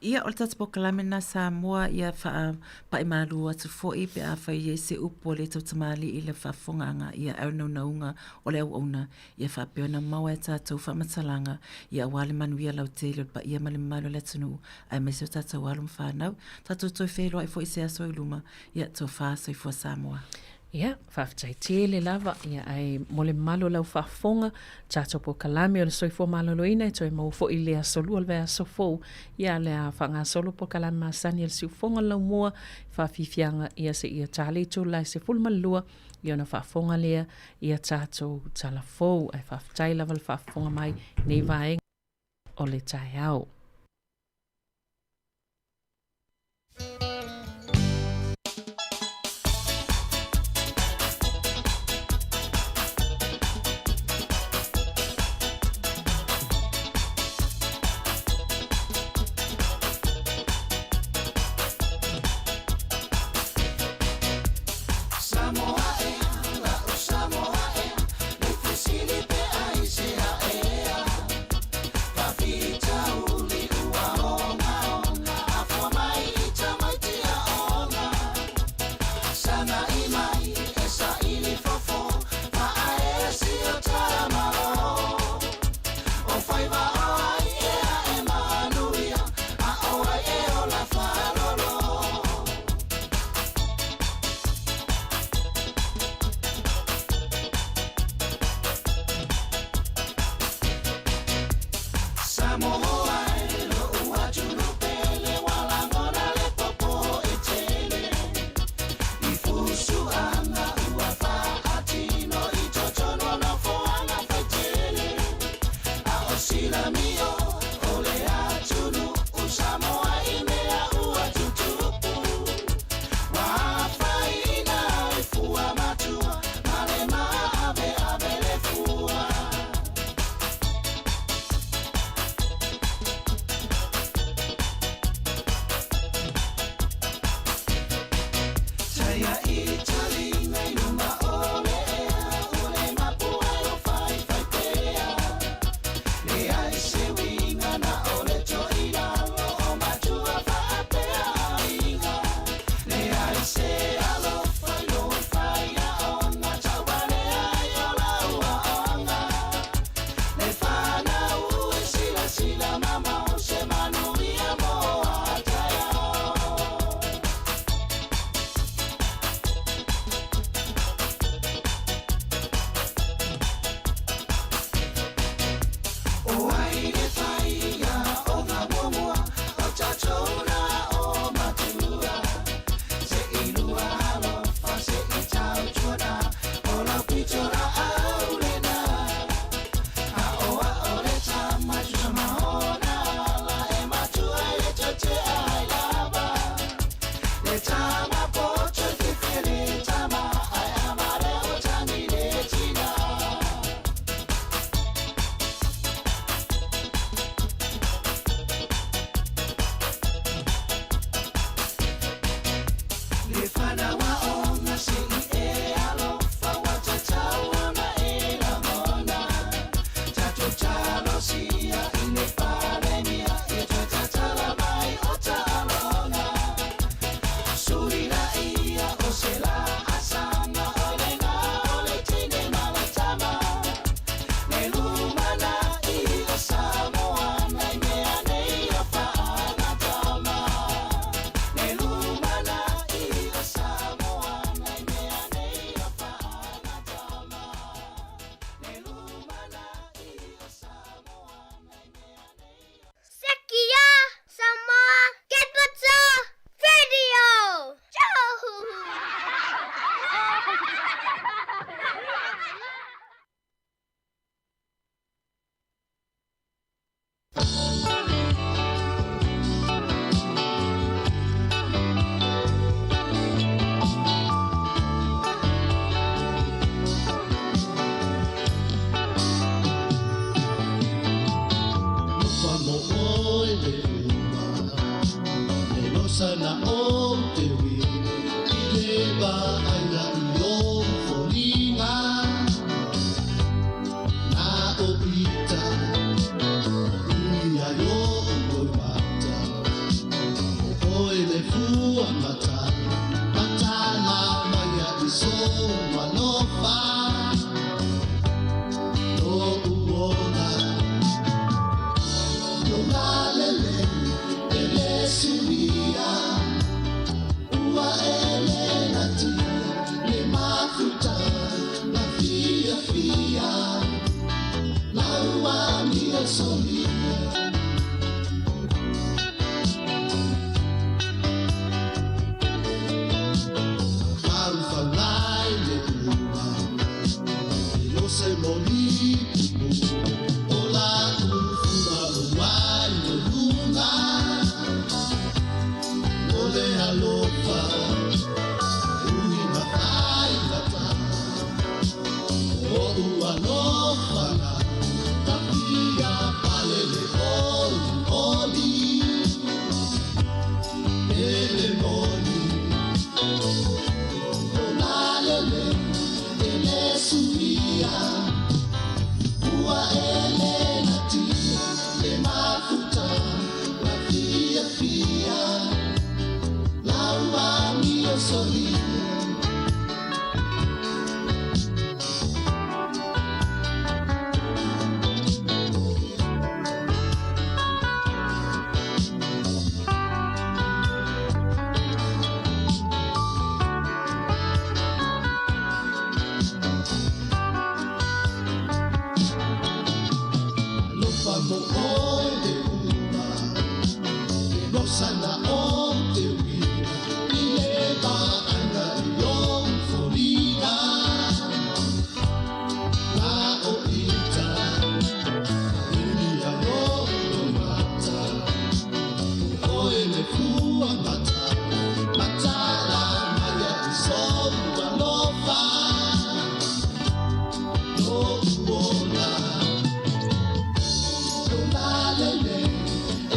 Ia, o le tatou polokalame lena Samoa, ia faapai malu atu foi pe afai e i ai se upu a le tautamalii i le faafofogaaga, ia ae o le naunauga o le auauna, ia faapea ona maua e tatou faamatalaga, ia aua le manuia lautele o le paia ma le mamalu o le atunuu, aemaise o tatou alo ma fanau. Tatou toe feiloai foi i se aso i luma, ia tofa soifua Samoa. Ia, faafetai tele lava, ia ae mo le mamalu o lau faafofoga, tatou polokalame o le soifua maloloina e toe maua foi i le aso lua o le vaiaso fou, ia o le a faagasolo polokalame masani a le siufofoga o le laumua i faafiafiaga ia seia ta le itula e 12 ia ona faafofoga lea ia tatou tala fou. Ae faafetai lava le faafofoga mai i nei vaega o le taeao. alofa Lo'u ola Lo lalele e le suia Ua e le natia le mafuta na fiafia Lau amio solia Faufaulai le ua E lo se moli pupu O la ufua uai o lunga O le alofa Ui mafai lata O u alofa la Tafia pale le oli oli Ele moli O lalele e le suia Ua ele natia le mafuta La fiafia Lau amio solia Alofa mo oe le uma E rosana o te wira I le vaaiga i ou foliga La o ita Ini a o mata O oe le fua mata Matala maia i sou alofa Lo'u ola Lo lalele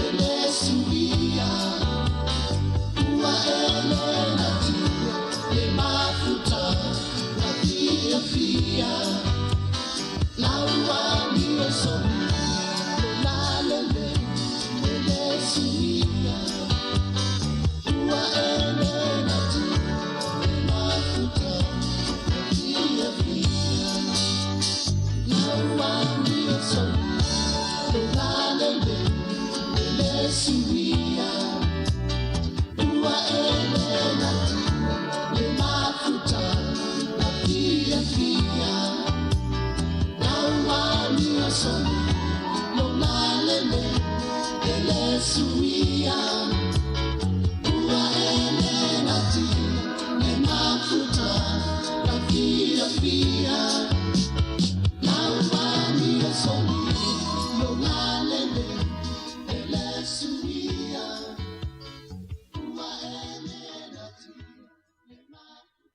e le suia Ua ele natia le mafuta Na fiafia Lau amio solia Lo lalele e le suia Ua ele natia le mafuta Na fiafia Lau amio solia Lo lalele e le suia Ua ele natia le mafuta Na fiafia Lau amio solia Lo lalele e le suia Ua ele natia le mafuta Na fiafia Lau amio solia Lo lalele e le suia Ua ele natia le mafuta.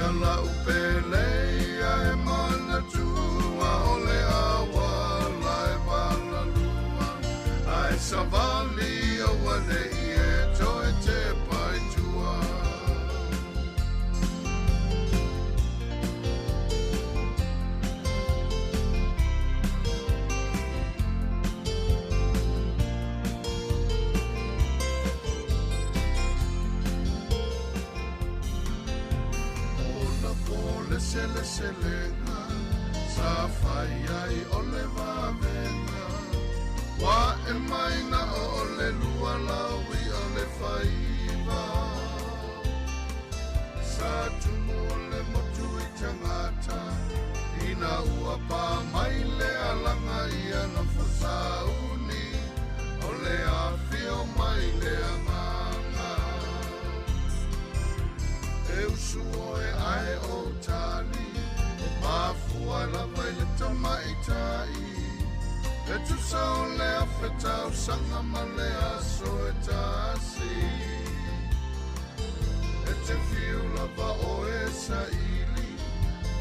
Ia lau pele ia e manatua o le awala e walalua Ae savali aua nei e toe te pai tua. Ona po le seleselega sa fai ai o le vavega Ua e mai na o le lua laui o le faiva Sa tumu o le motu i tagata Ina ua pa mai le alaga ia na fasauni O le afio mai le agaga E usu oe ae o tali E mafua lava i le tamaitai E tusa o le afe tausaga ma le aso e tasi E te fiu lava oe saili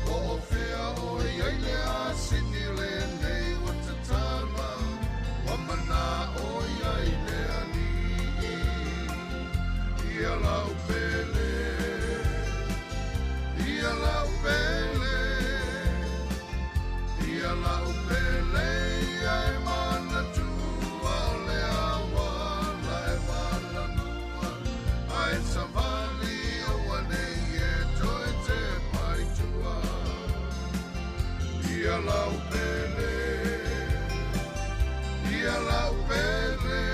Po o fea oe ai le asini lenei ua tatala Ua mana'o iai le Alii Ia lau pele Ia lau pele Ia lau pele ia e manatua o le awala e walalua Ae savali aua nei e toe te pai tua. Ia lau pele Ia lau pele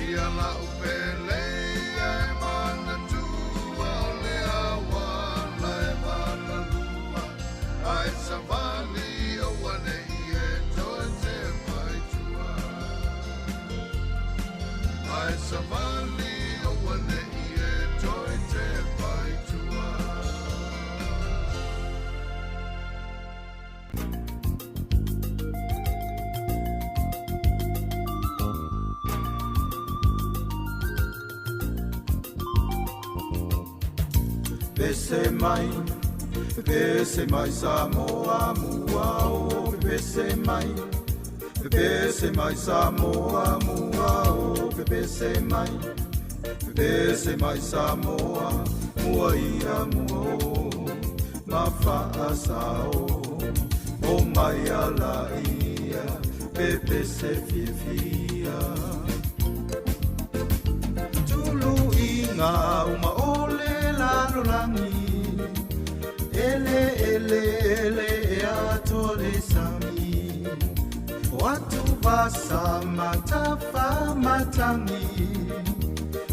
Ia lau pele ia e manatua o le awala e walalua Ae savali aua nei e toe te pai tua. Ae savali aua nei e toe te pai tua. Pese mai, pese mai Samoa mua o, pese mai, pese mai Samoa mua o, pese mai, pese mai Samoa mua ia mua o, mafaasao o mai ala ia, pepese fiafia. Tulu inga uma o le lalolagi ele ele ele e atoa le sami o atu vasa matafa matagi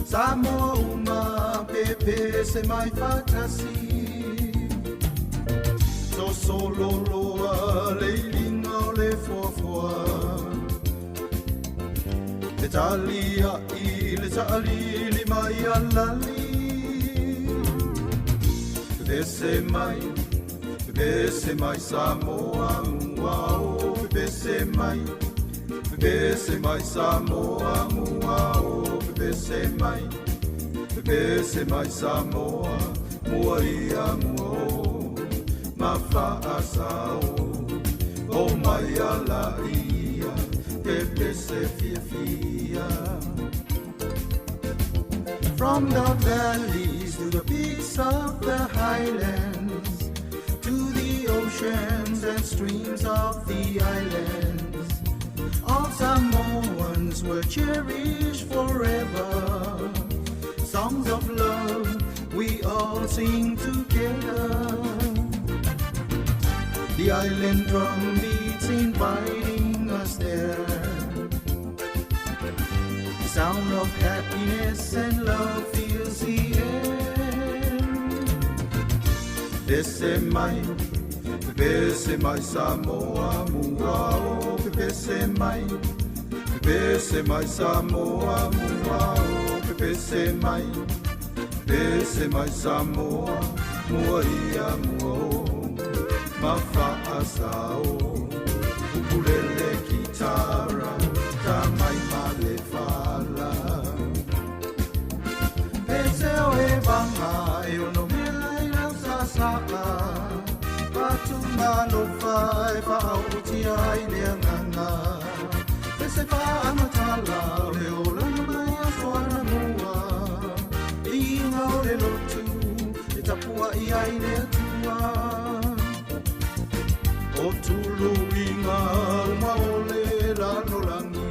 Samoa uma pepese mai fatasi Sosololoa le iliga o le foafoa Le talia'i le ta'alili mai alali Pepese mai, pepese mai Samoa mua o, pepese mai, pepese mai Samoa mua o, pepese mai, pepese mai Samoa mua ia mua o, mafaasao o mai ala ia, pepese fiafia. From the valleys to the peaks of the highlands, to the oceans and streams of the islands, all Samoans will cherish forever. Songs of love we all sing together. The island drum beats inviting us there. The sound of happiness and love fills the air. Pese mai, pese mai Samoa mua o, pese mai, pese mai Samoa mua o, pese mai, pese mai Samoa mua ia mua o, mafaasao, ukulele kitara, tamai ma le fala. Pese o e vanga e ono ma alofa e faaootia ai le agaga. E se faamatala o le olaga mai aso anamua. Iiga o le lotu e tapuai ai le Atua. O tuluiga uma o le lalolagi.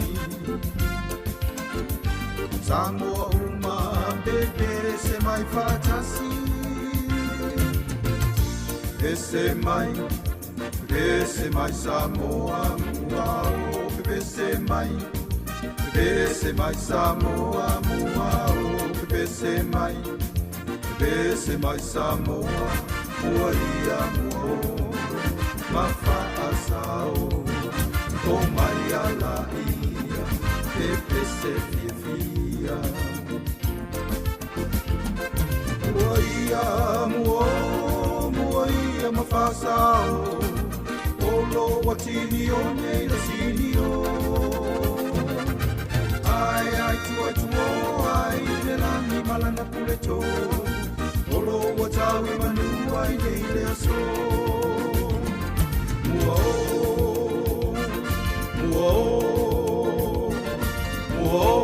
Samoa uma pepese mai faatasi. Pepese mai, pepese mai Samoa mua o pepese mai. Pepese mai Samoa mua o pepese mai. Pepese mai Samoa mua ia mua o ma faasao o mai ala ia pepese fiafia. Mua ia mua o mua ia ma faasao o lo atili o nei la sili o. Ai ai tua tua ai le lagi malana pule to o lo ua tau i manu ai nei le aso. Mua o, mua o, mua o.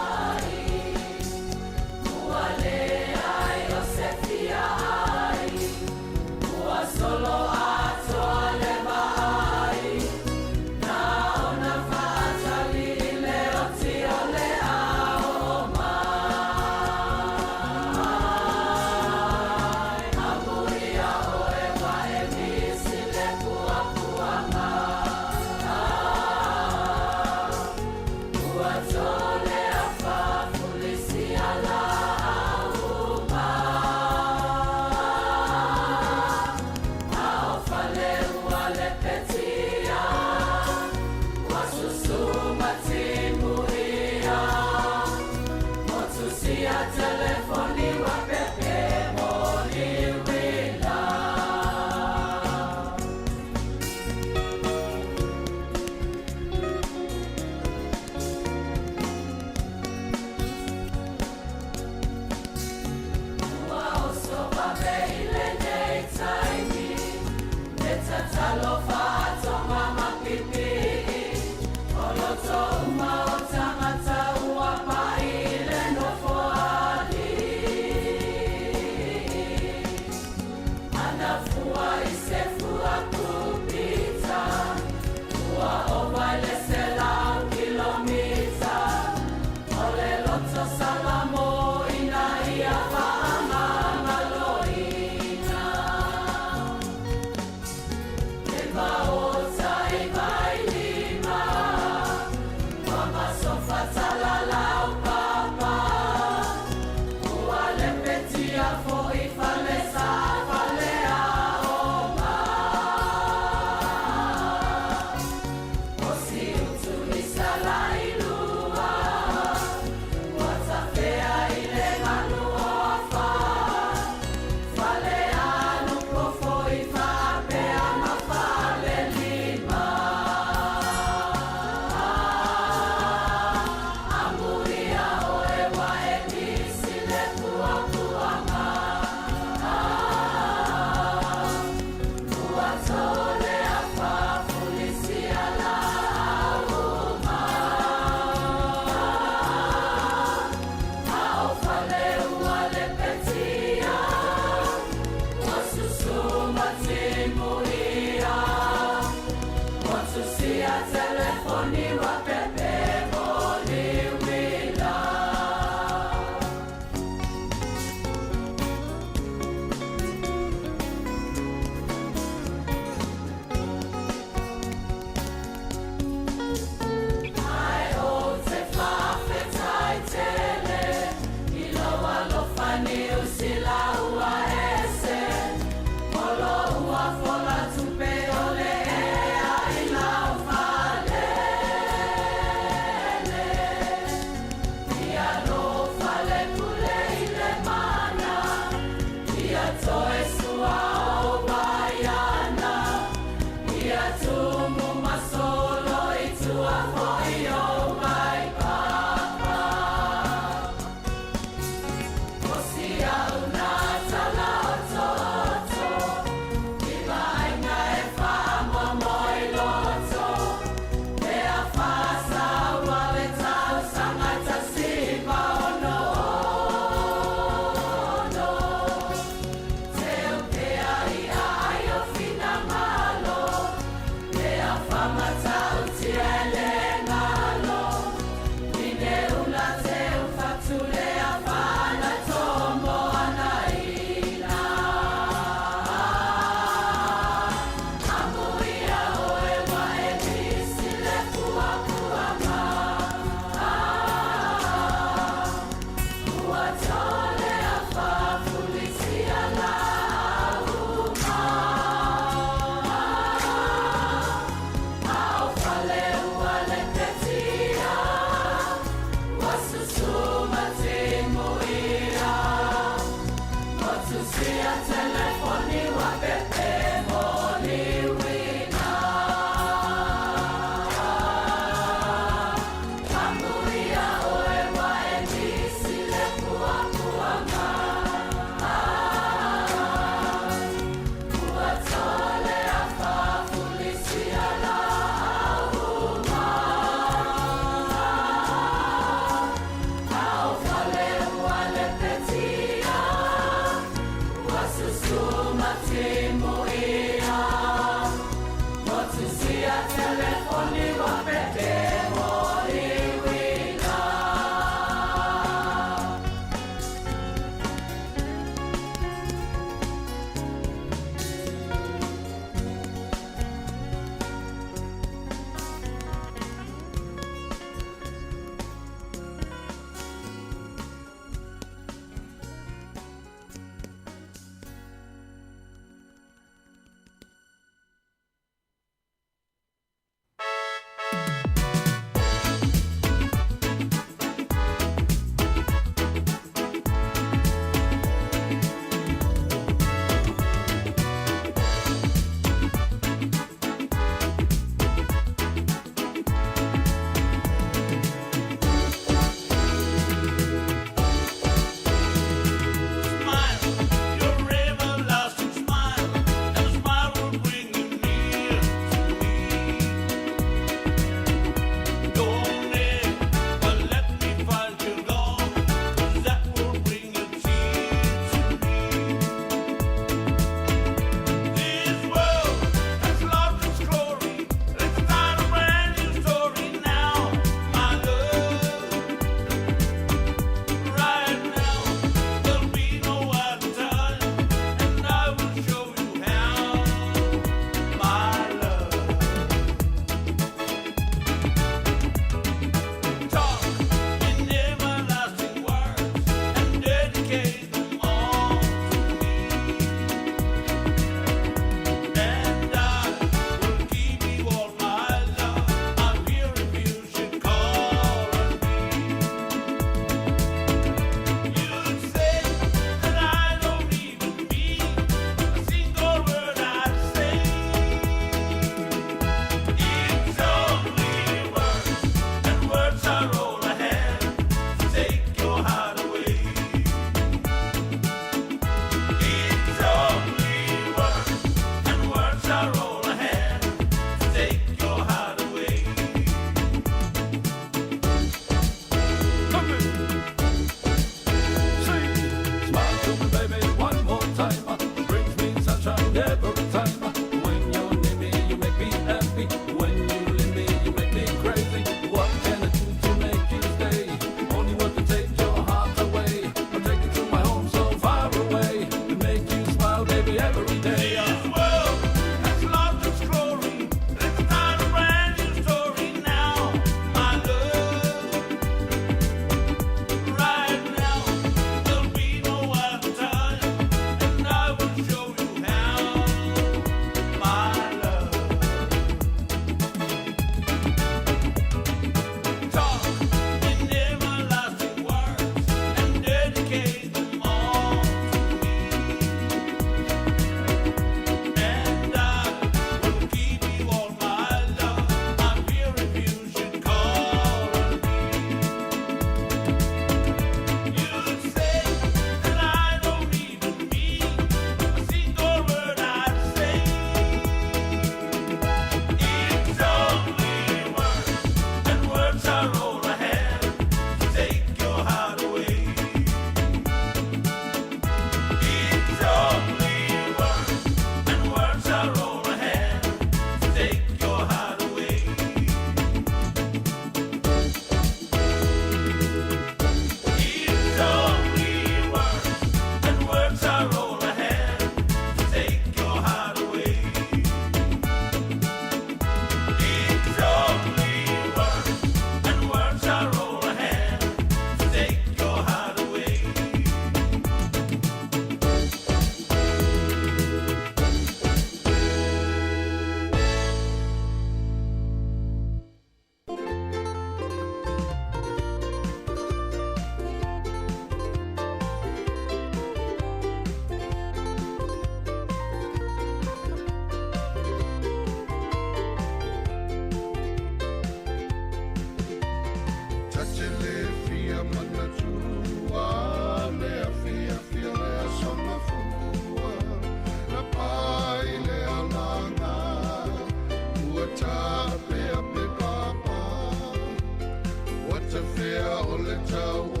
fea o le tau o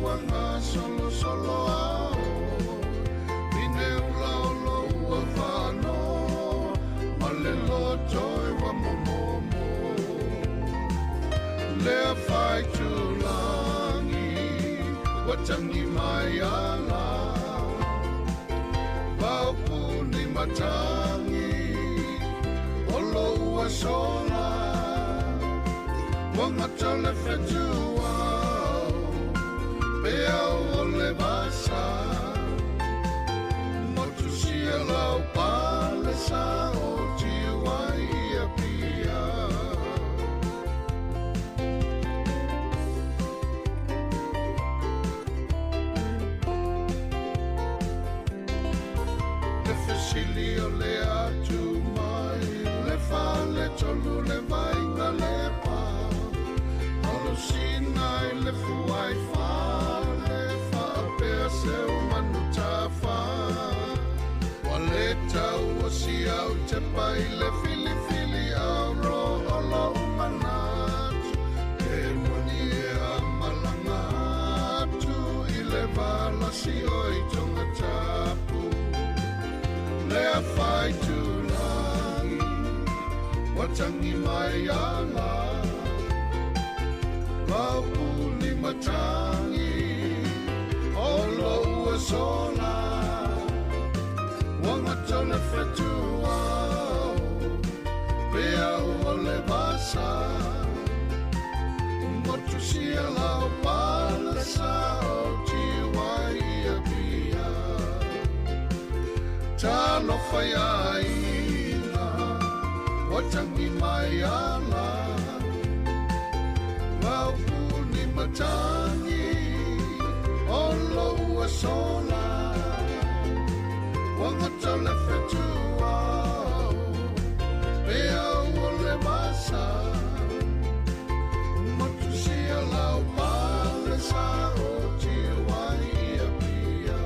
ua gasolosolo ao Pine ula o lou ua faanoa ma le loto e ua momomo Lea faitulagi ua tagi mai ala Vaupuni matagi o lou ua sola Ua gata le fetuao peau o le vasa Motusia lau palesa o tiuai i Apia. Le fesili o le atu mai le faletolu le vaiga le pa Alosina i le fuai fale faapea seu manu tafā Ua le tau o si au tepa i le filifili au ro o lou manatu E moni e a malaga atu i le valasi o i Tongatapu Lea faitulagi ua tagi mai ala Vaupuni matagi o lou ua sola Ua gata le fetuao peau o le vasa Motusia lau palesa o tiuai i Apia Talofa i aiga ua tagi mai ala Vaupuni matagi o lou ua sola Ua gata le fetuao peau o le vasa Motusia lau palesa o tiuai i Apia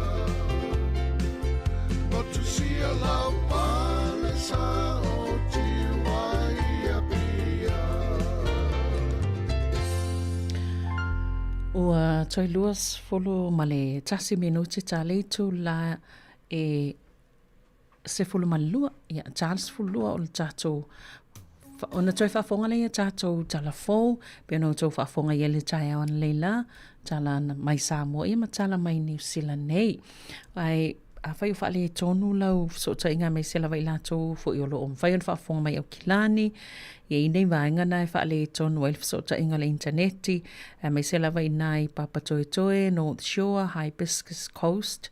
Motusia lau palesa o tiuai i Apia. Ua toe 21 minute ta le itula e 12, ia, ta le 12 o le tatou ona toe faafofoga lea ia tatou tala fou, pei ona outou faafofoga i ai le taeao analeila la, tala mai Samoa ia ma tala mai Niu Sila nei. Ae afai o faaletonu lau fesootaiga aemaise lava i latou foi o lo o mafai ona faafofoga mai Aukilani, e i ai nei vaega na e faaletonu ai le fesootaiga o le initaneti, aemaise lava i nai Papatoetoe, North Shore, Hibiscus Coast,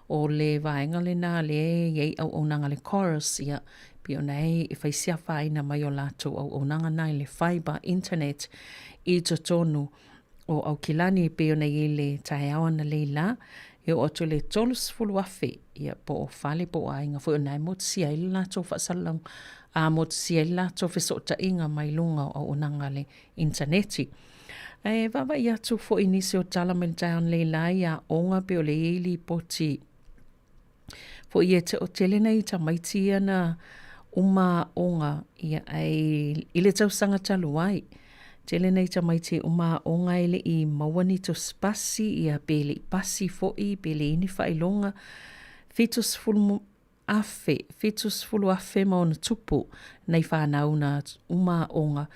o le vaega lena lea e i ai auaunaga a le Chorus, ia, pei ona e fai si afaina mai o latou auaunaga na i le fiber internet i totonu o Aukilani e pei ona i ai le taeao analeila, e oo atu i le 30,000, ia, po o fale po o aiga foi o na e motusia ai le latou faasalalau, a motusia ai le latou fesootaiga mai luga o auaunaga a le initaneti. Ae vaavaai atu foi i nisi o tala mai le taeao analeila i aoga pei o le i ai lipoti foi e toatele nai tamaiti ia na uma aoga ia ae i le tausaga talu ai tele nai tamaiti e uma aoga e le i maua ni tusi pasi ia pe le i pasi foi pe leai ni faailoga 70 afe, 70 afe ma ona tupu nai fanau na uma aoga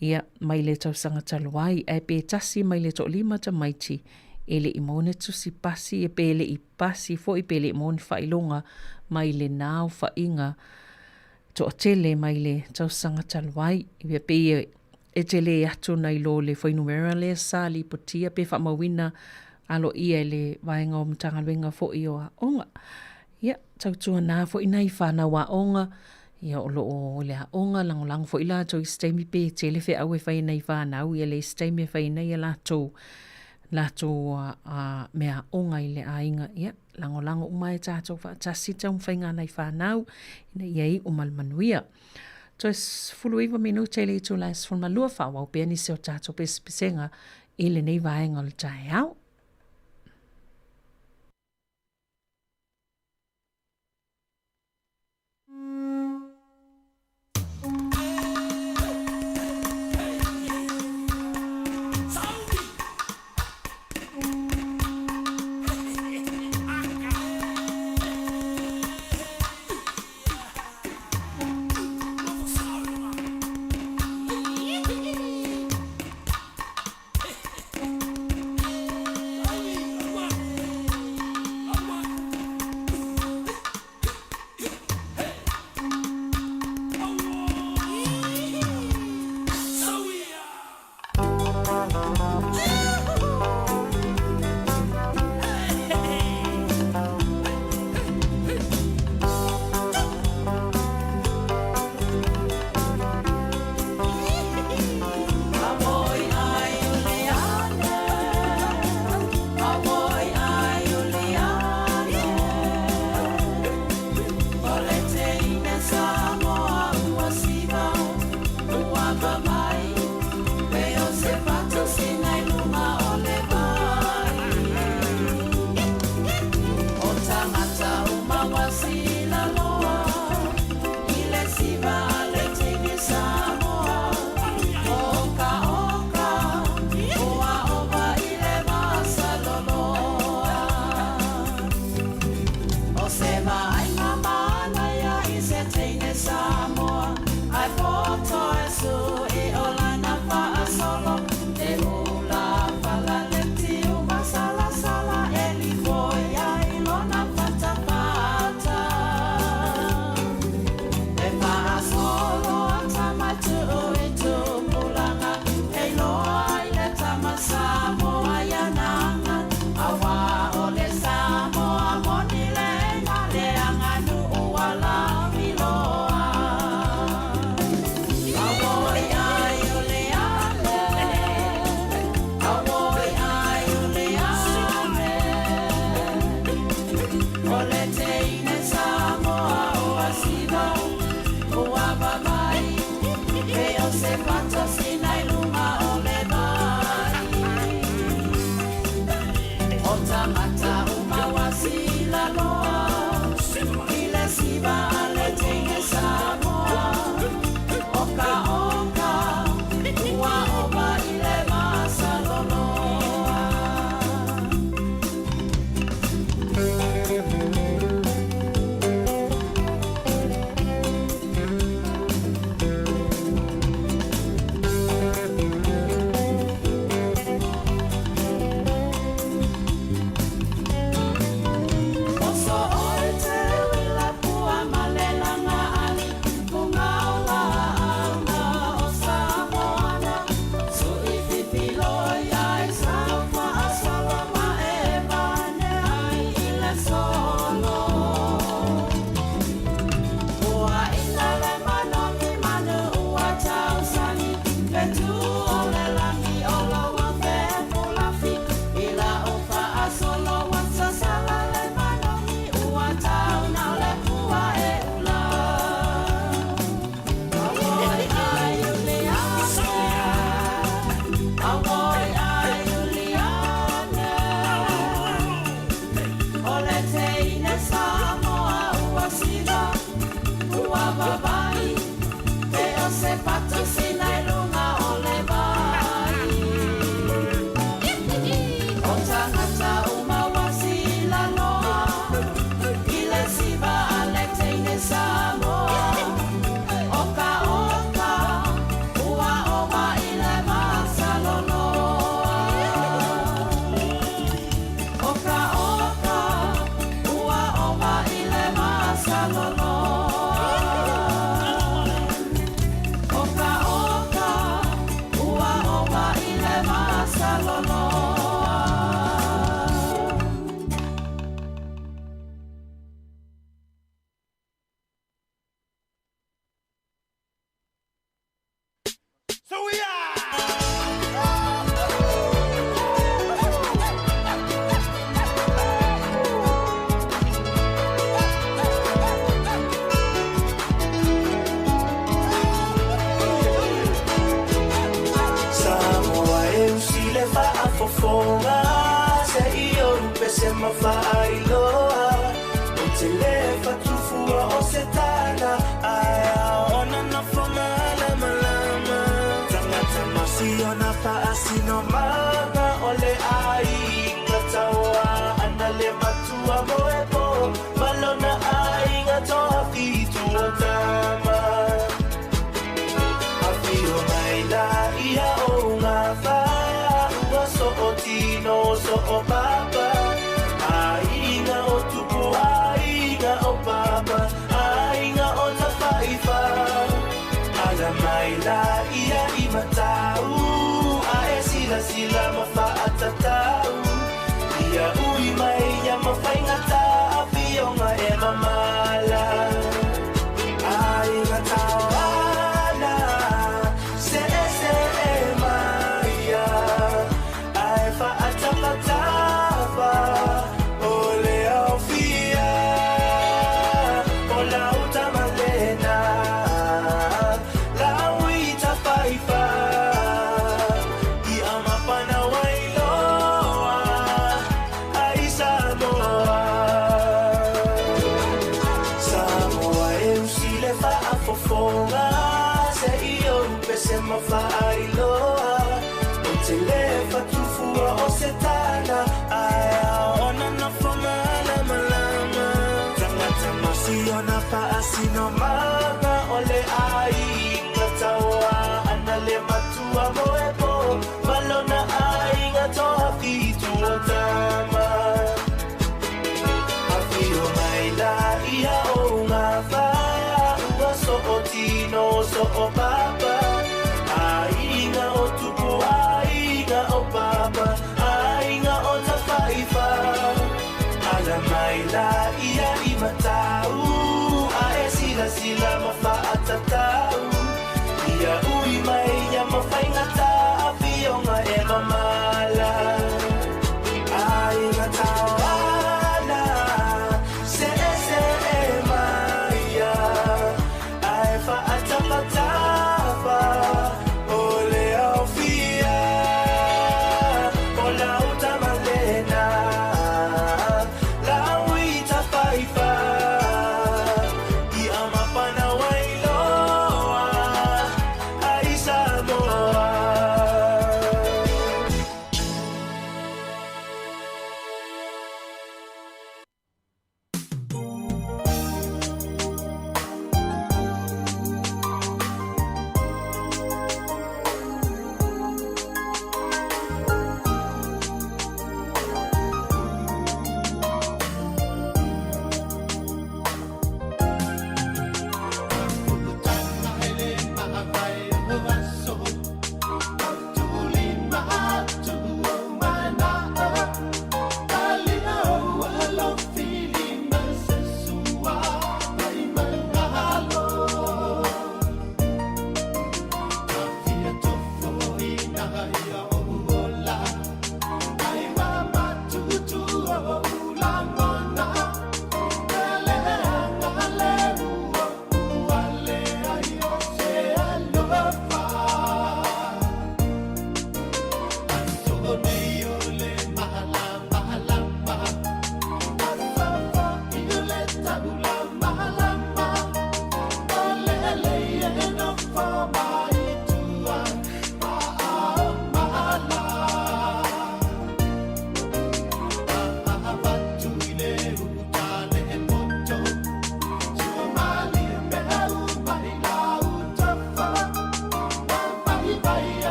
ia mai le tausaga talu ai ae pe tasi mai le toalima tamaiti e le i maua ni tusi pasi pe le i pasi foi pe le i maua ni faailoga mai lena aofaiga toatele mai le tausaga talu ai. Ia pei e tele atu nai lo le fuainumera lea sa lipotia pe faamauina aloaia e le vaega o Matagaluega foi o Aoga. Ia, tautuana foi nai fanau aoga, ia o lo o i le aoga, lagolago foi latou i se taimi pe tele feau e fai e nai fanau, ia leai se taimi e fai ai nai a latou latou mea aoga i le aiga. Ia, lagolago uma e tatou faatasi taumafaiga a nai fanau ina ia iu ma le manuia. Toe 19 minute i le itula e 12, faaauau pea nisi o tatou pesepesega i lenei vaega o le taeao. tagata uma ua silaloa i le siva a le teine Samoa. Oka oka ua ova i le masaloloa. Oso oi te uila pua ma le laga ali Funga o laauna o Samoana Sui fifiloi ai sau faasolo ma e vane ai i le solo. Ua ina le manogi manu ua tausani Fetu o le lagi o loa fepulafi I lau faasolo ua sasala le manogi ua tauna o le pua e ula. Auoi ai Uliana, auoi ai Uliana, o le teine Samoa ua siva, ua vavai, pe o se patusina i luga o le vai. O tagata uma ua silaloa i le siva a le teine Samoa. Oka oka ua ova i le masaloloa. Oka oka ua ova i le masaloloa. Oka oka ua ova i le masaloloa. So we are! Samoa e usi le faafofoga se i ou pese ma faailoa o te lē fatufua o se tala ae aona nofo malamalama tagata masiona faasinomaga o le aiga tauā ana le matua moepo malona aiga toafitu o tama Afio mai la ia o ngā wha so o tino so o papa Aiga o tupu, aiga o papa Aiga o tawhaiwha Ala mai la ia i matau A e sila sila ma whaatatau Ia ui mai ia mawhaingata Afionga e mamala Aiga tauana Se se e maia Ai whaatapatafa O le au fia O lau tamalena Lau i tawhaiwha I amapana wailoa Ai Samoa Samoa e usi le faafofoga Se i ou pese ma faailoa O te lē fatufua o se tala Ae aona nofo malamalama Tagata masiona faasinomaga O le aiga tauā ana le matua moepo Malona aiga toafitu o tama Afio mai la ia o ngā wha Ua so o tino so o papa Aiga o tupu, aiga o papa Aiga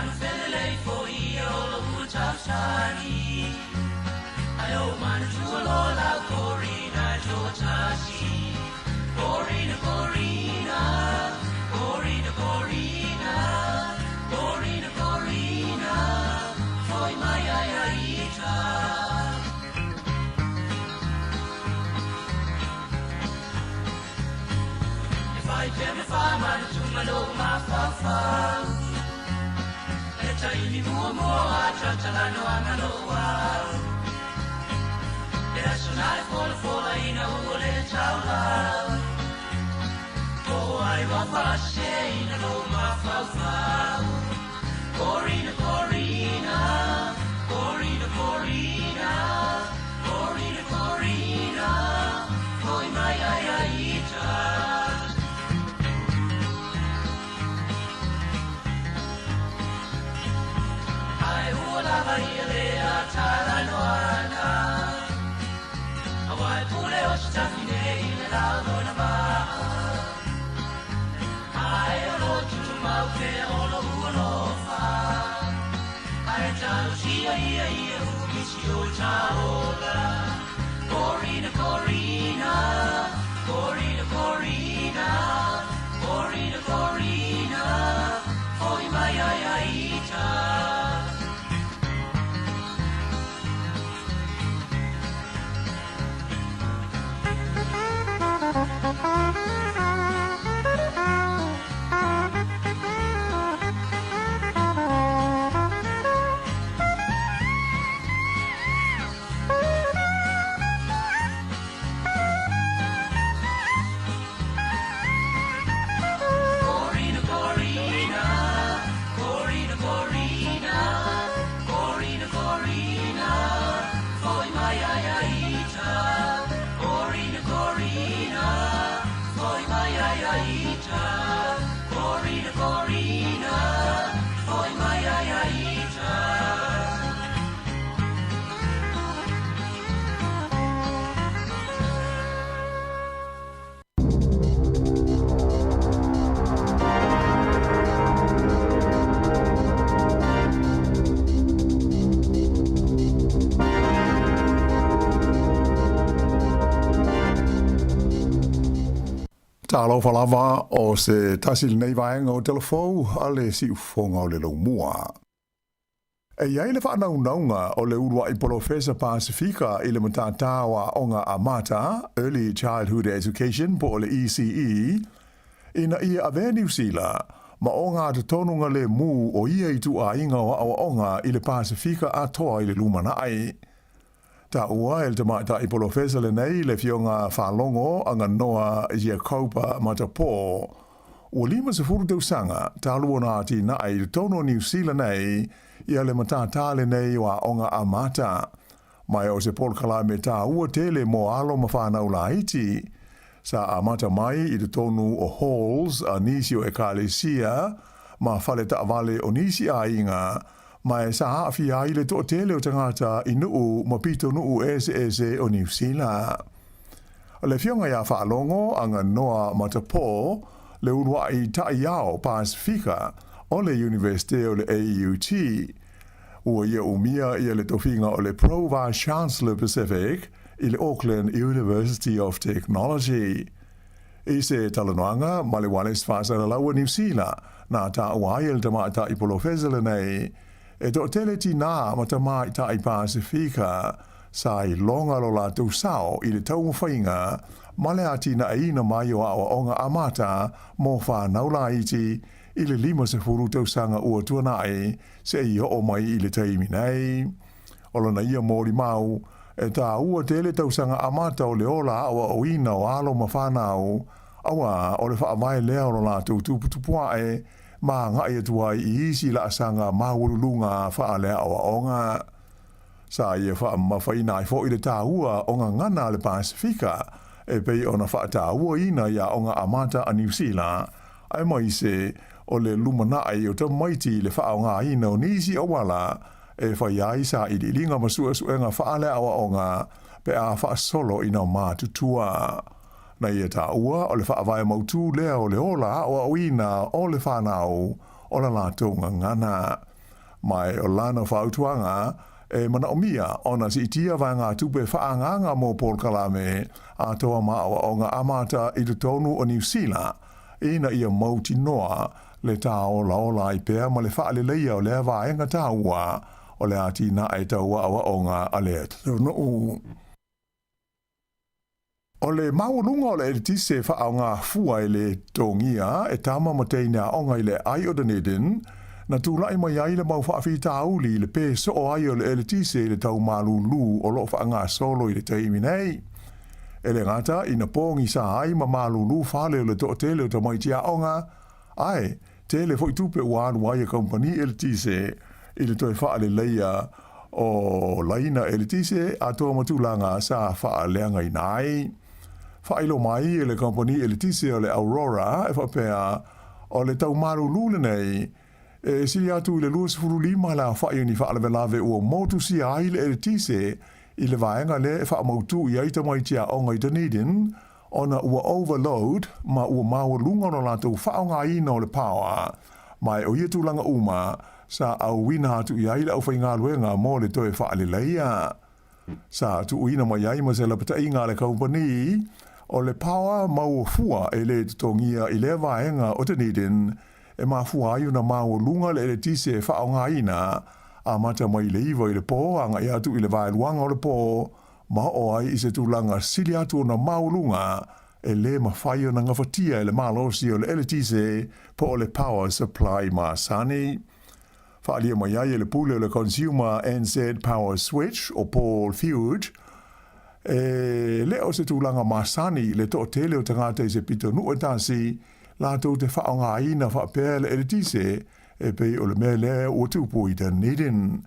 Manu felelei foi ia o lou tausani. Ai o manatua lo lau Corina toatasi. Corina, Corina, Corina, Corina, Corina, Corina, foi mai ai ai ita. E fai pea me wha mana tuma lo ma fa fa. E taimi mua mua a tautala no anga loa. E aso nā e fola fola ina ua le taula. O ai wa whase ina lo ma fa fa. Corina, Corina, Corina, Corina, Corina, Corina, foi mai ai ai ita. Ai ua lava ia le atara noana. A wai pule o se tawhine i le lau na maa. Ai o lo tumau ke o lo ua lofa. Ai talo sia ia ia umisi o taola. Corina, Corina, Corina, Corina, Corina, Corina, foi mai ai ai ita. Corina, Corina, Corina, Corina, Corina, Corina, foi mai ai ai ita. Corina, Corina, foi mai ai ai ita. Corina, Corina, foi mai ai ai ita. Talofa lava o se tasi lenei vaega o Telefou a le siufofoga o le laumua. E i ai le faanaunauga o le uluai polofesa Pasifika i le matata o Aoga Amata, Early Childhood Education po o le ECE, ina ia avea Niu Sila ma ogatotonu galemu o ia ituaiga o aoaoga i le Pasifika atoa i le lumanai. Taua e le tamaitai polofesa lenei le Afioga Faalogo Aganoa Iakopa Matapō, ua 50 tausaga talu ona atinae i totonu o Niu Sila nei ia le matātā lenei o Aoga Amata. Ma o se polokalame tāua tele mo alo ma whānau laiti. Sa amata mai i totonu o halls a nisi o ekalesia ma fale taavale o nisi aiga, ma e sa aafia ai le toatele o tagata i nuu ma pitonuu eseese o Niu Sila. O le Afioga ia Faalogo Aganoa Matapō, le uluai taiao Pasifika o le Iunivesite o le AUT, ua ia umia ia le tofiga o le Pro Vice Chancellor Pacific i le Auckland University of Technology. I se talanoaga ma le ualesi faasalalau a Niu Sila, na taua ai e le tamaitai polofesa lenei, e toatele tinā ma tamaitai Pasifika sa iloga lo latou sao i le taumafaiga ma le atinaeina mai o aoaoga amata mo whānau laiti i le 50 tausaga ua tuanai seia oo mai i le taimi nei. O lana ia molimau, e tāua tele tausaga amata o le ola aoaoina o alo ma whānau, auā o le faavae lea o lo latou tuputupuae ma agai atu ai i isi laasaga maualuluga faaleaoaoga. Sa ia faamamafaina ai foi le tāua o gagana a le Pasifika e pei ona faatauaina i aoga amata a Niu Sila, aemaise o le lumanai o tamaiti i le faaaogaina o nisi auala e fai ai sailiiliga ma suesuega faaleaoaoga pe a faasolo ina matutua. Na ia taua o le faavae mautū lea o le ola aoaoina o le whanau o la latou gagana. Ma o lana fautuaga e manaʻomia ona siitia vaegatupe faaagaaga mo polokalame atoa ma aʻoaʻoga amata i totonu o Niusila ina ia mautinoa le tāolaola ai pea ma le faaleleia o lea vaega taua o le atinae tau aʻoaʻoga a le atunuu. O le maualuga o le eletise faaaoga fua e lē totogia e tama ma teine aoga i le aai o Dunedin, na tulaʻi mai ai le mau faafitauli i le pē soo ai o le eletise i le tau malūlū o loo faagasolo i le taimi nei. E lē gata ina pogisā ai ma malūlū fale o le toatele o tamaiti aoga, ae tele foi tupe ua alu ai e kamupani eletise i le toe faaleleia o laina eletise atoa ma tulaga sa faaleagaina ai. Faailoa mai e le kamupani eletise o le Aurora e faapea o le tau malūlū lenei e sili atu i le 25 le aofaʻi o ni faalavelave ua motusia ai le eletise i le vaega lea e faamautū i ai tamaiti aoga i Dunedin ona ua overload ma ua maualuga lo latou faaaogaina o le power, ma e o ia tulaga uma sa auina atu i ai le aufaigaluega mo le toe faaleleia. Sa tuuina mai ai ma se lapataiga a le kamupani o le power maua fua e lē totogia i lea vaega o Dunedin e mafua ai ona maualuga le eletise e faaaogaina amata mai le 9 i le pō agaʻi atu i le vaeluaga o le pō ma oo ai i se tulaga sili atu ona maualuga e lē mafai ona gafatia e le malosi o le eletise po o le power supply masani. Faaalia mai ai e le pule o le Consumer NZ Power Switch o Paul Fuge, e lē o se tulaga masani le toatele o tagata i se pitonuu e tasi latou te faaaogaina faapea le eletise e pei o le mea lea ua tupu i Dunedin.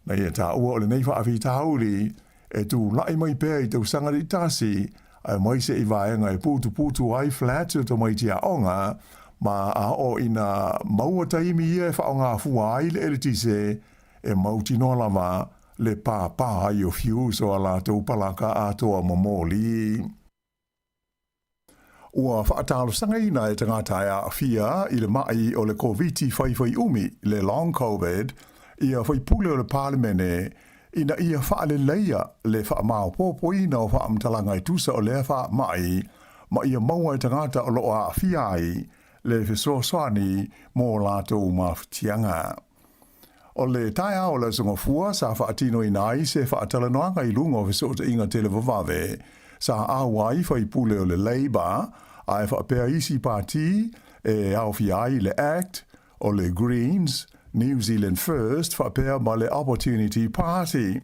Na ia taua o lenei faafitauli e tulaʻi mai pea i tausaga taitasi aemaise i vaega e putuputu ai flats o tamaiti aoga ma a oo ina maua taimi ia e faaaoga fua ai le eletise e mautinoa lava le pāpā ai o fuse o a latou palaka atoa ma moli. Ua faatalosagaina e tagata e aafia i le maʻi o le Koviti faifaiʻumi, le Long Covid, ia faipule o le Palemene ina ia faaleleia le faamaopoopoina o faamatalaga e tusa o lea faamaʻi ma ia maua e tagata o loo aafia ai le fesoasoani mo latou mafatiaga. O le taeao o le Aso Gafua sa faatinoina ai se faatalanoaga i luga o fesootaiga televavave sa auai faipule o le Labour ae faapea isi pati e aofia ai le act, o le Greens, New Zealand First faapea ma le Opportunity Party.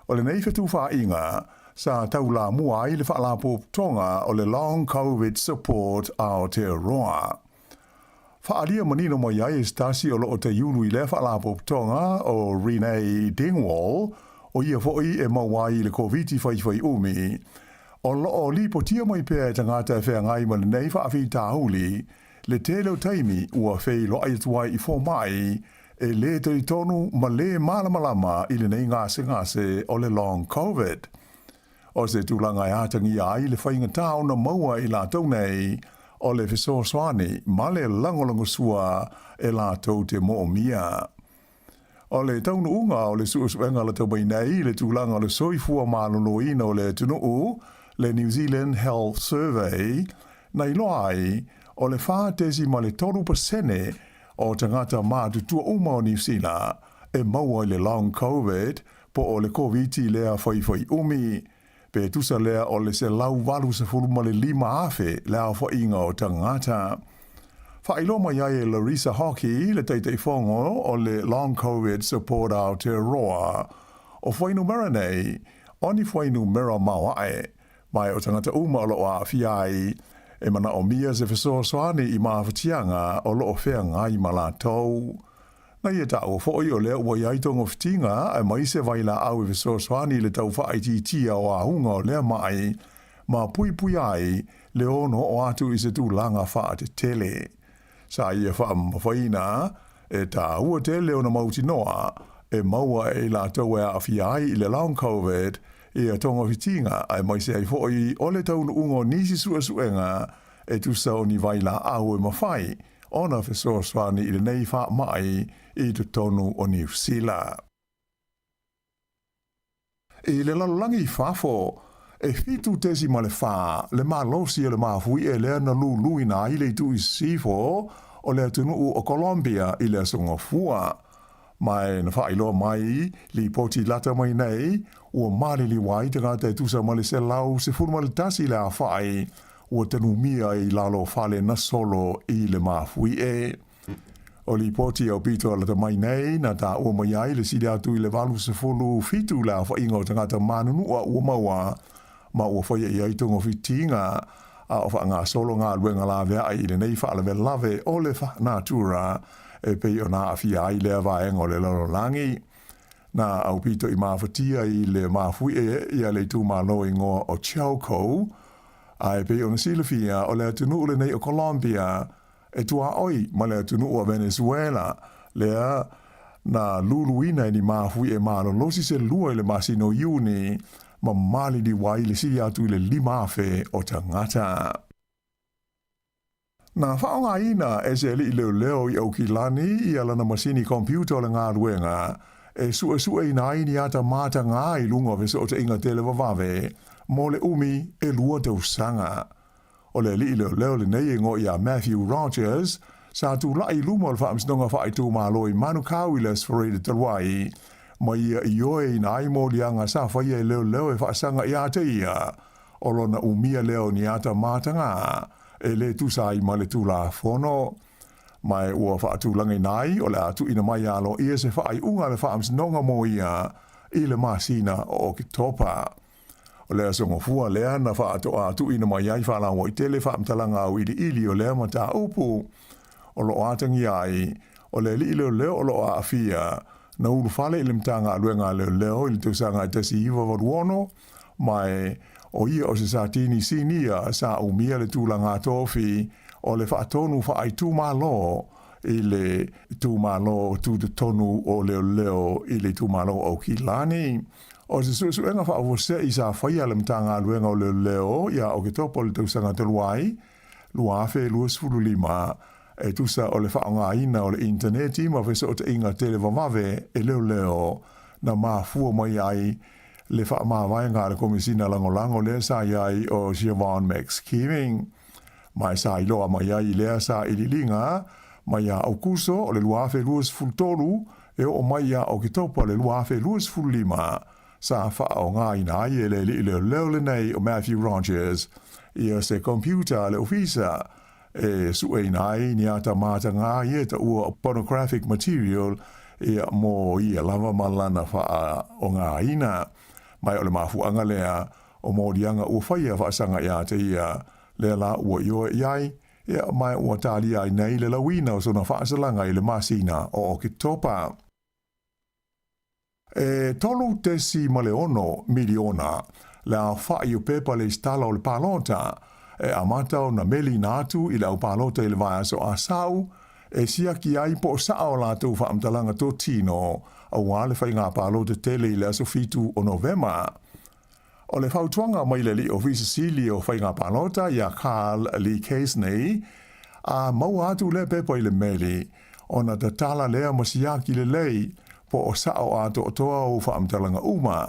O lenei fetufaaiga sa taulamua ai le faalapotopotoga o le Long Covid Support Aotearoa. Faaalia manino mai ai e se tasi o loo taiulu i lea faalapotopotoga o Renee Dingwall, o ia foʻi e maua ai i le Koviti faifaiʻumi, o loo lipotia mai pea e tagata e feagai ma lenei faafitauli le tele o taimi ua feiloai atu ai i fomai e lē talitonu ma lē malamalama i lenei gasegase o le Long Covid. O se tulaga e atagia ai le faigata ona maua e i latou nei o le fesoasoani ma le lagolagosua e latou te moomia. O le taunuuga o le suesuega latau mai nei i le tulaga o le soifua maloloina o le atunuu, le New Zealand Health Survey, na iloa ai o le 4.3% o tagata matutua uma o Niu Sila e maua i le Long Covid po o le Koviti lea faifaiʻumi, pe tusa lea o le 185,000 le aofaiga o tagata. Faailoa mai ai e Larissa Hockey, le Taitaifono o le Long Covid Support Aotearoa, o fuainumera nei, o ni fuainumera maoaʻe, ma e o tagata uma o loo aafia ai, e manaʻomia se fesoasoani i mafatiaga o loo feagai ma latou. Na ia taua foʻi o lea ua i ai togafitiga aemaise vailaau e fesoasoani i le tau faaitiitia o auga o lea maʻi ma puipui ai le ono oo atu i se tulaga faatetele. Sa ia faamamafaina e taua tele ona mautinoa e maua e i latou e aafia ai i le Long Covid ia togafitiga aemaise ai foʻi o le taunuuga o nisi suesuega e tusa o ni vailaau e mafai. ona fesoasoani i lenei faamai i totonu o Niu Sila. I le lalolagi i fafo, e 7.4 le malosi o le mafuie lea na luluina ai le itu i sisifo o le atunuu o Colombia i le Aso Gafua. Ma e na faailoa mai lipoti lata mai nei, ua maliliu ai tagata e tusa ma le 111 le aofai ua tanumia i lalo o fale na solo i le mafuie. O lipoti aupito lata mai nei na taua mai ai le sili atu i le 87 le aofaiga o tagata manunua ua maua ma ua faia i ai togafitiga a o faagasolo galuega laveai i lenei faalavelave o le natura e pei ona aafia ai lea vaega o le lalolagi. Na aupito i mafatia i le mafuie ia le itumalo igoa o Chocó, a e pei ona silafia o le atunuu lenei o Colombia e tuaoi ma le atunuu o Venezuela, lea na luluina e ni mafuie malolosi se lua i le masina o Iuni ma maliliu ai le sili atu i le 5,000 o tagata. Na faaaogaina e se alii leoleo i Aukilani ia lana masini computer o le galuega e suesueina ai ni ata matagā i luga o fesootaiga televavave mo le umi e 2 tausaga. O le alii leoleo lenei e igoa ia Matthew Rogers, sa tulai i luma o le Faamasinoga Faaitumalo i Manukau i le Aso Faraile talu ai, ma ia ioeina ai moliaga sa faia e leoleo e faasaga ia te ia, o lona umia lea o ni ata matagā e lē tusa ai ma le Tulafono. Ma e ua faatulagaina ai o le a tuuina mai aloaia se faaiuga a le Faamasinoga mo ia i le masina o Oketopa. O le aso gafua lea na faatoa tuuina mai ai faalauaitele faamatalaga auiliili o lea mataupu o lo o atagia ai o le alii leoleo o lo o aafia na ulufale i le Matagaluega a Leoleo i le tausaga e 1986 ma e o ia o se Satini Sinia sa umia le tulaga tofi o le faatonu faaitumalo i le itumalo tutotonu o leoleo i le itumalo o Aukilani. O se suesuega faafuasei sa faia e le Matagaluega o Leoleo ia Oketopa o le tausaga talu ai, 2025, e tusa o le faaaogaina o le initaneti ma fesootaiga televavave e leoleo na mafua mai ai le faamavaega a le Komesina Lagolago lea sa i ai o Siobhan McSkimming. Ma e sa iloa mai ai i lea sailiiliga mai ia Aukuso o le 2023 e oo mai ia Oketopa o le 2025, sa faaaogaina ai e le alii leoleo lenei o Matthew Rogers ia se computer a le ofisa e sueina ai ni ata matagā ia e taua o pornographic material ia mo ia lava ma lana faaaogaina. Ma o le mafuaaga lea o moliaga ua faia faasaga ia te ia, lea la ua ioe i ai, ia ma ua talia ai nei le lauina o sona faasalaga i le masina o Oketopa. E 3.6 miliona le aofai o pepa lesitala o le palota e amata ona meliina atu i le au palota i le vaiaso Asau e siaki ai po o saʻo a latou faamatalaga totino aua le faiga palota tele i le aso 7 o Novema. O le fautuaga mai le Alii Ofisa Sili o Faiga Palota iā Carl Lee Casney, a maua atu lea pepa i le meli, ona tatala lea ma siaki lelei po o saʻo atoatoa ou faamatalaga uma.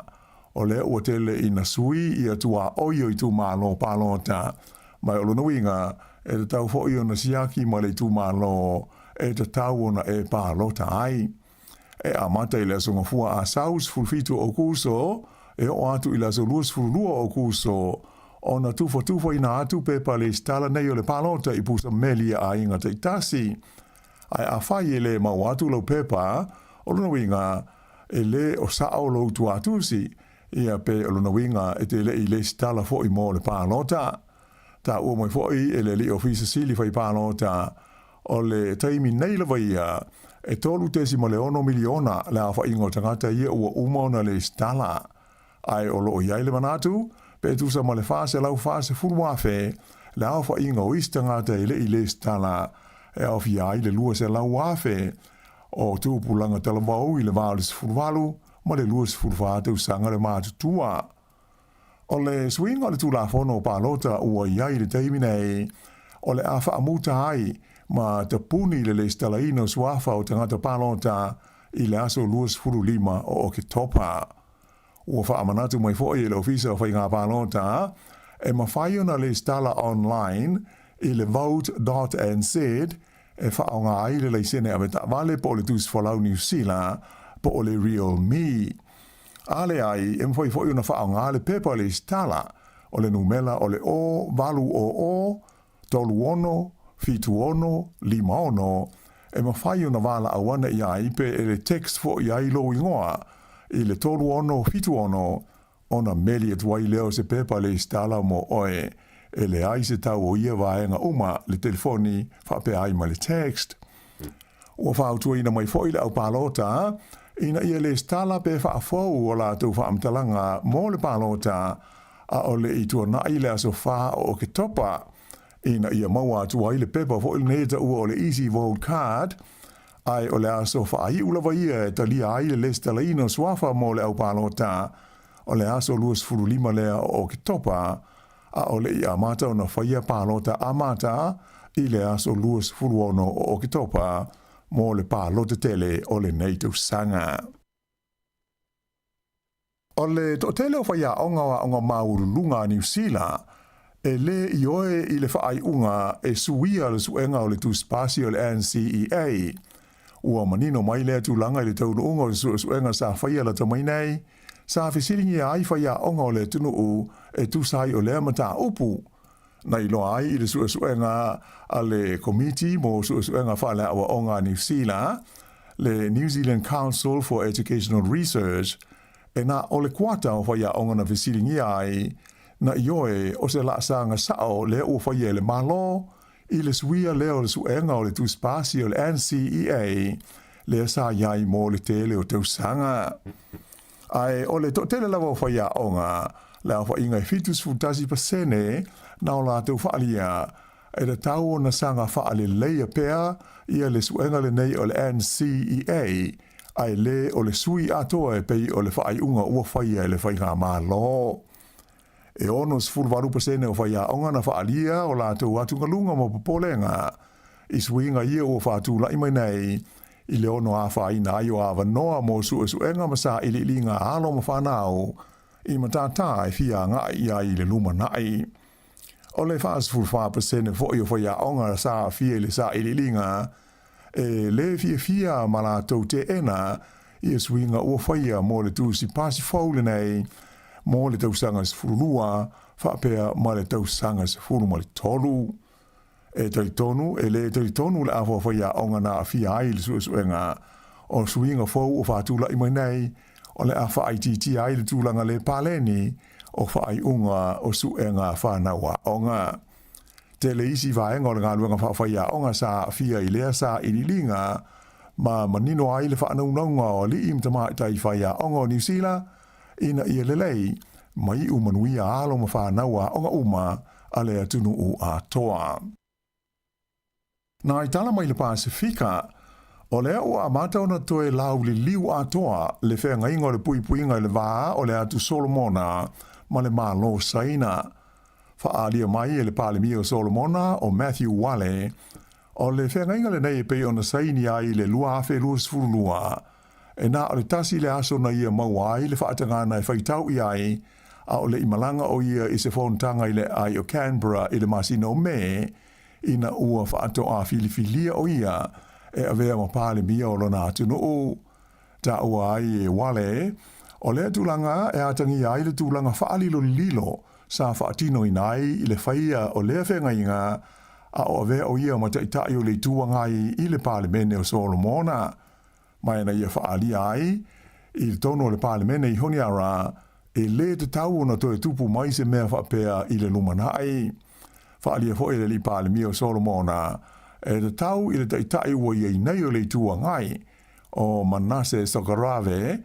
O lea ua tele ina sui ia tuaoi o itumalo palota, ma o lona uiga, e tatau foi ona siaki ma le itumalo e tatau ona e palota ai. E amata i le Aso Gafua Asau 17 o Aukuso e oo atu i le aso 22 o Aukuso ona tufatufaina atu pepa lesitala nei o le palota i pusa meli a aiga taitasi. Ae afai e le maua atu lau pepa, o lona uiga e le o saʻo lou tuatusi, ia pe o lona uiga e te le i lesitala foi mo le palota. Taua mai foi e le Alii Ofisa Sili Fai Palota O le taimi nei lava ia, e 3.6 miliona le aofaiga o tagata ia ua uma ona lesitala. Ae o lo o i ai le manatu, pe tusa ma le 440,000 le aofaiga o isi tagata e le i lesitala, e aofia ai le 200,000 o tupulaga talavou i le va o le 18 ma le 24 tausaga le matutua. O le suiga o le Tulafono Palota ua i ai i le taimi nei, o le a faamuta ai ma tapuni i le lesitalaina o suafa o tagata palota i le aso 25 o Oketopa. Ua faamanatu mai foi e le Ofisa o Faiga Palota e mafai ona lesitala online i le vote.nz e faaaoga ai le laisene avetaavale po o le Tusi Folau Niu Sila po o le RealMe. A leai, e mafai foi ona faaaoga le pepa lesitala o le numela o le 0800 36 76 56, e mafai ona valaau ane i ai pe e le text foi ai lou igoa i le 3676 ona meli atu ai lea o se pepa lesitala mo oe. E leai se tau o ia vaega uma, le telefoni faapea ai ma le text. Ua fautuaina mai foi le au palota ina ia lesitala pe faafou o latou faamatalaga mo le palota a o le i tuanai le aso 4 o Oketopa ina ia maua atu ai le pepa foi lenei e taua o le Easy Vote Card, ae o le aso faaiu lava ia e talia ai le lesitalaina o suafa mo le au palota o le aso 25 lea o Oketopa, a o le i amata ona faia palota amata i le aso 26 o Oketopa mo le palota tele o lenei tausaga. O le toatele o faiaoga o aoga maualuluga a Niu Sila e lē ioe i le faaiuga e suia le suega o le tusipasi o le NCEA. Ua manino mai lea tulaga i le taunuuga o se suesuega sa faia lata mai nei, sa fesiligia ai faiaoga o le atunuu e tusa ai o lea mataupu. Na iloa ai i le suesuega a le Komiti mo Suesuega Faaleaoaoga a Niu Sila, le New Zealand Council for Educational Research, e na o le kuata o faiaoga na fesiligia ai, na ioe o se laasaga sao lea ua faia e le Malo i le suia lea o le suega o le tusipasi o le NCEA lea sa i ai mo le tele o tausaga. Ae o le toatele lava o faiaoga, le aofaiga e 71% na o latou faaalia, e tatau ona saga faaleleia pea ia le suega lenei o le NCEA, ae le o le sui atoa e pei o le faaiuga ua faia e le Faigamalo. E 68% o faiaoga na faaalia o latou atugaluga ma popolega i suiga ia ua faatulai mai nei i le ono afaina ai o avanoa mo suesuega ma sailiiliga a alo ma fanau i matatā e fia agai i ai i le lumanai. O le 44% foi o faiaoga sa aafia i le sailiiliga e lē fiafia ma latou teena ia suiga ua faia mo le tusi pasi fou lenei mo le tausaga 12 faapea ma le tausaga 13. E talitonu, e lē talitonu le afa o faiaoga na aafia ai i le suesuega o suiga fou ua faatulai mai nei o le a faaitiitia ai le tulaga lē paleni o faaiuga o suega fanau aoga. Tele isi vaega o le galuega faafaiaoga sa aafia i lea sailiiliga ma manino ai le faanaunauga o alii ma tamaitai faiaoga o Niu Sila ina ia lelei ma iu manuia alo ma fanau aoga uma a le atunuu atoa. Nai tala mai le Pasefika, o lea ua amata ona toe lauliliu atoa le feagaiga o le puipuiga i le va o le Atu Solomona ma le Malo Saina. Faaalia mai e le Palemia o Solomona o Matthew Wale, o le feagaiga lenei e pei ona saini ai i le 2022, e na o le tasi le aso na ia maua ai le faatagana e faitau i ai, a o le i malaga o ia i se fonotaga i le aai o Canberra i le masina o Me, ina ua faatoa filifilia o ia e avea ma Palemia o lona atunuu. Taua ai e Wale, o lea tulaga e atagia ai le tulaga faalilolilo sa faatinoina ai i le faia o lea feagaiga a o avea o ia ma taitai o le Itu Agai i le Palemene o Solomona. Ma ina ia faaalia ai i totonu o le Palemene i Honiara, e lē tatau ona toe tupu mai se mea faapea i le lumanai. Faaalia foi e le Alii Palemia o Solomona, e tatau i le taitai ua i ai nei o le Itu Agai, o Manase Sogarave,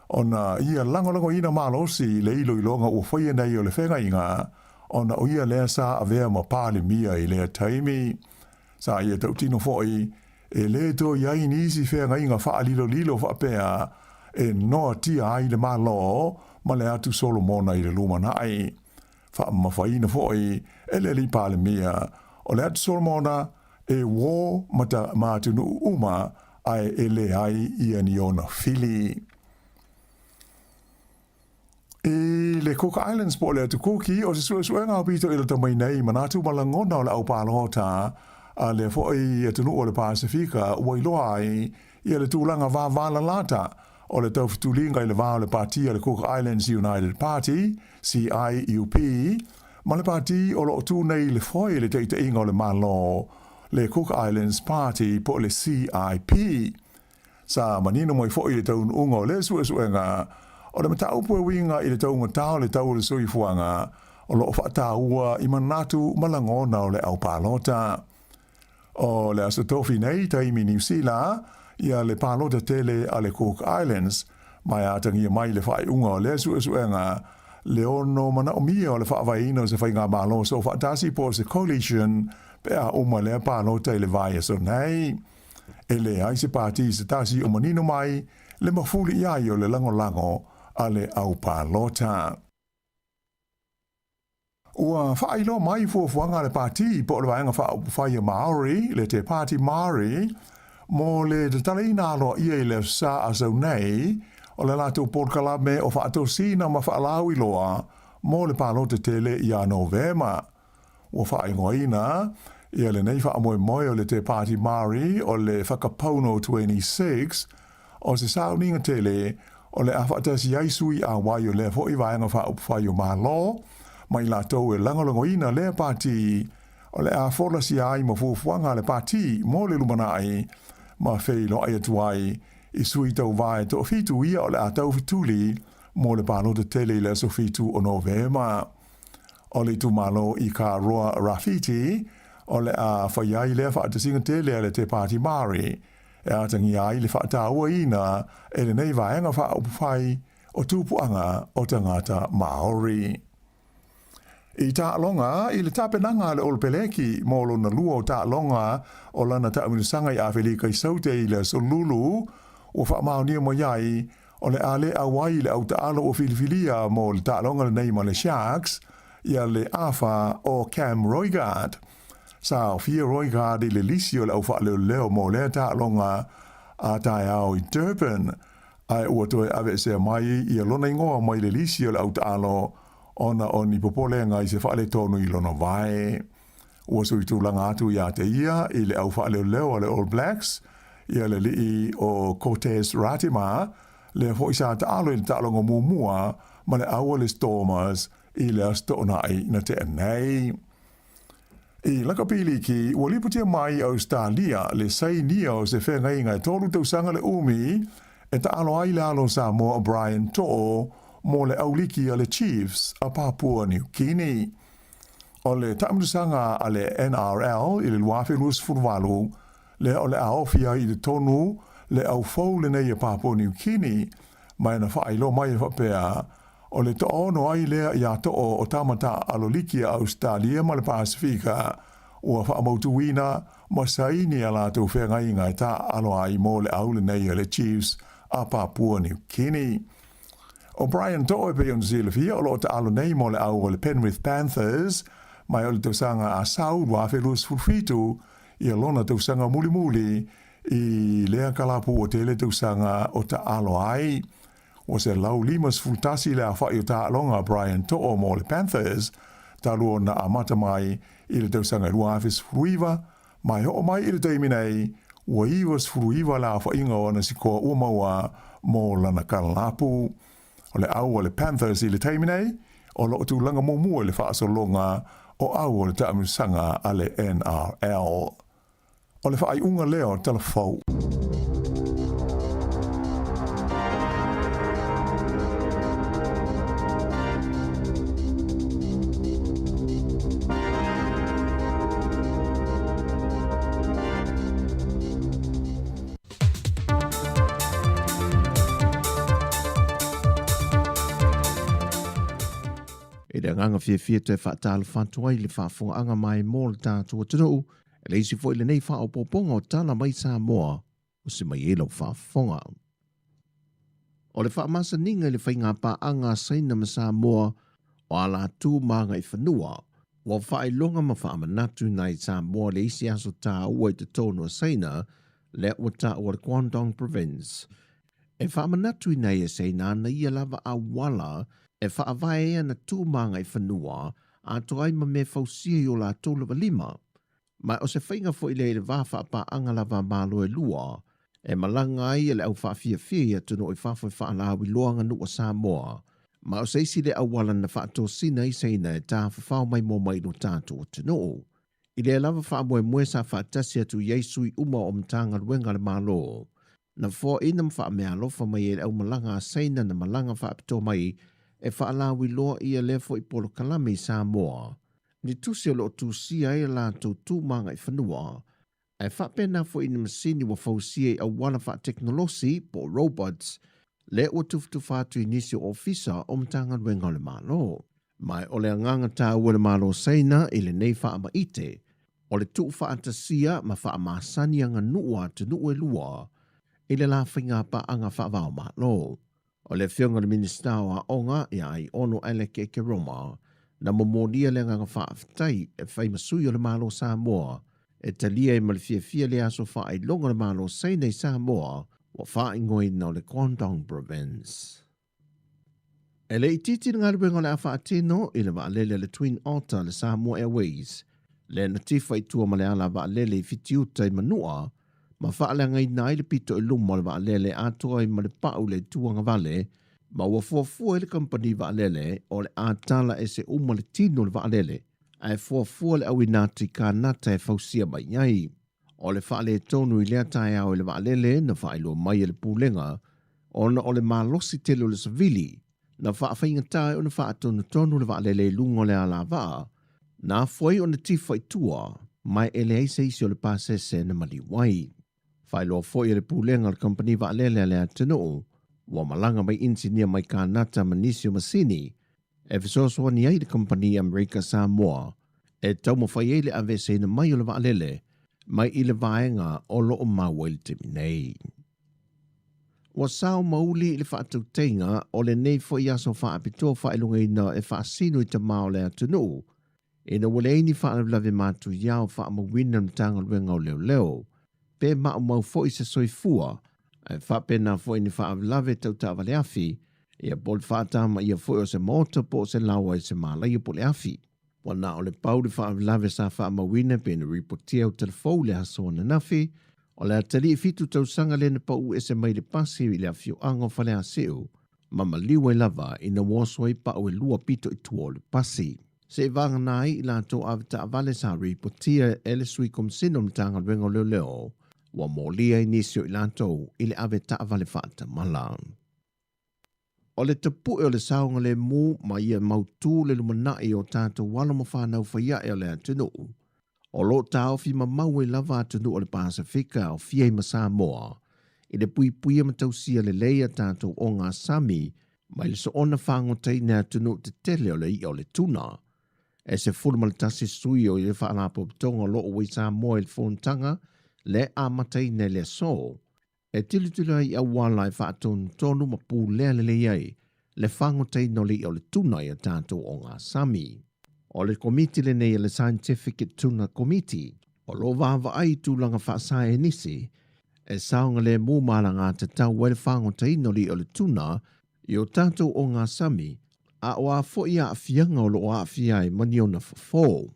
ona ia lagolagoina malosi le iloiloga ua faia nei o le feagaiga, ona o ia lea sa avea ma Palemia i lea taimi. Sa ia tautino foi, e lē toe i ai nisi feagaiga faalilolilo faapea e noatia ai le Malo ma le atu Solomona i le lumanai. Faamamafaina foi e le Alii Palemia o le atu Solomona e uō ma ta ma atunuu uma ae e leai ia ni ona fili. I le Cook Islands po o le Atu Kuki, o se suesuega aupito i lata mai nei manatu ma lagona o le au palota a lea foi atunuu o le Pasefika ua iloa ai ia le tulaga vavalalata o le taufetuliga i le va o le pati a le Cook Islands United Party, CIUP, ma le pati o lo o tu nei i le foe i le taitaiga o le Malo, le Cook Islands Party po o le CIP. Sa manino mai foi i le taunuuga o lea suesuega, o le mataupu e uiga i le taugata o le tau o le soifuaga o lo o faataua i manatu ma lagona o le au palota. O le Aso Tofi nei, taimi Niu Sila, ia le palota tele a le Cook Islands, ma e atagia mai le faaiuga o lea suesuega le ono manaomia o le faavaeina o se faigamalo soofaatasi po o se coalition pe a uma lea palota i le vaiaso nei. E leai se pati se tasi o manino mai le mafuli i ai o le lagolago a le au palota. Ua faailoa mai fuafuaga a le Pati po o le Vaega Faaupufai a Māori, le Te Pāti Māori, mo le tatalaina aloaia i le Aso Sa a sau nei o le latou polokalame o faatosina ma faalauiloa mo le palota tele ia Novema. Ua faaigoaina ia lenei faamoemoe o le Te Pāti Māori o le Whakapauno 26 o se sauniga tele o le a faatasi ai sui āwai o lea foi Vaega Faaupufai o Malo ma i latou e lagolagoina lea pati o le a folasia ai ma fuafuaga a le pati mo le lumanai ma feiloai atu ai i sui tauva e toafitu ia o le a taufetuli mo le palota tele i le aso 7 o Novema. O le itumalo i Ka Roa Rawhiti o le a fai ai lea faatasiga tele a le Te Pāti Māori e atagia ai le faatauaina e lenei vaega faaupufai o tupuaga o tagata Māori. I taaloga i le tapenaga a le Olopeleki mo lona lua o taaloga o lana taamilosaga i Afelika i Saute i le Aso Lulu, ua faamaonia mai ai o le a le auai i le autaalo ua filifilia mo le taaloga lenei ma le Sharks ia le afa o Cam Roigard. Sa aofia Roigard i le lisi o le au faaleoleo mo lea taaloga a taeao i Durban, ae ua toe aveesea mai ia lona igoa mai le lisi o le autaalo ona o ni popolega i se faaletonu i lona vae. Ua suitulaga atu ia te ia i le au faaleoleo a le All Blacks, ia le alii o Cortez Ratima, lea foi sa taalo i le taaloga muamua ma le au a le Stormers i le Aso Toonai na tea nei. I lakapi liki, ua lipotia mai i Ausetalia le sainia o se feagaiga e tolu tausaga le umi e taalo ai le alo o Samoa o Brian To'o mo le auliki a le Chiefs a Papua New Guinea. O le taamilosaga a le NRL i le 2028, lea o le a ofi ai i totonu le au fou lenei a Papua New Guinea, ma e na faailoa mai e faapea, o le toaono ai lea iā To'o o tama taaalo liki a Ausetalia ma le Pasefika ua faamautuina ma saini a latou feagaiga e taaalo ai mo le au lenei a le Chiefs a Papua New Guinea. ʻO Brian To'o e pei ona silafia o lo o taalo nei mo le au o le Penrith Panthers mai o le tausaga a Sau 2027 ia lona tausaga mulimuli i lea kalapu ua tele tausaga o taalo ai. Ua 151 le afaʻi o taaloga a Brian To'o mo le Panthers talu ona amata mai i le tausaga 2019 ma e oo mai i le taimi nei ua 99 le aofaiga o ana sikoa ua maua mo lana kalapu. O le au a le Panthers i le taimi nei, o lo o tulaga muamua i le faasologa o au o le taamilosaga a le NRL. O le faaiuga lea o Tala Fou. I le agaga fiafia toe faatalofa atu ai i le faafofogaaga mai mo le tatou atunuu, e le isi foi lenei faaopoopoga o tala mai Samoa o se mai ai lau faafofoga. O le faamasaniga i le faigapaaga a Saina ma Samoa o ala tu ma agaifanua, Ua faailoga ma faamanatu i Samoa le isi aso tāua i totonu o Saina, lea ua taua le Guangdong Province. E faamanatuina ai e Saina ana ia lava auala e faavae ai ana tu ma agaifanua atoa ai ma mea fausia i o latou lava lima. Ma o se faiga foi lea i le va faapaaga lava a Malo e lua, e malaga ai le au faafiafia i atunuu i fafo e faalauiloa aganuu a Samoa. Ma o se isi lea auala na faatosina ai Saina e tafafao maimoa mai i lo tatou atunuu. I lea lava faamoemoe sa faatasi atu i ai sui uma o Matagaluega a le Malo, na foaina ma faameaalofa mai ai le aumalaga a Saina na malaga faapitoa mai e faalauiloa ia lea foi polokalame i Samoa. Ni tusi o lo o tusia ai a latou tu ma agaifanua, ae faapena foi i ni masini ua fausia i auala faatekonolosi po o robots lea ua tufatufa atu i nisi o ofisa o Matagaluega o le Malo. Ma o le agaga taua i le Malo o Saina i lenei faamaite, o le tuufaatasia ma faamasani aganuu a atunuu e lua i le la faiga paaga faava-o-Malo. O le Afioga i le Minisita o Aoga ia Aiono Alec Ekeroma na momolia le agaga faafetai e fai ma sui o le Malo o Samoa e talia ai ma le fiafia le aso faailoga o le Malo o Saina i Samoa ua faaigoaina o le Guangdong Province. E le itiiti le galuega o le a faatino i le vaalele a le Twin Otter a le Samoa Airways, lea na tifa i tua ma le ala vaalele i Fitiuta i Manua, ma faaleagaina ai le pito i luma o le vaalele atoa ai ma le pau le itu agavale, ma ua fuafua ai le kamupani vaalele o le a tala ese uma le tino o le vaalele, ae fuafua le auina atu i Kanata e fausia mai ai. O le faaletonu i lea taeao i le vaalele na faailoa mai e le Pulega ona o le malosi tele o le savili na faafaigata ai ona faatonutonu le vaalele i luga o le alavaa, na afua ai ona tifa i tua, ma e leai se isi o le pasese na maliu ai. Faailoa foi e le Pulega o le Kamupani Vaalele a le atunuu, ua malaga mai inisinia mai Kanata ma nisi o masini e fesoasoani ai le Kamupani Amerika Samoa e taumafai ai le aveeseina mai o le vaalele mai i le vaega o lo o maua i le taimi nei. Ua sao ma uli i le faatautaiga o lenei foi aso faapitoa faailogaina e faasino i tama o le atunuu ina ua leai ni faalavelave matuia o faamauina le Matagaluega o Leoleo pe maumau foi se soifua ae faapena foi ni faalavelave tau taavale afi ia po o le faatamaia foi o se maota po o se laoa i se malaia po o le afi. Ua na o le pau le faalavelave sa faamauina pe na ripotia o telefou i le aso ananafi o le atalii 7 tausaga lea na pau ese mai le pasi i le afioaga o Faleasiu ma maliu ai lava ina ua oso ai pau e lua pito i tua o le pasi. Seiavagana ai i latou avetaavale sa ripotia e le Sui Komisina o le Matagaluega o Leoleo ua molia ai nisi o i latou i le avetaavale faatamala. O le tapue o le saogalemu ma ia mautu le lumanai o tatou alo ma fanau faiae o le atunuu, o lo o taofi mamau ai lava atunuu o le Pasefika aofia ai ma Samoa i le puipuia ma tausia lelei a tatou ogasami mai le soona fagotaina e atunuu tetele o le i'a o le tuna. E 11 sui o le Faalapotopotoga o lo o ua i Samoa i le fonotaga le amataina i le aso, e tilotilo ai i auala e faatonutonu ma pulea lelei ai le fagotaina o le i'a o le tuna i a tatou ogasami. O le komiti lenei a le Scientific Tuna Committee o lo o vaavaai i tulaga faasaenisi e saogalemu ma alagatatau ai le fagotaina o le i'a o le tuna i o tatou ogasami, a o a foi aafiaga o lo o aafia ai ma ni ona fofo.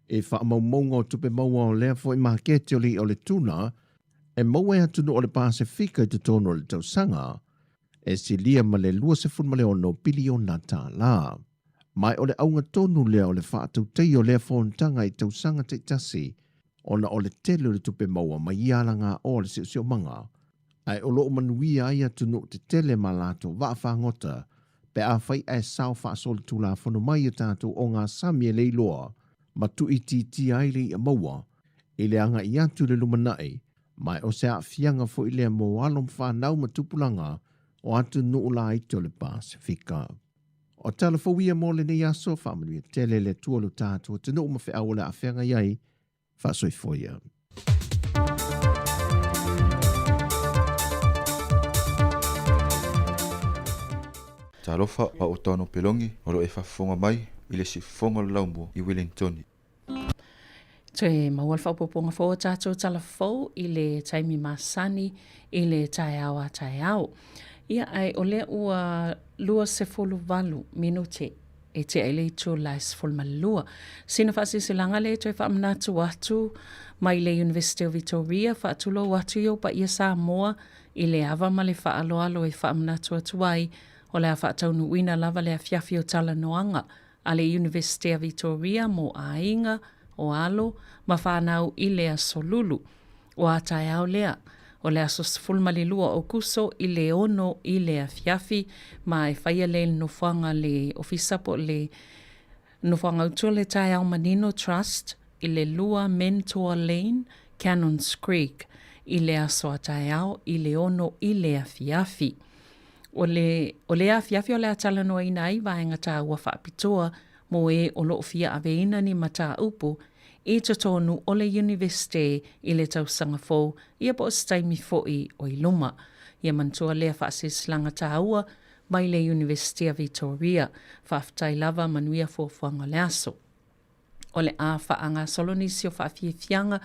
I faamaumauga o tupe maua o lea foi maketi o le i'a o le tuna e maua e atunuu o le Pasefika i totonu o le tausaga, e silia ma le $26 piliona tālā. Ma o le auga tonu lea o le faatautaia o lea fonotaga i tausaga taitasi ona o le tele o le tupe maua mai ia alagaoa o le siosiomaga, ae o lo o manuia ai atunuu tetele ma latou vaa fagota pe afai ae sao faasolitulafono mai a tatou ogasami e leiloa ma tuuitiitia ai le i'a maua i le agai atu i le lumanai, ma o se aafiaga foi lea mo alo ma fanau ma tupulaga o atunuu laiti o le Pasefika. O tala fou ia mo lenei aso, faamanuia tele le Atua lo tatou atunuu ma feau o le a feagai ai, faasoifua ia. Talofa, o au o Tano Pelogi, o lo o e faafofoga mai i le siufofoga o le Laumua i Welengitoni. Toe maua le faaopoopoga fou o tatou tala fou i le taimi masani i le taeao a taeao. Ia, ae o lea ua 28 minute e tea i le itula e 12. Sina faasilasilaga lea e toe faamanatu atu mai le University of Vitoria, faatulou atu i ou paia Samoa i le ava ma le faaaloalo e faamanatu atu ai o le a faataunuuina lava le afiafi o talanoaga a le Iunivesite a Vitoria mo aiga, o alo, ma fanau i le Aso Lulu. O a taeao lea? O le aso 12 o Aokuso i le 6 i le afiafi, ma e faia lea i le nofoaga a le Ofisa po o le Nofoaga Autu o le Taeao Manino Trust i le 2 Mentor Lane, Cannons Creek, i le aso a taeao i le 6 i le afiafi. O le, o lea afiafi o le a talanoaina ai vaega tāua faapitoa mo e o lo o fia aveina ni mataupu i totonu o le Iunivesite i le tausaga fou, ia po o se taimi foi o i luma. Ia manatua lea faasilasilaga tāua mai le Iunivesite a Vitoria. Faafetai lava, manuia fuafuaga o le aso. O le a faagasolo nisi o faafiafiaga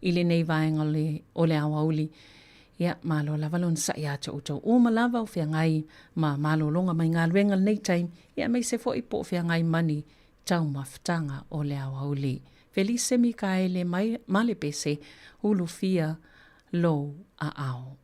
i lenei vaega o le, o le aoauli. Ia, malo lava le onosai ia te outou uma lava o feagai ma malologa mai galuega lenei taimi, ia aemaise foi po o feagai ma ni taumafataga o le aoauli. Felise Mikaele mai Malepese, Ulufia lou aao.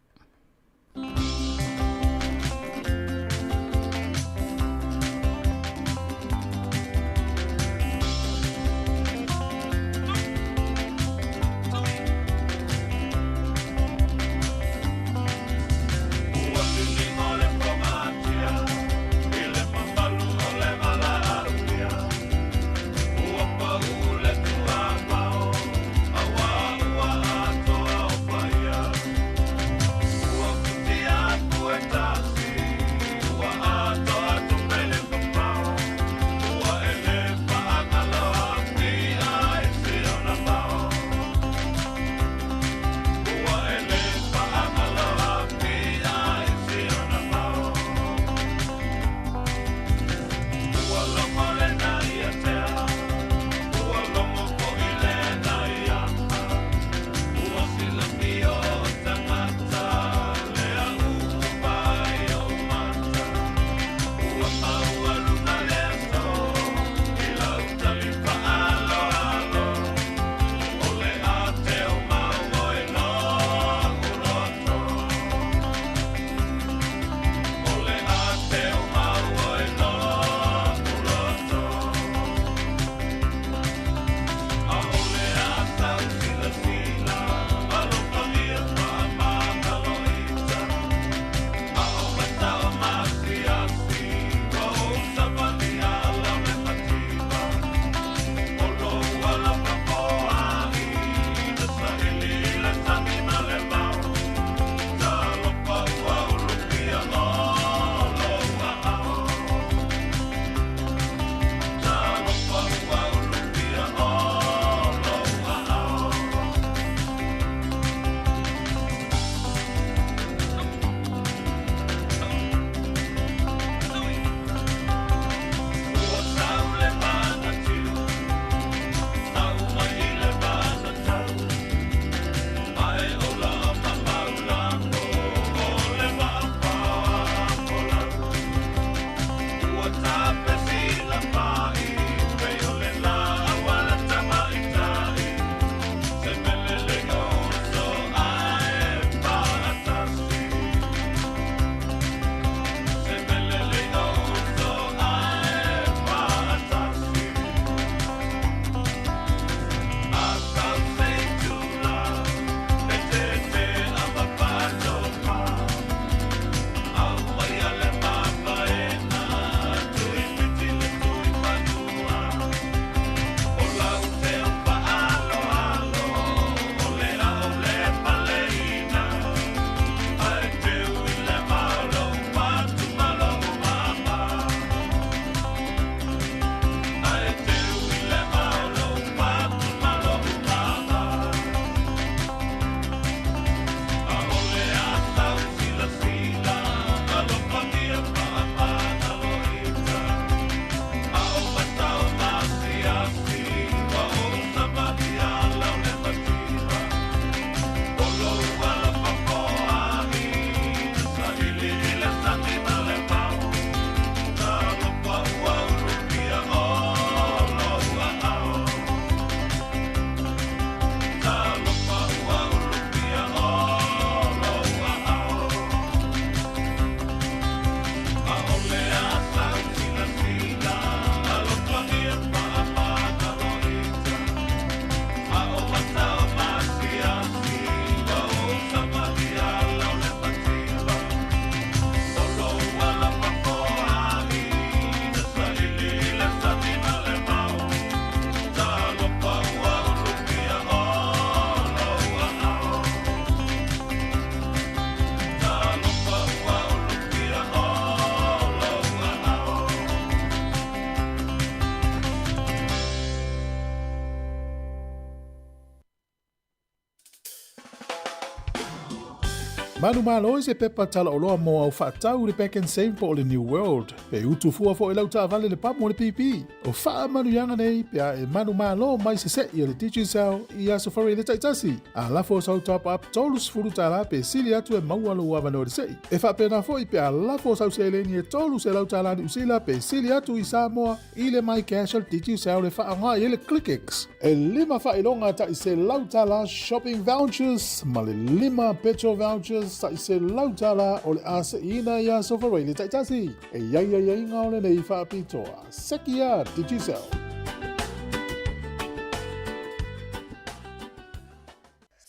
Manumalo i se pepa talaoloa mo au faatau i le Pak'nSave po o le New World. E utu fua foi lau taavale le pamu o le pipi. O faamanuiaga nei pe a e manumalo mai se se'i a le Digicel i Aso Faraile taitasi. A lafo sau top up $30 pe sili atu e maua lou avanoa i le se'i. E faapena foi pe a lafo sau seleni e $300 Niu Sila pe sili atu i Samoa i le MyCash a le Digicel e faaaoga i ai le ClickX. E lima faailoga tai $100 shopping vouchers ma le lima petrol vouchers tai $100 o le a se'iina i Aso Faraile taitasi. E i ai aiaiga o lenei faapitoa. Seki a Digicel.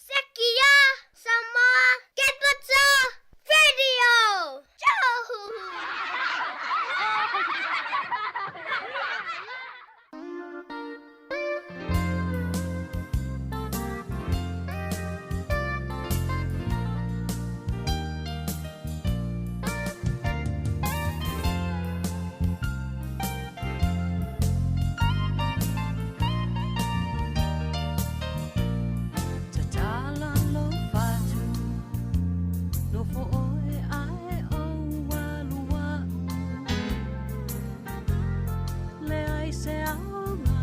Sekia Samoa Capital Radio. Tatala lou fatu, nofo oe ae ou alu a'u. Leai se aoga,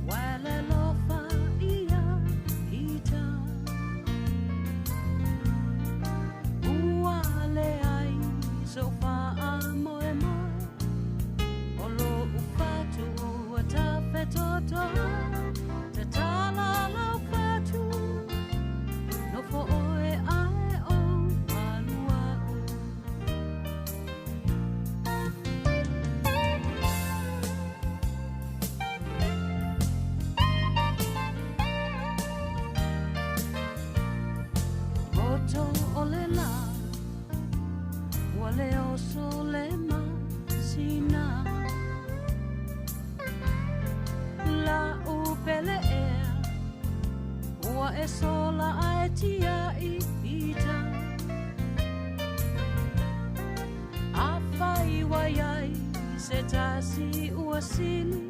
ua e alofa ia ita. Ua leai sou faamoemoe, o lo'u fatu ua tafetotoa. Tatala lou fatu, nofo oe ae ou alu a'u. Goto o le la, ua le oso le masina. La'u pele ea, ua e sola ae tia'i ita. Afai ua iai se tasi ua sili,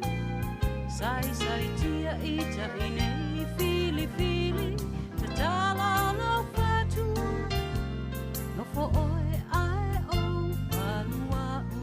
saisaitia ita i nei filifili. Tatala lou fatu, nofo oe ae ou alu a'u.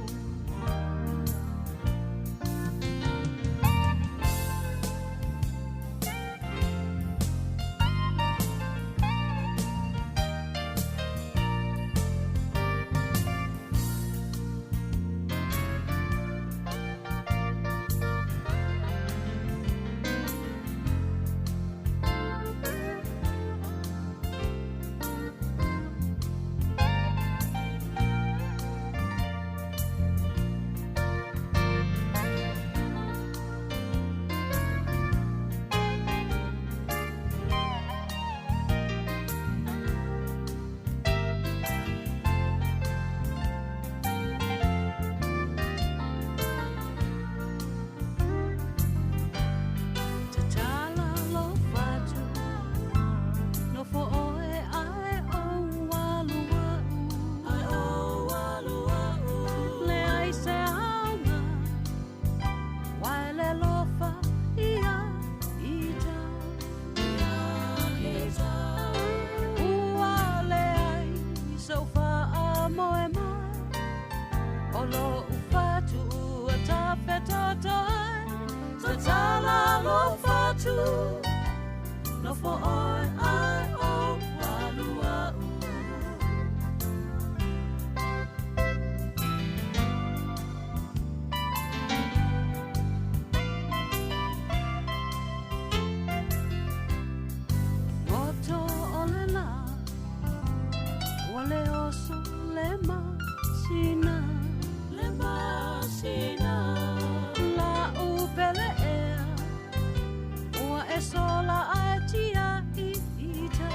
Tatala lou fatu, nofo oe ae ou alu a'u. Ae ou alu a'u. Leai se aoga, ua e le alofa ia ita. Ia ita. Ua leai sou faamoemoe, o lo'u fatu ua tafetotoe. Tatala lou fatu, nofo oe ae ou alu a'u. Goto o le la, ua le oso le masina. Le masina. La'u pele ea, ua e sola ae tia'i ita.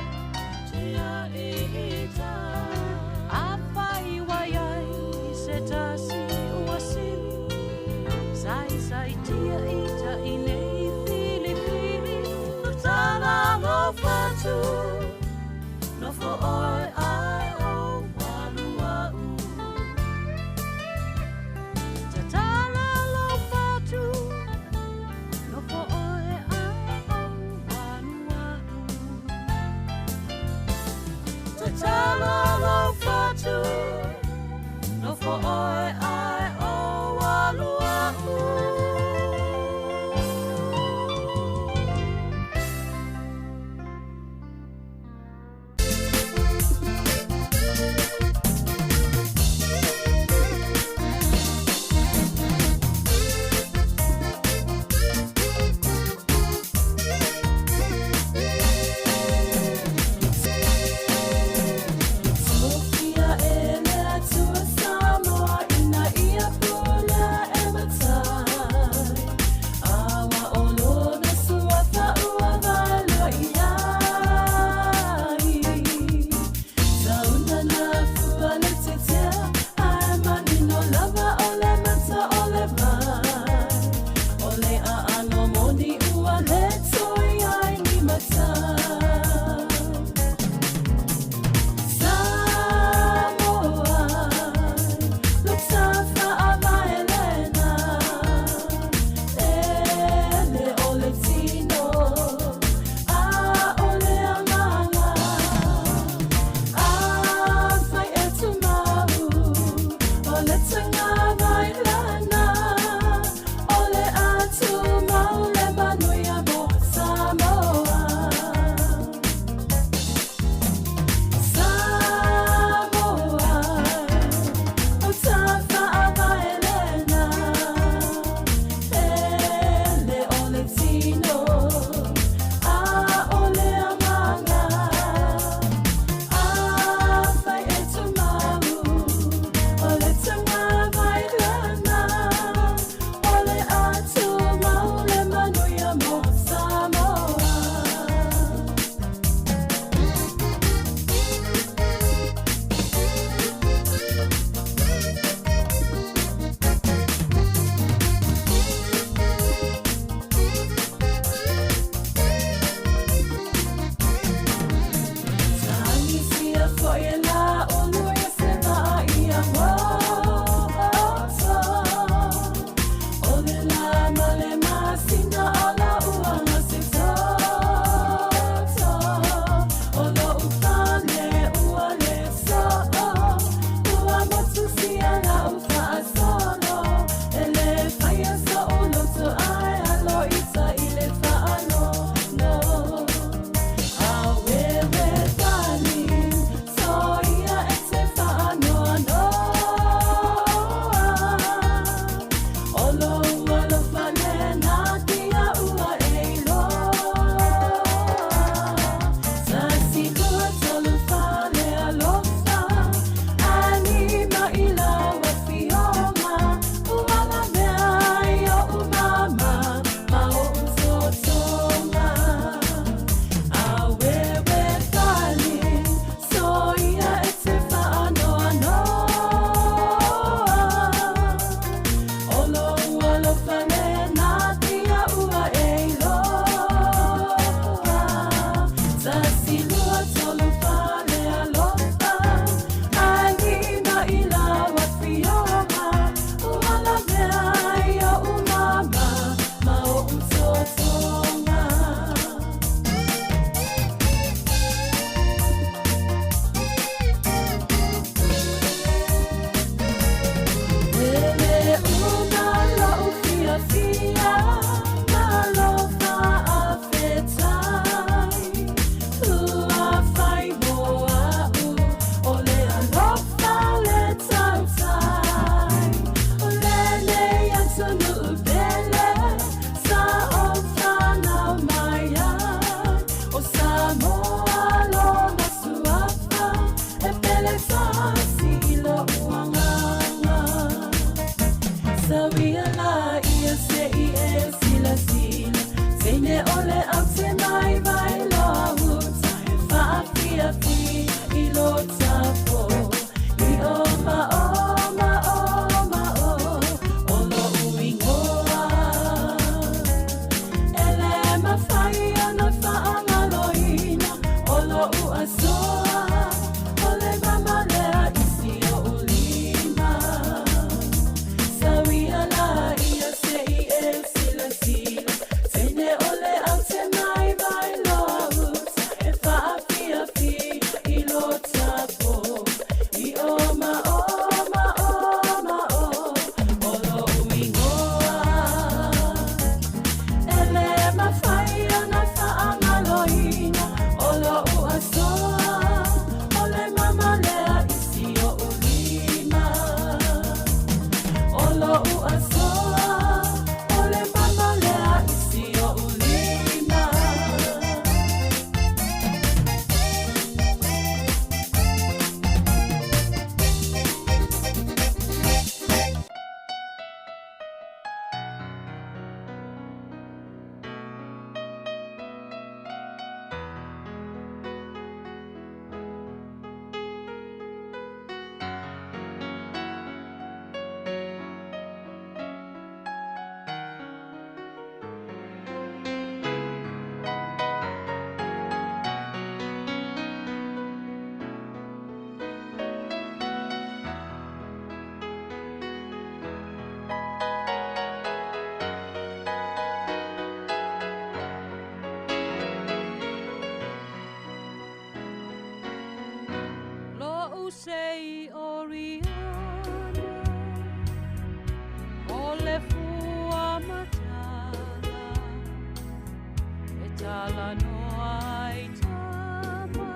talanoa ai tama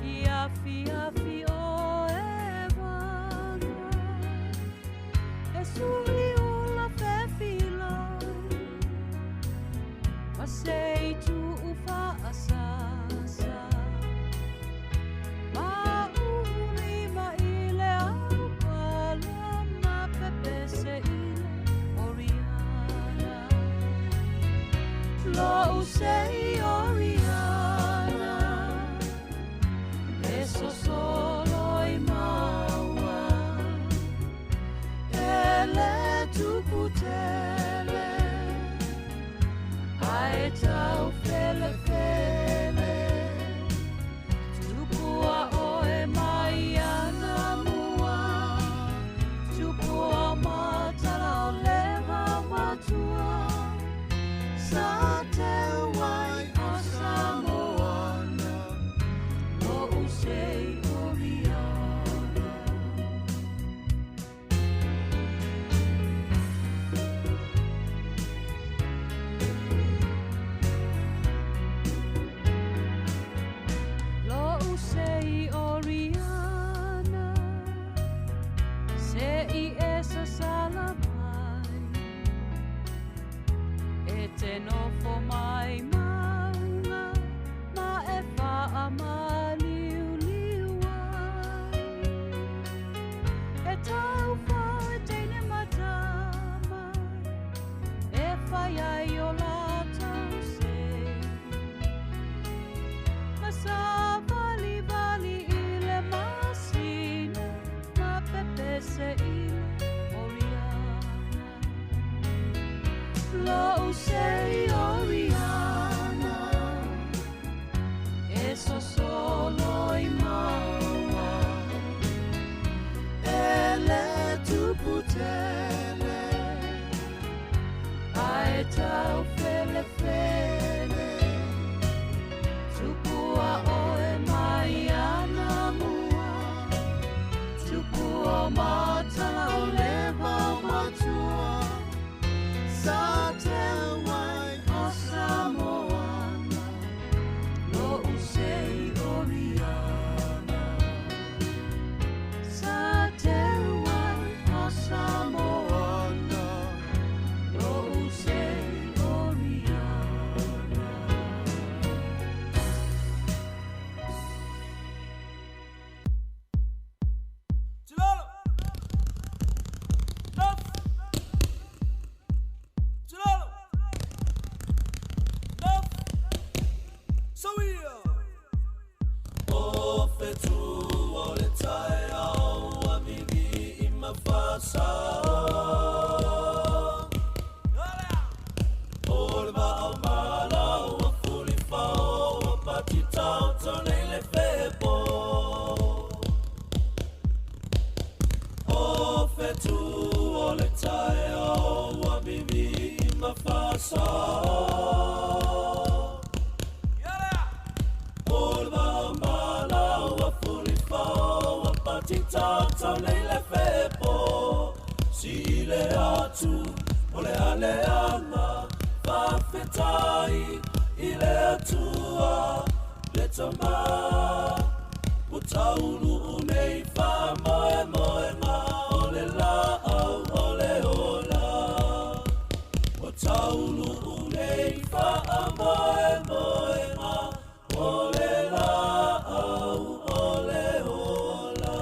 i afiafi o Evaga. E sui ula fefiloi ma se i tuu faasasa. Ma uli ma i le aupala ma pepese i le Oriana. Lo'u sei Oriana, e sosolo i maua, e le tupu tele, ae tau felefele. Tupua oe mai ana mua, tupua matala o le matua, sa te wai o Samoana, lo'u sei Oriana. Lo'u sei Oriana, se i e sasala mai, e te nofo mai mauga, ma e faamaliuliu ai. E taufao e teine matama, e fai ai o latou sei. Ma sa vali vali i le masina, ma pepese i le Oriana. Lo'u sei Oriana, e sosolo i maua, e le tupu tele, ae tau felefele. Tupua oe mai ana mua, tupua matala o le matua, sa te wai o Samoana, lo'u sei Oriana. Sa te wai o Samoana, lo'u sei Oriana. O fetu o le taeao ua vili i mafasa. O le vaa o mala ua fulifao ua patitao tonei le fepo. O fetu o le taeao ua vili i mafasa. O le vaa o mala ua fulifao ua patitao tonei le fepo. Si le atu o le aleaga faafetai i le Atua le Tama ua tauluu nei faamoemoega o le laau o le ola. Ua tauluu nei faamoemoega o le laau o le ola.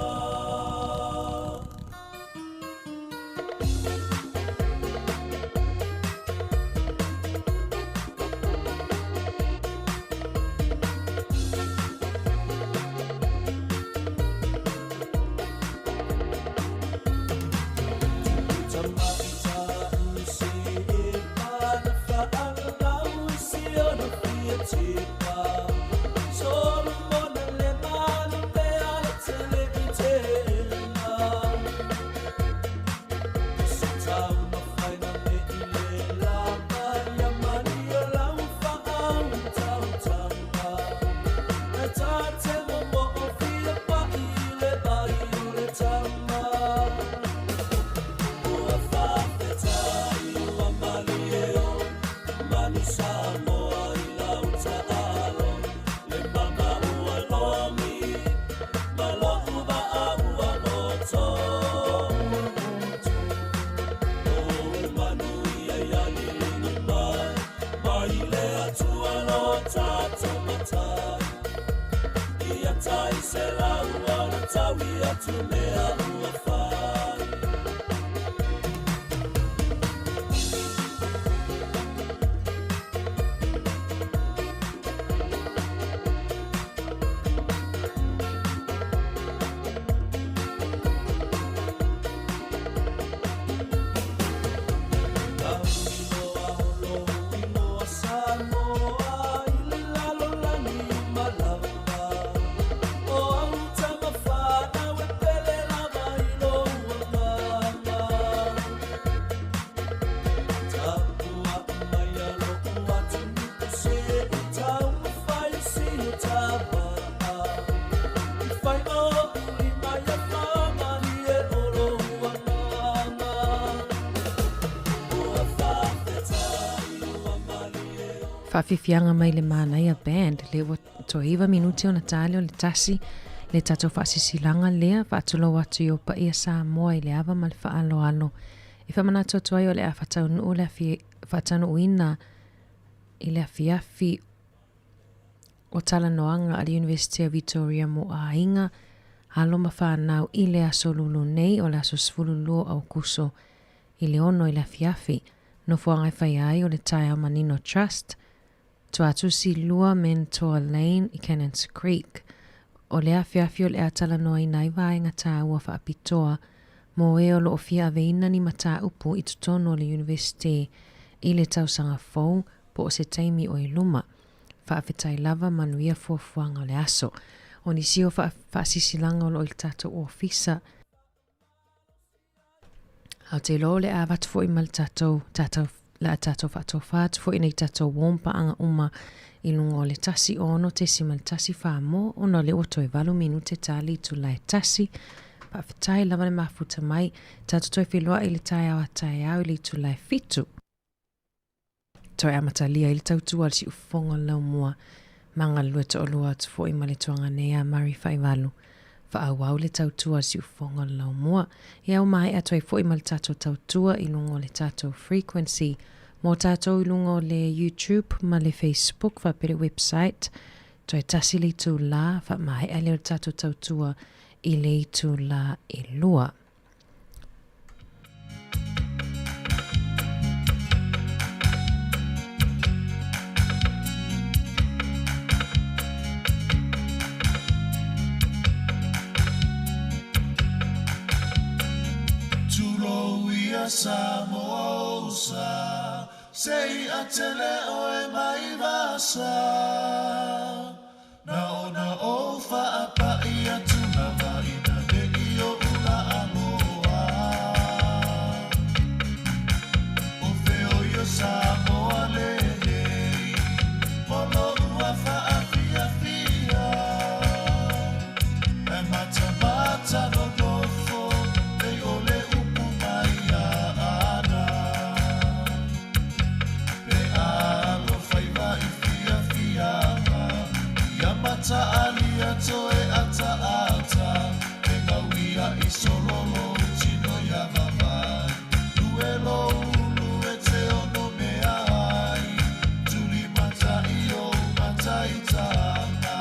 mea ua fai. Samoa i le lalolagi uma lava. O au tama whanau e pele lava i lou agaga. Tapuaʻi mai a loʻu atunuu seʻi taumafai o si o tavaʻa. I faiva oʻu lima ia whamalie o lou agaga. Ua faafetai ua malie o. Faafiafiaga mai le Manaia Band, lea ua toe iva minute ona ta lea o le tasi, le tatou faasisilaga lea, faatulou atu i ou paia Samoa i le ava ma le faaaloalo. E faamanatu atu ai o le a faataunuu le afi, faataunuuina i le afiafi o talanoaga a le Iunivesite o Vitoria mo aiga, alo ma fanau i le aso Lulu nei o le aso 12 o Aukuso i le 6 i le afiafi. Nofoaga e faia ai o le Taeao Manino Trust, Tuatusi 2 Mentor Lane i Cannons Creek. O le afiafi o le a talanoaina ai vaega taua faapitoa mo e o lo o fia aveina ni mataupu i totonu o le Iunivesite i le tausaga fou po o se taimi o i luma. Faafetai lava manuia fuafuaga o le aso. O nisi o faasisilaga o lo o i le tatou ofisa. Ae ou te iloa o le a avatu foi ma le tatou, tatou, le a tatou faatofa atu foi nei tatou warm paaga uma i luga o le 16.14 mo, ona o lea ua toe 8 minute ta le itula e tasi. Faafetai lava le mafuta mai. Tatou toe feiloai i le taeao a taeao i le itula e 7. Toe amatalia ai le tautua a le siufofoga o le laumua ma galulue toalua atu foi ma le tuaga nei a Murray Faivalu. Faaauau le tautua a le siufofoga o le laumua. Ia ua maea atu ai foi ma le tatou tautua i luga o le tatou frequency mo tatou i luga o le YouTube ma le Facebook faapea le website. Toe tasi le itulā, faamaea lea o le tatou tautua i le itulā e 2. Tulou ia Samoa ou sa, Se i'a tele oe mai vasa, Na ona ou faapa'i atu lava ina ne'i o'u la'a loa. O fea o Samoa lenei, mo lo'u a faafiafia, Ae matamata nonofo, nei o le upu mai Aana. Pe alo faiva i fiafiaga, ia mataalia toe ataata, e gauia i sololo tino ia vavae. Lue lou ulu e te ono mea ai, tuli mata i ou mataitaga,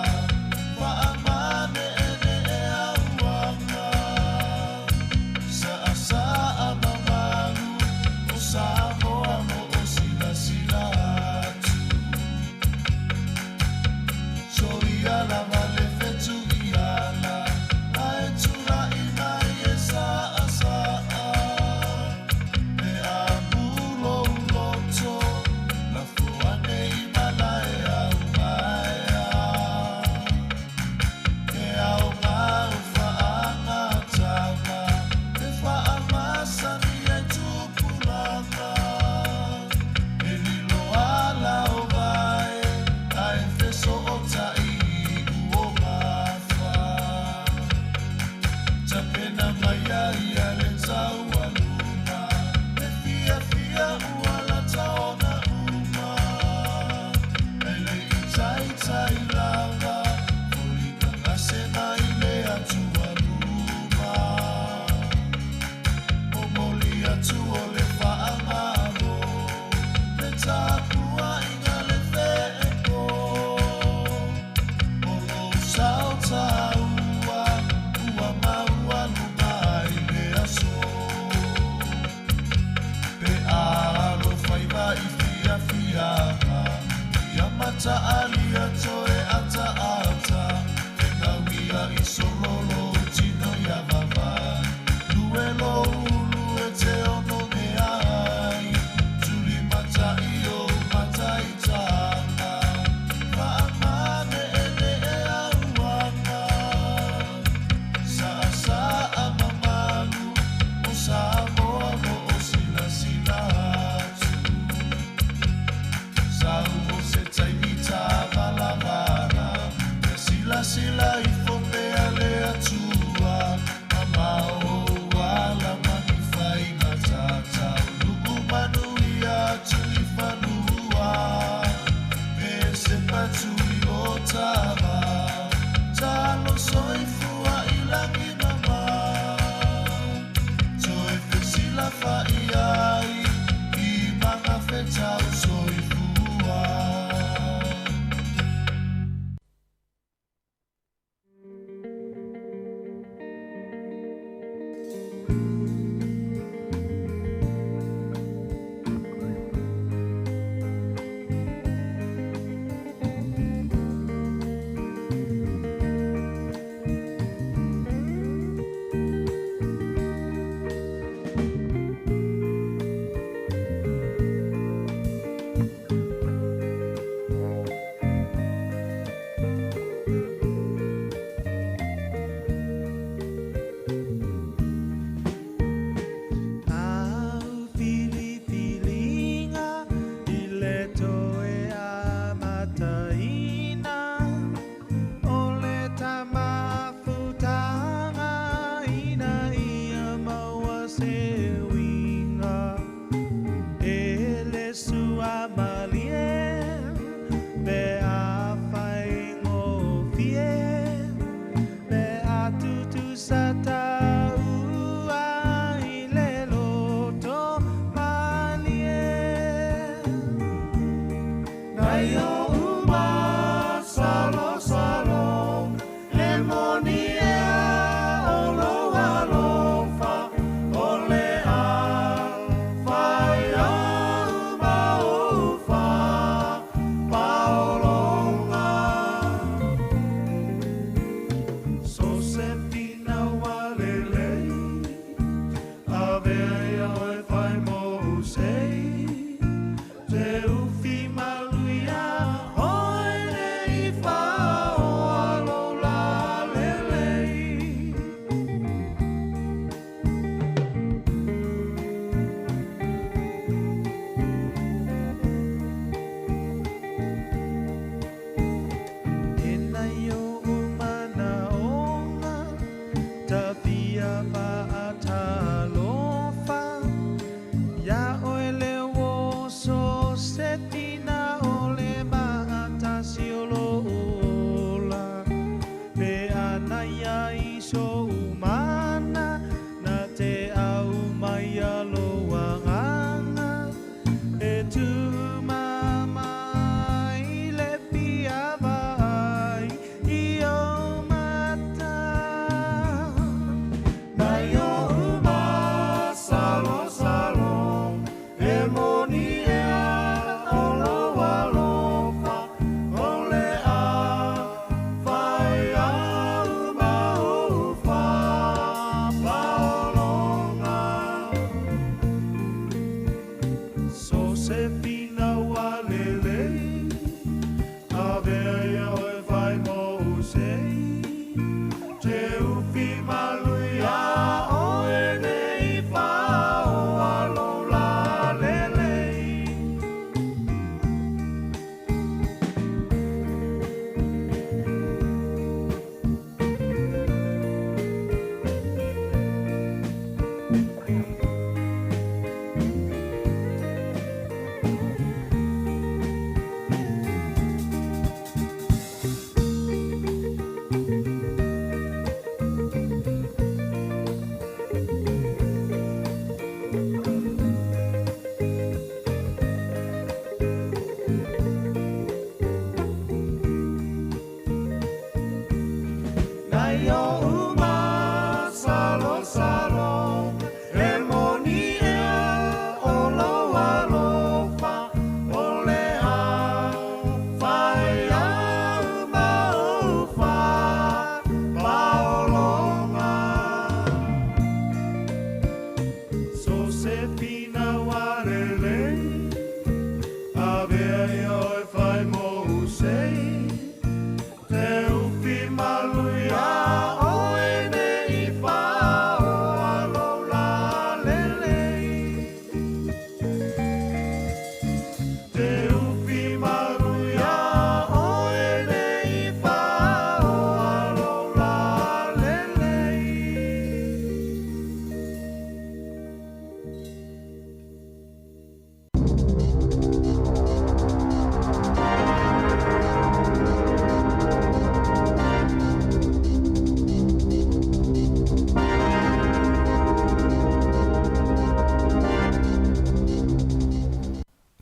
faamaneenee auaga. Saasaa mamalu o Samoa mo o silasila atu. Soia lava le fetuiala, ae tula'i mai e saasaa. E amu lou loto, lafo ane i malae aumaea. E aoga o faagatama, e faamasani ai tupulaga. E lilo ala o vae, ae fesootai iu o gafa. Tapena mai ai ia le taualuga, e fiafia ua lata ona uma. E le i taitai lava, foliga gase mai le atua luma. Momoli atu o le faamalo, le tapuaiga le feepo. O lou sao taua, ua maua Absalom E moni ea o lou alofa O le a fai au ma ou faapaologa Sosefina Walelei Avea ia oe fai mo usei Te ufi malu iā oe ne i faaoa lou lalelei Te ufi malu iā oe ne i faaoa lou lalelei.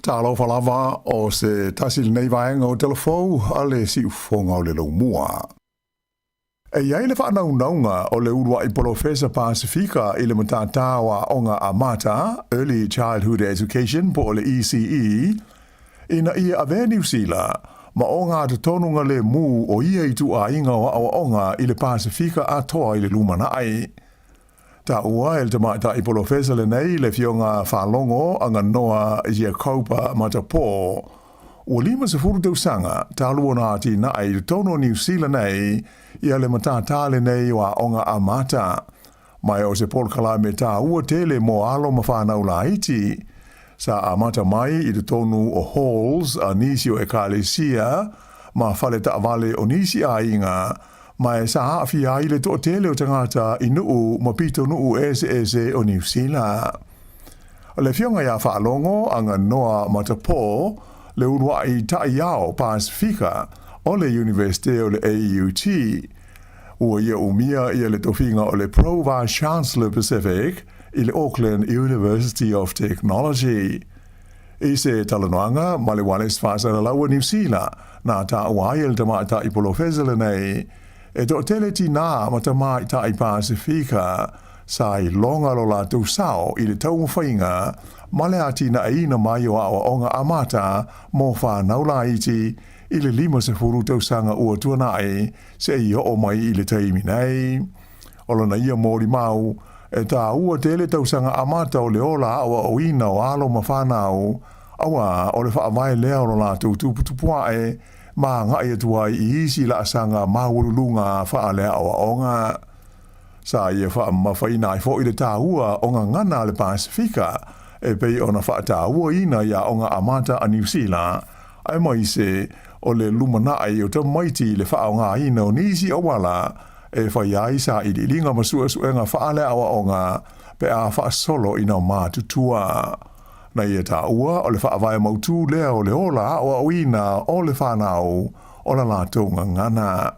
Talofa lava o se tasi lenei vaega o Telefou a le siufofoga o le laumua. E i ai le faanaunauga o le uluai polofesa Pasefika i le matata o Aoga Amata, Early Childhood Education po o le ECE, ina ia avea Niu Sila ma ogatotonu lemu o ia ituaiga o aoaoga i le Pasefika atoa i le lumanai. Taua e le tamaitai polofesa lenei le Afioga Faalogo Aganoa Iakoba Matapō, ua 50 tausaga talu ona atinae i totonu o Niu Sila nei ia le matata lenei o aoga amata. Ma o se polokalame taua tele mo alo ma fanau laiti. Sa amata mai i totonu o halls a nisi o ekalesia ma fale taavale o nisi aiga, ma e sa aafia ai le toatele o tagata i nuu ma pitonuu eseese o Niu Sila. O le Afioga ia Faalogo Aganoa Matapō, le uluai taiao Pasefika o le Iunivesite o le AUT, ua ia umia ia le tofiga o le Pro Vice Chancellor Pacific i le Auckland University of Technology. I se talanoaga ma le Ualesi Faasalalau a Niu Sila, na taua ai e le tamaitai polofesa lenei, e toatele tinā ma tamaitai Pasefika sa iloga lo latou sao i le taumafaiga ma le atinaeina mai o aoaoga amata mo fanau laiti i le 50 tausaga ua tuanai seia oo mai i le taimi nei. O lana ia molimau, e taua tele tausaga amata o le ola aoaoina o alo ma fanau, auā o le faavae lea o lo latou tuputupuae ma agai atu ai i isi laasaga maualuluga faaleaoaoga. Sa ia faamamafaina ai foi le taua o gagana a le Pasefika e pei ona faatauaina i aoga amata a Niu Sila, aemaise o le lumanai o tamaiti i le faaaogaina o nisi auala e fai ai sailiiliga ma suesuega faaleaoaoga pe a faasolo ina matutua. Na ia taua o le faavae mautu lea o le ola aoaoina o le fanau o la latou gagana.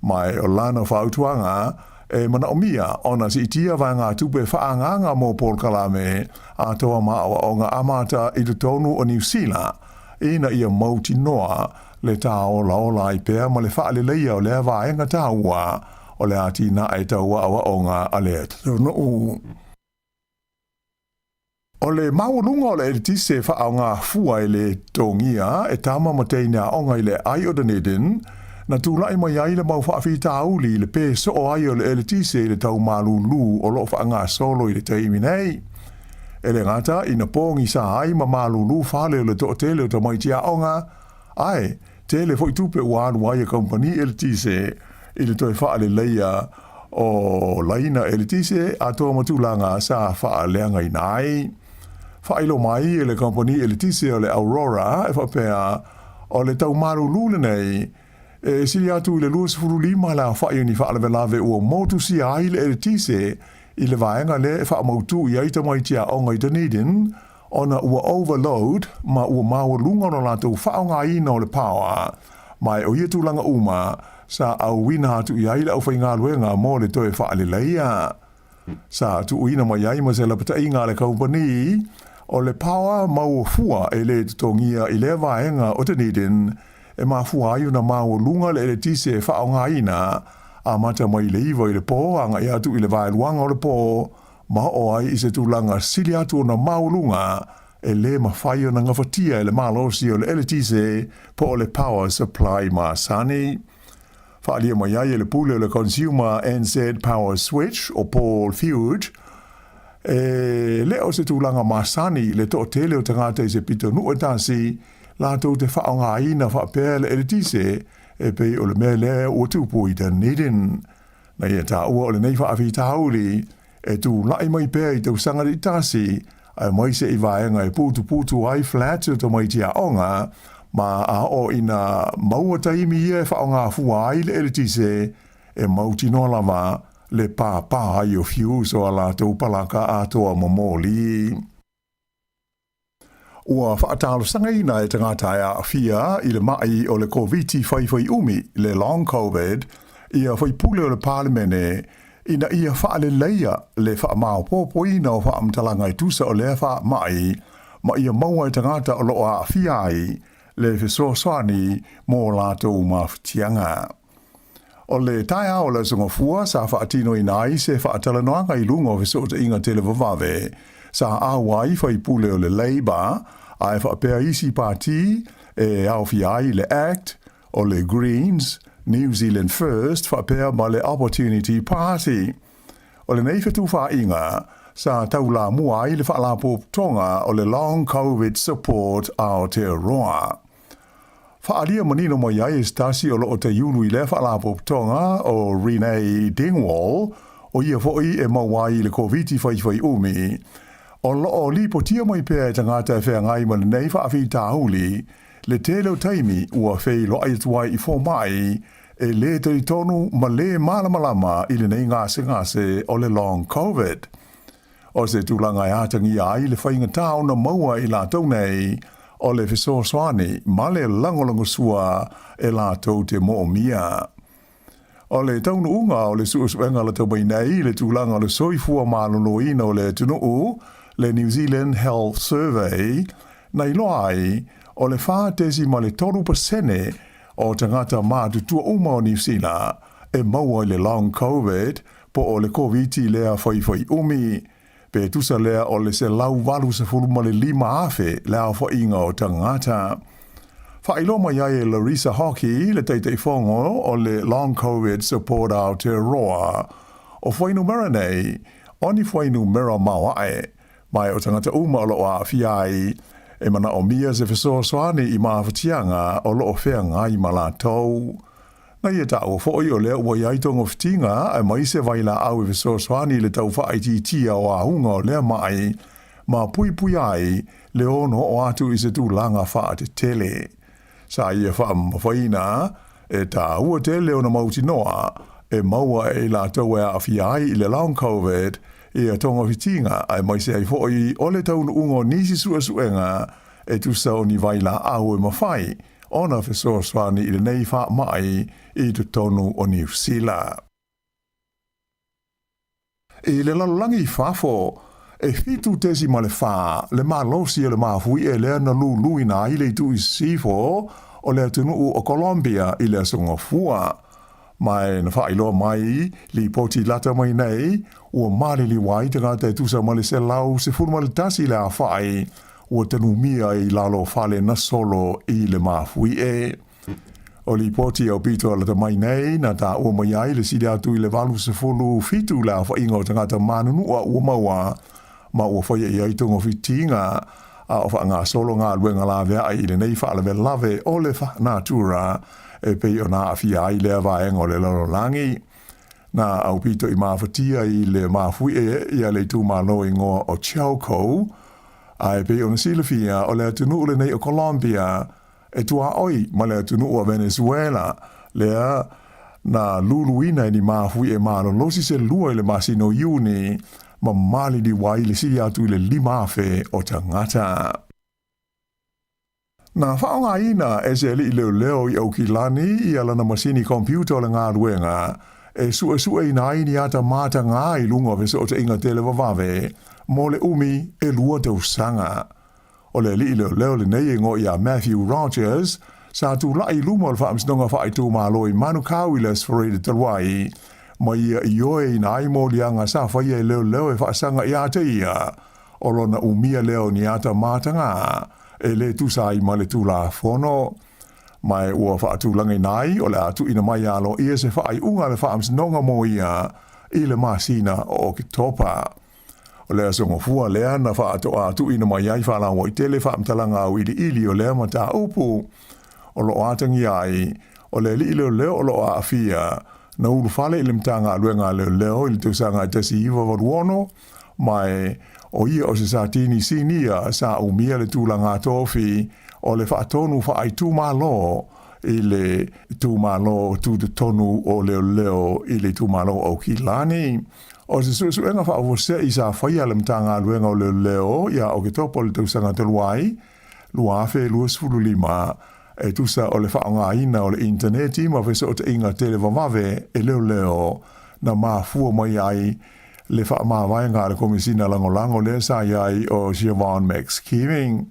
Ma o lana fautuaga, e manaomia ona siitia vaegatupe faaagaaga mo polokalame atoa ma aoaoga amata i totonu o Niu Sila, ina ia mautinoa le tāolaola ai pea ma le faaleleia o lea vaega taua o le atinae tau aoaoga a le atunuu. O le maualuga o le eletise faaaoga fua e le totogia e tama ma teine aoga i le aai o Dunedin, na tulai mai ai le mau faafitauli i le pē soo ai o le eletise i le tau malūlū o lo o faagasolo i le taimi nei. E le gata ina pogisa ai ma malūlū fale o le toatele o tamaiti aoga, ae tele foi tupe ua alu ai e kamupani eletise i le toe faaleleia o laina eletise atoa ma tulaga sa faaleagaina ai. Faailoa mai e le kamupani eletise o le Aurora e faapea o le tau malūlū lenei e sili atu i le 25 le aofai o ni faalavelave ua motusia ai le eletise i le vaega lea e faamautū i ai tamaiti aoga i Dunedin ona ua overload ma ua maualuga lo latou faaaogaina o le power, ma o ia tulaga uma sa auina atu i ai le aufaigaluega mo le toe faaleleia. Sa tuuina mai ai ma se lapataiga a le kamupani o le power maua fua e le totogia i lea vaega o Dunedin e mafua ai ona maualuga le eletise e faaaogaina. amata mai i le 9 i le pō agai atu i le vaeluaga o le pō, ma oo ai i se tulaga sili atu ona maualuga e lē mafai ona gafatia e le malosi o le eletise po o le power supply masani. Faaalia mai ai e le pule o le Consumer NZ Power Switch o Paul Fuge, e le o se tulaga masani le toatele o tagata i se pitonuu e tasi latou te faaaogaina faapea le eletise e pei o le mea lea ua tupu i Dunedin. Na ia taua o lenei faafitauli e tulai mai pea i tausaga taitasi aemaise i vaega e putuputu ai flats o tamaiti aoga ma a oo ina maua taimi ia e faaaoga fua ai le eletise e mautinoa lava le pāpā ai o fuse o a latou palaka atoa momoli. Ua faatalosagaina e tagata e aafia i le maʻi o le Koviti faifaiʻumi, le Long Covid, ia faipule o le Palemene ina ia faaleleia le faamaopoopoina o faamatalaga e tusa o lea faamai ma ia maua e tagata o loo aafia ai le fesoasoani mo latou mafatiaga. O le taeao o le Aso Gafua sa faatinoina ai se faatalanoaga i luga o fesootaiga televavave sa auai faipule o le Labour ae faapea isi pati e aofia ai le act, o le Greens, New Zealand First faapea ma le Opportunity Party. O lenei fetufaaiga sa taulamua ai le faalapotopotoga o le Long Covid Support Aotearoa. Faaalia manino mai ai e se tasi o loo taiulu i lea faalapotopotoga o Renee Dingwall, o ia foi e maua ai i le Koviti faifaiʻumi, o loo lipotia mai pea e tagata e feagai ma lenei faafitauli le tele o taimi ua feiloai atu ai i fomai e lē talitonu ma lē malamalama i lenei gasegase o le Long Covid. O se tulaga e atagia ai le faigata ona maua e i latou nei o le fesoasoani ma le lagolagosua e latou te moomia. O le taunuuga o le suesuega lata mai nei i le tulaga o le soifua maloloina o le atunuu, le New Zealand Health Survey, na iloa ai, o le 4.3% o tagata matutua uma o Niu Sila e maua i le Long Covid po o le Koviti lea faifaiʻumi, pe tusa lea o le 185,000 le aofaiga o tagata. Faailoa mai ai e Larissa Hockey, le Taitaifono o le Long Covid Support Aotearoa, o fuainumera nei, o ni fuainumera maoaʻe, ma o tagata uma o loo aafia ai, e manaomia se fesoasoani i mafatiaga o loo feagai ma latou. Na ia taua foi o lea ua i ai togafitiga aemaise vailaau e fesoasoani i le tau faaitiitia o auga o lea maʻi ma puipui ai le ono oo atu i se tulaga faatetele. Sa ia faamamafaina, e taua tele ona mautinoa e maua e i latou e aafia ai i le Long Covid ia togafitiga aemaise ai foi o le taunuuga o nisi suesuega e tusa o ni vailaau e mafai ona fesoasoani i lenei faamai i totonu o Niu Sila. I le lalolagi i fafo, e 7.4 le malosi o le mafuie lea na luluina ai le itu i sisifo o le atunuu o Colombia i le Aso Gafua. Ma e na faailoa mai lipoti lata mai nei, ua maliliu ai tagata e tusa ma le 111 le aofai ua tanumia i lalo o fale na solo i le mafuie. O lipoti aupito lata mai nei na taua mai ai le sili atu i le 87 le aofaiga o tagata manunua ua maua ma ua faia i ai togafitiga a o faagasolo galuega laveai i lenei faalavelave o le natura e pei ona aafia ai lea vaega o le lalolagi. Na aupito i mafatia i le mafuie ia le itumalo igoa o Chocó, ae pei ona silafia o le atunuu lenei o Colombia e tuaoi ma le atunuu o Venezuela lea na luluina e ni mafuie malolosi se lua i le masina o Iuni ma maliliu ai le sili atu i le 5,000 o tagata. Na faaaogaina e se alii leoleo i Aukilani ia lana masini computer o le galuega e suesueina ai ni ata mataga i luga o fesootaiga televavave mo le umi e 2 tausaga. O le alii leoleo lenei e igoa ia Matthew Rogers, sa tulai i luma o le Faamasinoga Faaitumalo i Manukau i le Aso Faraile talu ai, ma ia ioeina ai moliaga sa faia e leoleo e faasaga ia te ia, o lona umia lea o ni ata mataga e le tusa ai ma le Tulafono. Ma e ua faatulagaina ai o le a tuuina mai aloaia se faaiuga a le Faamasinoga mo ia i le masina o Oketopa. O le aso Gafua lea na faatoa tuuina mai ai faalauaitele faamatalaga auiliili o lea mataupu. O lo o atagia ai, o le alii leoleo o lo o aafia, na ulufale i le Matagaluega a Leoleo i le tausaga e 1986, ma e o ia o se Satini Sinia sa umia le tulaga tofi o le faatonu faaitumalo i le itumalo tutotonu o leoleo i le itumalo o Aukilani. O se suesuega faafuasei sa faia e le Matagaluega o Leoleo ia Oketopa o le tausaga talu ai, 2025, e tusa o le faaaogaina o le initaneti ma fesootaiga televavave e leoleo na mafua mai ai le faamavaega a le Komesina Lagolago lea sa i ai o Siobhan McSkeeving.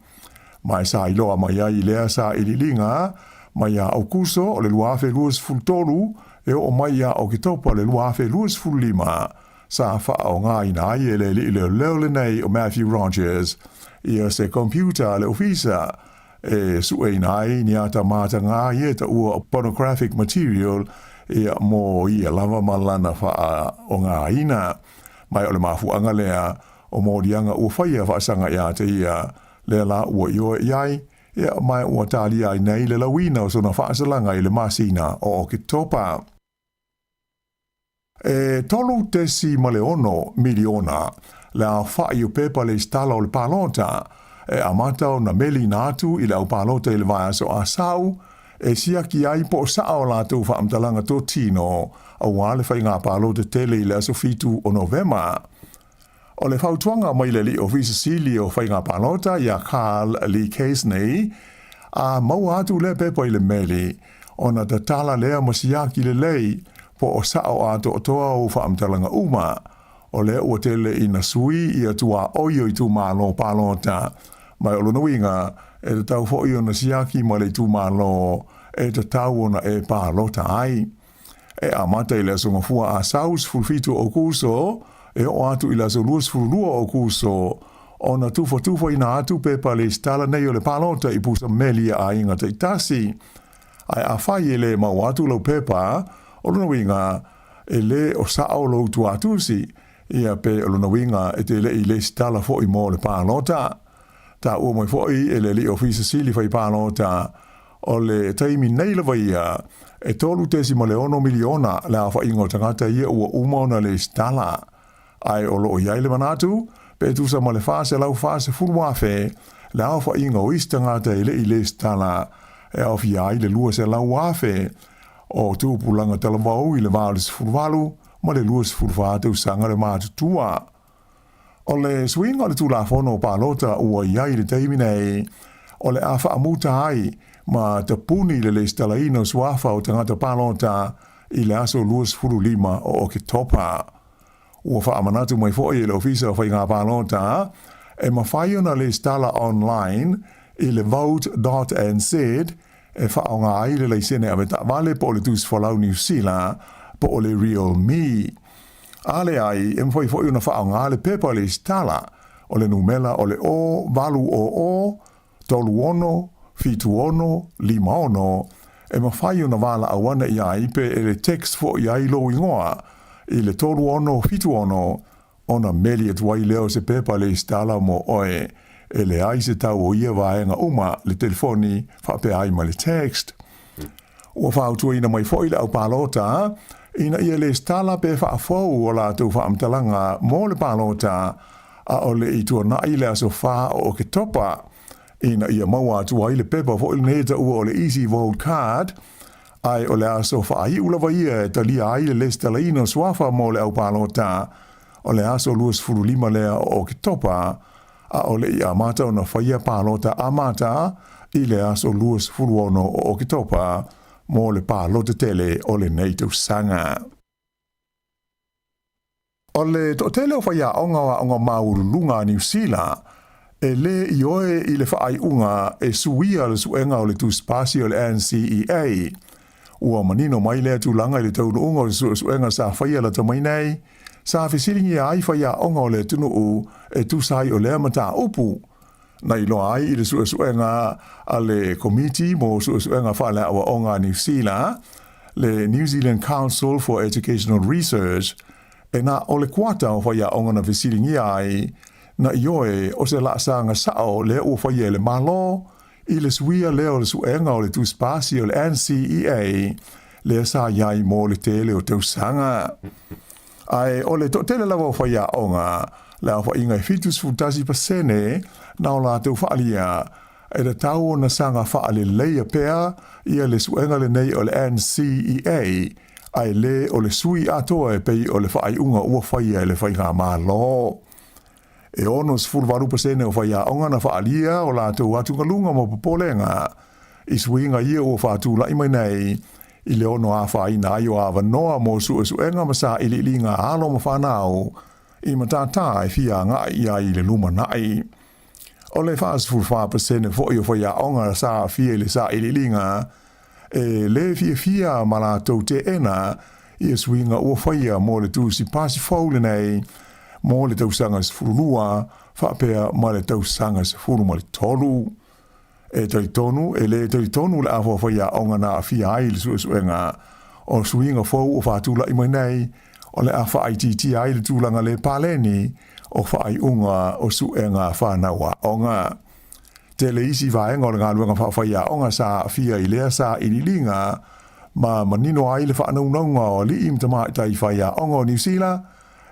Ma e sa iloa mai ai i lea sailiiliga mai ia Aokuso o le 2023 e oo mai ia Oketopa o le 2025, sa faaaogaina ai e le alii leoleo lenei o Matthew Rogers ia se computer a le ofisa e sueina ai ni ata mataga ia e taua o pornographic material ia mo ia lava ma lana faaaogaina. Ma o le mafuaaga lea o moliaga ua faia faasaga ia te ia, lea la ua ioe i ai, ia ma ua talia ai nei le lauina o sona faasalaga i le masina o Oketopa. E 3.6 miliona le aofai o pepa lesitala o le palota e amata ona meliina atu i le au palota i le vaiaso Asau e siaki ai po o saʻo a latou faamatalaga totino aua le faiga palota tele i le aso 7 o Novema. O le fautuaga mai le Alii Ofisa Sili o Faiga Palota iā Carl Lee Casney, a maua atu lea pepa i le meli, ona tatala lea ma siaki lelei po o saʻo atoatoa ou faamatalaga uma. O lea ua tele ina sui ia tuaoi o itumalo palota, ma o lona uiga, e tatau foi ona siaki ma le itumalo e tatau ona e palota ai. E amata i le Aso Gafua Asau 17 o Aokuso e oo atu i le aso 22 o Aokuso ona tufatufaina atu pepa lesitala nei o le palota i pusa meli a aiga taitasi. Ae afai e le maua atu lau pepa, o lona uiga e le o saʻo lou tuatusi, ia pe o lona uiga e te le i lesitala foi mo le palota. Taua mai foi e le Alii Ofisa Sili fai palota, O le taimi nei lava ia, e 3.6 miliona le aofaiga o tagata ia ua uma ona lesitala. Ae o lo o i ai le manatu, pe tusa ma le 440,000 le aofaiga o isi tagata e le i lesitala, e aofia ai le 200,000 o tupulaga talavou i le va o le 18 ma le 24 tausaga le matutua. O le suiga o le Tulafono Palota ua i ai i le taimi nei, o le a faamuta ai ma tapuni le lesitalaina o suafa o tagata palota i le aso 25 o Oketopa. Ua faamanatu mai foi e le Ofisa o Faiga Palota, e mafai ona lesitala online i le vote.nz e faaaoga ai le laisene avetaavale po o le tusi folau Niu Sila po o le RealMe. A leai, e mafai foi ona faaaoga le pepa lesitala, o le numela o le 0800 36 76 56, e mafai ona valaau ane i ai pe e le text foi ai lou igoa i le 3676 ona meli atu ai lea o se pepa lesitala mo oe. E leai se tau o ia vaega uma, le telefoni faapea ai ma le text. Ua fautuaina mai foi le au palota ina ia lesitala pe faafou o latou faamatalaga mo le palota a o le i tuanai le aso 4 o Oketopa ina ia maua atu ai le pepa foi lenei e taua o le Easy Vote Card, ae o le aso faaiu lava ia e talia ai le lesitalaina o suafa mo le au palota o le aso 25 lea o Oketopa a o le i amata ona faia palota amata i le aso 26 o Oketopa mo le palota tele o lenei tausaga. O le toatele o faiaoga o aoga maualuluga a Niu Sila E lē ioe i le faaiuga e suia le suega o le tusipasi o le NCEA. Ua manino mai lea tulaga i le taunuuga o se suesuega sa faia lata mai nei, sa fesiligia ai faiaoga o le atunuu e tusa ai o lea mataupu. Na iloa ai i le suesuega a le Komiti mo Suesuega Faaleaoaoga a Niu Sila, le New Zealand Council for Educational Research, e na o le kuata o faiaoga na fesiligia ai, na ioe o se laasaga sao lea ua faia e le Malo i le suia lea o le suega o le tusipasi o le NCEA lea sa i ai mo le tele o tausaga. Ae o le toatele lava o faiaoga, le aofaiga e 71% na o latou faaalia, e tatau ona saga faaleleia pea ia le suega lenei o le NCEA, ae le o le sui atoa e pei o le faaiuga ua faia e le Faigamalo. E 68% o faiaoga na faaalia o latou atugaluga ma popolega i suiga ia ua faatulai mai nei i le ono afaina ai o avanoa mo suesuega ma sailiiliga a alo ma fanau i matatā e fia agai i ai i le lumanai. O le 44% foi o faiaoga sa aafia i le sailiiliga e lē fiafia ma latou teena ia suiga ua faia mo le tusi pasi fou lenei mo le tausaga 12 faapea ma le tausaga 13. E talitonu, e lē talitonu le afa o faiaoga na aafia ai i le suesuega o suiga fou ua faatula'i mai nei o le a faaitiitia ai le tulaga lē paleni o faaiuga o suega a fanau aoga. Tele isi vaega o le galuega faafaiaoga sa aafia i lea sailiiliga ma manino ai le faanaunauga o alii ma tamaitai faiaoga o Niu Sila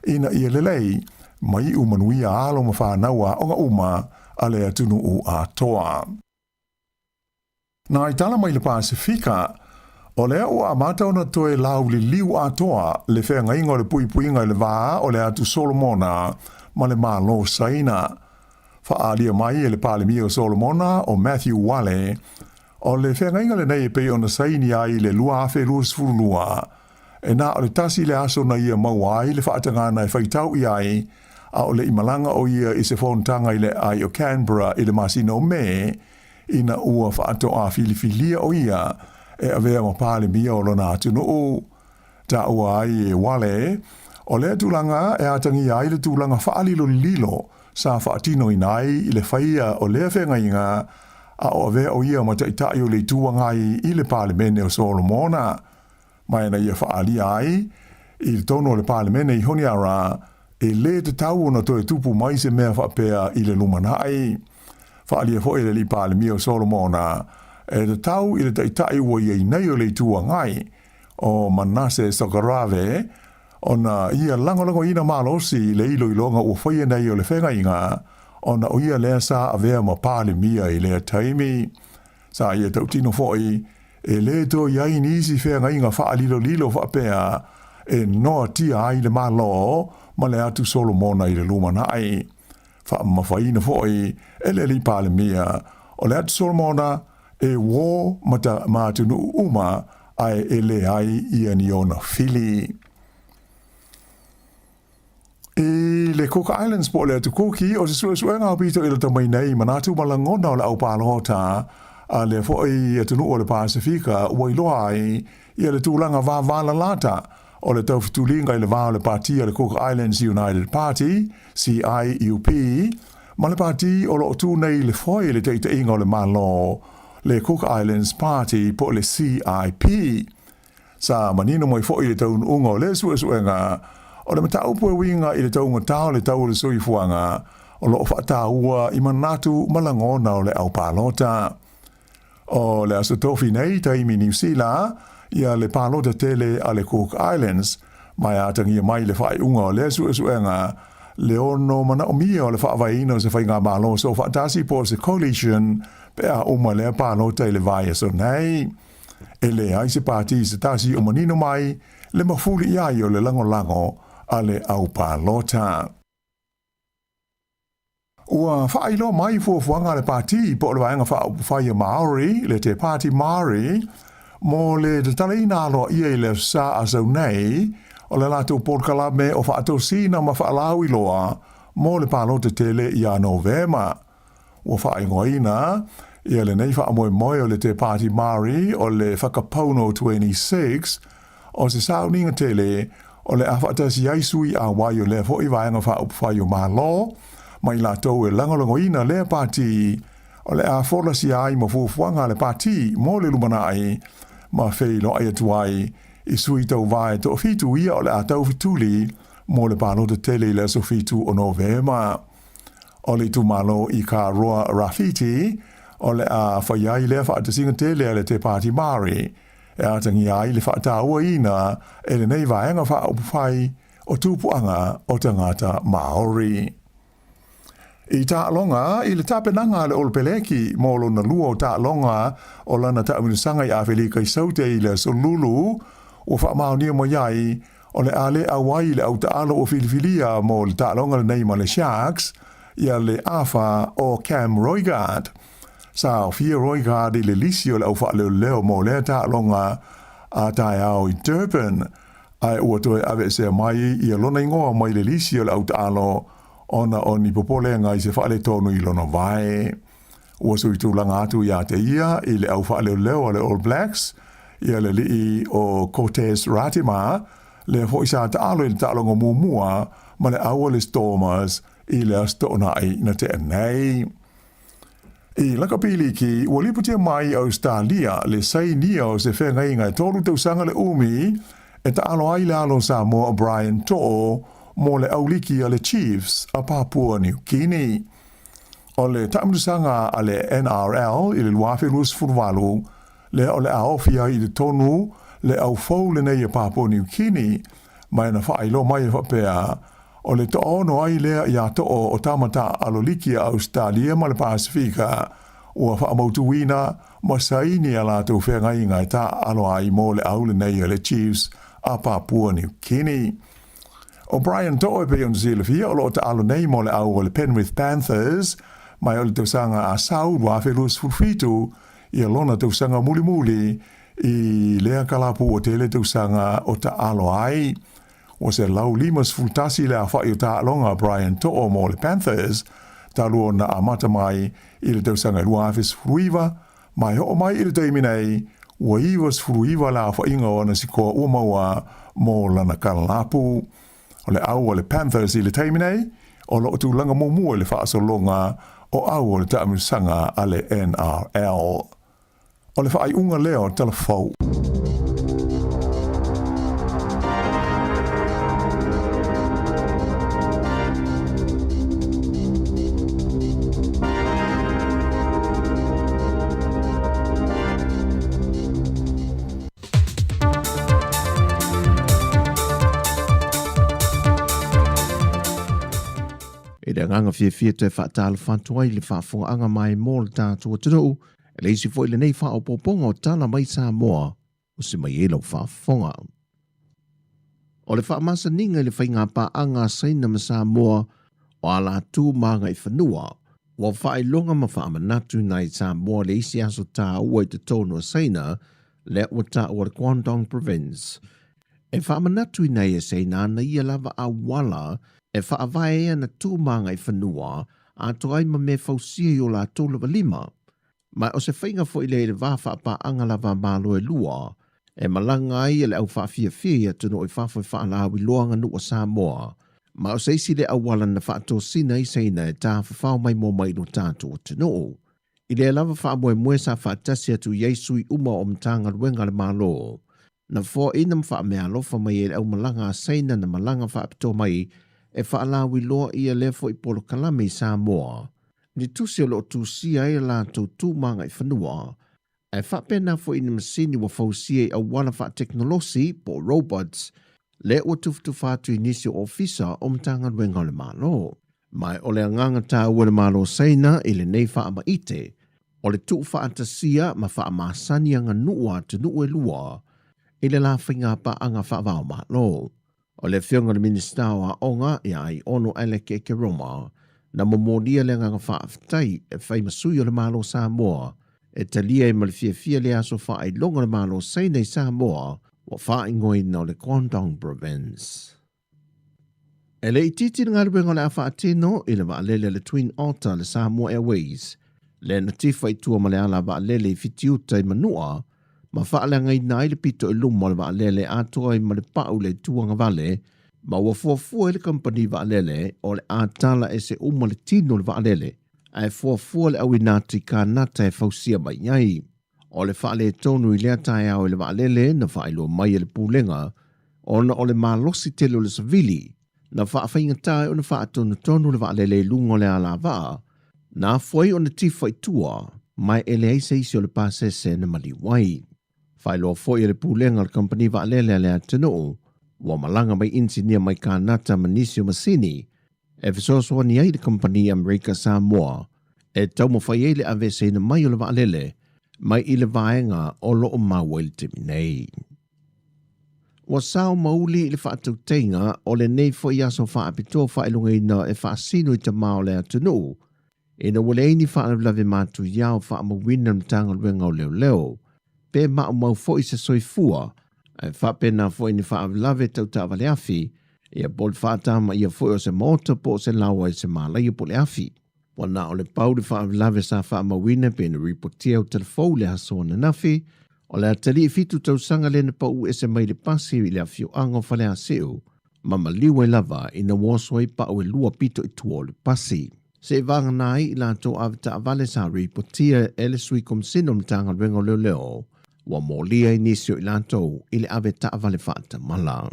ina ia lelei ma iu manuia alo ma fanau aoga uma a le atunuu atoa. Nai tala mai le Pasefika, o lea ua amata ona toe lauliliu atoa le feagaiga o le puipuiga i le va o le Atu Solomona ma le Malo Saina. Faaalia mai e le Palemia o Solomona o Matthew Wale, o le feagaiga lenei e pei ona saini ai i le 2022, e na o le tasi le aso na ia maua ai le faatagana e faitau i ai, a o le i malaga o ia i se fonotaga i le aai o Canberra i le masina o Me, ina ua faatoa filifilia o ia e avea ma Palemia o lona atunuu. Taua ai e Wale, o lea tulaga e atagia ai le tulaga faalilolilo sa faatinoina ai i le faia o lea feagaiga a o avea o ia ma Taitai o le Itu Agai i le Palemene o Solomona. Ma ina ia faaalia ai i totonu o le Palemene i Honiara, e lē tatau ona toe tupu mai se mea faapea i le lumanai. Faaalia foi e le Alii Palemia o Solomona, e tatau i le Taitai ua i ai nei o le Itu Agai, o Manasseh Sogarave, ona ia lagolagoina malosi le iloiloga ua faia nei o le feagaiga, ona o ia lea sa avea ma Palemia i lea taimi. Sa ia tautino foi, e lē toe i ai nisi feagaiga faalilolilo faapea e noatia ai le Malo ma le atu Solomona i le lumanai. Faamamafaina foi e le Alii Palemia o le atu Solomona e uō ma ta ma atunuu uma ae e leai ia ni ona fili. I le Cook Islands po o le Atu Kuki, o se suesuega aupito i lata mai nei manatu ma lagona o le au palota a lea foi atunuu o le Pasefika ua iloa ai ia le tulaga vavalalata o le taufetuliga i le va o le pati a le Cook Islands United Party, CIUP, ma le pati o lo o tu nei i le foe i le taitaiga o le Malo, le Cook Islands Party po o le CIP. Sa manino mai foi le taunuuga o lea suesuega, o le mataupu e uiga i le taugata o le tau o le soifuaga o lo o faataua i manatu ma lagona o le au palota. O le Aso Tofi nei, taimi Niu Sila, ia le palota tele a le Cook Islands, ma e atagia mai le faaiuga o lea suesuega le ono manaomia o le faavaeina o se faigamalo soofaatasi po o se coalition pe a uma lea palota i le vaiaso nei. E leai se pati se tasi o manino mai le mafuli i ai o le lagolago a le au palota. Ua faailoa mai fuafuaga a le pati po o le Vaega Faaupufai a Māori, le Te Pāti Māori, mo le tatalaina aloaia i le Aso Sa a sau nei o le latou polokalame o faatosina ma faalauiloa mo le palota tele ia Novema. Ua faaigoaina ia lenei faamoemoe o le Te Pāti Māori o le Whakapono 26 o se sauniga tele o le a faatasi ai sui auai o lea foi Vaega Faaupufai o Malo ma i latou e lagolagoina lea pati o le a folasia ai ma fuafuaga a le pati mo le lumanai ma feiloai atu ai i sui tauva e toafitu ia o le a taufetuli mo le palota tele i le aso 7 o Novema. O le itumalo i Ikaroa Rawhiti, o le a fai ai lea faatasiga tele a le Te Pāti Māori, e atagia ai le faatauaina e lenei vaega faaupufai o tupuaga o tagata Māori. I taaloga i le tapenaga a le Olopeleki mo lona lua o taaloga o lana taamilosaga i Afelika i Saute i le Aso Lulu, ua faamaonia mai ai o le a le auai i le au taalo ua filifilia mo le taaloga lenei ma le Sharks, ia le afa o Cam Roigard. Sa aofia Roigard i le lisi o le au faaleoleo mo lea taaloga a taeao i Durban, ae ua toe aveesea mai ia lona igoa mai le lisi o le au taalo ona o ni popolega i se faaletonu i lona vae. Ua sui tulaga atu ia te ia i le au faaleoleo a le All Blacks, ia le alii o Cortez Ratima, lea foi sa taalo i le taaloga muamua ma le au a le Stormers i le Aso Toonai na tea nei. I lakapi liki, ua lipotia mai i Ausetalia le sainia o se feagaiga e 3 tausaga le umi e taalo ai le alo o Samoa o Brian To'o mo le au liki a le Chiefs a Papua New Guinea. O le taamilosaga a le NRL i le 2028, lea o le a ofi ai i totonu le au fou lenei a Papua New Guinea, ma e na faailoa mai e faapea, o le toaono ai lea iā To'o o tama taaalo liki a Ausetalia ma le Pasefika ua faamautuina ma saini a latou feagaiga e taaalo ai mo le au lenei a le Chiefs a Papua New Guinea. ʻO Brian To'o e pei ona silafia o lo o taalo nei mo le au o le Penrith Panthers mai o le tausaga a Sau 2027 ia lona tausaga mulimuli i lea kalapu ua tele tausaga o taalo ai. Ua 151 le afa'i o taaloga a Brian To'o mo le Panthers talu ona amata mai i le tausaga 2019 ma e oo mai i le taimi nei ua 99 le aofaiga o ana sikoa ua maua mo lana kalapu. O le au a le Panthers i le taimi nei, o lo o tulaga muamua i le faasologa o au o le taamilosaga a le NRL. O le faaiuga lea o tala fou. I le agaga fiafia toe faatalofa atu ai i le faafofogaaga mai mo le tatou atunuu, e le isi foi lenei faaopoopoga o tala mai Samoa o se mai ai lau faafofoga. O le faamasaniga i le faiga paaga a Saina ma Samoa o alatu ma agaifanua, ua faailoga ma faamanatu nai Samoa le isi aso tāua i totonu o Saina, lea ua taua le Guangdong Province. E faamanatu i nai e Saina ana ia lava auala e faavae ai ana tu ma agaifanua atoa ai ma mea fausia i o latou lava lima. Ma o se faiga foi lea i le va faapaaga lava a Malo e lua, e malaga ai le au faafiafia i atunuu i fafo e faalauiloa aganuu a Samoa. Ma o se isi lea auala na faatosina ai Saina e tafafao maimoa mai i lo tatou atunuu. I lea lava faamoemoe sa faatasi atu i ai sui uma o Matagaluega a le Malo. Na foaina ma faameaalofa mai ai le aumalaga a Saina na malaga faapitoa mai e faalauiloa ia lea foi polokalame i Samoa. Ni tusi o lo o tusia ai a latou tu ma agaifanua, ae faapena foi i ni masini ua fausia i auala faatekonolosi po o robots, lea ua tufatufa atu i nisi o ofisa o Matagaluega o le Malo. Ma o le agaga taua i le Malo o Saina i lenei faamaite, o le tuufaatasia ma faamasani aganuu a atunuu e lua i le la faiga paaga faava-o-Malo. O le Afioga i le Minisita o Aoga ia Aiono Alec Ekeroma na momolia le agaga faafetai e fai ma sui o le Malo o Samoa e talia ai ma le fiafia le aso faailoga o le Malo o Saina i Samoa ua faaigoaina o le Guangdong Province. E le itiiti le galuega o le a faatino i le vaalele a le Twin Otter a le Samoa Airways, lea na tifa i tua ma le ala vaalele i Fitiuta i Manua, ma faaleagaina ai le pito i luma o le vaalele atoa ai ma le pau le itu agavale, ma ua fuafua e le kamupani vaalele o le a tala ese uma le tino o le vaalele, ae fuafua le auina atu i Kanata e fausia mai ai. O le faaletonu i lea taeao i le vaalele na faailoa mai e le Pulega ona o le malosi tele o le savili na faafaigata ai ona faatonutonu le vaalele i luga o le alavaa, na afua ai ona tifa i tua, ma e leai se isi o le pasese na maliu ai. Faailoa foi e le Pulega o le Kamupani Vaalele a le atunuu, ua malaga mai inisinia mai Kanata ma nisi o masini e fesoasoani ai le Kamupani Amerika Samoa e taumafai ai le aveeseina mai o le vaalele mai i le vaega o lo o maua i le taimi nei. Ua sao ma uli i le faatautaiga o lenei foi aso faapitoa faailogaina e faasino i tama o le atunuu ina ua leai ni faalavelave matuia o faamauina le Matagaluega o Leoleo pe maumau foi se soifua ae faapena foi ni faalavelave tau taavale afi ia po o le faatamaia foi o se maota po o se laoa i se malaia po o le afi. Ua na o le pau le faalavelave sa faamauina pe na ripotia o telefou le aso ananafi o le atalii 7 tausaga lea na pau ese mai le pasi i le afioaga o Faleasiu ma maliu ai lava ina ua oso ai pau e lua pito i tua o le pasi. Se i vagana ai i latou avetaavale sa ripotia e le Sui Komisina o le Matagaluega o Leoleo ua molia ai nisi o i latou i le avetaavale faatamala.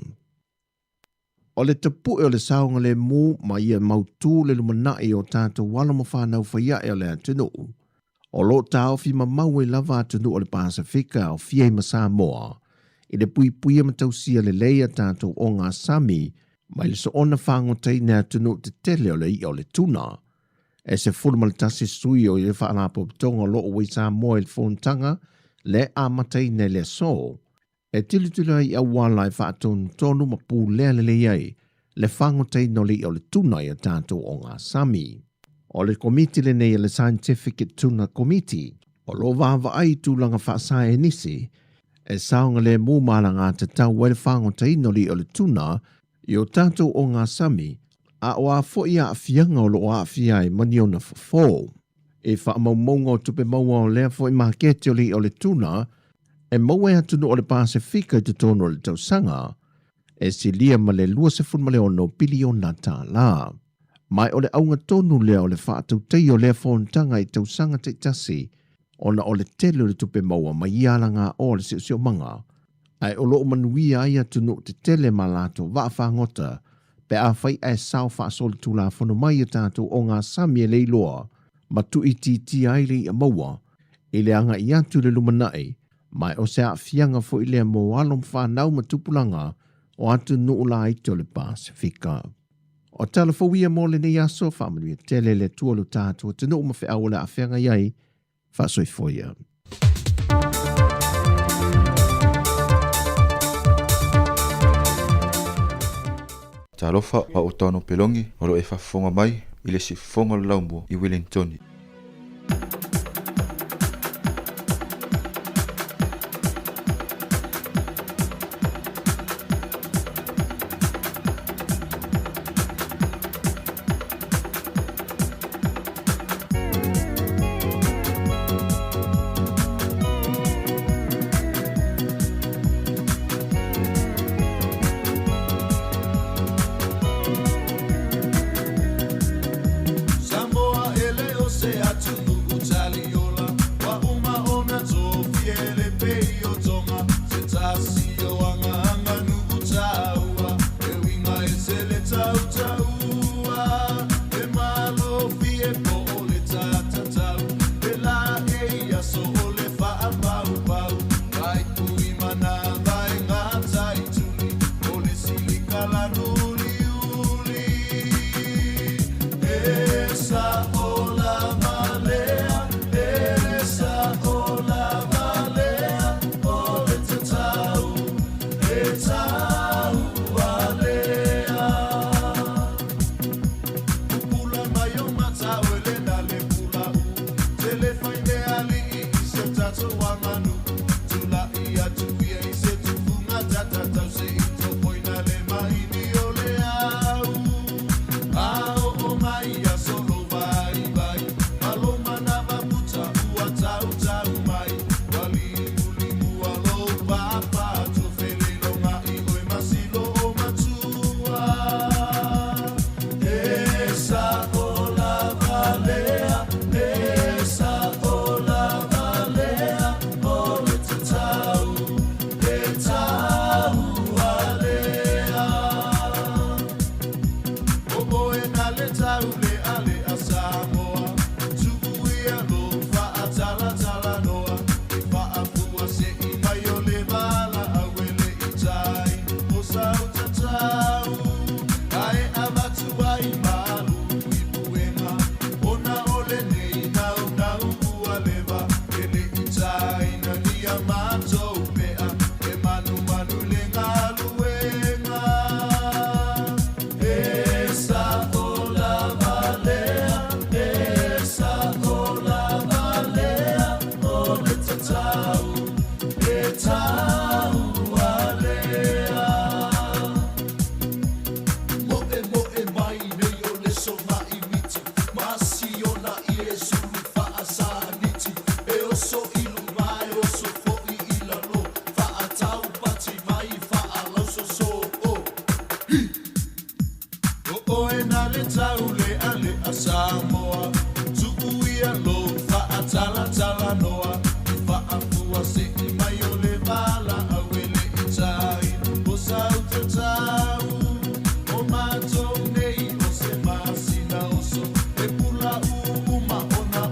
O le tapue o le saogalemu ma ia mautu le lumanai o tatou alo ma fanau faiae o le atunuu, o lo o taofi mamau ai lava atunuu o le Pasefika e aofia ai ma Samoa i le puipuia ma tausia lelei a tatou ogasami mai le soona fagotaina e atunuu tetele o le i'a o le tuna. E 11 sui o ia faalapotopotoga o lo o ua i Samoa i le fonotaga le amataina i le aso, e tilotilo ai i auala e faatonutonu ma pulea lelei ai le fagotaina o le i'a o le tuna i a tatou ogasami. O le komiti lenei a le Scientific Tuna Committee o lo o vaavaai i tulaga faasaenisi e saogalemu ma alagatatau ai le fagotaina o le i'a o le tuna i o tatou ogasami, a o a foi aafiaga o lo o aafia ai ma ni ona fofo. I faamaumauga o tupe maua o lea foi maketi o le i'a o le tuna e maua e atunuu o le Pasefika i totonu o le tausaga, e silia ma le $26 piliona tālā. Ma o le auga tonu lea o le faatautaia o lea fonotaga i tausaga taitasi ona o le tele o le tupe maua mai ia alagaoa o le siosiomaga, ae o lo o manuia ai atunuu tetele ma latou vaafagota pe afai ae sao faasolitulafono mai a tatou ogasami e leiloa ma tuuitiitia ai le i'a maua i le agai atu i le lumanai, ma o se aafiaga foi lea mo alo ma fanau ma tupulaga o atunuu laiti o le Pasefika. O tala fou ia mo lenei aso, faamanuia tele le Atua lo tatou atunuu ma feau o le a feagai ai, faasoifua ia. Talofa a o Tano Pelongi o lo o e faafofoga mai i le siufofoga o le Laumua i Wellingtoni. Samoa e le o se atunuu taliola, ua uma ona tofia e le pei o Tonga, se tasi o agaaganuu taua, e uiga ese le tautaua, e malofie po o le tatatau, e laei aso o le faapaupau, faipui manava e gataituli, o le silikala luliuli. E sao lava lea, e sao lava lea, o le tatau, e taua lea. Pupula mai o matau e le na le pula u, tele fai mea alii i se tatou aganuu, tula'i atu ia i se tufuga tatatau se i tofoina le maini o le au. i le sulu faasaniti E oso i luga e oso foʻi i lalo Faataupati mai faalausoso o Hi! O oe na le taulealea Samoa Tuu ia lou faatalatala noa Faafua seʻi mai o le valaau e leʻi taina O sautatau O matou nei o se masina oso E pula uma ona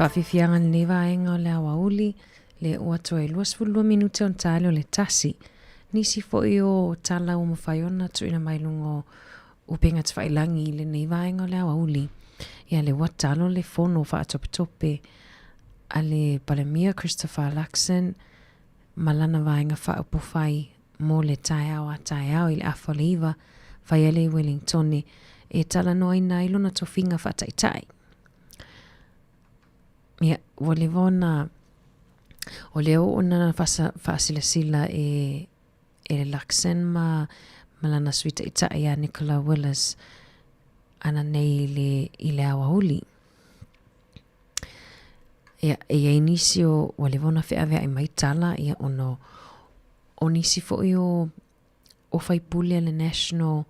Faafiafiaga lenei vaega o le aoauli, le ua toe 22 minute ona tali o le tasi. Nisi foi o tala ua mafai ona tuuina mai luga o upega tafailagi i lenei vaega o le aoauli. Ia le ua talo le fono faatopetope a le Palemia Christopher Luxon ma lana vaega faaupufai mo le taeao a taeao i le afa o le iva, fai ai le i Wellingtone e talanoaina ai lona tofiga faataitai. Ia, ua leva ona, o lea ua ona faasilasila e, e le Luxon ma, ma lana sui taitai ia Nicola Willis ana nei i le, i le aoauli. Ia, e i ai nisi o, ua leva ona feaveai mai tala, ia, ona o, o nisi foi o, o faipule a le National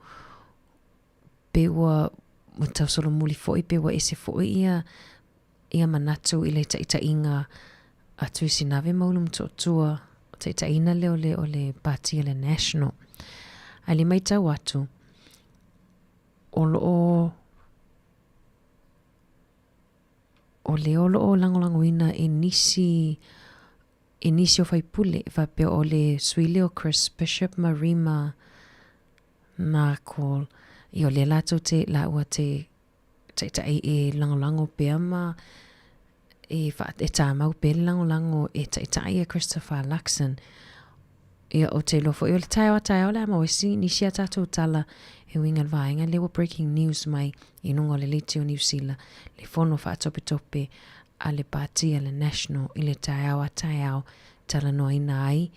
pe ua, ua tausolomuli foi pe ua ese foi ia, ia manatu i le taitaiga a Tuisinave ma Ulumotootua, o taitaiina lea o le, o le pati a le National. Ae le matau atu, o lo o, o lea o lo o lagolagoina e nisi, e nisi o faipule, faapea o le sui lea o Chris Bishop ma Rima Markle, ia o lea latou te, lāua te taitai e lagolago pea ma e, wha, e tāmau pea le lagolago e taitai e Christopher Luxon. Ia, o te iloa foi o le taeao a taeao le a maua isi nisi a tātou tala e uiga le vaega lea ua breaking news mai i luga o le leitio Niu Sila, le fono faatopetope a le pati a le National i le taeao a taeao talanoaina ai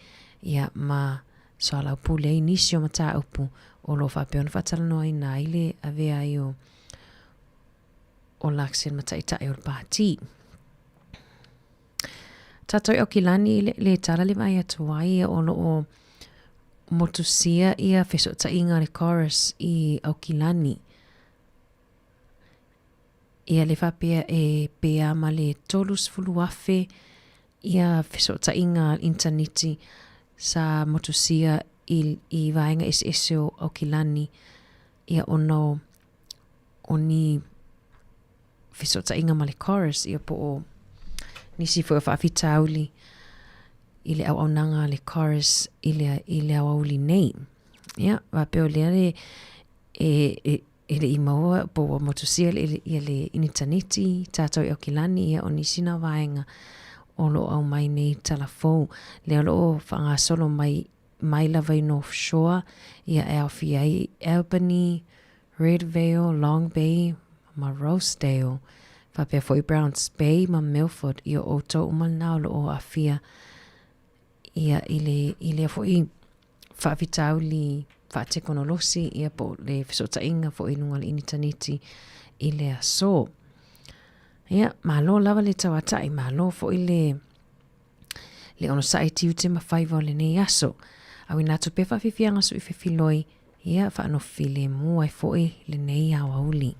ia ma soalaupule ai nisi o mataupu o lo o faapea ona faatalanoaina ai le avea ai o o Luxon ma taitai o le pati. Tātou i Aukilani i le, le tala le vaai atu ai o lo o motusia ia fesootaiga a le chorus i Aukilani. Ia le faapea e pea ma le 30,000 ia fesootaiga initaneti sa motusia i, i vaega eseese o Aukilani ia ona o, o ni fesootaiga ma le chorus ia po o nisi foi o faafitauli i le auaunaga a le chorus i le, i le aoauli nei. Ia, faapea o lea le, e, e, e le i maua po ua motusia le, ia le initaneti tātou i Aukilani, ia o nisi na vaega o lo o aumai nei tala fou. Lea o lo o faagasolo mai mai lava i North Shore, ia e aofia ai Albany, Redvale, Long Bay ma Rosedale, faapea foi Browns Bay ma Milford, ia o outou uma lena o lo o aafia ia i le, i lea foi faafitauli faatekonolosi ia po o le fesootaiga foi i luga o le initaneti i le aso. Ia, malo lava le tauatai, malo foi le le onosai tiute ma faiva o lenei aso. Auina atu pea faafiafiaga sui fefiloi, ia faanofo filemu ai foi lenei aoauli.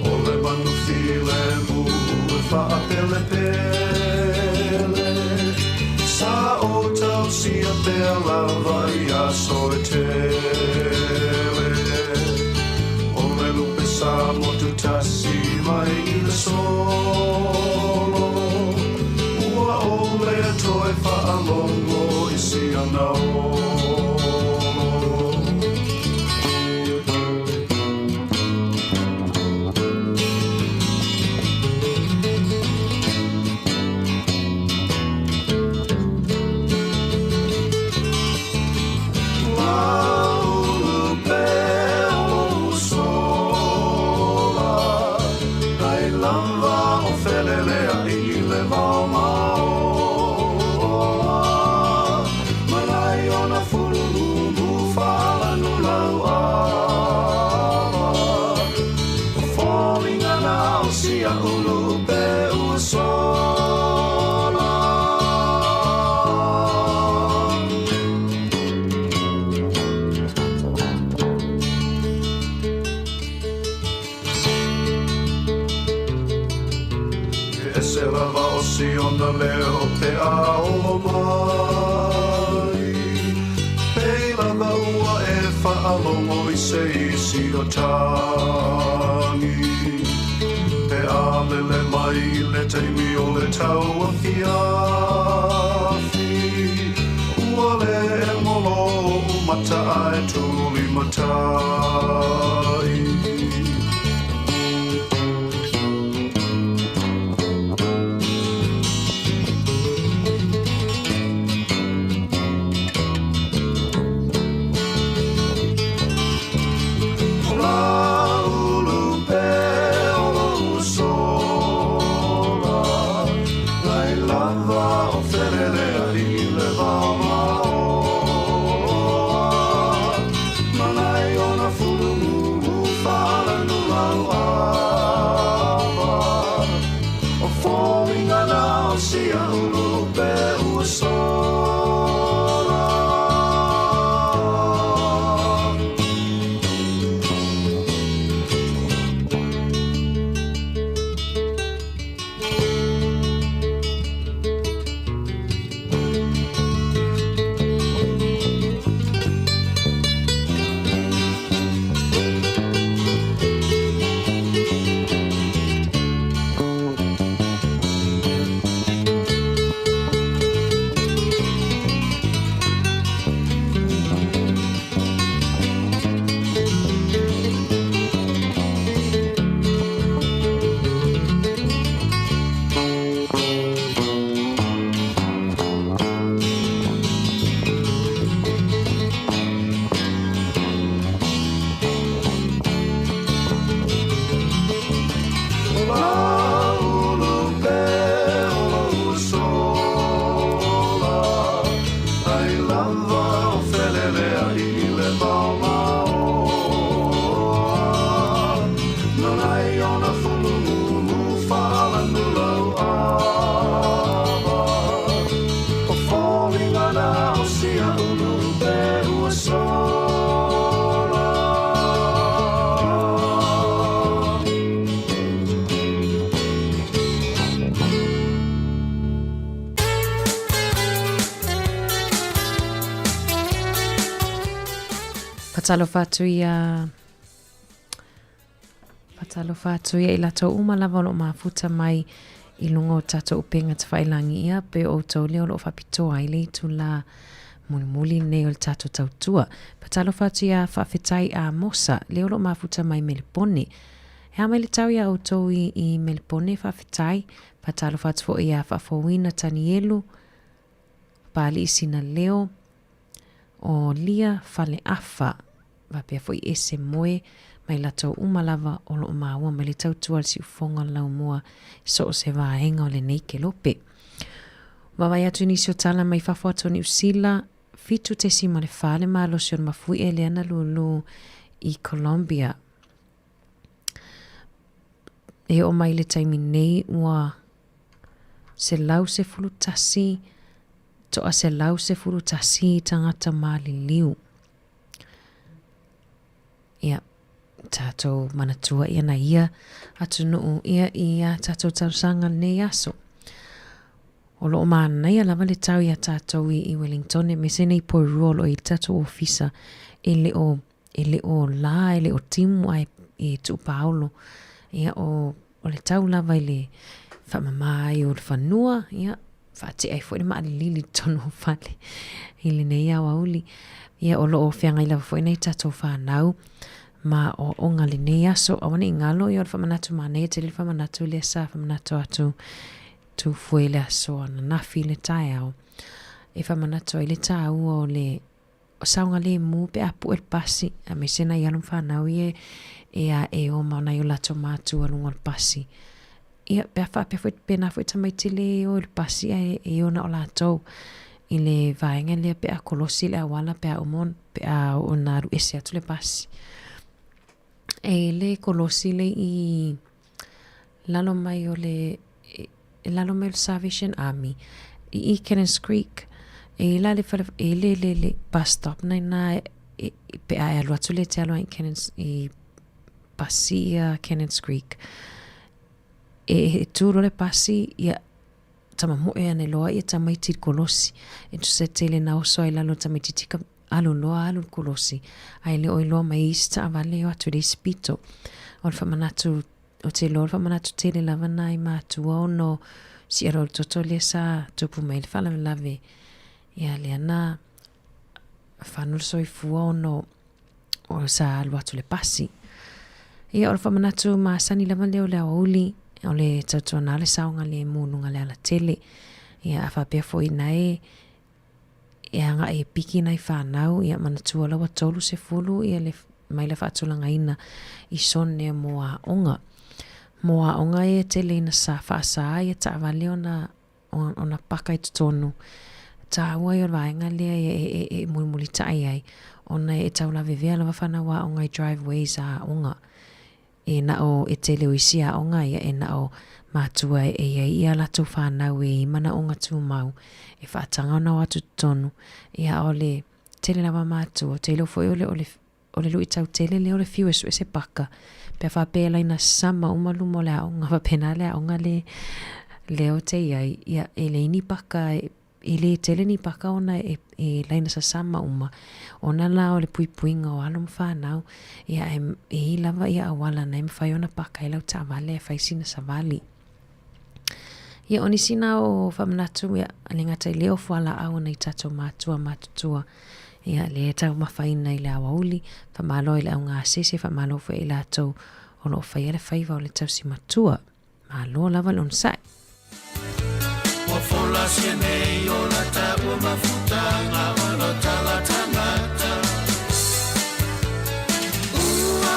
O le manu filemu e faapelepele Sa o tausia pea lava i aso e tele O le lupe sa motu tasi mai i le solo Ua o lea toe faalogo i siana olo. E ese lava o siona leo pe a olo mai. Pei lava ua e faalogo i se isi o tagi. Pe a lele mai i le taimi o le tauafiafi. Ua le emo lo'u mata ae tulimatai. O Laulu pē o lou sola, Ai lava o feleleai i le vao maoa, Ma nai ona fulumu faalanu lauava, O foliga na o sia ulu upe ua sola. O Laulu pē o lou sola, Ai lava o feleleai i le vao maoa, Ma nai ona fulumu faalanu lauava, O foliga na o sia ulu upe ua sola. Faatalofa atu ia Faatalofa atu ia i latou uma lava o lo o mafuta mai i luga o tatou upega tafailagi ia pe o outou lea o lo o faapitoa ai le itula mulimuli lenei o le tatou tautua. Faatalofa atu ia Faafetai Amosa lea o lo o mafuta mai Melepone. E a mai le tau iā outou i, i Melepone, faafetai. Faatalofa atu foi ia Faafouina Tanielu, Papalii Sinaleo, o Lia Faleafa, faapea foi Ese Moe, mai latou uma lava o lo o maua mai le tautua a le siufofoga o le laumua i so o se vaega o lenei kelope. Vaavaai atu i nisi o tala mai fafo atu o Niu Sila, 7.4 le malosi o le mafuie lea na lūlū i Colombia. E oo mai i le taimi nei ua 111, toa 111 tagata maliliu. Ia, tatou manatua ia na ia atunuu ia i a tatou talosaga lenei aso. O lo o manaia lava le tau iā tatou i Wellington aemaise nei Porirua o lo o i ai le tatou ofisa e le o e le o lā, e le o timu ae e tuupaolo. Ia, o, o le tau lava i le faamamā ai o le fanua, ia, faatea ai foi le maalilili i totonu o fale i lenei aoauli. Ia, o lo o feagai lava foi nai tatou fanau ma aoaoga lenei aso. Aua ne i galo, ia, o le faamanatu manaia tele le faamanatu lea sa faamanatu atu Tufue i le aso ananafi i le taeao e faamanatu ai le tāua o le saogalemu pe a pue le pasi, aemaise nai alo ma fanau ia e a e o ma nai o latou matua luga o le pasi. Ia, pe a faapea foi, pēnā foi tamaiti le e o i le pasi ae e o na o latou i le vaega lea pe a kolosi le auala pe a uma pe a oo ina alu ese atu le pasi. E le kolosi le i lalo mai o le e lalo mai o le Salvation Army i i Cannons Creek e i la le fale e le le le bus stop na ina e, pe a e alu atu le te alo ai Cannons i pasi ia Cannons Creek. E tu loa le pasi, ia tamamoe ane loa ia tamaiti i le kolosi. E tusa e tele na oso ai lalo tamaititi ka alu loa alu le kolosi, ae le o iloa mai isi taavale e o atu i le isi pito. O le faamanatu, ou te iloa o le faamanatu tele lava na i matua ona o si'a loa le toto lea sa tupu mai ai le faalavelave. Ia lea na fanu le soifua ona o sa alu atu le pasi. Ia o le faamanatu masani lava lea o le aoauli, o le tautuana le saogalemu i luga o le alatele. Ia a faapea foi na e e agai e piki nai fanau, ia manatua la ua 30 ia le maila faatulagaina i sone mo aoga. Mo aoga ia e tele ina sa faasa ia taavale ona ona paka i totonu. Taua ia o le vaega lea e mulimulitai ai, ona e tau lavevea lava fanau aoga i driveways a aoga. E na o e tele o isi aoga ia e na o matua e i ai ia latou fanau e i manaoga tumau e faataga ona o atu totonu. Ia o le tele lava matua, ou te iloa foi o le o le O le luitau tele lea o le fiu e sue se paka pe a faapea e laina sama uma luma o le aoga faapena le aoga le lea ou te i ai ia e leai ni paka e le tele ni paka ona e, e laina sasama uma ona la o le puipuiga o alo ma fanau ia e, e i lava ia auala na e mafai ona paka ai lau taavale e fai sina savali. Ia, o nisi na o faamanatu, ia, le gata i lea o fualaau a nai tatou matua matutua, ia, lea e taumafaina i le aoauli, faamalo i le augasese, faamalo foi i latou o lo o faia le faiva o le tausi matua. Malo lava le onosai. Ua folasia nei o la taua mafutaga o lo tala tagata Ua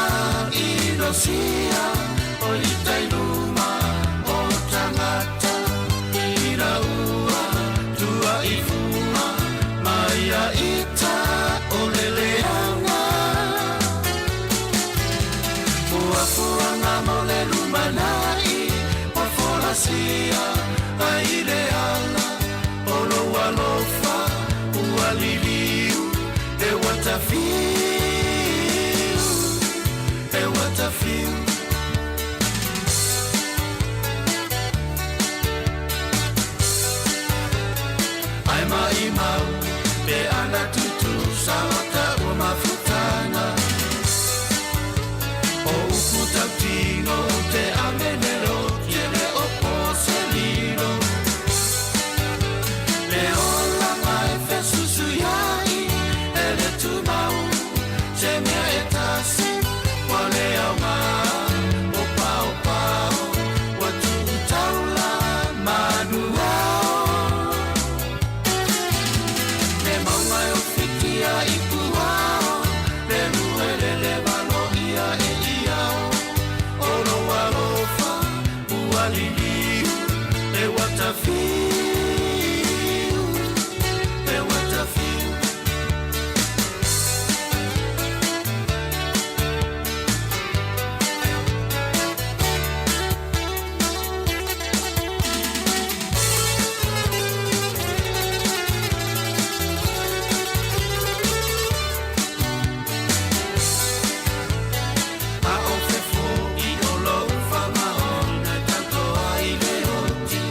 inosia o i tai luma o tagata Ina ua tua i fua mai a ita o le leaga Ua fuaga mo le lumanai Ua folasia ai le ala o lou alofa ua liliu e ua tafiu, e ua tafiu. Ai maʻimau pe ana tutusa o taua mafutaga O upu tautino o te amene lo te le o po se lilo Le olaga e fesusuiai e le tumau Se mea e tasi ua le aoga O paopao ua tuu taula manu ao Le mauga e ofitia i puao Le muelele valoia e iao O lou alofa ua liliu E ua tafiu, e ua tafiu. A o fe foʻi o lou faamaoni na taoto ai le oti.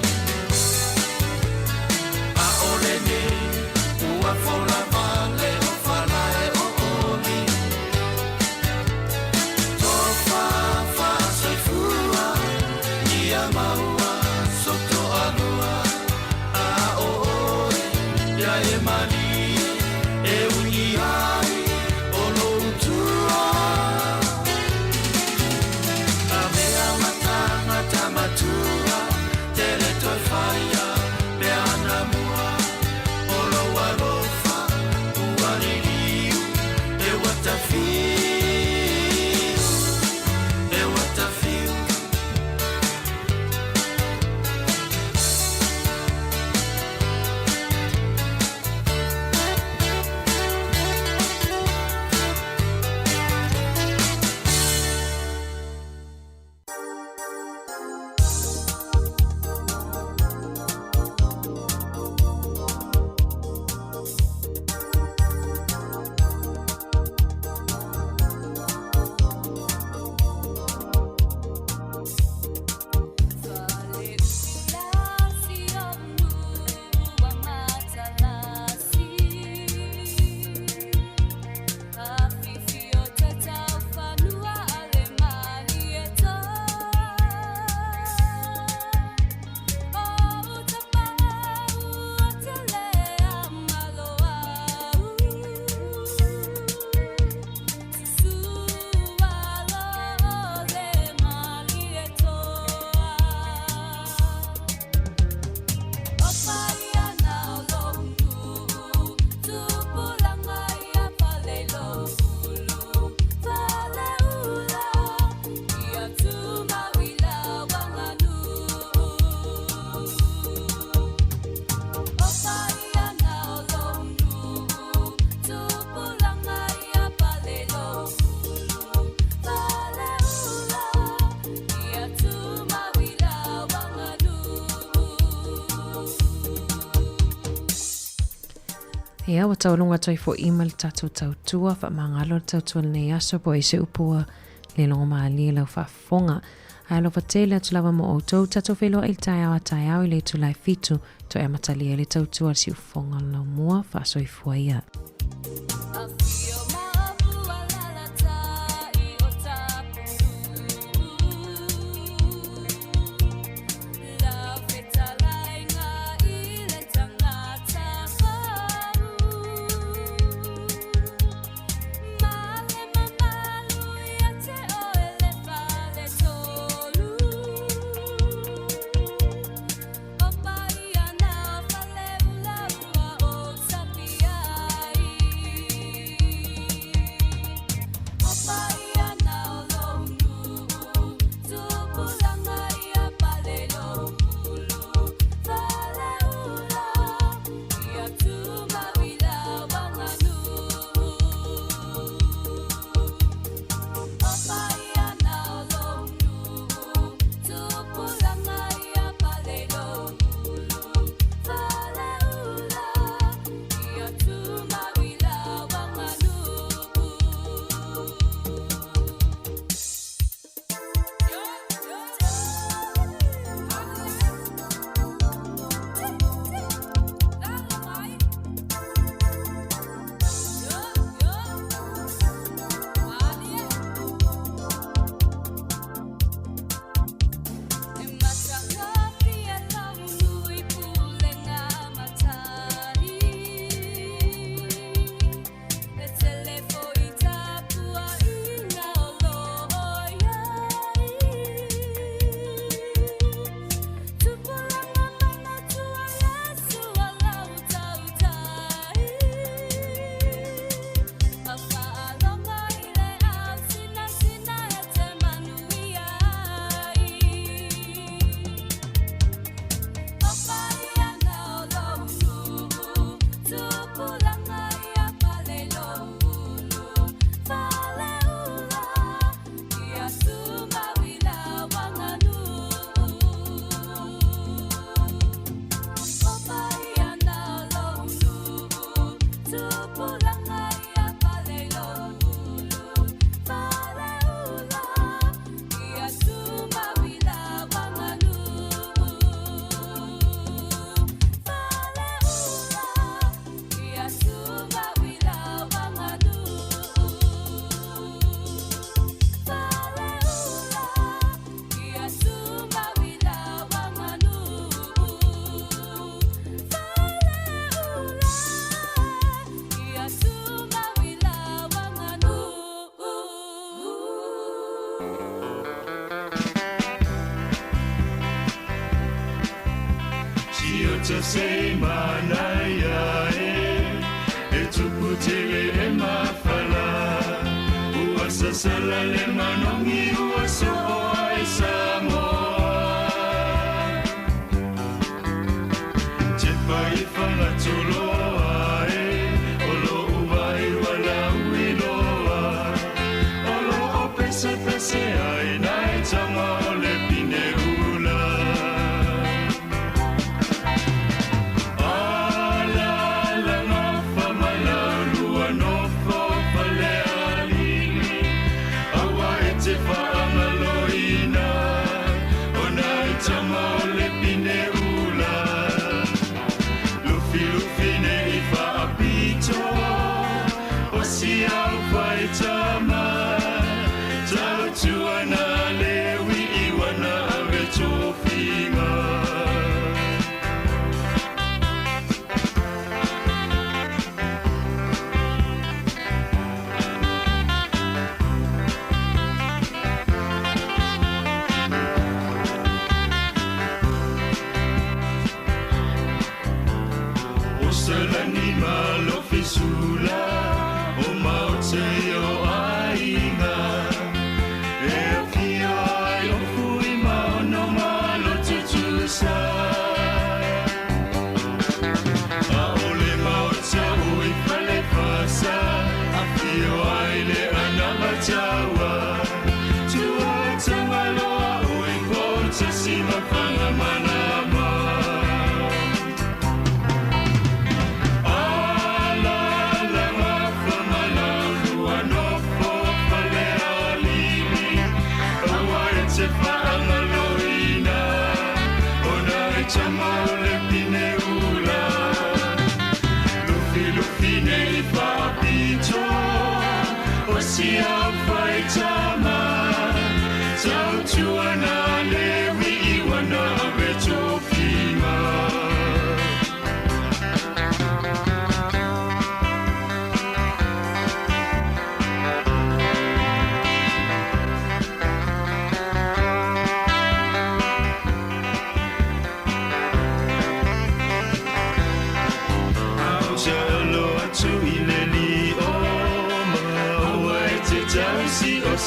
Ia, ua taualuga atu ai foʻi ma le tatou tautua, faamagalo le tautua i lenei aso po o ai se upu ua le logomalie i lau faafofoga. Ae alofa tele atu lava mo outou, tatou feiloai i le taeao a taeao i le itula e fitu, toe amatalia ai le tautua a le siufofoga o le laumua, faasoifua ia.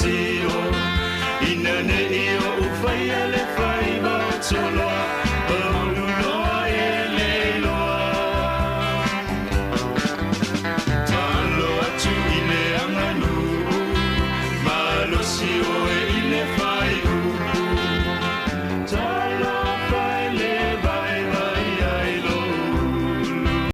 tilotilo.